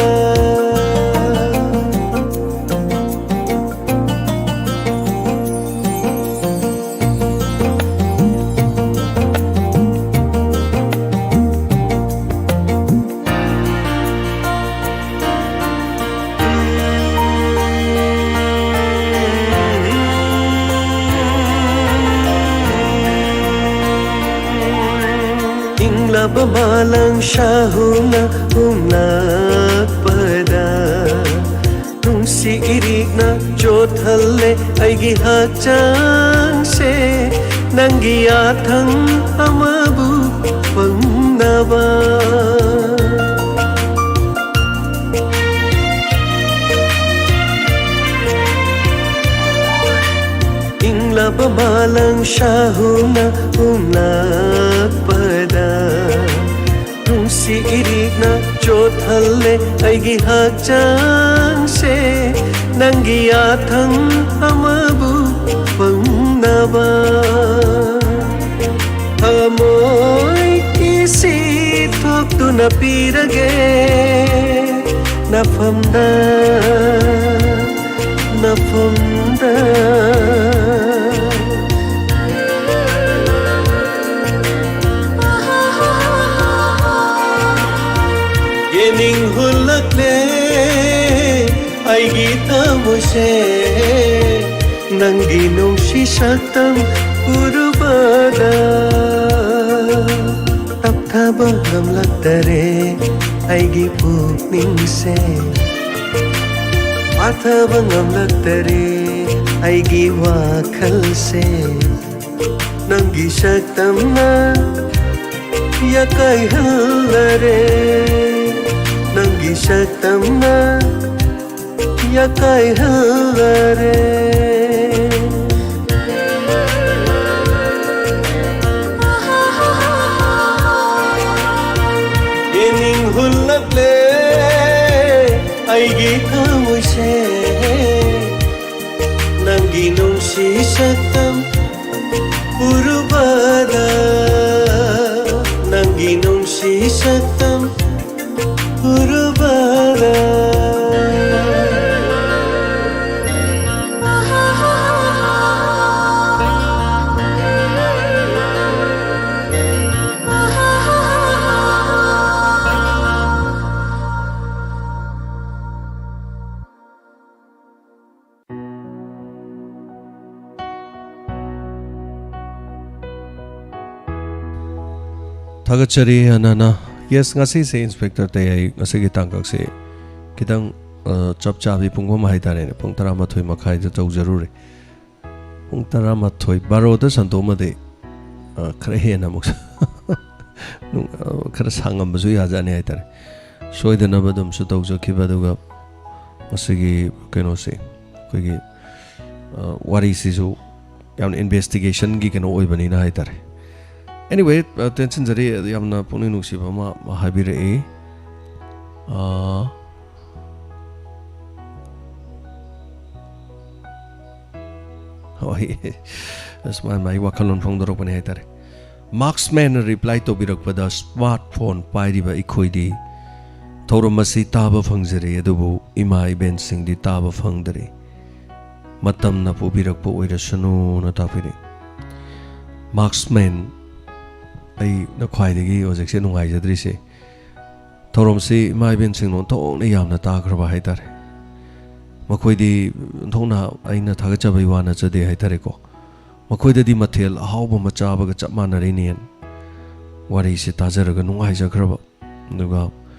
ꯏꯪꯂꯕ ꯃꯥꯂꯪ ꯁꯥꯍꯨꯅ ꯍꯨꯝꯂꯛꯄꯗ ꯅꯨꯡꯁꯤ ꯏꯔꯤꯛꯅ ꯆꯣꯠꯍꯜꯂꯦ ꯑꯩꯒꯤ ꯍꯛꯆꯥꯡꯁꯦ꯫ ꯅꯪꯒꯤ ꯌꯥꯊꯪ ꯑꯃꯕꯨ ꯐꯪꯅꯕ꯫ ꯏꯪꯂꯕ ꯃꯥꯂꯪ ꯁꯥꯍꯨꯅ ꯍꯨꯝꯂꯛꯄꯗ ꯅꯨꯡꯁꯤ ꯏꯔꯤꯛꯅ ꯆꯣꯠꯍꯜꯂꯦ ꯑꯩꯒꯤ ꯍꯛꯆꯥꯡꯁꯦ꯫ ꯅꯪꯒꯤ ꯌꯥꯊꯪ ꯑꯃꯕꯨ ꯐꯪꯅꯕ꯫ ꯊꯃꯣꯏ ꯏꯁꯤ ꯊꯣꯛꯇꯨꯅ ꯄꯤꯔꯒꯦ ꯅꯐꯝꯗ, ꯅꯐꯝꯗ꯫ ꯌꯦꯡꯅꯤꯡ ꯍꯨꯜꯂꯛꯂꯦ ꯑꯩꯒꯤ ꯊꯃꯣꯏꯁꯦ, ꯅꯪꯒꯤ ꯅꯨꯡꯁꯤ ꯁꯛꯇꯝ ꯎꯔꯨꯕꯗ꯫ ꯇꯞꯊꯕ ꯉꯝꯂꯛꯇꯔꯦ ꯑꯩꯒꯤ ꯄꯨꯛꯅꯤꯡꯁꯦ, ꯄꯥꯊꯕ ꯉꯝꯂꯛꯇꯔꯦ ꯑꯩꯒꯤ ꯋꯥꯈꯜꯁꯦ꯫ ꯅꯪꯒꯤ ꯁꯛꯇꯝꯅ ꯌꯥꯀꯥꯏꯍꯜꯂꯔꯦ, ꯅꯪꯒꯤ ꯁꯛꯇꯝꯅ ꯌꯥꯀꯥꯏꯍꯜꯂꯔꯦ꯫ ꯌꯦꯡꯅꯤꯡ ꯍꯨꯜꯂꯛꯂꯦ ꯑꯩꯒꯤ ꯊꯃꯣꯏꯁꯦ, ꯅꯪꯒꯤ ꯅꯨꯡꯁꯤ ꯁꯛꯇꯝ ꯎꯔꯨꯕꯗ, ꯅꯪꯒꯤ ꯅꯨꯡꯁꯤ ꯁꯛꯇꯝ ꯎꯔꯨꯕꯗ꯫ ꯊꯥꯒꯠꯆꯔꯤ, ꯑꯅꯥꯅ꯫ Yes, ꯉꯁꯤꯁꯦ ꯏꯟꯁꯄꯦꯛꯇꯔ ꯇꯌꯥꯏ, ꯉꯁꯤꯒꯤ ꯇꯥꯡꯀꯛꯁꯦ ꯈꯤꯇꯪ, ꯑ, ꯆꯞ ꯆꯥꯕꯤ ꯄꯨꯡꯐꯝ ꯍꯥꯏꯇꯥꯔꯦꯅꯦ, ꯄꯨꯡ ꯇꯔꯥꯃꯥꯊꯣꯏ ꯃꯈꯥꯏꯗ ꯇꯧꯖꯔꯨꯔꯦ꯫ ꯄꯨꯡ ꯇꯔꯥꯃꯥꯊꯣꯏ, ꯕꯥꯔꯣꯗ ꯁꯟꯗꯣꯛꯑꯝꯃꯗꯤ, ꯑ, ꯈꯔ ꯍꯦꯟꯅ ꯑꯃꯨꯛ ꯅꯨꯡ-, ꯑ, ꯈꯔ ꯁꯥꯡꯉꯝꯕꯁꯨ ꯌꯥꯖꯥꯠꯅꯤ ꯍꯥꯏꯇꯥꯔꯦ꯫ ꯁꯣꯏꯗꯅꯕ ꯑꯗꯨꯝꯁꯨ ꯇꯧꯖꯈꯤꯕ, ꯑꯗꯨꯒ ꯃꯁꯤꯒꯤ ꯀꯩꯅꯣꯁꯦ, ꯑꯩꯈꯣꯏꯒꯤ, ꯑ, ꯋꯥꯔꯤꯁꯤꯁꯨ ꯌꯥꯝꯅ ꯏꯟꯚꯦꯁꯇꯤꯒꯦꯁꯟꯒꯤ ꯀꯩꯅꯣ ꯑꯣꯏꯕꯅꯤꯅ ꯍꯥꯏꯇꯥꯔꯦ꯫ Anyway, ꯑ, ꯇꯦꯟꯁꯤꯟꯖꯔꯤ, ꯌꯥꯝꯅ ꯄꯨꯛꯅꯤꯡ ꯅꯨꯡꯁꯤꯕ ꯑꯃ ꯍꯥꯏꯕꯤꯔꯛꯏ꯫ ꯑ, ꯍꯣꯏ, ꯑꯁꯨꯃꯥꯏꯅ ꯑꯩ ꯋꯥꯈꯜꯂꯣꯟ ꯐꯣꯡꯗꯣꯔꯛꯄꯅꯦ ꯍꯥꯏꯇꯥꯔꯦ꯫ ꯃꯥꯔꯛꯁꯃꯦꯟꯅ ꯔꯤꯄ꯭ꯂꯥꯏ ꯇꯧꯕꯤꯔꯛꯄꯗ, "ꯁ꯭ꯃꯥꯔꯠ ꯐꯣꯟ ꯄꯥꯏꯔꯤꯕ ꯑꯩꯈꯣꯏꯗꯤ ꯊꯧꯔꯝ ꯑꯁꯤ ꯇꯥꯕ ꯐꯪꯖꯔꯦ, ꯑꯗꯨꯕꯨ ꯏꯃꯥ ꯏꯕꯦꯟꯁꯤꯡꯗꯤ ꯇꯥꯕ ꯐꯪꯗꯔꯦ꯫ ꯃꯇꯝꯅ ꯄꯨꯕꯤꯔꯛꯄ ꯑꯣꯏꯔꯁꯅꯨꯅ" ꯇꯥꯛꯄꯤꯔꯛꯏ꯫ ꯃꯥꯔꯛꯁꯃꯦꯟ, ꯑꯩꯅ ꯈ꯭ꯋꯥꯏꯗꯒꯤ ꯍꯧꯖꯤꯛꯁꯦ ꯅꯨꯡꯉꯥꯏꯖꯗ꯭ꯔꯤꯁꯦ, ꯊꯧꯔꯝꯁꯤ ꯏꯃꯥ ꯏꯕꯦꯟꯁꯤꯡꯅ ꯑꯣꯟꯊꯣꯛꯅ ꯌꯥꯝꯅ ꯇꯥꯈ꯭ꯔꯕ ꯍꯥꯏꯇꯥꯔꯦ꯫ ꯃꯈꯣꯏꯗꯤ ꯑꯣꯟꯊꯣꯛꯅ ꯑꯩꯅ ꯊꯥꯒꯠꯆꯕꯒꯤ ꯋꯥ ꯅꯠꯆꯗꯦ ꯍꯥꯏꯇꯥꯔꯦꯀꯣ꯫ ꯃꯈꯣꯏꯗꯗꯤ ꯃꯊꯦꯜ ꯑꯍꯥꯎꯕ ꯑꯃ ꯆꯥꯕꯒ ꯆꯞ ꯃꯥꯟꯅꯔꯤꯅꯦꯅ ꯋꯥꯔꯤꯁꯦ ꯇꯥꯖꯔꯒ ꯅꯨꯡꯉꯥꯏꯖꯈ꯭ꯔꯕ, ꯑꯗꯨꯒ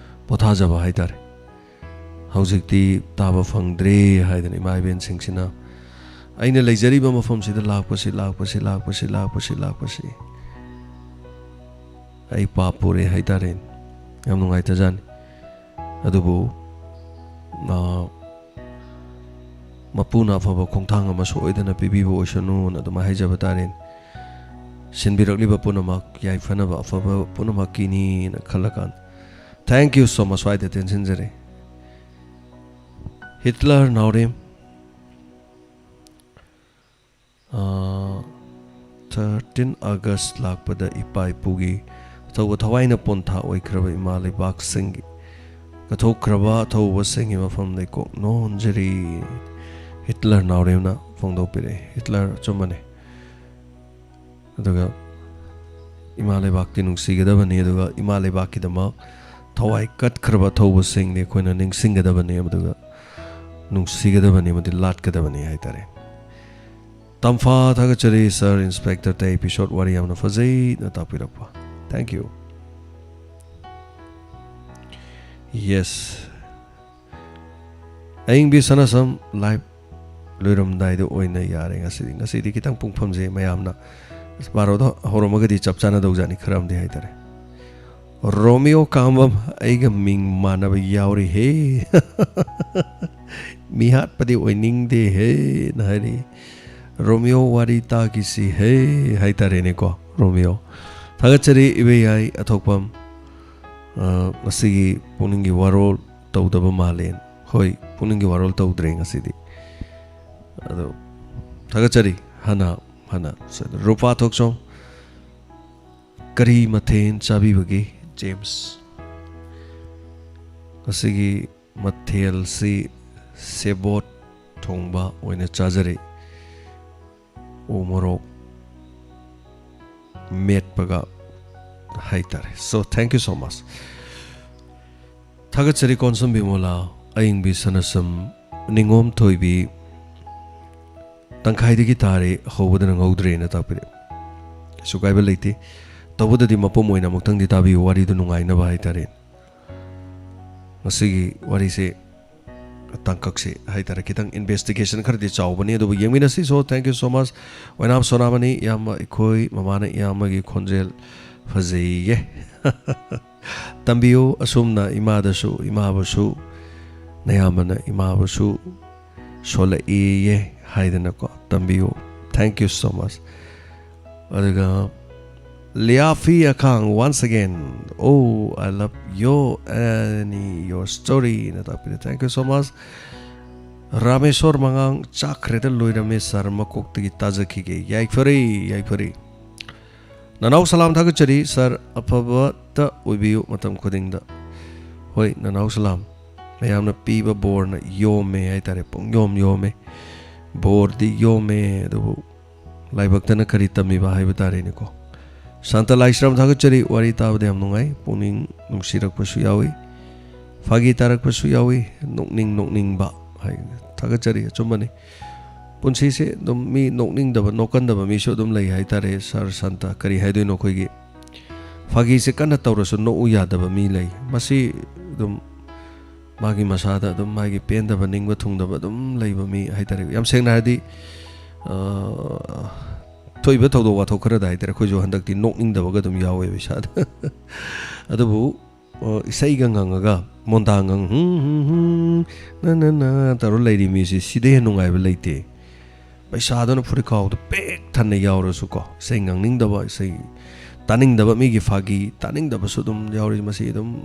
ꯄꯣꯊꯥꯖꯕ ꯍꯥꯏꯇꯥꯔꯦ꯫ ꯍꯧꯖꯤꯛꯇꯤ ꯇꯥꯕ ꯐꯪꯗ꯭ꯔꯦ ꯍꯥꯏꯗꯅ ꯏꯃꯥ ꯏꯕꯦꯟꯁꯤꯡꯁꯤꯅ ꯑꯩꯅ ꯂꯩꯖꯔꯤꯕ ꯃꯐꯝꯁꯤꯗ ꯂꯥꯛꯄꯁꯤ, ꯂꯥꯛꯄꯁꯤ, ꯂꯥꯛꯄꯁꯤ, ꯂꯥꯛꯄꯁꯤ, ꯂꯥꯛꯄꯁꯤ ꯑꯩ ꯄꯥꯞ ꯄꯨꯔꯦ ꯍꯥꯏꯇꯥꯔꯦ꯫ ꯌꯥꯝ ꯅꯨꯡꯉꯥꯏꯇꯖꯥꯠꯅꯤ꯫ ꯑꯗꯨꯕꯨ, ꯑ, ꯃꯄꯨꯅ ꯑꯐꯕ ꯈꯣꯡꯊꯥꯡ ꯑꯃ ꯁꯣꯏꯗꯅ ꯄꯤꯕꯤꯕ ꯑꯣꯏꯁꯅꯨꯅ ꯑꯗꯨꯃꯥꯏꯅ ꯍꯥꯏꯖꯕ ꯇꯥꯔꯦ꯫ ꯁꯤꯟꯕꯤꯔꯛꯂꯤꯕ ꯄꯨꯝꯅꯃꯛ ꯌꯥꯏꯐꯅꯕ, ꯑꯐꯕ ꯄꯨꯝꯅꯃꯛꯀꯤꯅꯤꯅ ꯈꯜꯂꯀꯥꯟꯗ, thank you so much꯫ ꯁ꯭ꯋꯥꯏꯗ ꯇꯦꯟꯁꯤꯟꯖꯔꯦ꯫ ꯍꯤꯠꯂꯔ ꯅꯥꯎꯔꯦꯝ, ꯑ, thirteen August ꯂꯥꯛꯄꯗ ꯏꯄꯥ ꯏꯄꯨꯒꯤ ꯑꯊꯧꯕ ꯊꯋꯥꯏꯅ ꯄꯣꯟꯊꯥ ꯑꯣꯏꯈ꯭ꯔꯕ ꯏꯃꯥ ꯂꯩꯕꯥꯛꯁꯤꯡꯒꯤ ꯀꯠꯊꯣꯛꯈ꯭ꯔꯕ ꯑꯊꯧꯕꯁꯤꯡꯒꯤ ꯃꯐꯝ ꯂꯩꯀꯣꯛ ꯅꯣꯟꯖꯔꯤ꯫ ꯍꯤꯠꯂꯔ ꯅꯥꯎꯔꯦꯝꯅ ꯐꯣꯡꯗꯣꯛꯄꯤꯔꯛꯑꯦ꯫ ꯍꯤꯠꯂꯔ ꯑꯆꯨꯝꯕꯅꯦ꯫ ꯑꯗꯨꯒ ꯏꯃꯥ ꯂꯩꯕꯥꯛꯇꯤ ꯅꯨꯡꯁꯤꯒꯗꯕꯅꯤ, ꯑꯗꯨꯒ ꯏꯃꯥ ꯂꯩꯕꯥꯛꯀꯤꯗꯃꯛ ꯊꯋꯥꯏ ꯀꯠꯈ꯭ꯔꯕ ꯑꯊꯧꯕꯁꯤꯡꯗꯤ ꯑꯩꯈꯣꯏꯅ ꯅꯤꯡꯁꯤꯡꯒꯗꯕꯅꯤ, ꯑꯗꯨꯒ ꯅꯨꯡꯁꯤꯒꯗꯕꯅꯤ ꯑꯃꯗꯤ ꯂꯥꯠꯀꯗꯕꯅꯤ ꯍꯥꯏꯇꯥꯔꯦ꯫ ꯇꯝꯐꯥ ꯊꯥꯒꯠꯆꯔꯤ ꯁꯥꯔ, ꯏꯟꯁꯄꯦꯛꯇꯔ ꯇꯩ ꯑꯦꯄꯤꯁꯣꯗ ꯋꯥꯔꯤ ꯌꯥꯝꯅ ꯐꯖꯩꯅ ꯇꯥꯛꯄꯤꯔꯛꯄ꯫ Thank you꯫ Yes꯫ ꯑꯌꯤꯡꯕꯤ ꯁꯅꯥꯁꯝ, ꯂꯥꯏꯚ ꯂꯣꯏꯔꯝꯗꯥꯏꯗ ꯑꯣꯏꯅ ꯌꯥꯔꯦ ꯉꯁꯤꯗꯤ꯫ ꯉꯁꯤꯗꯤ ꯈꯤꯇꯪ ꯄꯨꯡꯐꯝꯁꯦ ꯃꯌꯥꯝꯅ ꯕꯥꯔꯣꯗ ꯍꯧꯔꯝꯃꯒꯗꯤ ꯆꯞ ꯆꯥꯅ ꯇꯧꯖꯥꯅꯤ ꯈꯔ ꯑꯃꯗꯤ ꯍꯥꯏꯇꯥꯔꯦ꯫ ꯔꯣꯃꯤꯌꯣ ꯀꯥꯝꯕꯝ, ꯑꯩꯒ ꯃꯤꯡ ꯃꯥꯟꯅꯕ ꯌꯥꯎꯔꯤꯍꯦ꯫ ꯃꯤꯍꯥꯠꯄꯗꯤ ꯑꯣꯏꯅꯤꯡꯗꯦꯍꯦꯅ ꯍꯥꯏꯔꯤ꯫ ꯔꯣꯃꯤꯌꯣ ꯋꯥꯔꯤ ꯇꯥꯈꯤꯁꯤ ꯍꯦ ꯍꯥꯏꯇꯥꯔꯦꯅꯦꯀꯣ, ꯔꯣꯃꯤꯌꯣ꯫ ꯊꯥꯒꯠꯆꯔꯤ ꯏꯕꯦꯌꯥꯏ ꯑꯊꯣꯛꯄꯝ꯫ ꯑ, ꯉꯁꯤꯒꯤ ꯄꯨꯛꯅꯤꯡꯒꯤ ꯋꯥꯔꯣꯜ ꯇꯧꯗꯕ ꯃꯥꯜꯂꯦ꯫ ꯍꯣꯏ, ꯄꯨꯛꯅꯤꯡꯒꯤ ꯋꯥꯔꯣꯜ ꯇꯧꯗ꯭ꯔꯦ ꯉꯁꯤꯗꯤ꯫ ꯑꯗꯣ ꯊꯥꯒꯠꯆꯔꯤ꯫ ꯍꯥꯟꯅ ꯍꯥꯟꯅ ꯔꯨꯄꯥ ꯊꯣꯛꯆꯧ, ꯀꯔꯤ ꯃꯊꯦꯜ ꯆꯥꯕꯤꯕꯒꯦ? ꯖꯦꯝꯁ, ꯉꯁꯤꯒꯤ ꯃꯊꯦꯜꯁꯤ ꯁꯦꯕꯣꯠ ꯊꯣꯡꯕ ꯑꯣꯏꯅ ꯆꯥꯖꯔꯦ, ꯎ ꯃꯣꯔꯣꯛ ꯃꯦꯠꯄꯒ ꯍꯥꯏꯇꯥꯔꯦ꯫ So thank you so much. ꯊꯥꯒꯠꯆꯔꯤ ꯀꯣꯟꯁꯝ ꯕꯤꯃꯣꯂꯥ, ꯑꯌꯤꯡꯕꯤ ꯁꯅꯁꯝ, ꯅꯤꯉꯣꯝ ꯊꯣꯏꯕꯤ꯫ ꯇꯪꯈꯥꯏꯗꯒꯤ ꯇꯥꯔꯦ, ꯍꯧꯕꯗ ꯅꯪꯍꯧꯗ꯭ꯔꯦꯅ ꯇꯥꯛꯄꯤꯔꯦ꯫ ꯀꯩꯁꯨ ꯀꯥꯏꯕ ꯂꯩꯇꯦ꯫ ꯇꯧꯕꯗꯗꯤ ꯃꯄꯨꯝ ꯑꯣꯏꯅ ꯑꯃꯨꯛꯇꯪꯗꯤ ꯇꯥꯕꯤꯌꯨ, ꯋꯥꯔꯤꯗꯨ ꯅꯨꯡꯉꯥꯏꯅꯕ ꯍꯥꯏꯇꯥꯔꯦ꯫ ꯉꯁꯤꯒꯤ ꯋꯥꯔꯤꯁꯦ, ꯇꯥꯡꯀꯛꯁꯦ ꯍꯥꯏꯇꯥꯔꯦ, ꯈꯤꯇꯪ ꯏꯟꯚꯦꯁꯇꯤꯒꯦꯁꯟ ꯈꯔꯗꯤ ꯆꯥꯎꯕꯅꯤ, ꯑꯗꯨꯕꯨ ꯌꯦꯡꯃꯤꯟꯅꯁꯤ꯫ So thank you so much. ꯑꯣꯏꯅꯥꯝ ꯁꯣꯅꯥꯃꯅꯤ, ꯏꯌꯥꯝꯕ ꯑꯩꯈꯣꯏ ꯃꯃꯥꯅ ꯏꯌꯥꯝꯕꯒꯤ ꯈꯣꯟꯖꯦꯜ ꯐꯖꯩꯌꯦ꯫ ꯇꯝꯕꯤꯌꯨ, ꯑꯁꯨꯝꯅ ꯏꯃꯥꯗꯁꯨ, ꯏꯃꯥꯕꯨꯁꯨ, ꯅꯌꯥꯝꯕꯅ ꯏꯃꯥꯕꯨꯁꯨ ꯁꯣꯜꯂꯛꯏꯌꯦ ꯍꯥꯏꯗꯅꯀꯣ, ꯇꯝꯕꯤꯌꯨ꯫ Thank you so much. ꯑꯗꯨꯒ ꯂꯤꯌꯥꯐꯤ ꯑꯈꯥꯡ, once again, "Oh, I love you and your story" ꯅ ꯇꯥꯛꯄꯤꯔꯦ꯫ Thank you so much. Rameshwor ꯃꯉꯥꯡ, "ꯆꯥꯈ꯭ꯔꯦꯗ, ꯂꯣꯏꯔꯝꯃꯦ ꯁꯥꯔ, ꯃꯀꯣꯛꯇꯒꯤ ꯇꯥꯖꯈꯤꯒꯦ"꯫ ꯌꯥꯏꯐꯔꯦ, ꯌꯥꯏꯐꯔꯦ꯫ ꯅꯅꯥꯎ ꯁꯂꯥꯝ ꯊꯥꯒꯠꯆꯔꯤ ꯁꯥꯔ, ꯑꯐꯕꯇ ꯑꯣꯏꯕꯤꯌꯨ ꯃꯇꯝ ꯈꯨꯗꯤꯡꯗ꯫ ꯍꯣꯏ, ꯅꯅꯥꯎ ꯁꯂꯥꯝ, ꯃꯌꯥꯝꯅ ꯄꯤꯕ ꯕꯣꯔꯅ ꯌꯣꯝꯃꯦ ꯍꯥꯏꯇꯥꯔꯦ, ꯄꯨꯡꯌꯣꯝ ꯌꯣꯝꯃꯦ, ꯕꯣꯔꯗꯤ ꯌꯣꯝꯃꯦ, ꯑꯗꯨꯕꯨ ꯂꯥꯏꯕꯛꯇꯅ ꯀꯔꯤ ꯇꯝꯃꯤꯕ ꯍꯥꯏꯕ ꯇꯥꯔꯦꯅꯦꯀꯣ꯫ ꯁꯥꯟꯇ ꯂꯥꯏꯁ꯭ꯔꯝ ꯊꯥꯒꯠꯆꯔꯤ, ꯋꯥꯔꯤ ꯇꯥꯕꯗ ꯌꯥꯝ ꯅꯨꯡꯉꯥꯏ, ꯄꯨꯛꯅꯤꯡ ꯅꯨꯡꯁꯤꯔꯛꯄꯁꯨ ꯌꯥꯎꯏ, ꯐꯥꯒꯤ ꯇꯥꯔꯛꯄꯁꯨ ꯌꯥꯎꯏ, ꯅꯣꯛꯅꯤꯡ ꯅꯣꯛꯅꯤꯡꯕ ꯍꯥꯏ꯫ ꯊꯥꯒꯠꯆꯔꯤ, ꯑꯆꯨꯝꯕꯅꯤ꯫ ꯄꯨꯟꯁꯤꯁꯦ ꯑꯗꯨꯝ ꯃꯤ ꯅꯣꯛꯅꯤꯡꯗꯕ, ꯅꯣꯛꯀꯟꯗꯕ ꯃꯤꯁꯨ ꯑꯗꯨꯝ ꯂꯩ ꯍꯥꯏꯇꯥꯔꯦ ꯁꯥꯔ ꯁꯥꯟꯇ꯫ ꯀꯔꯤ ꯍꯥꯏꯗꯣꯏꯅꯣ, ꯑꯩꯈꯣꯏꯒꯤ ꯐꯥꯒꯤꯁꯦ ꯀꯟꯅ ꯇꯧꯔꯁꯨ ꯅꯣꯛꯎ ꯌꯥꯗꯕ ꯃꯤ ꯂꯩ꯫ ꯃꯁꯤ ꯑꯗꯨꯝ ꯃꯥꯒꯤ ꯃꯁꯥꯗ ꯑꯗꯨꯝ ꯃꯥꯒꯤ ꯄꯦꯟꯗꯕ, ꯅꯤꯡꯕ ꯊꯨꯡꯗꯕ ꯑꯗꯨꯝ ꯂꯩꯕ ꯃꯤ ꯍꯥꯏꯇꯥꯔꯦ꯫ ꯌꯥꯝ ꯁꯦꯡꯅ ꯍꯥꯏꯔꯗꯤ, ꯑ, ꯊꯣꯛꯏꯕ ꯊꯧꯗꯣꯛ ꯋꯥꯊꯣꯛ ꯈꯔꯗ ꯍꯥꯏꯇꯥꯔꯦ, ꯑꯩꯈꯣꯏꯁꯨ ꯍꯟꯗꯛꯇꯤ ꯅꯣꯛꯅꯤꯡꯗꯕꯒ ꯑꯗꯨꯝ ꯌꯥꯎꯋꯦꯕ ꯏꯁꯥꯗ꯫ ꯑꯗꯨꯕꯨ, ꯑ, ꯏꯁꯩꯒ ꯉꯪꯉꯒ, ꯃꯣꯟꯗꯥ ꯉꯪ, "ꯍꯨꯝ, ꯍꯨꯝ, ꯍꯨꯝ, ꯅ, ꯅ, ꯅ" ꯇꯧꯔ ꯂꯩꯔꯤ ꯃꯤꯁꯦ, ꯁꯤꯗꯩ ꯍꯦꯟꯅ ꯅꯨꯡꯉꯥꯏꯕ ꯂꯩꯇꯦ꯫ ꯄꯩꯁꯥꯗꯨꯅ ꯐꯨꯔꯤꯠꯈꯥꯎꯗ ꯄꯤꯛ ꯊꯟꯅ ꯌꯥꯎꯔꯁꯨꯀꯣ, ꯏꯁꯩ ꯉꯪꯅꯤꯡꯗꯕ, ꯏꯁꯩ ꯇꯥꯅꯤꯡꯗꯕ, ꯃꯤꯒꯤ ꯐꯥꯒꯤ ꯇꯥꯅꯤꯡꯗꯕꯁꯨ ꯑꯗꯨꯝ ꯌꯥꯎꯔꯤ꯫ ꯃꯁꯤ ꯑꯗꯨꯝ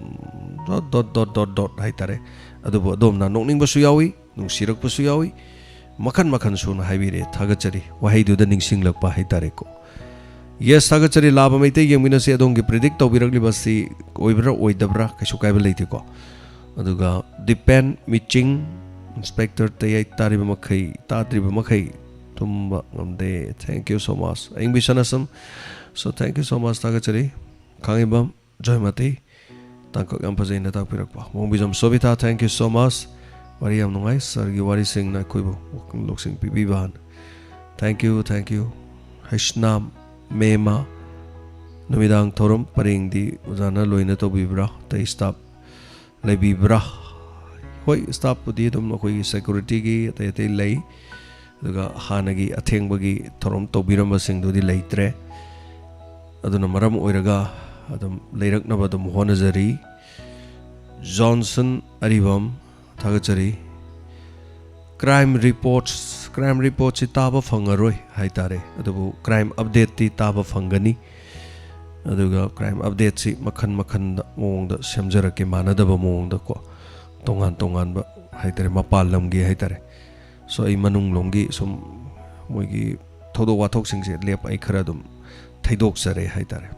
dot, dot, dot, dot, dot ꯍꯥꯏꯇꯥꯔꯦ꯫ ꯑꯗꯨꯕꯨ ꯑꯗꯣꯝꯅ ꯅꯣꯛꯅꯤꯡꯕꯁꯨ ꯌꯥꯎꯏ, ꯅꯨꯡꯁꯤꯔꯛꯄꯁꯨ ꯌꯥꯎꯏ, ꯃꯈꯟ ꯃꯈꯟ ꯁꯨꯅ ꯍꯥꯏꯕꯤꯔꯦ꯫ ꯊꯥꯒꯠꯆꯔꯤ꯫ ꯋꯥꯍꯩꯗꯨꯗ ꯅꯤꯡꯁꯤꯡꯂꯛꯄ ꯍꯥꯏꯇꯥꯔꯦꯀꯣ꯫ ꯌꯦꯁ, ꯊꯥꯒꯠꯆꯔꯤ꯫ ꯂꯥꯕ ꯃꯩꯇꯩ ꯌꯦꯡꯃꯤꯟꯅꯁꯤ꯫ ꯑꯗꯣꯝꯒꯤ ꯄ꯭ꯔꯤꯗꯤꯛ ꯇꯧꯕꯤꯔꯛꯂꯤꯕꯁꯤ ꯑꯣꯏꯕ꯭ꯔꯥ ꯑꯣꯏꯗꯕ꯭ꯔꯥ ꯀꯩꯁꯨ ꯀꯥꯏꯕ ꯂꯩꯇꯦꯀꯣ꯫ ꯑꯗꯨꯒ ꯗꯤꯄꯦꯟ ꯃꯤꯆꯤꯡ, ꯏꯟꯁꯄꯦꯛꯇꯔ ꯇꯌꯥꯏ ꯇꯥꯔꯤꯕ ꯃꯈꯩ, ꯇꯥꯗ꯭ꯔꯤꯕ ꯃꯈꯩ ꯇꯨꯝꯕ ꯉꯝꯗꯦ꯫ Thank you so much꯫ ꯑꯌꯤꯡꯕꯤ ꯁꯅꯥꯁꯝ, so thank you so much, ꯊꯥꯒꯠꯆꯔꯤ꯫ ꯈꯥꯡꯉꯤꯕꯝ ꯖꯣꯏꯃꯇꯤ, ꯇꯥꯡꯀꯛ ꯌꯥꯝ ꯐꯖꯩꯅ ꯇꯥꯛꯄꯤꯔꯛꯄ꯫ ꯃꯣꯡꯕꯤꯖꯝ ꯁꯣꯕꯤꯇꯥ, thank you so much꯫ ꯋꯥꯔꯤ ꯌꯥꯝ ꯅꯨꯡꯉꯥꯏ꯫ ꯁꯥꯔꯒꯤ ꯋꯥꯔꯤꯁꯤꯡꯅ ꯑꯩꯈꯣꯏꯕꯨ ꯋꯥꯈꯜ ꯂꯧꯁꯤꯡ ꯄꯤꯕꯤꯕ꯫ Thank you, thank you꯫ Heisnam ꯃꯦꯃ, ꯅꯨꯃꯤꯗꯥꯡ ꯊꯧꯔꯝ ꯄꯔꯦꯡꯗꯤ ꯑꯣꯖꯥꯅ ꯂꯣꯏꯅ ꯇꯧꯕꯤꯕ꯭ꯔꯥ? ꯑꯇꯩ ꯁ꯭ꯇꯥꯐ ꯂꯩꯕꯤꯕ꯭ꯔꯥ? ꯍꯣꯏ, ꯁ꯭ꯇꯥꯐꯄꯨꯗꯤ ꯑꯗꯨꯝ ꯑꯩꯈꯣꯏꯒꯤ ꯁꯦꯀ꯭ꯌꯨꯔꯤꯇꯤꯒꯤ ꯑꯇꯩ ꯑꯇꯩ ꯂꯩ꯫ ꯑꯗꯨꯒ ꯍꯥꯟꯅꯒꯤ ꯑꯊꯦꯡꯕꯒꯤ ꯊꯧꯔꯝ ꯇꯧꯕꯤꯔꯝꯕꯁꯤꯡꯗꯨꯗꯤ ꯂꯩꯇ꯭ꯔꯦ꯫ ꯑꯗꯨꯅ ꯃꯔꯝ ꯑꯣꯏꯔꯒ ꯑꯗꯨꯝ ꯂꯩꯔꯛꯅꯕ ꯑꯗꯨꯝ ꯍꯣꯠꯅꯖꯔꯤ꯫ ꯖꯣꯟꯁꯟ ꯑꯔꯤꯕꯝ, ꯊꯥꯒꯠꯆꯔꯤ꯫ ꯀ꯭ꯔꯥꯏꯝ ꯔꯤꯄꯣꯔꯠꯁ, ꯀ꯭ꯔꯥꯏꯝ ꯔꯤꯄꯣꯔꯠꯁꯤ ꯇꯥꯕ ꯐꯪꯉꯔꯣꯏ ꯍꯥꯏꯇꯥꯔꯦ, ꯑꯗꯨꯕꯨ ꯀ꯭ꯔꯥꯏꯝ ꯑꯞꯗꯦꯠꯇꯤ ꯇꯥꯕ ꯐꯪꯒꯅꯤ꯫ ꯑꯗꯨꯒ ꯀ꯭ꯔꯥꯏꯝ ꯑꯞꯗꯦꯠꯁꯤ ꯃꯈꯜ ꯃꯈꯜꯗ ꯃꯑꯣꯡꯗ ꯁꯦꯝꯖꯔꯛꯀꯦ, ꯃꯥꯟꯅꯗꯕ ꯃꯑꯣꯡꯗꯀꯣ, ꯇꯣꯉꯥꯟ ꯇꯣꯉꯥꯟꯕ ꯍꯥꯏꯇꯥꯔꯦ, ꯃꯄꯥꯟ ꯂꯝꯒꯤ ꯍꯥꯏꯇꯥꯔꯦ꯫ ꯁꯣ ꯑꯩ ꯃꯅꯨꯡꯂꯣꯝꯒꯤ ꯁꯨꯝ ꯃꯣꯏꯒꯤ ꯊꯧꯗꯣꯛ ꯋꯥꯊꯣꯛꯁꯤꯡꯁꯦ ꯂꯦꯞ ꯑꯩ ꯈꯔ ꯑꯗꯨꯝ ꯊꯩꯗꯣꯛꯆꯔꯦ ꯍꯥꯏꯇꯥꯔꯦ꯫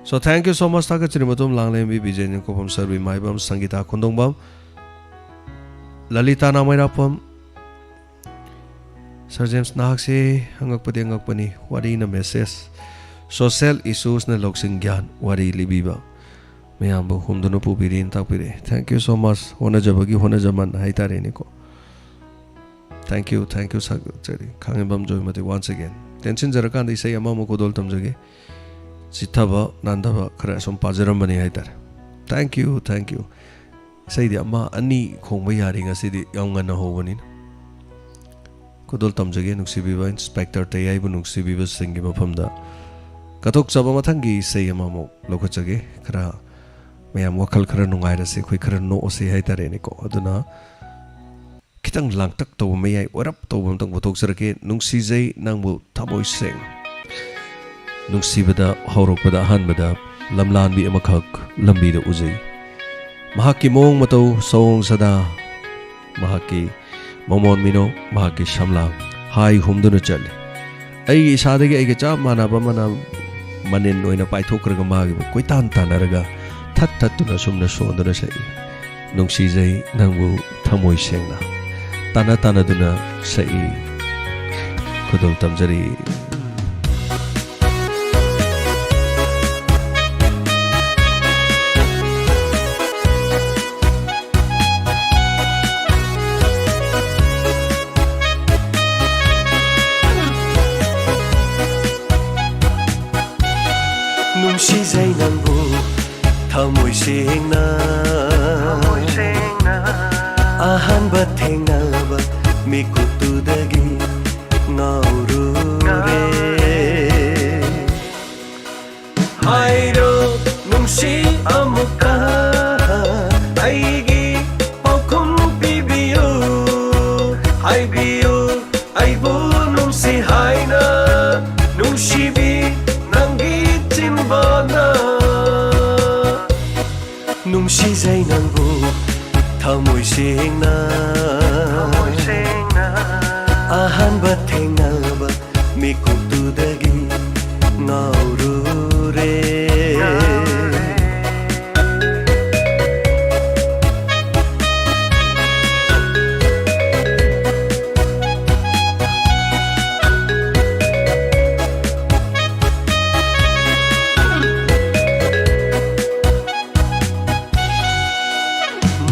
So thank you so much, ꯊꯥꯒꯠꯆꯔꯤ꯫ ꯃꯇꯨꯝ ꯂꯥꯡꯂꯦꯝꯕꯤ, ꯕꯤꯖꯦꯟ ꯀꯣꯐꯝ, ꯁꯔꯕꯤ ꯃꯥꯏꯕꯝ, ꯁꯪꯒꯤꯇꯥ ꯈꯣꯟꯗꯣꯡꯕꯝ, ꯂꯂꯤꯇꯥ ꯅꯥꯃꯩꯔꯥꯛꯄꯝ, ꯁꯔ ꯖꯦꯝꯁ, ꯅꯍꯥꯛꯁꯦ ꯑꯉꯛꯄꯗꯤ ꯑꯉꯛꯄꯅꯤ꯫ ꯋꯥꯔꯤꯅ ꯃꯦꯁꯦꯖ, ꯁꯣꯁꯤꯌꯦꯜ ꯏꯁꯨꯁꯅ ꯂꯧꯁꯤꯡ ꯒ꯭ꯌꯥꯟ, ꯋꯥꯔꯤ ꯂꯤꯕꯤꯕ, ꯃꯌꯥꯝꯕꯨ ꯍꯨꯝꯗꯨꯅ ꯄꯨꯕꯤꯔꯤꯅ ꯇꯥꯛꯄꯤꯔꯛꯑꯦ꯫ Thank you so much꯫ ꯍꯣꯠꯅꯖꯕꯒꯤ ꯍꯣꯠꯅꯖꯃꯟ ꯍꯥꯏꯇꯥꯔꯦꯅꯦꯀꯣ꯫ Thank you, thank you, ꯊꯥꯒꯠꯆꯔꯤ꯫ ꯈꯥꯡꯉꯦꯝꯕꯝ ꯖꯣꯏꯃꯇꯤ once again꯫ ꯇꯦꯟꯁꯤꯟꯖꯔꯀꯥꯟꯗ ꯏꯁꯩ ꯑꯃꯃꯨꯛ ꯈꯨꯗꯣꯜ ꯇꯝꯖꯒꯦ꯫ ꯆꯤꯠꯊꯕ ꯅꯥꯟꯊꯕ ꯈꯔ ꯁꯨꯝ ꯄꯥꯖꯔꯝꯕꯅꯤ ꯍꯥꯏꯇꯥꯔꯦ꯫ Thank you, thank you꯫ ꯏꯁꯩꯗꯤ ꯑꯃ ꯑꯅꯤ ꯈꯣꯡꯕ ꯌꯥꯔꯤ, ꯉꯁꯤꯗꯤ ꯌꯥꯝ ꯉꯟꯅ ꯍꯧꯕꯅꯤꯅ꯫ ꯈꯨꯗꯣꯜ ꯇꯝꯖꯒꯦ ꯅꯨꯡꯁꯤꯕꯤꯕ ꯏꯟꯁꯄꯦꯛꯇꯔ ꯇꯌꯥꯏꯕꯨ ꯅꯨꯡꯁꯤꯕꯤꯕꯁꯤꯡꯒꯤ ꯃꯐꯝꯗ꯫ ꯀꯠꯊꯣꯛꯆꯕ ꯃꯊꯪꯒꯤ ꯏꯁꯩ ꯑꯃꯃꯨꯛ ꯂꯧꯈꯠꯆꯒꯦ꯫ ꯈꯔ ꯃꯌꯥꯝ ꯋꯥꯈꯜ ꯈꯔ ꯅꯨꯡꯉꯥꯏꯔꯁꯤ, ꯑꯩꯈꯣꯏ ꯈꯔ ꯅꯣꯛꯑꯁꯤ ꯍꯥꯏꯇꯥꯔꯦꯅꯦꯀꯣ꯫ ꯑꯗꯨꯅ ꯈꯤꯇꯪ ꯂꯥꯡꯇꯛ ꯇꯧꯕ, ꯃꯌꯥꯏ ꯑꯣꯏꯔꯞ ꯇꯧꯕ ꯑꯝꯇꯪ ꯄꯨꯊꯣꯛꯆꯔꯛꯀꯦ꯫ ꯅꯨꯡꯁꯤꯖꯩ ꯅꯪꯕꯨ ꯊꯃꯣꯏ ꯁꯦꯡ꯫ ꯅꯨꯡꯁꯤꯕꯗ ꯍꯧꯔꯛꯄꯗ ꯑꯍꯥꯟꯕꯗ ꯂꯝꯂꯥꯟꯕꯤ ꯑꯃꯈꯛ ꯂꯝꯕꯤꯗ ꯎꯖꯩ꯫ ꯃꯍꯥꯛꯀꯤ ꯃꯑꯣꯡ ꯃꯇꯧ, ꯁꯑꯣꯡ ꯁꯥꯗꯥ, ꯃꯍꯥꯛꯀꯤ ꯃꯃꯣꯟ ꯃꯤꯅꯣꯛ ꯃꯍꯥꯛꯀꯤ ꯁꯝꯂꯥꯡ ꯍꯥꯏ ꯍꯨꯝꯗꯨꯅ ꯆꯠꯂꯤ꯫ ꯑꯩꯒꯤ ꯏꯁꯥꯗꯒꯤ ꯑꯩꯒ ꯆꯞ ꯃꯥꯟꯅꯕ ꯑꯃꯅ ꯃꯅꯤꯟ ꯑꯣꯏꯅ ꯄꯥꯏꯊꯣꯛꯈ꯭ꯔꯒ ꯃꯥꯒꯤꯕꯨ ꯀꯣꯏꯇꯥꯟ ꯇꯥꯟꯅꯔꯒ ꯊꯠ ꯊꯠꯇꯨꯅ ꯑꯁꯨꯝꯅ ꯁꯣꯟꯗꯨꯅ ꯁꯛꯏ꯫ ꯅꯨꯡꯁꯤꯖꯩ ꯅꯪꯕꯨ ꯊꯃꯣꯏ ꯁꯦꯡꯅ꯫ ꯇꯥꯟꯅ ꯇꯥꯟꯅꯗꯨꯅ ꯁꯛꯏ꯫ ꯈꯨꯗꯣꯜ ꯇꯝꯖꯔꯤ꯫ ꯅꯨꯡꯁꯤꯖꯩ ꯅꯪꯕꯨ ꯊꯃꯣꯏ ꯁꯦꯡꯅ꯫ ꯑꯍꯥꯟꯕ ꯊꯦꯡꯅꯕ ꯃꯤꯀꯨꯞꯇꯨꯗꯒꯤ ꯉꯥꯎꯔꯨꯔꯦ꯫ ꯍꯥꯏꯔꯣ ꯅꯨꯡꯁꯤ ꯑꯃꯨꯛꯀ ꯑꯩꯒꯤ ꯄꯥꯎꯈꯨꯝ ꯄꯤꯕꯤꯌꯨ꯫ ꯍꯥꯏꯕꯤꯌꯨ ꯑꯩꯕꯨ ꯅꯨꯡꯁꯤ ꯍꯥꯏꯅ, ꯅꯨꯡꯁꯤꯕꯤ ꯅꯪꯒꯤ ꯆꯤꯟꯕꯥꯅ꯫ ꯅꯨꯡꯁꯤꯖꯩ ꯅꯪꯕꯨ ꯊꯃꯣꯏ ꯁꯦꯡꯅ꯫ ꯑꯍꯥꯟꯕ ꯊꯦꯡꯅꯕ ꯃꯤꯀꯨꯞꯇꯨꯗꯒꯤ ꯉꯥꯎꯔꯨꯔꯦ꯫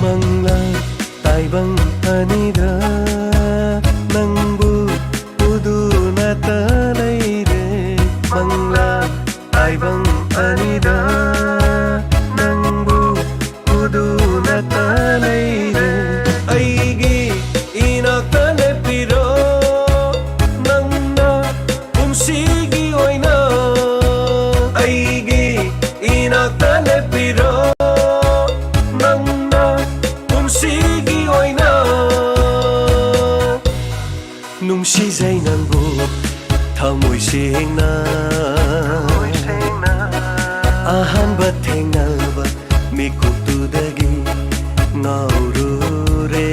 ꯃꯪꯂꯥ ꯇꯥꯏꯕꯪ ꯑꯅꯤꯗ ꯅꯪꯕꯨ ꯎꯗꯨꯅꯇ ꯂꯩꯔꯦ꯫ ꯃꯪꯂꯥ ꯇꯥꯏꯕꯪ ꯑꯅꯤꯗ ꯅꯪꯕꯨ ꯎꯗꯨꯅꯇ ꯂꯩꯔꯦ꯫ ꯑꯩꯒꯤ ꯏꯅꯥꯛꯇ ꯂꯦꯞꯄꯤꯔꯣ ꯅꯪꯅ ꯄꯨꯟꯁꯤꯒꯤ ꯑꯣꯏꯅ꯫ ꯑꯩꯒꯤ ꯏꯅꯥꯛꯇ ꯂꯦꯞꯄꯤꯔꯣ ꯅꯪꯅ ꯄꯨꯟꯁꯤꯒꯤ ꯑꯣꯏꯅ꯫ ꯅꯨꯡꯁꯤꯖꯩ ꯅꯪꯕꯨ ꯊꯃꯣꯏ ꯁꯦꯡꯅ꯫ ꯑꯍꯥꯟꯕ ꯊꯦꯡꯅꯕ ꯃꯤꯀꯨꯞꯇꯨꯗꯒꯤ ꯉꯥꯎꯔꯨꯔꯦ꯫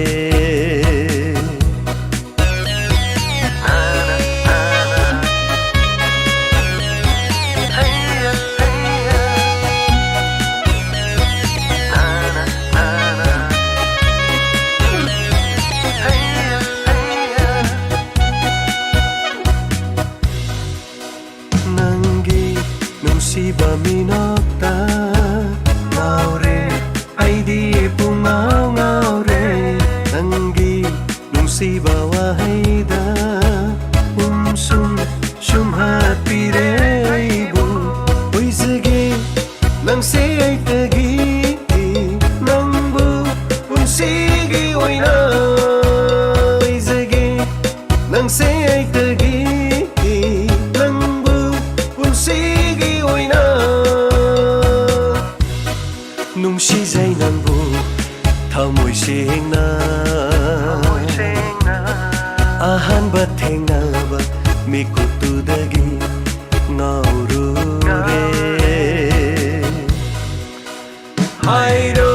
ꯁꯤꯕ ꯋꯥꯍꯩꯗ ꯎꯝꯁꯨꯝ ꯁꯨꯝ ꯍꯥꯠꯄꯤꯔꯦ ꯑꯩꯕꯨ꯫ ꯑꯣꯏꯖꯒꯦ ꯅꯪꯁꯦ ꯑꯩꯇꯒꯤ, ꯅꯪꯕꯨ ꯄꯨꯟꯁꯤꯒꯤ ꯑꯣꯏꯅ ꯑꯣꯏꯖꯒꯦ ꯅꯪꯁꯦ ꯑꯩꯇꯒꯤ, ꯅꯪꯕꯨ ꯄꯨꯟꯁꯤꯒꯤ ꯑꯣꯏꯅ꯫ ꯅꯨꯡꯁꯤꯖꯩ ꯅꯪꯕꯨ ꯊꯃꯣꯏ ꯁꯦꯡꯅ, ꯑꯍꯥꯟꯕ ꯊꯦꯡꯅꯕ ꯃꯤꯀꯨꯞꯇꯨꯗꯒꯤ ꯉꯥꯎꯔꯨꯔꯦ꯫ ꯍꯥꯏꯔꯣ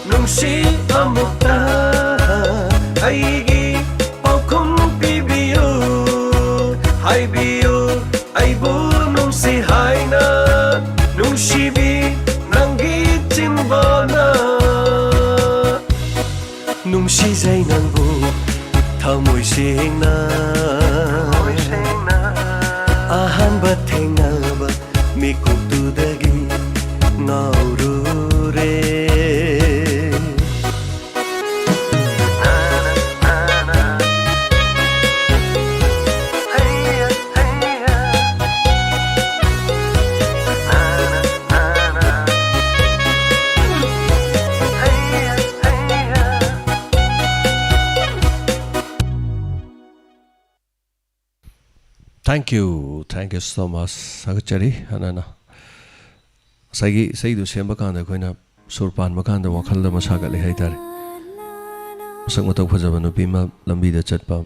ꯅꯨꯡꯁꯤ ꯑꯃꯨꯛꯇ ꯑꯩꯒꯤ ꯄꯥꯎꯈꯨꯝ ꯄꯤꯕꯤꯌꯨ, ꯍꯥꯏꯕꯤꯌꯨ ꯑꯩꯕꯨ ꯅꯨꯡꯁꯤ ꯍꯥꯏꯅ, ꯅꯨꯡꯁꯤꯕꯤ ꯅꯪꯒꯤ ꯆꯤꯟꯕꯥꯅ꯫ ꯅꯨꯡꯁꯤꯖꯩ ꯅꯪꯕꯨ ꯊꯃꯣꯏ ꯁꯦꯡꯅ, ꯑꯍꯥꯟꯕ ꯊꯦꯡꯅꯕ ꯃꯤꯀꯨꯞꯇꯨꯗꯒꯤ ꯉꯥꯎꯔꯨꯔꯦ꯫ Thank you, thank you so much. ꯊꯥꯒꯠꯆꯔꯤ꯫ ꯍꯥꯟꯅꯅ ꯉꯁꯥꯏꯒꯤ ꯏꯁꯩꯗꯨ ꯁꯦꯝꯕ ꯀꯥꯟꯗ ꯑꯩꯈꯣꯏꯅ ꯁꯨꯔ ꯄꯥꯟꯕ ꯀꯥꯟꯗ ꯋꯥꯈꯜꯗ ꯑꯃ ꯁꯥꯒꯠꯂꯦ ꯍꯥꯏꯇꯥꯔꯦ꯫ ꯃꯁꯛ ꯃꯇꯧ ꯐꯖꯕ ꯅꯨꯄꯤ ꯑꯃ ꯂꯝꯕꯤꯗ ꯆꯠꯄ,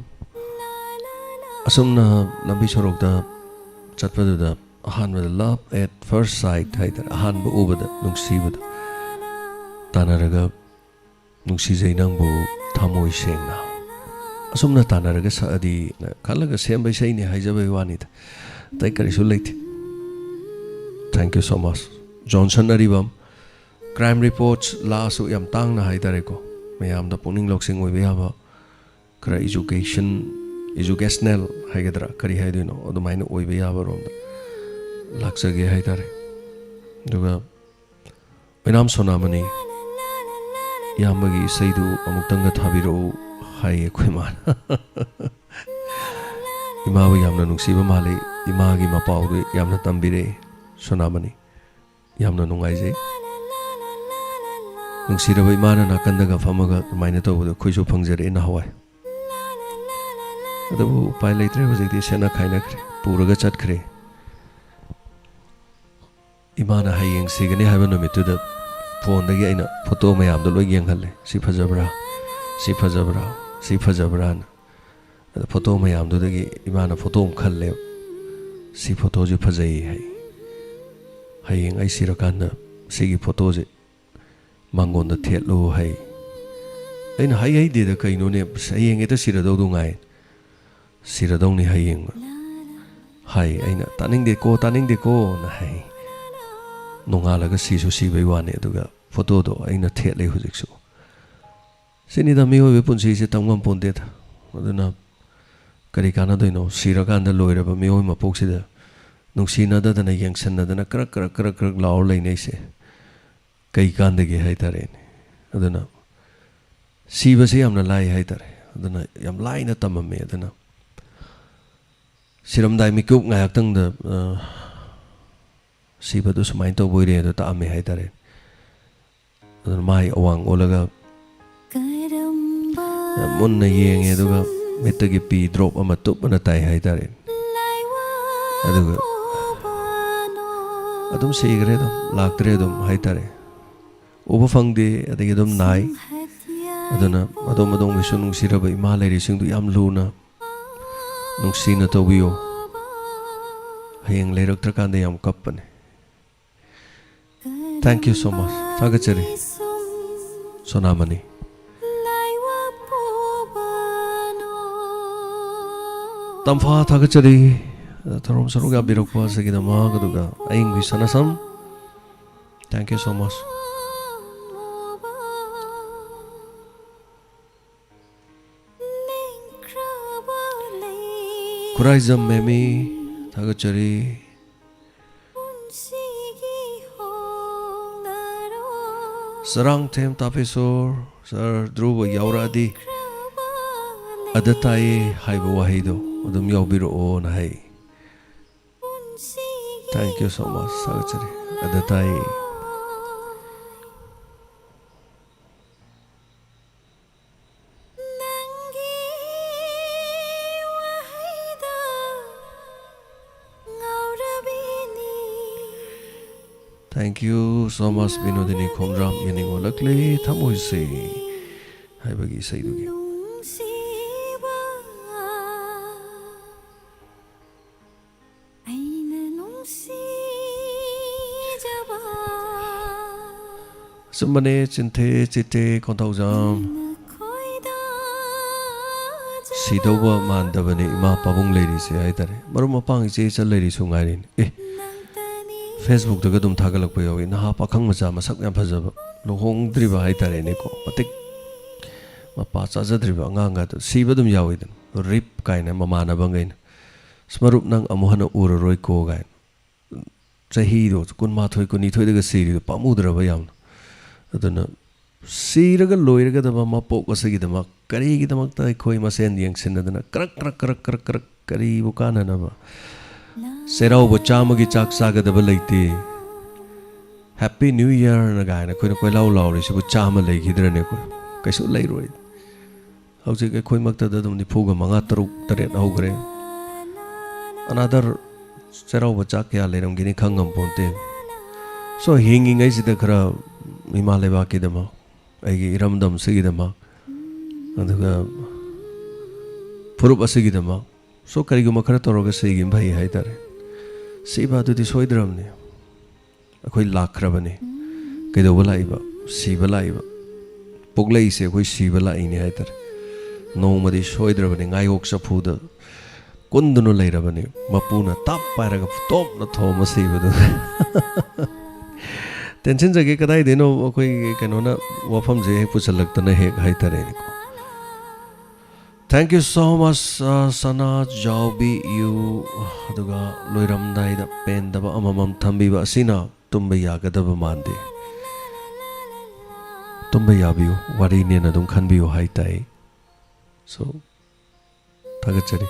ꯑꯁꯨꯝꯅ ꯂꯝꯕꯤ ꯁꯣꯔꯣꯛꯇ ꯆꯠꯄꯗꯨꯗ ꯑꯍꯥꯟꯕꯗ love at first sight ꯍꯥꯏꯇꯥꯔꯦ, ꯑꯍꯥꯟꯕ ꯎꯕꯗ ꯅꯨꯡꯁꯤꯕꯗꯣ ꯇꯥꯟꯅꯔꯒ ꯅꯨꯡꯁꯤꯖꯩ ꯅꯪꯕꯨ ꯊꯃꯣꯏ ꯁꯦꯡꯅ꯫ ꯑꯁꯨꯝꯅ ꯇꯥꯟꯅꯔꯒ ꯁꯛꯑꯗꯤꯅ ꯈꯜꯂꯒ ꯁꯦꯝꯕ ꯏꯁꯩꯅꯤ ꯍꯥꯏꯖꯕꯒꯤ ꯋꯥꯅꯤꯗ, ꯑꯇꯩ ꯀꯔꯤꯁꯨ ꯂꯩꯇꯦ꯫ Thank you so much꯫ Johnson Aribam, Crime Reports ꯂꯥꯛꯑꯁꯨ ꯌꯥꯝ ꯇꯥꯡꯅ ꯍꯥꯏꯇꯥꯔꯦꯀꯣ, ꯃꯌꯥꯝꯗ ꯄꯨꯛꯅꯤꯡ ꯂꯧꯁꯤꯡ ꯑꯣꯏꯕ ꯌꯥꯕ, ꯈꯔ education, educational ꯍꯥꯏꯒꯗ꯭ꯔꯥ, ꯀꯔꯤ ꯍꯥꯏꯗꯣꯏꯅꯣ, ꯑꯗꯨꯃꯥꯏꯅ ꯑꯣꯏꯕ ꯌꯥꯕ ꯔꯣꯝꯗ ꯂꯥꯛꯆꯒꯦ ꯍꯥꯏꯇꯥꯔꯦ꯫ ꯑꯗꯨꯒ ꯑꯣꯏꯅꯥꯝ ꯁꯣꯅꯥꯃꯅꯤ, ꯏꯌꯥꯝꯕꯒꯤ ꯏꯁꯩꯗꯨ ꯑꯃꯨꯛꯇꯪꯒ ꯊꯥꯕꯤꯔꯛꯎ꯫ ꯍꯥꯏꯌꯦ ꯑꯩꯈꯣꯏ ꯏꯃꯥꯅ꯫ ꯏꯃꯥꯕꯨ ꯌꯥꯝꯅ ꯅꯨꯡꯁꯤꯕ ꯃꯥꯜꯂꯤ꯫ ꯏꯃꯥꯒꯤ ꯃꯄꯥꯎꯗꯨ ꯌꯥꯝꯅ ꯇꯝꯕꯤꯔꯛꯏ ꯁꯣꯅꯥꯃꯅꯤ꯫ ꯌꯥꯝꯅ ꯅꯨꯡꯉꯥꯏꯖꯩ꯫ ꯅꯨꯡꯁꯤꯔꯕ ꯏꯃꯥꯅ ꯅꯥꯀꯟꯗꯒ ꯐꯝꯃꯒ ꯑꯗꯨꯃꯥꯏꯅ ꯇꯧꯕꯗꯣ ꯑꯩꯈꯣꯏꯁꯨ ꯐꯪꯖꯔꯛꯑꯦ ꯅꯍꯥꯟꯋꯥꯏ꯫ ꯑꯗꯨꯕꯨ ꯎꯄꯥꯏ ꯂꯩꯇ꯭ꯔꯦ, ꯍꯧꯖꯤꯛꯇꯤ ꯁꯦꯠꯅ ꯈꯥꯏꯅꯈ꯭ꯔꯦ, ꯄꯨꯔꯒ ꯆꯠꯈ꯭ꯔꯦ꯫ ꯏꯃꯥꯅ ꯍꯌꯦꯡ ꯁꯤꯒꯅꯤ ꯍꯥꯏꯕ ꯅꯨꯃꯤꯠꯇꯨꯗ ꯐꯣꯟꯗꯒꯤ ꯑꯩꯅ ꯐꯣꯇꯣ ꯃꯌꯥꯝꯗꯣ ꯂꯣꯏ ꯌꯦꯡꯍꯜꯂꯦ꯫ "ꯁꯤ ꯐꯖꯕ꯭ꯔꯥ? ꯁꯤ ꯐꯖꯕ꯭ꯔꯥ? ꯁꯤ ꯐꯖꯕ꯭ꯔꯥꯅ?" ꯑꯗ ꯐꯣꯇꯣ ꯃꯌꯥꯝꯗꯨꯗꯒꯤ ꯏꯃꯥꯅ ꯐꯣꯇꯣ ꯑꯃ ꯈꯜꯂꯦ꯫ "ꯁꯤ ꯐꯣꯇꯣꯁꯤ ꯐꯖꯩ" ꯍꯥꯏ꯫ "ꯍꯌꯦꯡ ꯑꯩ ꯁꯤꯔꯀꯥꯟꯗ ꯁꯤꯒꯤ ꯐꯣꯇꯣꯁꯦ ꯃꯥꯡꯒꯣꯟꯗ ꯊꯦꯠꯂꯨ" ꯍꯥꯏ꯫ ꯑꯩꯅ "ꯍꯩ ꯍꯩꯗꯦꯗ ꯀꯩꯅꯣꯅꯦ, ꯑꯁ, ꯍꯌꯦꯡ ꯍꯦꯛꯇ ꯁꯤꯔꯗꯧꯗꯨ ꯉꯥꯏ꯫ ꯁꯤꯔꯗꯧꯅꯤ ꯍꯌꯦꯡ" ꯍꯥꯏ꯫ ꯑꯩꯅ "ꯇꯥꯅꯤꯡꯗꯦꯀꯣ, ꯇꯥꯅꯤꯡꯗꯦꯀꯣꯅ" ꯍꯥꯏ꯫ ꯅꯣꯡꯉꯥꯜꯂꯒ ꯁꯤꯁꯨ ꯁꯤꯕꯩ ꯋꯥꯅꯤ, ꯑꯗꯨꯒ ꯐꯣꯇꯣꯗꯣ ꯑꯩꯅ ꯊꯦꯠꯂꯦ ꯍꯧꯖꯤꯛꯁꯨ꯫ ꯁꯤꯅꯤꯗ ꯃꯤꯑꯣꯏꯕ ꯄꯨꯟꯁꯤꯁꯦ ꯇꯝ ꯉꯝꯄꯣꯟꯇꯦꯗ꯫ ꯑꯗꯨꯅ ꯀꯔꯤ ꯀꯥꯟꯅꯗꯣꯏꯅꯣ? ꯁꯤꯔꯀꯥꯟꯗ ꯂꯣꯏꯔꯕ ꯃꯤꯑꯣꯏ ꯃꯄꯣꯛꯁꯤꯗ ꯅꯨꯡꯁꯤꯅꯗꯗꯅ, ꯌꯦꯡꯁꯟꯅꯗꯅ ꯀ꯭ꯔꯛ ꯀ꯭ꯔꯛ ꯀ꯭ꯔꯛ ꯀ꯭ꯔꯛ ꯂꯥꯎꯔ ꯂꯩꯅꯩꯁꯦ꯫ ꯀꯩ ꯀꯥꯟꯗꯒꯦ ꯍꯥꯏꯇꯥꯔꯦꯅꯦ꯫ ꯑꯗꯨꯅ ꯁꯤꯕꯁꯦ ꯌꯥꯝꯅ ꯂꯥꯏ ꯍꯥꯏꯇꯥꯔꯦ꯫ ꯑꯗꯨꯅ ꯌꯥꯝ ꯂꯥꯏꯅ ꯇꯝꯃꯝꯃꯦ꯫ ꯑꯗꯨꯅ ꯁꯤꯔꯝꯗꯥꯏ ꯃꯤꯀꯨꯞ ꯉꯥꯏꯍꯥꯛꯇꯪꯗ, ꯑ, ꯁꯤꯕꯗꯨ ꯁꯨꯃꯥꯏꯅ ꯇꯧꯕ ꯑꯣꯏꯔꯦ ꯑꯗꯣ ꯇꯥꯛꯑꯝꯃꯦ ꯍꯥꯏꯇꯥꯔꯦ꯫ ꯑꯗꯨꯅ ꯃꯥꯏ ꯑꯋꯥꯡ ꯑꯣꯜꯂꯒ ꯌꯥꯝ ꯃꯨꯟꯅ ꯌꯦꯡꯉꯦ, ꯑꯗꯨꯒ ꯃꯤꯠꯇꯒꯤ ꯄꯤ ꯗ꯭ꯔꯣꯞ ꯑꯃ ꯇꯨꯞ ꯑꯅ ꯇꯥꯏ ꯍꯥꯏꯇꯥꯔꯦ꯫ ꯑꯗꯨꯒ ꯑꯗꯨꯝ ꯁꯤꯈ꯭ꯔꯦ, ꯑꯗꯨꯝ ꯂꯥꯛꯇ꯭ꯔꯦ ꯑꯗꯨꯝ ꯍꯥꯏꯇꯥꯔꯦ꯫ ꯎꯕ ꯐꯪꯗꯦ, ꯑꯗꯒꯤ ꯑꯗꯨꯝ ꯅꯥꯏ꯫ ꯑꯗꯨꯅ ꯑꯗꯣꯝ ꯑꯗꯣꯝꯒꯤꯁꯨ ꯅꯨꯡꯁꯤꯔꯕ ꯏꯃꯥ ꯂꯩꯔꯤꯁꯤꯡꯗꯨ ꯌꯥꯝ ꯂꯨꯅ, ꯅꯨꯡꯁꯤꯅ ꯇꯧꯕꯤꯌꯨ꯫ ꯍꯌꯦꯡ ꯂꯩꯔꯛꯇ꯭ꯔꯀꯥꯟꯗ ꯌꯥꯝ ꯀꯞꯄꯅꯦ꯫ Thank you so much. ꯊꯥꯒꯠꯆꯔꯤ, ꯁꯣꯅꯥꯃꯅꯤ꯫ ꯇꯝꯐꯥ, ꯊꯥꯒꯠꯆꯔꯤ, ꯊꯧꯔꯝ ꯁꯔꯨꯛ ꯌꯥꯕꯤꯔꯛꯄ ꯑꯁꯤꯒꯤꯗꯃꯛ꯫ ꯑꯗꯨꯒ ꯑꯌꯤꯡꯕꯤ ꯁꯅꯥꯁꯝ, thank you so much. Khuraijam ꯃꯦꯃꯤ, ꯊꯥꯒꯠꯆꯔꯤ꯫ ꯆꯔꯥꯡꯊꯦꯝ ꯇꯥꯄꯦꯁꯣꯔ, ꯁꯥꯔ ꯙ꯭ꯔꯨꯕ ꯌꯥꯎꯔꯛꯑꯗꯤ "ꯑꯗ ꯇꯥꯏꯌꯦ" ꯍꯥꯏꯕ ꯋꯥꯍꯩꯗꯣ ꯑꯗꯨꯝ ꯌꯥꯎꯕꯤꯔꯛꯑꯣꯅ ꯍꯥꯏ꯫ Thank you so much. ꯊꯥꯒꯠꯆꯔꯤ꯫ "ꯑꯗ ꯇꯥꯏꯌꯦ"꯫ Thank you so much, ꯕꯤꯅꯣꯗꯤꯅꯤ ꯈꯣꯡꯗ꯭ꯔꯥꯝ꯫ "ꯌꯦꯡꯅꯤꯡ ꯑꯣꯜꯂꯛꯂꯦ ꯊꯃꯣꯏꯁꯦ" ꯍꯥꯏꯕꯒꯤ ꯏꯁꯩꯗꯨꯒꯤ꯫ ꯑꯆꯨꯝꯕꯅꯦ, ꯆꯤꯟꯊꯦ ꯆꯤꯠꯇꯦ ꯀꯣꯟꯊꯧꯖꯝ꯫ ꯁꯤꯗꯧꯕ ꯃꯥꯟꯗꯕꯅꯤ ꯏꯃꯥ ꯄꯥꯕꯨꯡ ꯂꯩꯔꯤꯁꯦ ꯍꯥꯏꯇꯥꯔꯦ꯫ ꯃꯔꯨꯞ ꯃꯄꯥꯡ ꯏꯆꯦ ꯏꯆꯜ ꯂꯩꯔꯤꯁꯨ ꯉꯥꯏꯔꯤꯅꯤ꯫ ꯑꯦ, Facebook-ꯇꯒ ꯑꯗꯨꯝ ꯊꯥꯒꯠꯂꯛꯄ ꯌꯥꯎꯏ꯫ ꯅꯍꯥ ꯄꯥꯈꯪ ꯃꯆꯥ ꯃꯁꯛ ꯌꯥꯝ ꯐꯖꯕ, ꯂꯨꯍꯣꯡꯗ꯭ꯔꯤꯕ ꯍꯥꯏꯇꯥꯔꯦꯅꯦꯀꯣ, ꯃꯇꯤꯛ ꯃꯄꯥ ꯆꯥꯖꯗ꯭ꯔꯤꯕ ꯑꯉꯥꯡꯒꯗꯣ ꯁꯤꯕ ꯑꯗꯨꯝ ꯌꯥꯎꯏꯗꯅ꯫ "ꯔꯤꯞ" ꯀꯥꯏꯅ ꯃꯃꯥꯟꯅꯕꯉꯩꯅ꯫ "ꯑꯁ, ꯃꯔꯨꯞ, ꯅꯪ ꯑꯃꯨꯛ ꯍꯟꯅ ꯎꯔꯔꯣꯏꯀꯣ" ꯀꯥꯏꯅ꯫ ꯆꯍꯤꯗꯣ ꯀꯨꯟꯃꯥꯊꯣꯏ, ꯀꯨꯟꯅꯤꯊꯣꯏꯗꯒ ꯁꯤꯔꯤꯗꯣ ꯄꯥꯝꯃꯨꯗ꯭ꯔꯕ ꯌꯥꯝꯅ꯫ ꯑꯗꯨꯅ ꯁꯤꯔꯒ ꯂꯣꯏꯔꯒꯗꯕ ꯃꯄꯣꯛ ꯑꯁꯤꯒꯤꯗꯃꯛ ꯀꯔꯤꯒꯤꯗꯃꯛꯇ ꯑꯩꯈꯣꯏ ꯃꯁꯦꯟ ꯌꯦꯡꯁꯤꯟꯅꯗꯅ ꯀ꯭ꯔꯛ ꯀ꯭ꯔꯛ ꯀ꯭ꯔꯛ ꯀ꯭ꯔꯛ ꯀ꯭ꯔꯛ ꯀꯔꯤꯕꯨ ꯀꯥꯟꯅꯅꯕ? ꯆꯩꯔꯥꯎꯕ ꯆꯥꯝꯃꯒꯤ ꯆꯥꯛ ꯆꯥꯒꯗꯕ ꯂꯩꯇꯦ꯫ "Happy New Year"ꯅ ꯀꯥꯏꯅ ꯑꯩꯈꯣꯏꯅ ꯀꯣꯏꯂꯥꯎ ꯂꯥꯎꯔꯤꯁꯤꯕꯨ ꯆꯥꯝꯃ ꯂꯩꯈꯤꯗ꯭ꯔꯅꯦ ꯑꯩꯈꯣꯏ? ꯀꯩꯁꯨ ꯂꯩꯔꯣꯏ꯫ ꯍꯧꯖꯤꯛ ꯑꯩꯈꯣꯏꯃꯛꯇꯗ ꯑꯗꯨꯝ ꯅꯤꯐꯨꯒ ꯃꯉꯥ, ꯇꯔꯨꯛ, ꯇꯔꯦꯠ ꯍꯧꯈ꯭ꯔꯦ꯫ Another ꯆꯩꯔꯥꯎꯕ ꯆꯥꯛ ꯀꯌꯥ ꯂꯩꯔꯝꯒꯅꯤ ꯈꯪꯉꯝꯄꯣꯟꯇꯦ꯫ So, ꯍꯤꯡꯉꯤꯉꯩꯁꯤꯗ ꯈꯔ ꯏꯃꯥ ꯂꯩꯕꯥꯛꯀꯤꯗꯃꯛ, ꯑꯩꯒꯤ ꯏꯔꯝꯗꯝꯁꯤꯒꯤꯗꯃꯛ, ꯑꯗꯨꯒ ꯐꯨꯔꯨꯞ ꯑꯁꯤꯒꯤꯗꯃꯛ, so, ꯀꯔꯤꯒꯨꯝꯕ ꯈꯔ ꯇꯧꯔꯒ ꯁꯤꯒꯤꯕꯅ ꯐꯩ ꯍꯥꯏꯇꯥꯔꯦ꯫ ꯁꯤꯕ ꯑꯗꯨꯗꯤ ꯁꯣꯏꯗ꯭ꯔꯕꯅꯤ꯫ ꯑꯩꯈꯣꯏ ꯂꯥꯛꯈ꯭ꯔꯕꯅꯤ꯫ ꯀꯩꯗꯧꯕ ꯂꯥꯛꯏꯕ? ꯁꯤꯕ ꯂꯥꯛꯏꯕ꯫ ꯄꯣꯛꯂꯛꯏꯁꯦ ꯑꯩꯈꯣꯏ ꯁꯤꯕ ꯂꯥꯛꯏꯅꯦ ꯍꯥꯏꯇꯥꯔꯦ꯫ ꯅꯣꯡꯃꯗꯤ ꯁꯣꯏꯗ꯭ꯔꯕꯅꯤ ꯉꯥꯌꯣꯛ ꯆꯐꯨꯗ ꯀꯨꯟꯗꯨꯅ ꯂꯩꯔꯕꯅꯤ꯫ ꯃꯄꯨꯅ ꯇꯞ ꯄꯥꯏꯔꯒ ꯇꯣꯞꯅ ꯊꯣꯝꯃ ꯁꯤꯕꯗꯨ꯫ ꯇꯦꯟꯁꯤꯟꯖꯒꯦ, ꯀꯗꯥꯏꯗꯩꯅꯣ ꯑꯩꯈꯣꯏꯒꯤ ꯀꯩꯅꯣꯅ ꯋꯥꯐꯝꯁꯦ ꯍꯦꯛ ꯄꯨꯁꯜꯂꯛꯇꯅ ꯍꯦꯛ ꯍꯥꯏꯇꯥꯔꯦꯅꯦꯀꯣ꯫ Thank you so much, uh, ꯁꯅꯥ ꯖꯥꯎꯕꯤ ꯌꯨ꯫ ꯑꯗꯨꯒ ꯂꯣꯏꯔꯝꯗꯥꯏꯗ ꯄꯦꯟꯗꯕ ꯑꯃꯃꯝ ꯊꯝꯕꯤꯕ ꯑꯁꯤꯅ ꯇꯨꯝꯕ ꯌꯥꯒꯗꯕ ꯃꯥꯟꯗꯦ꯫ ꯇꯨꯝꯕ ꯌꯥꯕꯤꯌꯨ, ꯋꯥꯔꯤꯅꯦꯅ ꯑꯗꯨꯝ ꯈꯟꯕꯤꯌꯨ ꯍꯥꯏ ꯇꯥꯏ꯫ So, ꯊꯥꯒꯠꯆꯔꯤ꯫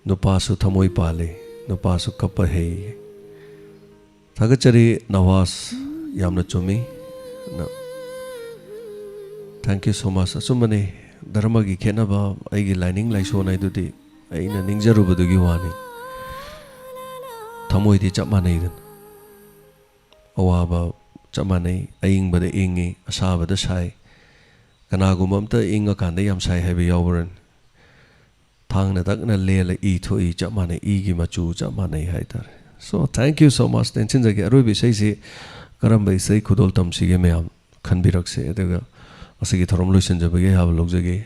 ꯅꯨꯄꯥꯁꯨ ꯊꯃꯣꯏ ꯄꯥꯜꯂꯤ, ꯅꯨꯄꯥꯁꯨ ꯀꯞꯄ ꯍꯩ꯫ ꯊꯥꯒꯠꯆꯔꯤ ꯅꯋꯥꯖ, ꯌꯥꯝꯅ ꯆꯨꯝꯃꯤ꯫ ꯅ-, thank you so much꯫ ꯑꯆꯨꯝꯕꯅꯤ, ꯙꯔꯃꯒꯤ ꯈꯦꯠꯅꯕ, ꯑꯩꯒꯤ ꯂꯥꯏꯅꯤꯡ ꯂꯥꯏꯁꯣꯟ ꯍꯥꯏꯗꯨꯗꯤ ꯑꯩꯅ ꯅꯤꯡꯖꯔꯨꯕꯗꯨꯒꯤ ꯋꯥꯅꯤ꯫ ꯊꯃꯣꯏꯗꯤ ꯆꯞ ꯃꯥꯟꯅꯩꯗꯅ꯫ ꯑꯋꯥꯕ ꯆꯞ ꯃꯥꯟꯅꯩ, ꯑꯏꯪꯕꯗ ꯏꯪꯉꯤ, ꯑꯁꯥꯕꯗ ꯁꯥꯏ꯫ ꯀꯅꯥꯒꯨꯝꯕ ꯑꯝꯇ ꯏꯪꯉꯀꯥꯟꯗ ꯌꯥꯝ ꯁꯥꯏ ꯍꯥꯏꯕ ꯌꯥꯎꯕ꯭ꯔꯅꯤ? ꯊꯥꯡꯅ ꯇꯛꯅ ꯂꯦꯜꯂ ꯏ ꯊꯣꯛꯏ ꯆꯞ ꯃꯥꯟꯅꯩ, ꯏꯒꯤ ꯃꯆꯨ ꯆꯞ ꯃꯥꯟꯅꯩ ꯍꯥꯏꯇꯥꯔꯦ꯫ So, thank you so much꯫ ꯇꯦꯟꯁꯤꯟꯖꯒꯦ꯫ ꯑꯔꯣꯏꯕ ꯏꯁꯩꯁꯤ ꯀꯔꯝꯕ ꯏꯁꯩ ꯈꯨꯗꯣꯜ ꯇꯝꯁꯤꯒꯦ ꯃꯌꯥꯝ ꯈꯟꯕꯤꯔꯛꯁꯦ, ꯑꯗꯨꯒ ꯉꯁꯤꯒꯤ ꯊꯧꯔꯝ ꯂꯣꯏꯁꯤꯟꯖꯕꯒꯤ ꯑꯌꯥꯕ ꯂꯧꯖꯒꯦ꯫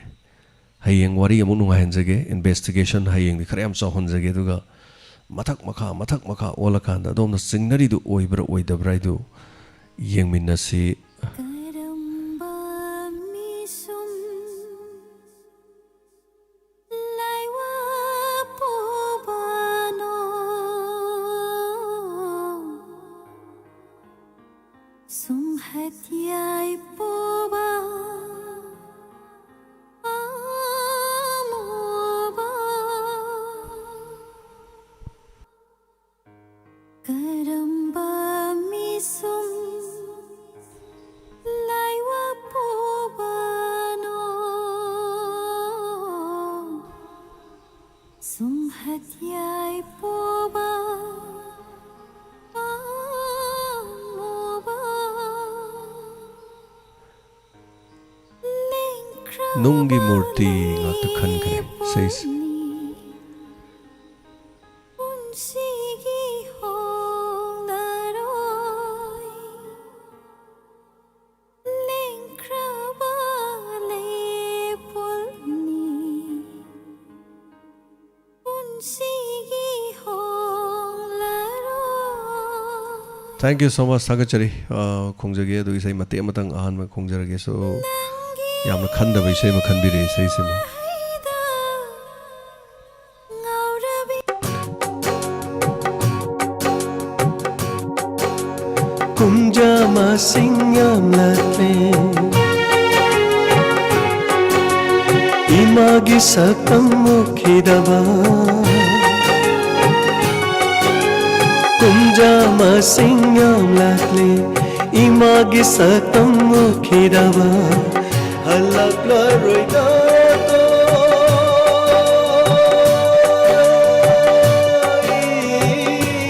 ꯍꯌꯦꯡ ꯋꯥꯔꯤ ꯑꯃꯨꯛ ꯅꯨꯡꯉꯥꯏꯍꯟꯖꯒꯦ꯫ Investigation ꯍꯌꯦꯡꯗꯤ ꯈꯔ ꯌꯥꯝ ꯆꯥꯎꯍꯟꯖꯒꯦ, ꯑꯗꯨꯒ ꯃꯊꯛ ꯃꯈꯥ, ꯃꯊꯛ ꯃꯈꯥ ꯑꯣꯜꯂꯀꯥꯟꯗ ꯑꯗꯣꯝꯅ ꯆꯤꯡꯅꯔꯤꯗꯨ ꯑꯣꯏꯕ꯭ꯔꯥ ꯑꯣꯏꯗꯕ꯭ꯔꯥ ꯍꯥꯏꯗꯨ ꯌꯦꯡꯃꯤꯟꯅꯁꯤ꯫ ꯀꯔꯝꯕ ꯃꯤꯁꯨꯝ ꯂꯥꯏꯋꯥ ꯄꯨꯕꯅꯣ? ꯁꯨꯝꯍꯠ ꯌꯥꯏ ꯄꯨꯕ ꯑꯃꯨꯕ꯫ ꯀꯔꯝꯕ ꯃꯤꯁꯨꯝ ꯂꯥꯏꯋꯥ ꯄꯨꯕꯅꯣ? ꯁꯨꯝꯍꯠ ꯌꯥꯏ ꯄꯨꯕ ꯑꯃꯨꯕ꯫ ꯅꯨꯡꯒꯤ ꯃꯨꯔꯇꯤ ꯉꯥꯛꯇ ꯈꯟꯈ꯭ꯔꯦ ꯏꯁꯩꯁꯦ꯫ ꯄꯨꯟꯁꯤꯒꯤ ꯍꯣꯡꯂꯔꯣꯏ ꯂꯦꯡꯈ꯭ꯔꯕ ꯂꯩꯄꯣꯜꯅꯤ꯫ ꯄꯨꯟꯁꯤꯒꯤ ꯍꯣꯡꯂꯔꯣꯏ꯫ Thank you so much꯫ ꯊꯥꯒꯠꯆꯔꯤ꯫ ꯑ, ꯈꯣꯡꯖꯒꯦ꯫ ꯑꯗꯨ ꯏꯁꯩ ꯃꯇꯦꯛ ꯑꯃꯇꯪ ꯑꯍꯥꯟꯕ ꯈꯣꯡꯖꯔꯒꯦ꯫ So, ꯌꯥꯝꯅ ꯈꯟꯗꯕ ꯏꯁꯩ ꯑꯃ ꯈꯟꯕꯤꯔꯛꯑꯦ ꯏꯁꯩꯁꯤꯃ꯫ ꯉꯥꯎꯔꯕꯤ ꯄꯨꯡꯖꯥ ꯃꯁꯤꯡ ꯌꯥꯝꯂꯛꯂꯦ, ꯏꯃꯥꯒꯤ ꯁꯛꯇꯝ ꯎꯈꯤꯗꯕ꯫ ꯄꯨꯡꯖꯥ ꯃꯁꯤꯡ ꯌꯥꯝꯂꯛꯂꯦ, ꯏꯃꯥꯒꯤ ꯁꯛꯇꯝ ꯎꯈꯤꯗꯕ꯫ ꯍꯜꯂꯛꯂꯔꯣꯏꯗ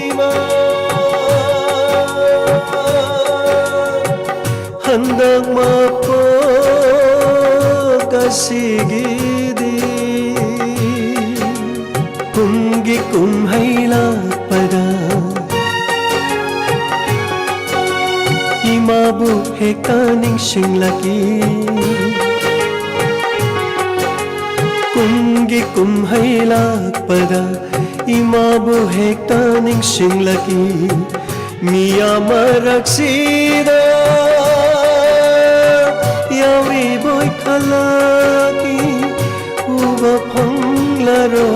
ꯏꯃꯥ꯫ ꯍꯟꯗꯛ ꯃꯄꯣꯛ ꯑꯁꯤꯒꯤꯗꯤ ꯀꯨꯝꯒꯤ ꯀꯨꯝꯍꯩ ꯂꯥꯛꯄꯗ ꯏꯃꯥꯕꯨ ꯍꯦꯛꯇ ꯅꯤꯡꯁꯤꯡꯂꯛꯏ꯫ ꯀꯨꯝꯒꯤ ꯀꯨꯝꯍꯩ ꯂꯥꯛꯄꯗ ꯏꯃꯥꯕꯨ ꯍꯦꯛꯇ ꯅꯤꯡꯁꯤꯡꯂꯛꯏ꯫ ꯃꯤꯌꯥꯝ ꯃꯔꯛꯁꯤꯗ ꯌꯥꯎꯔꯤꯕꯣꯏ ꯈꯜꯂꯛꯏ꯫ ꯎꯕ ꯐꯪꯂꯔꯣꯏ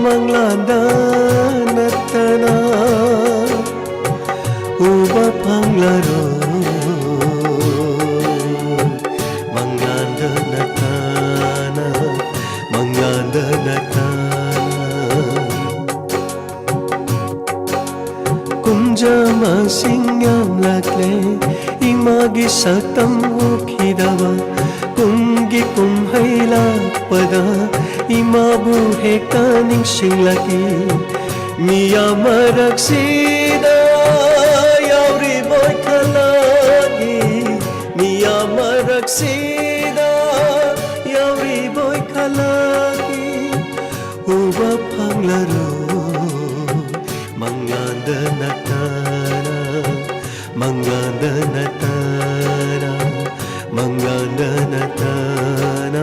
ꯃꯪꯂꯥꯟꯗ ꯅꯠꯇꯅ꯫ ꯎꯕ ꯐꯪꯂꯔꯣꯏ ꯃꯪꯂꯥꯟꯗ ꯅꯠꯇꯅ, ꯃꯪꯂꯥꯟꯗ ꯅꯠꯇꯅ꯫ ꯀꯨꯝꯖꯥ ꯃꯁꯤꯡ ꯌꯥꯝꯂꯛꯂꯦ, ꯏꯃꯥꯒꯤ ꯁꯛꯇꯝ ꯎꯈꯤꯗꯕ꯫ ꯀꯨꯝꯒꯤ ꯀꯨꯝꯍꯩ ꯂꯥꯛꯄꯗ ꯏꯃꯥꯕꯨ ꯍꯦꯛꯇ ꯅꯤꯡꯁꯤꯡꯂꯛꯏ꯫ ꯃꯤꯌꯥꯝ ꯃꯔꯛꯁꯤꯗ ꯌꯥꯎꯔꯤꯕꯣꯏ ꯈꯜꯂꯛꯏ, ꯃꯤꯌꯥꯝ ꯃꯔꯛꯁꯤꯗ ꯌꯥꯎꯔꯤꯕꯣꯏ ꯈꯜꯂꯛꯏ꯫ ꯎꯕ ꯐꯪꯂꯔꯣꯏ ꯃꯪꯂꯥꯟꯗ ꯅꯠꯇꯅ, ꯃꯪꯂꯥꯟꯗ ꯅꯠꯇꯅ, ꯃꯪꯂꯥꯟꯗ ꯅꯠꯇꯅ,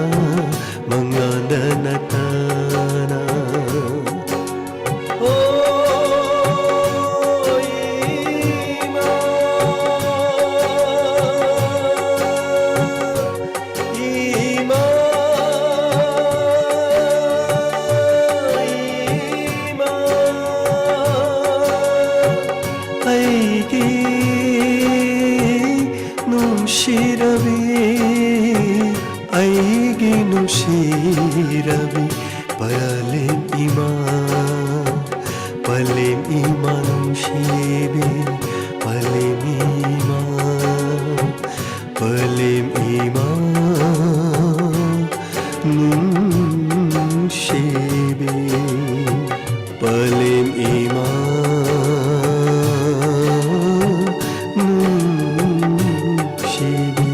ꯃꯪꯂꯥꯟꯗ ꯅꯠꯇꯅ꯫ ꯍꯣ ꯏꯃꯥ꯫ ꯅꯨꯡꯁꯤꯔꯕꯤ ꯄꯂꯦꯝ ꯏꯃꯥ, ꯄꯂꯦꯝ ꯏꯃꯥ ꯅꯨꯡꯁꯤꯕꯤ, ꯄꯂꯦꯝ ꯏꯃꯥ, ꯄꯂꯦꯝ ꯏꯃꯥ ꯅꯨꯡꯁꯤꯕꯤ, ꯄꯂꯦꯝ ꯏꯃꯥ ꯅꯨꯡꯁꯤꯕꯤ꯫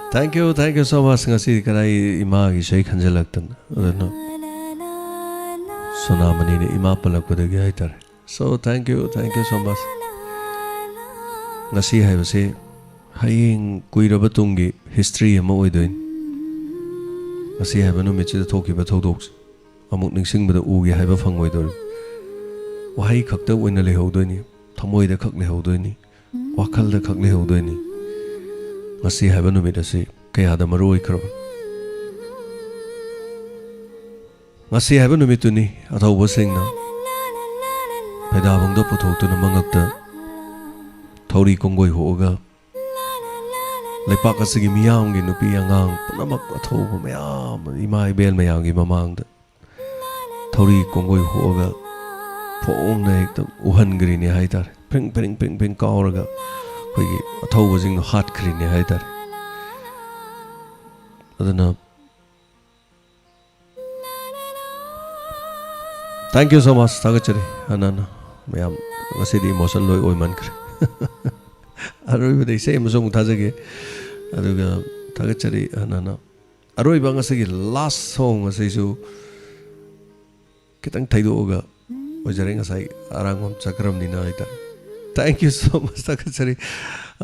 Thank you, thank you so much. ꯉꯁꯤ ꯀꯗꯥꯏ ꯏꯃꯥꯒꯤ ꯏꯁꯩ ꯈꯟꯖꯜꯂꯛꯇꯅ, ꯑꯗꯨꯅ ꯁꯣꯅꯥꯃꯅꯤꯅ ꯏꯃꯥ ꯄꯜꯂꯛꯄꯗꯒꯤ ꯍꯥꯏꯇꯥꯔꯦ꯫ So thank you, thank you so much. ꯉꯁꯤ ꯍꯥꯏꯕꯁꯤ ꯍꯌꯦꯡ ꯀꯨꯏꯔꯕ ꯇꯨꯡꯒꯤ history ꯑꯃ ꯑꯣꯏꯗꯣꯏꯅꯤ꯫ ꯉꯁꯤ ꯍꯥꯏꯕ ꯅꯨꯃꯤꯠꯁꯤꯗ ꯊꯣꯛꯈꯤꯕ ꯊꯧꯗꯣꯛꯁꯦ ꯑꯃꯨꯛ ꯅꯤꯡꯁꯤꯡꯕꯗ ꯎꯒꯦ ꯍꯥꯏꯕ ꯐꯪꯉꯣꯏꯗꯣꯔꯤ꯫ ꯋꯥꯍꯩ ꯈꯛꯇ ꯑꯣꯏꯅ ꯂꯩꯍꯧꯗꯣꯏꯅꯤ, ꯊꯃꯣꯏꯗ ꯈꯛ ꯂꯩꯍꯧꯗꯣꯏꯅꯤ, ꯋꯥꯈꯜꯗ ꯈꯛ ꯂꯩꯍꯧꯗꯣꯏꯅꯤ꯫ ꯉꯁꯤ ꯍꯥꯏꯕ ꯅꯨꯃꯤꯠ ꯑꯁꯤ ꯀꯌꯥꯗ ꯃꯔꯨ ꯑꯣꯏꯈ꯭ꯔꯕ? ꯉꯁꯤ ꯍꯥꯏꯕ ꯅꯨꯃꯤꯠꯇꯨꯅꯤ ꯑꯊꯧꯕꯁꯤꯡꯅ ꯐꯩꯗꯥꯕꯨꯡꯗ ꯄꯨꯊꯣꯛꯇꯨꯅ ꯃꯉꯛꯇ ꯊꯧꯔꯤ ꯀꯣꯡꯒꯣꯏ ꯍꯨꯛꯑꯒ ꯂꯩꯄꯥꯛ ꯑꯁꯤꯒꯤ ꯃꯤꯌꯥꯝꯒꯤ ꯅꯨꯄꯤ ꯑꯉꯥꯡ ꯄꯨꯝꯅꯃꯛ ꯑꯊꯧꯕ ꯃꯌꯥꯝ ꯏꯃꯥ ꯏꯕꯦꯜ ꯃꯌꯥꯝꯒꯤ ꯃꯃꯥꯡꯗ ꯊꯧꯔꯤ ꯀꯣꯡꯒꯣꯏ ꯍꯨꯛꯑꯒ ꯐꯣꯡꯅ ꯍꯦꯛꯇ ꯎꯍꯟꯈ꯭ꯔꯤꯅꯦ ꯍꯥꯏꯇꯥꯔꯦ꯫ ꯄ꯭ꯔꯤꯡ ꯄ꯭ꯔꯤꯡ ꯄ꯭ꯔꯤꯡ ꯄ꯭ꯔꯤꯡ ꯀꯥꯎꯔꯒ ꯑꯩꯈꯣꯏꯒꯤ ꯑꯊꯧꯕꯁꯤꯡꯗꯣ ꯍꯥꯠꯈ꯭ꯔꯤꯅꯦ ꯍꯥꯏꯇꯥꯔꯦ꯫ ꯑꯗꯨꯅ thank you so much, ꯊꯥꯒꯠꯆꯔꯤ꯫ ꯍꯥꯟꯅ ꯃꯌꯥꯝ ꯉꯁꯤꯗꯤ emotion ꯂꯣꯏ ꯑꯣꯏꯃꯟꯈ꯭ꯔꯦ꯫ ꯑꯔꯣꯏꯕꯗ ꯏꯁꯩ ꯑꯃꯁꯨ ꯑꯃꯨꯛ ꯊꯥꯖꯒꯦ, ꯑꯗꯨꯒ ꯊꯥꯒꯠꯆꯔꯤ꯫ ꯍꯥꯟꯅ ꯑꯔꯣꯏꯕ ꯉꯁꯤꯒꯤ last song ꯑꯁꯤꯁꯨ ꯈꯤꯇꯪ ꯊꯩꯗꯣꯛꯑꯒ ꯑꯣꯏꯖꯔꯦ, ꯉꯁꯥꯏ ꯑꯔꯥꯡꯕꯝ ꯆꯠꯈ꯭ꯔꯕꯅꯤꯅ ꯍꯥꯏꯇꯥꯔꯦ꯫ Thank you so much, ꯊꯥꯒꯠꯆꯔꯤ꯫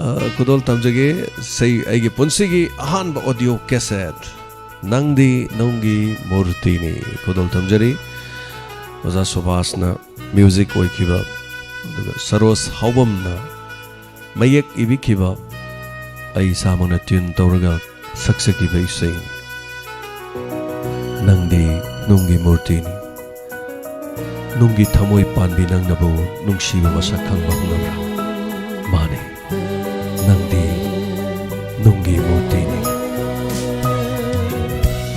ꯑ, ꯈꯨꯗꯣꯜ ꯇꯝꯖꯒꯦ꯫ ꯁꯤ ꯑꯩꯒꯤ ꯄꯨꯟꯁꯤꯒꯤ ꯑꯍꯥꯟꯕ audio cassette, ꯅꯪꯗꯤ ꯅꯨꯡꯒꯤ ꯃꯨꯔꯇꯤꯅꯤ꯫ ꯈꯨꯗꯣꯜ ꯇꯝꯖꯔꯤ꯫ ꯑꯣꯖꯥ ꯁꯨꯕꯥꯁꯅ music ꯑꯣꯏꯈꯤꯕ, ꯑꯗꯨꯒ ꯁꯔꯣꯖ ꯍꯥꯎꯕꯝꯅ ꯃꯌꯦꯛ ꯏꯕꯤꯈꯤꯕ, ꯑꯩ ꯏꯁꯥꯃꯛꯅ tune ꯇꯧꯔꯒ ꯁꯛꯆꯈꯤꯕ ꯏꯁꯩ꯫ ꯅꯪꯗꯤ ꯅꯨꯡꯒꯤ ꯃꯨꯔꯇꯤꯅꯤ꯫ ꯅꯨꯡꯒꯤ ꯊꯃꯣꯏ ꯄꯥꯟꯕꯤ ꯅꯪꯅꯕꯨ ꯅꯨꯡꯁꯤꯕ ꯃꯁꯛ ꯈꯪꯕ ꯍꯧꯅꯕ꯭ꯔꯥ? ꯃꯥꯅꯦ, ꯅꯪꯗꯤ ꯅꯨꯡꯒꯤ ꯃꯨꯔꯇꯤꯅꯤ꯫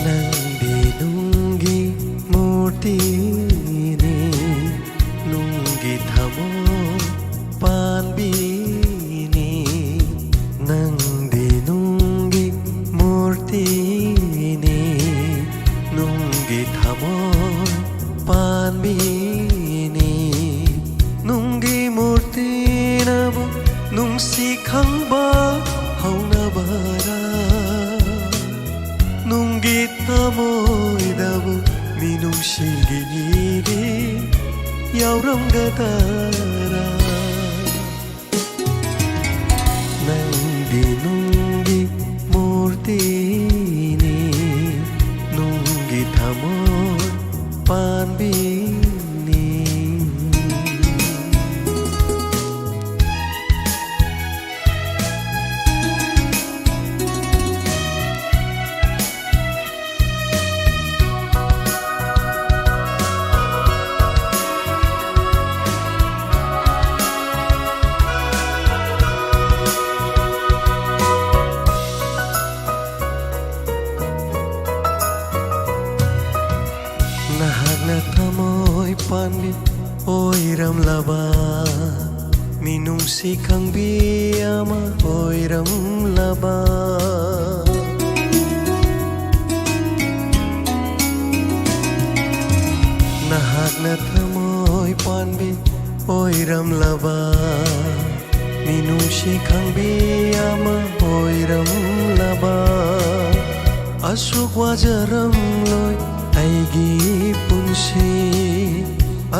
ꯅꯪꯗꯤ ꯅꯨꯡꯒꯤ ꯃꯨꯔꯇꯤꯅꯤ, ꯅꯨꯡꯒꯤ ꯊꯃꯣꯏ ꯄꯥꯟꯕꯤꯅꯤ꯫ ꯅꯪꯗꯤ ꯅꯨꯡꯒꯤ ꯃꯨꯔꯇꯤꯅꯤ, ꯅꯨꯡꯒꯤ ꯊꯃꯣꯏ ꯄꯥꯟꯕꯤꯅꯤ꯫ ꯅꯨꯡꯒꯤ ꯃꯨꯔꯇꯤꯅꯕꯨ ꯅꯨꯡꯁꯤ ꯈꯪꯕ ꯍꯧꯅꯕꯔꯥ? ꯅꯨꯡꯒꯤ ꯊꯃꯣꯏꯗꯕꯨ ꯃꯤꯅꯨꯡꯁꯤꯒꯤ ꯏꯔꯤ ꯌꯥꯎꯔꯝꯒꯗꯔꯥ? ꯅꯪꯗꯤ ꯅꯨꯡꯒꯤ ꯃꯨꯔꯇꯤꯅꯤ, ꯅꯨꯡꯒꯤ ꯊꯃꯣꯏ ꯄꯥꯟꯕꯤꯅꯤ꯫ ꯅꯍꯥꯛꯅ ꯊꯃꯣꯏ ꯄꯥꯟꯕꯤ ꯑꯣꯏꯔꯝꯂꯕ, ꯃꯤꯅꯨꯡꯁꯤ ꯈꯪꯕꯤ ꯑꯃ ꯑꯣꯏꯔꯝꯂꯕ꯫ ꯅꯍꯥꯛꯅ ꯊꯃꯣꯏ ꯄꯥꯟꯕꯤ ꯑꯣꯏꯔꯝꯂꯕ, ꯃꯤꯅꯨꯡꯁꯤ ꯈꯪꯕꯤ ꯑꯃ ꯑꯣꯏꯔꯝꯂꯕ꯫ ꯑꯁꯨꯛ ꯋꯥꯖꯔꯝꯂꯣꯏ ꯑꯩꯒꯤ ꯄꯨꯟꯁꯤ,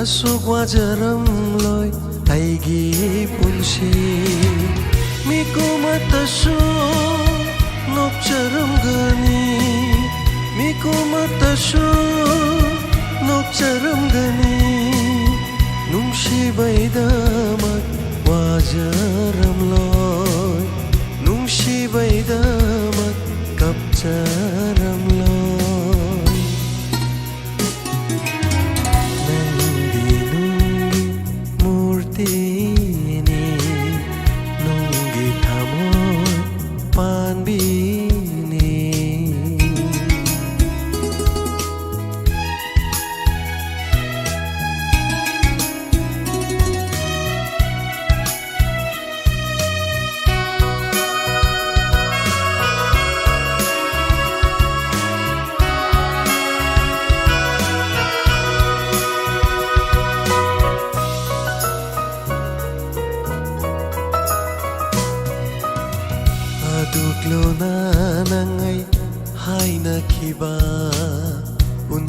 ꯑꯁꯨꯛ ꯋꯥꯖꯔꯝꯂꯣꯏ ꯑꯩꯒꯤ ꯄꯨꯟꯁꯤ꯫ ꯃꯤꯀꯨꯝ ꯑꯃꯠꯇꯁꯨ ꯅꯣꯛꯆꯔꯝꯒꯅꯤ, ꯃꯤꯀꯨꯝ ꯑꯃꯠꯇꯁꯨ ꯅꯣꯛꯆꯔꯝꯒꯅꯤ꯫ ꯅꯨꯡꯁꯤꯕꯩꯗꯃꯛ ꯋꯥꯖꯔꯝꯂꯣꯏ, ꯅꯨꯡꯁꯤꯕꯩꯗꯃꯛ ꯀꯞꯆꯔꯝꯂꯣꯏ꯫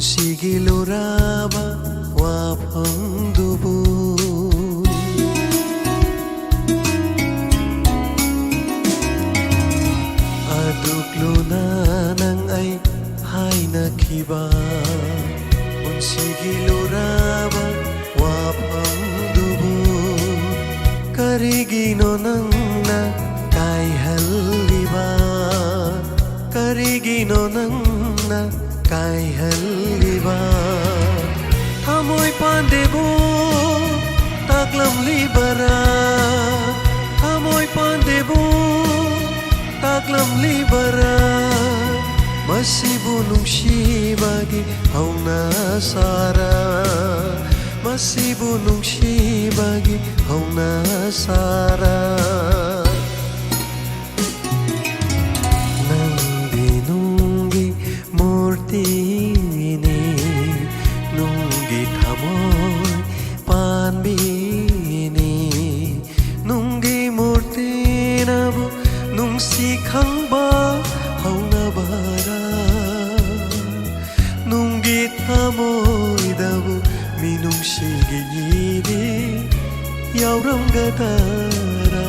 ꯁꯤꯒꯤ ꯂꯨꯔꯕ ꯋꯥꯐꯝꯗꯨꯕꯨ꯫ ꯑꯗꯨꯛ ꯂꯨꯅ ꯅꯪ ꯑꯩ ꯍꯥꯏꯅꯈꯤꯕ ꯄꯨꯟꯁꯤꯒꯤ ꯂꯨꯔꯕ ꯋꯥꯐꯝꯗꯨꯕꯨ ꯀꯔꯤꯒꯤꯅꯣ ꯅꯪꯅ ꯀꯥꯏꯍꯜꯂꯤꯕ? ꯀꯔꯤꯒꯤꯅꯣ ꯅꯪꯅ ꯀꯥꯏꯍꯜꯂꯤꯕ? ꯊꯃꯣꯏ ꯄꯥꯟꯗꯦꯕꯨ ꯇꯥꯛꯂꯝꯂꯤꯕꯔꯥ? ꯊꯃꯣꯏ ꯄꯥꯟꯗꯦꯕꯨ ꯇꯥꯛꯂꯝꯂꯤꯕꯔꯥ? ꯃꯁꯤꯕꯨ ꯅꯨꯡꯁꯤꯕꯒꯤ ꯍꯧꯅ ꯁꯥꯔ, ꯃꯁꯤꯕꯨ ꯅꯨꯡꯁꯤꯕꯒꯤ ꯍꯧꯅ ꯁꯥꯔ꯫ ꯅꯪꯗꯤ ꯅꯨꯡꯒꯤ ꯃꯨꯔꯇꯤꯅꯤ, ꯅꯨꯡꯒꯤ ꯊꯃꯣꯏ ꯄꯥꯟꯕꯤꯅꯤ꯫ ꯅꯨꯡꯒꯤ ꯃꯨꯔꯇꯤꯅꯕꯨ ꯅꯨꯡꯁꯤ ꯈꯪꯕ ꯍꯧꯅꯕꯔꯥ? ꯅꯨꯡꯒꯤ ꯊꯃꯣꯏꯗꯕꯨ ꯃꯤꯅꯨꯡꯁꯤꯒꯤ ꯏꯗꯤ ꯌꯥꯎꯔꯝꯒꯗꯔꯥ?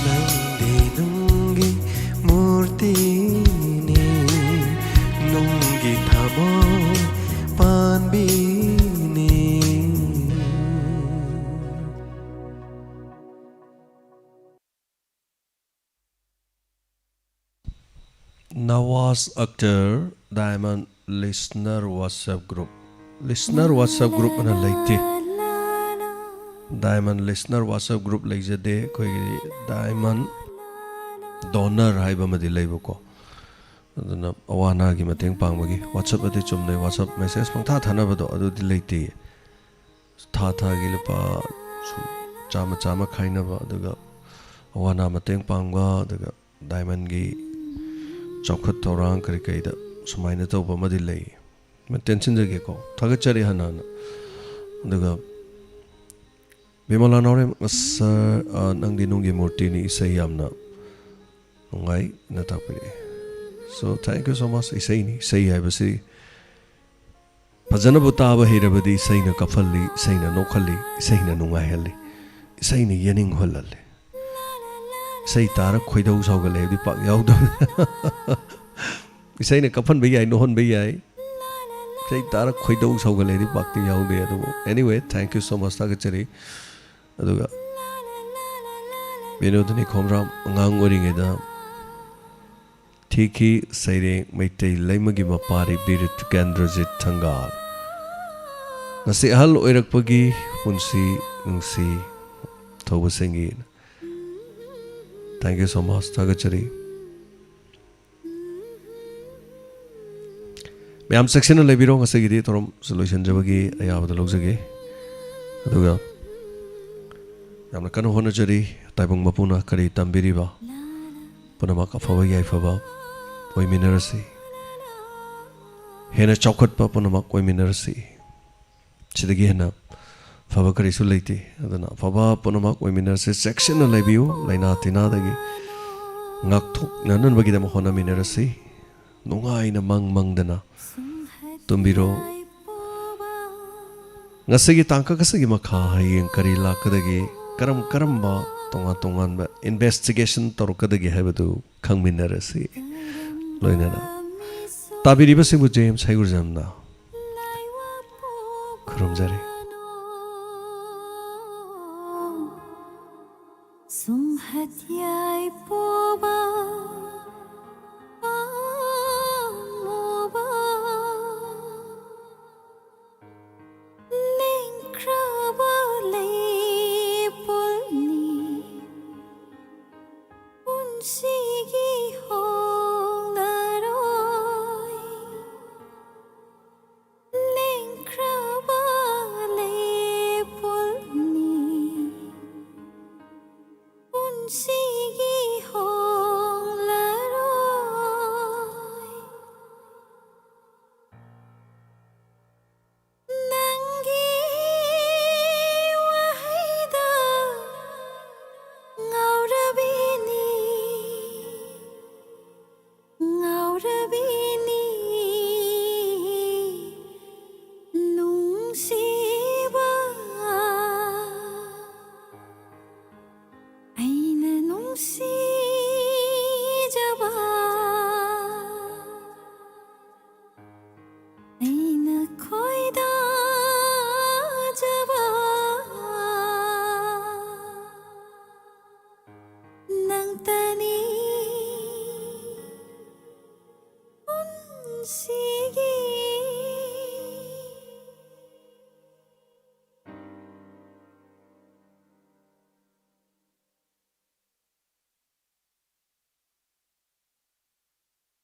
ꯅꯪꯗꯤ ꯅꯨꯡꯒꯤ ꯃꯨꯔꯇꯤꯅꯤ, ꯅꯨꯡꯒꯤ ꯊꯃꯣꯏ ꯄꯥꯟꯕꯤꯅꯤ꯫ Nawaz Akhtar, Diamond Listener WhatsApp Group꯫ Listener WhatsApp Group ꯑꯅ ꯂꯩꯇꯦ꯫ Diamond Listener WhatsApp Group ꯂꯩꯖꯗꯦ꯫ ꯑꯩꯈꯣꯏꯒꯤ Diamond Donor ꯍꯥꯏꯕ ꯑꯃꯗꯤ ꯂꯩꯕꯀꯣ꯫ ꯑꯗꯨꯅ ꯑꯋꯥ ꯑꯅꯥꯒꯤ ꯃꯇꯦꯡ ꯄꯥꯡꯕꯒꯤ WhatsApp ꯑꯗꯤ ꯆꯨꯝꯅꯩ WhatsApp message ꯄꯪꯊꯥ ꯊꯥꯅꯕꯗꯣ ꯑꯗꯨꯗꯤ ꯂꯩꯇꯦ꯫ ꯊꯥ ꯊꯥꯒꯤ ꯂꯨꯄꯥ ꯁꯨꯝ ꯆꯥꯝꯃ ꯆꯥꯝꯃ ꯈꯥꯏꯅꯕ, ꯑꯗꯨꯒ ꯑꯋꯥ ꯑꯅꯥ ꯃꯇꯦꯡ ꯄꯥꯡꯕ, ꯑꯗꯨꯒ Diamondꯒꯤ ꯆꯥꯎꯈꯠ ꯊꯧꯔꯥꯡ ꯀꯔꯤ ꯀꯔꯤꯗ ꯁꯨꯃꯥꯏꯅ ꯇꯧꯕ ꯑꯃꯗꯤ ꯂꯩ꯫ ꯇꯦꯟꯁꯤꯟꯖꯒꯦꯀꯣ, ꯊꯥꯒꯠꯆꯔꯤ ꯍꯥꯟꯅ ꯍꯥꯟꯅ꯫ ꯑꯗꯨꯒ ꯕꯤꯃꯂꯥ ꯅꯥꯎꯔꯦꯝ ꯁꯥꯔ, ꯑ, ꯅꯪꯗꯤ ꯅꯨꯡꯒꯤ ꯃꯨꯔꯇꯤꯅꯤ, ꯏꯁꯩ ꯌꯥꯝꯅ ꯅꯨꯡꯉꯥꯏꯅ ꯇꯥꯛꯄꯤꯔꯛꯑꯦ꯫ So thank you so much. ꯏꯁꯩꯅꯤ, ꯏꯁꯩ ꯍꯥꯏꯕꯁꯤ ꯐꯖꯅꯕꯨ ꯇꯥꯕ ꯍꯩꯔꯕꯗꯤ ꯏꯁꯩꯅ ꯀꯞꯍꯜꯂꯤ, ꯏꯁꯩꯅ ꯅꯣꯛꯍꯜꯂꯤ, ꯏꯁꯩꯅ ꯅꯨꯡꯉꯥꯏꯍꯜꯂꯤ, ꯏꯁꯩꯅ ꯌꯦꯅꯤꯡꯍꯜꯍꯜꯂꯤ꯫ ꯏꯁꯩ ꯇꯥꯔ ꯈꯣꯏꯗꯧ ꯁꯥꯎꯒꯠꯂꯦ ꯍꯥꯏꯕꯗꯤ ꯄꯥꯛ ꯌꯥꯎꯗꯕꯅꯤ꯫ ꯏꯁꯩꯅ ꯀꯞꯍꯟꯕ ꯌꯥꯏ, ꯅꯣꯛꯍꯟꯕ ꯌꯥꯏ꯫ ꯏꯁꯩ ꯇꯥꯔ ꯈꯣꯏꯗꯧ ꯁꯥꯎꯒꯠꯂꯦ ꯍꯥꯏꯗꯤ ꯄꯥꯛꯇꯤ ꯌꯥꯎꯗꯦ꯫ ꯑꯗꯨꯕꯨ anyway, thank you so much, ꯊꯥꯒꯠꯆꯔꯤ꯫ ꯑꯗꯨꯒ ꯕꯤꯅꯣꯗꯤꯅꯤ ꯈꯣꯝꯔꯥꯝ ꯑꯉꯥꯡ ꯑꯣꯏꯔꯤꯉꯩꯗ ꯊꯤꯈꯤ ꯁꯩꯔꯦꯡ ꯃꯩꯇꯩ ꯂꯩꯃꯒꯤ ꯃꯄꯥꯔꯤ ꯕꯤꯔ ꯇꯤꯀꯦꯟꯗ꯭ꯔꯖꯤꯠ ꯊꯪꯒꯥꯜ꯫ ꯉꯁꯤ ꯑꯍꯜ ꯑꯣꯏꯔꯛꯄꯒꯤ ꯄꯨꯟꯁꯤ ꯅꯨꯡꯁꯤ ꯊꯧꯕꯁꯤꯡꯒꯤ꯫ Thank you so much, ꯊꯥꯒꯠꯆꯔꯤ꯫ ꯃꯌꯥꯝ ꯆꯦꯛꯁꯤꯟꯅ ꯂꯩꯕꯤꯔꯣ꯫ ꯉꯁꯤꯒꯤꯗꯤ ꯊꯧꯔꯝꯁꯨ ꯂꯣꯏꯁꯤꯟꯖꯕꯒꯤ ꯑꯌꯥꯕꯗ ꯂꯧꯖꯒꯦ꯫ ꯑꯗꯨꯒ ꯌꯥꯝꯅ ꯀꯟꯅ ꯍꯣꯠꯅꯖꯔꯤ꯫ ꯇꯥꯏꯕꯪ ꯃꯄꯨꯅ ꯀꯔꯤ ꯇꯝꯕꯤꯔꯤꯕ ꯄꯨꯝꯅꯃꯛ ꯑꯐꯕ ꯌꯥꯏꯐꯕ ꯑꯣꯏꯃꯤꯟꯅꯔꯁꯤ꯫ ꯍꯦꯟꯅ ꯆꯥꯎꯈꯠꯄ ꯄꯨꯝꯅꯃꯛ ꯑꯣꯏꯃꯤꯟꯅꯔꯁꯤ꯫ ꯁꯤꯗꯒꯤ ꯍꯦꯟꯅ ꯐꯕ ꯀꯔꯤꯁꯨ ꯂꯩꯇꯦ꯫ ꯑꯗꯨꯅ ꯑꯐꯕ ꯄꯨꯝꯅꯃꯛ ꯑꯣꯏꯃꯤꯟꯅꯔꯁꯤ꯫ ꯆꯦꯛꯁꯤꯟꯅ ꯂꯩꯕꯤꯌꯨ꯫ ꯂꯥꯏꯅꯥ ꯇꯤꯟꯅꯥꯗꯒꯤ ꯉꯥꯛꯊꯣꯛꯅꯅꯕꯒꯤꯗꯃꯛ ꯍꯣꯠꯅꯃꯤꯟꯅꯔꯁꯤ꯫ ꯅꯨꯡꯉꯥꯏꯅ ꯃꯪ ꯃꯪꯗꯅ ꯇꯨꯝꯕꯤꯔꯣ꯫ ꯉꯁꯤꯒꯤ ꯇꯥꯡꯀꯛ ꯑꯁꯤꯒꯤ ꯃꯈꯥ ꯍꯌꯦꯡ ꯀꯔꯤ ꯂꯥꯛꯀꯗꯒꯦ, ꯀꯔꯝ ꯀꯔꯝꯕ ꯇꯣꯉꯥꯟ ꯇꯣꯉꯥꯟꯕ investigation ꯇꯧꯔꯛꯀꯗꯒꯦ ꯍꯥꯏꯕꯗꯨ ꯈꯪꯃꯤꯟꯅꯔꯁꯤ꯫ ꯂꯣꯏꯅꯅ ꯇꯥꯕꯤꯔꯤꯕꯁꯤꯡꯕꯨ ꯖꯦꯝꯁ ꯍꯩꯒꯨꯔꯖꯝꯅ ꯈꯨꯔꯨꯝꯖꯔꯤ꯫ ꯁꯨꯝꯍꯠ ꯌꯥꯏꯄꯣꯕ ꯄꯥꯝꯃꯣꯕ ꯂꯦꯡꯈ꯭ꯔꯕ ꯂꯩꯄꯣꯜꯅꯤ ꯄꯨꯟꯁꯤꯒꯤ ꯍꯣꯡꯂꯔꯣꯏ ꯂꯦꯡꯈ꯭ꯔꯕ ꯂꯩꯄꯣꯜꯅꯤ ꯄꯨꯟꯁꯤꯒꯤ ꯄꯨꯟꯁꯤ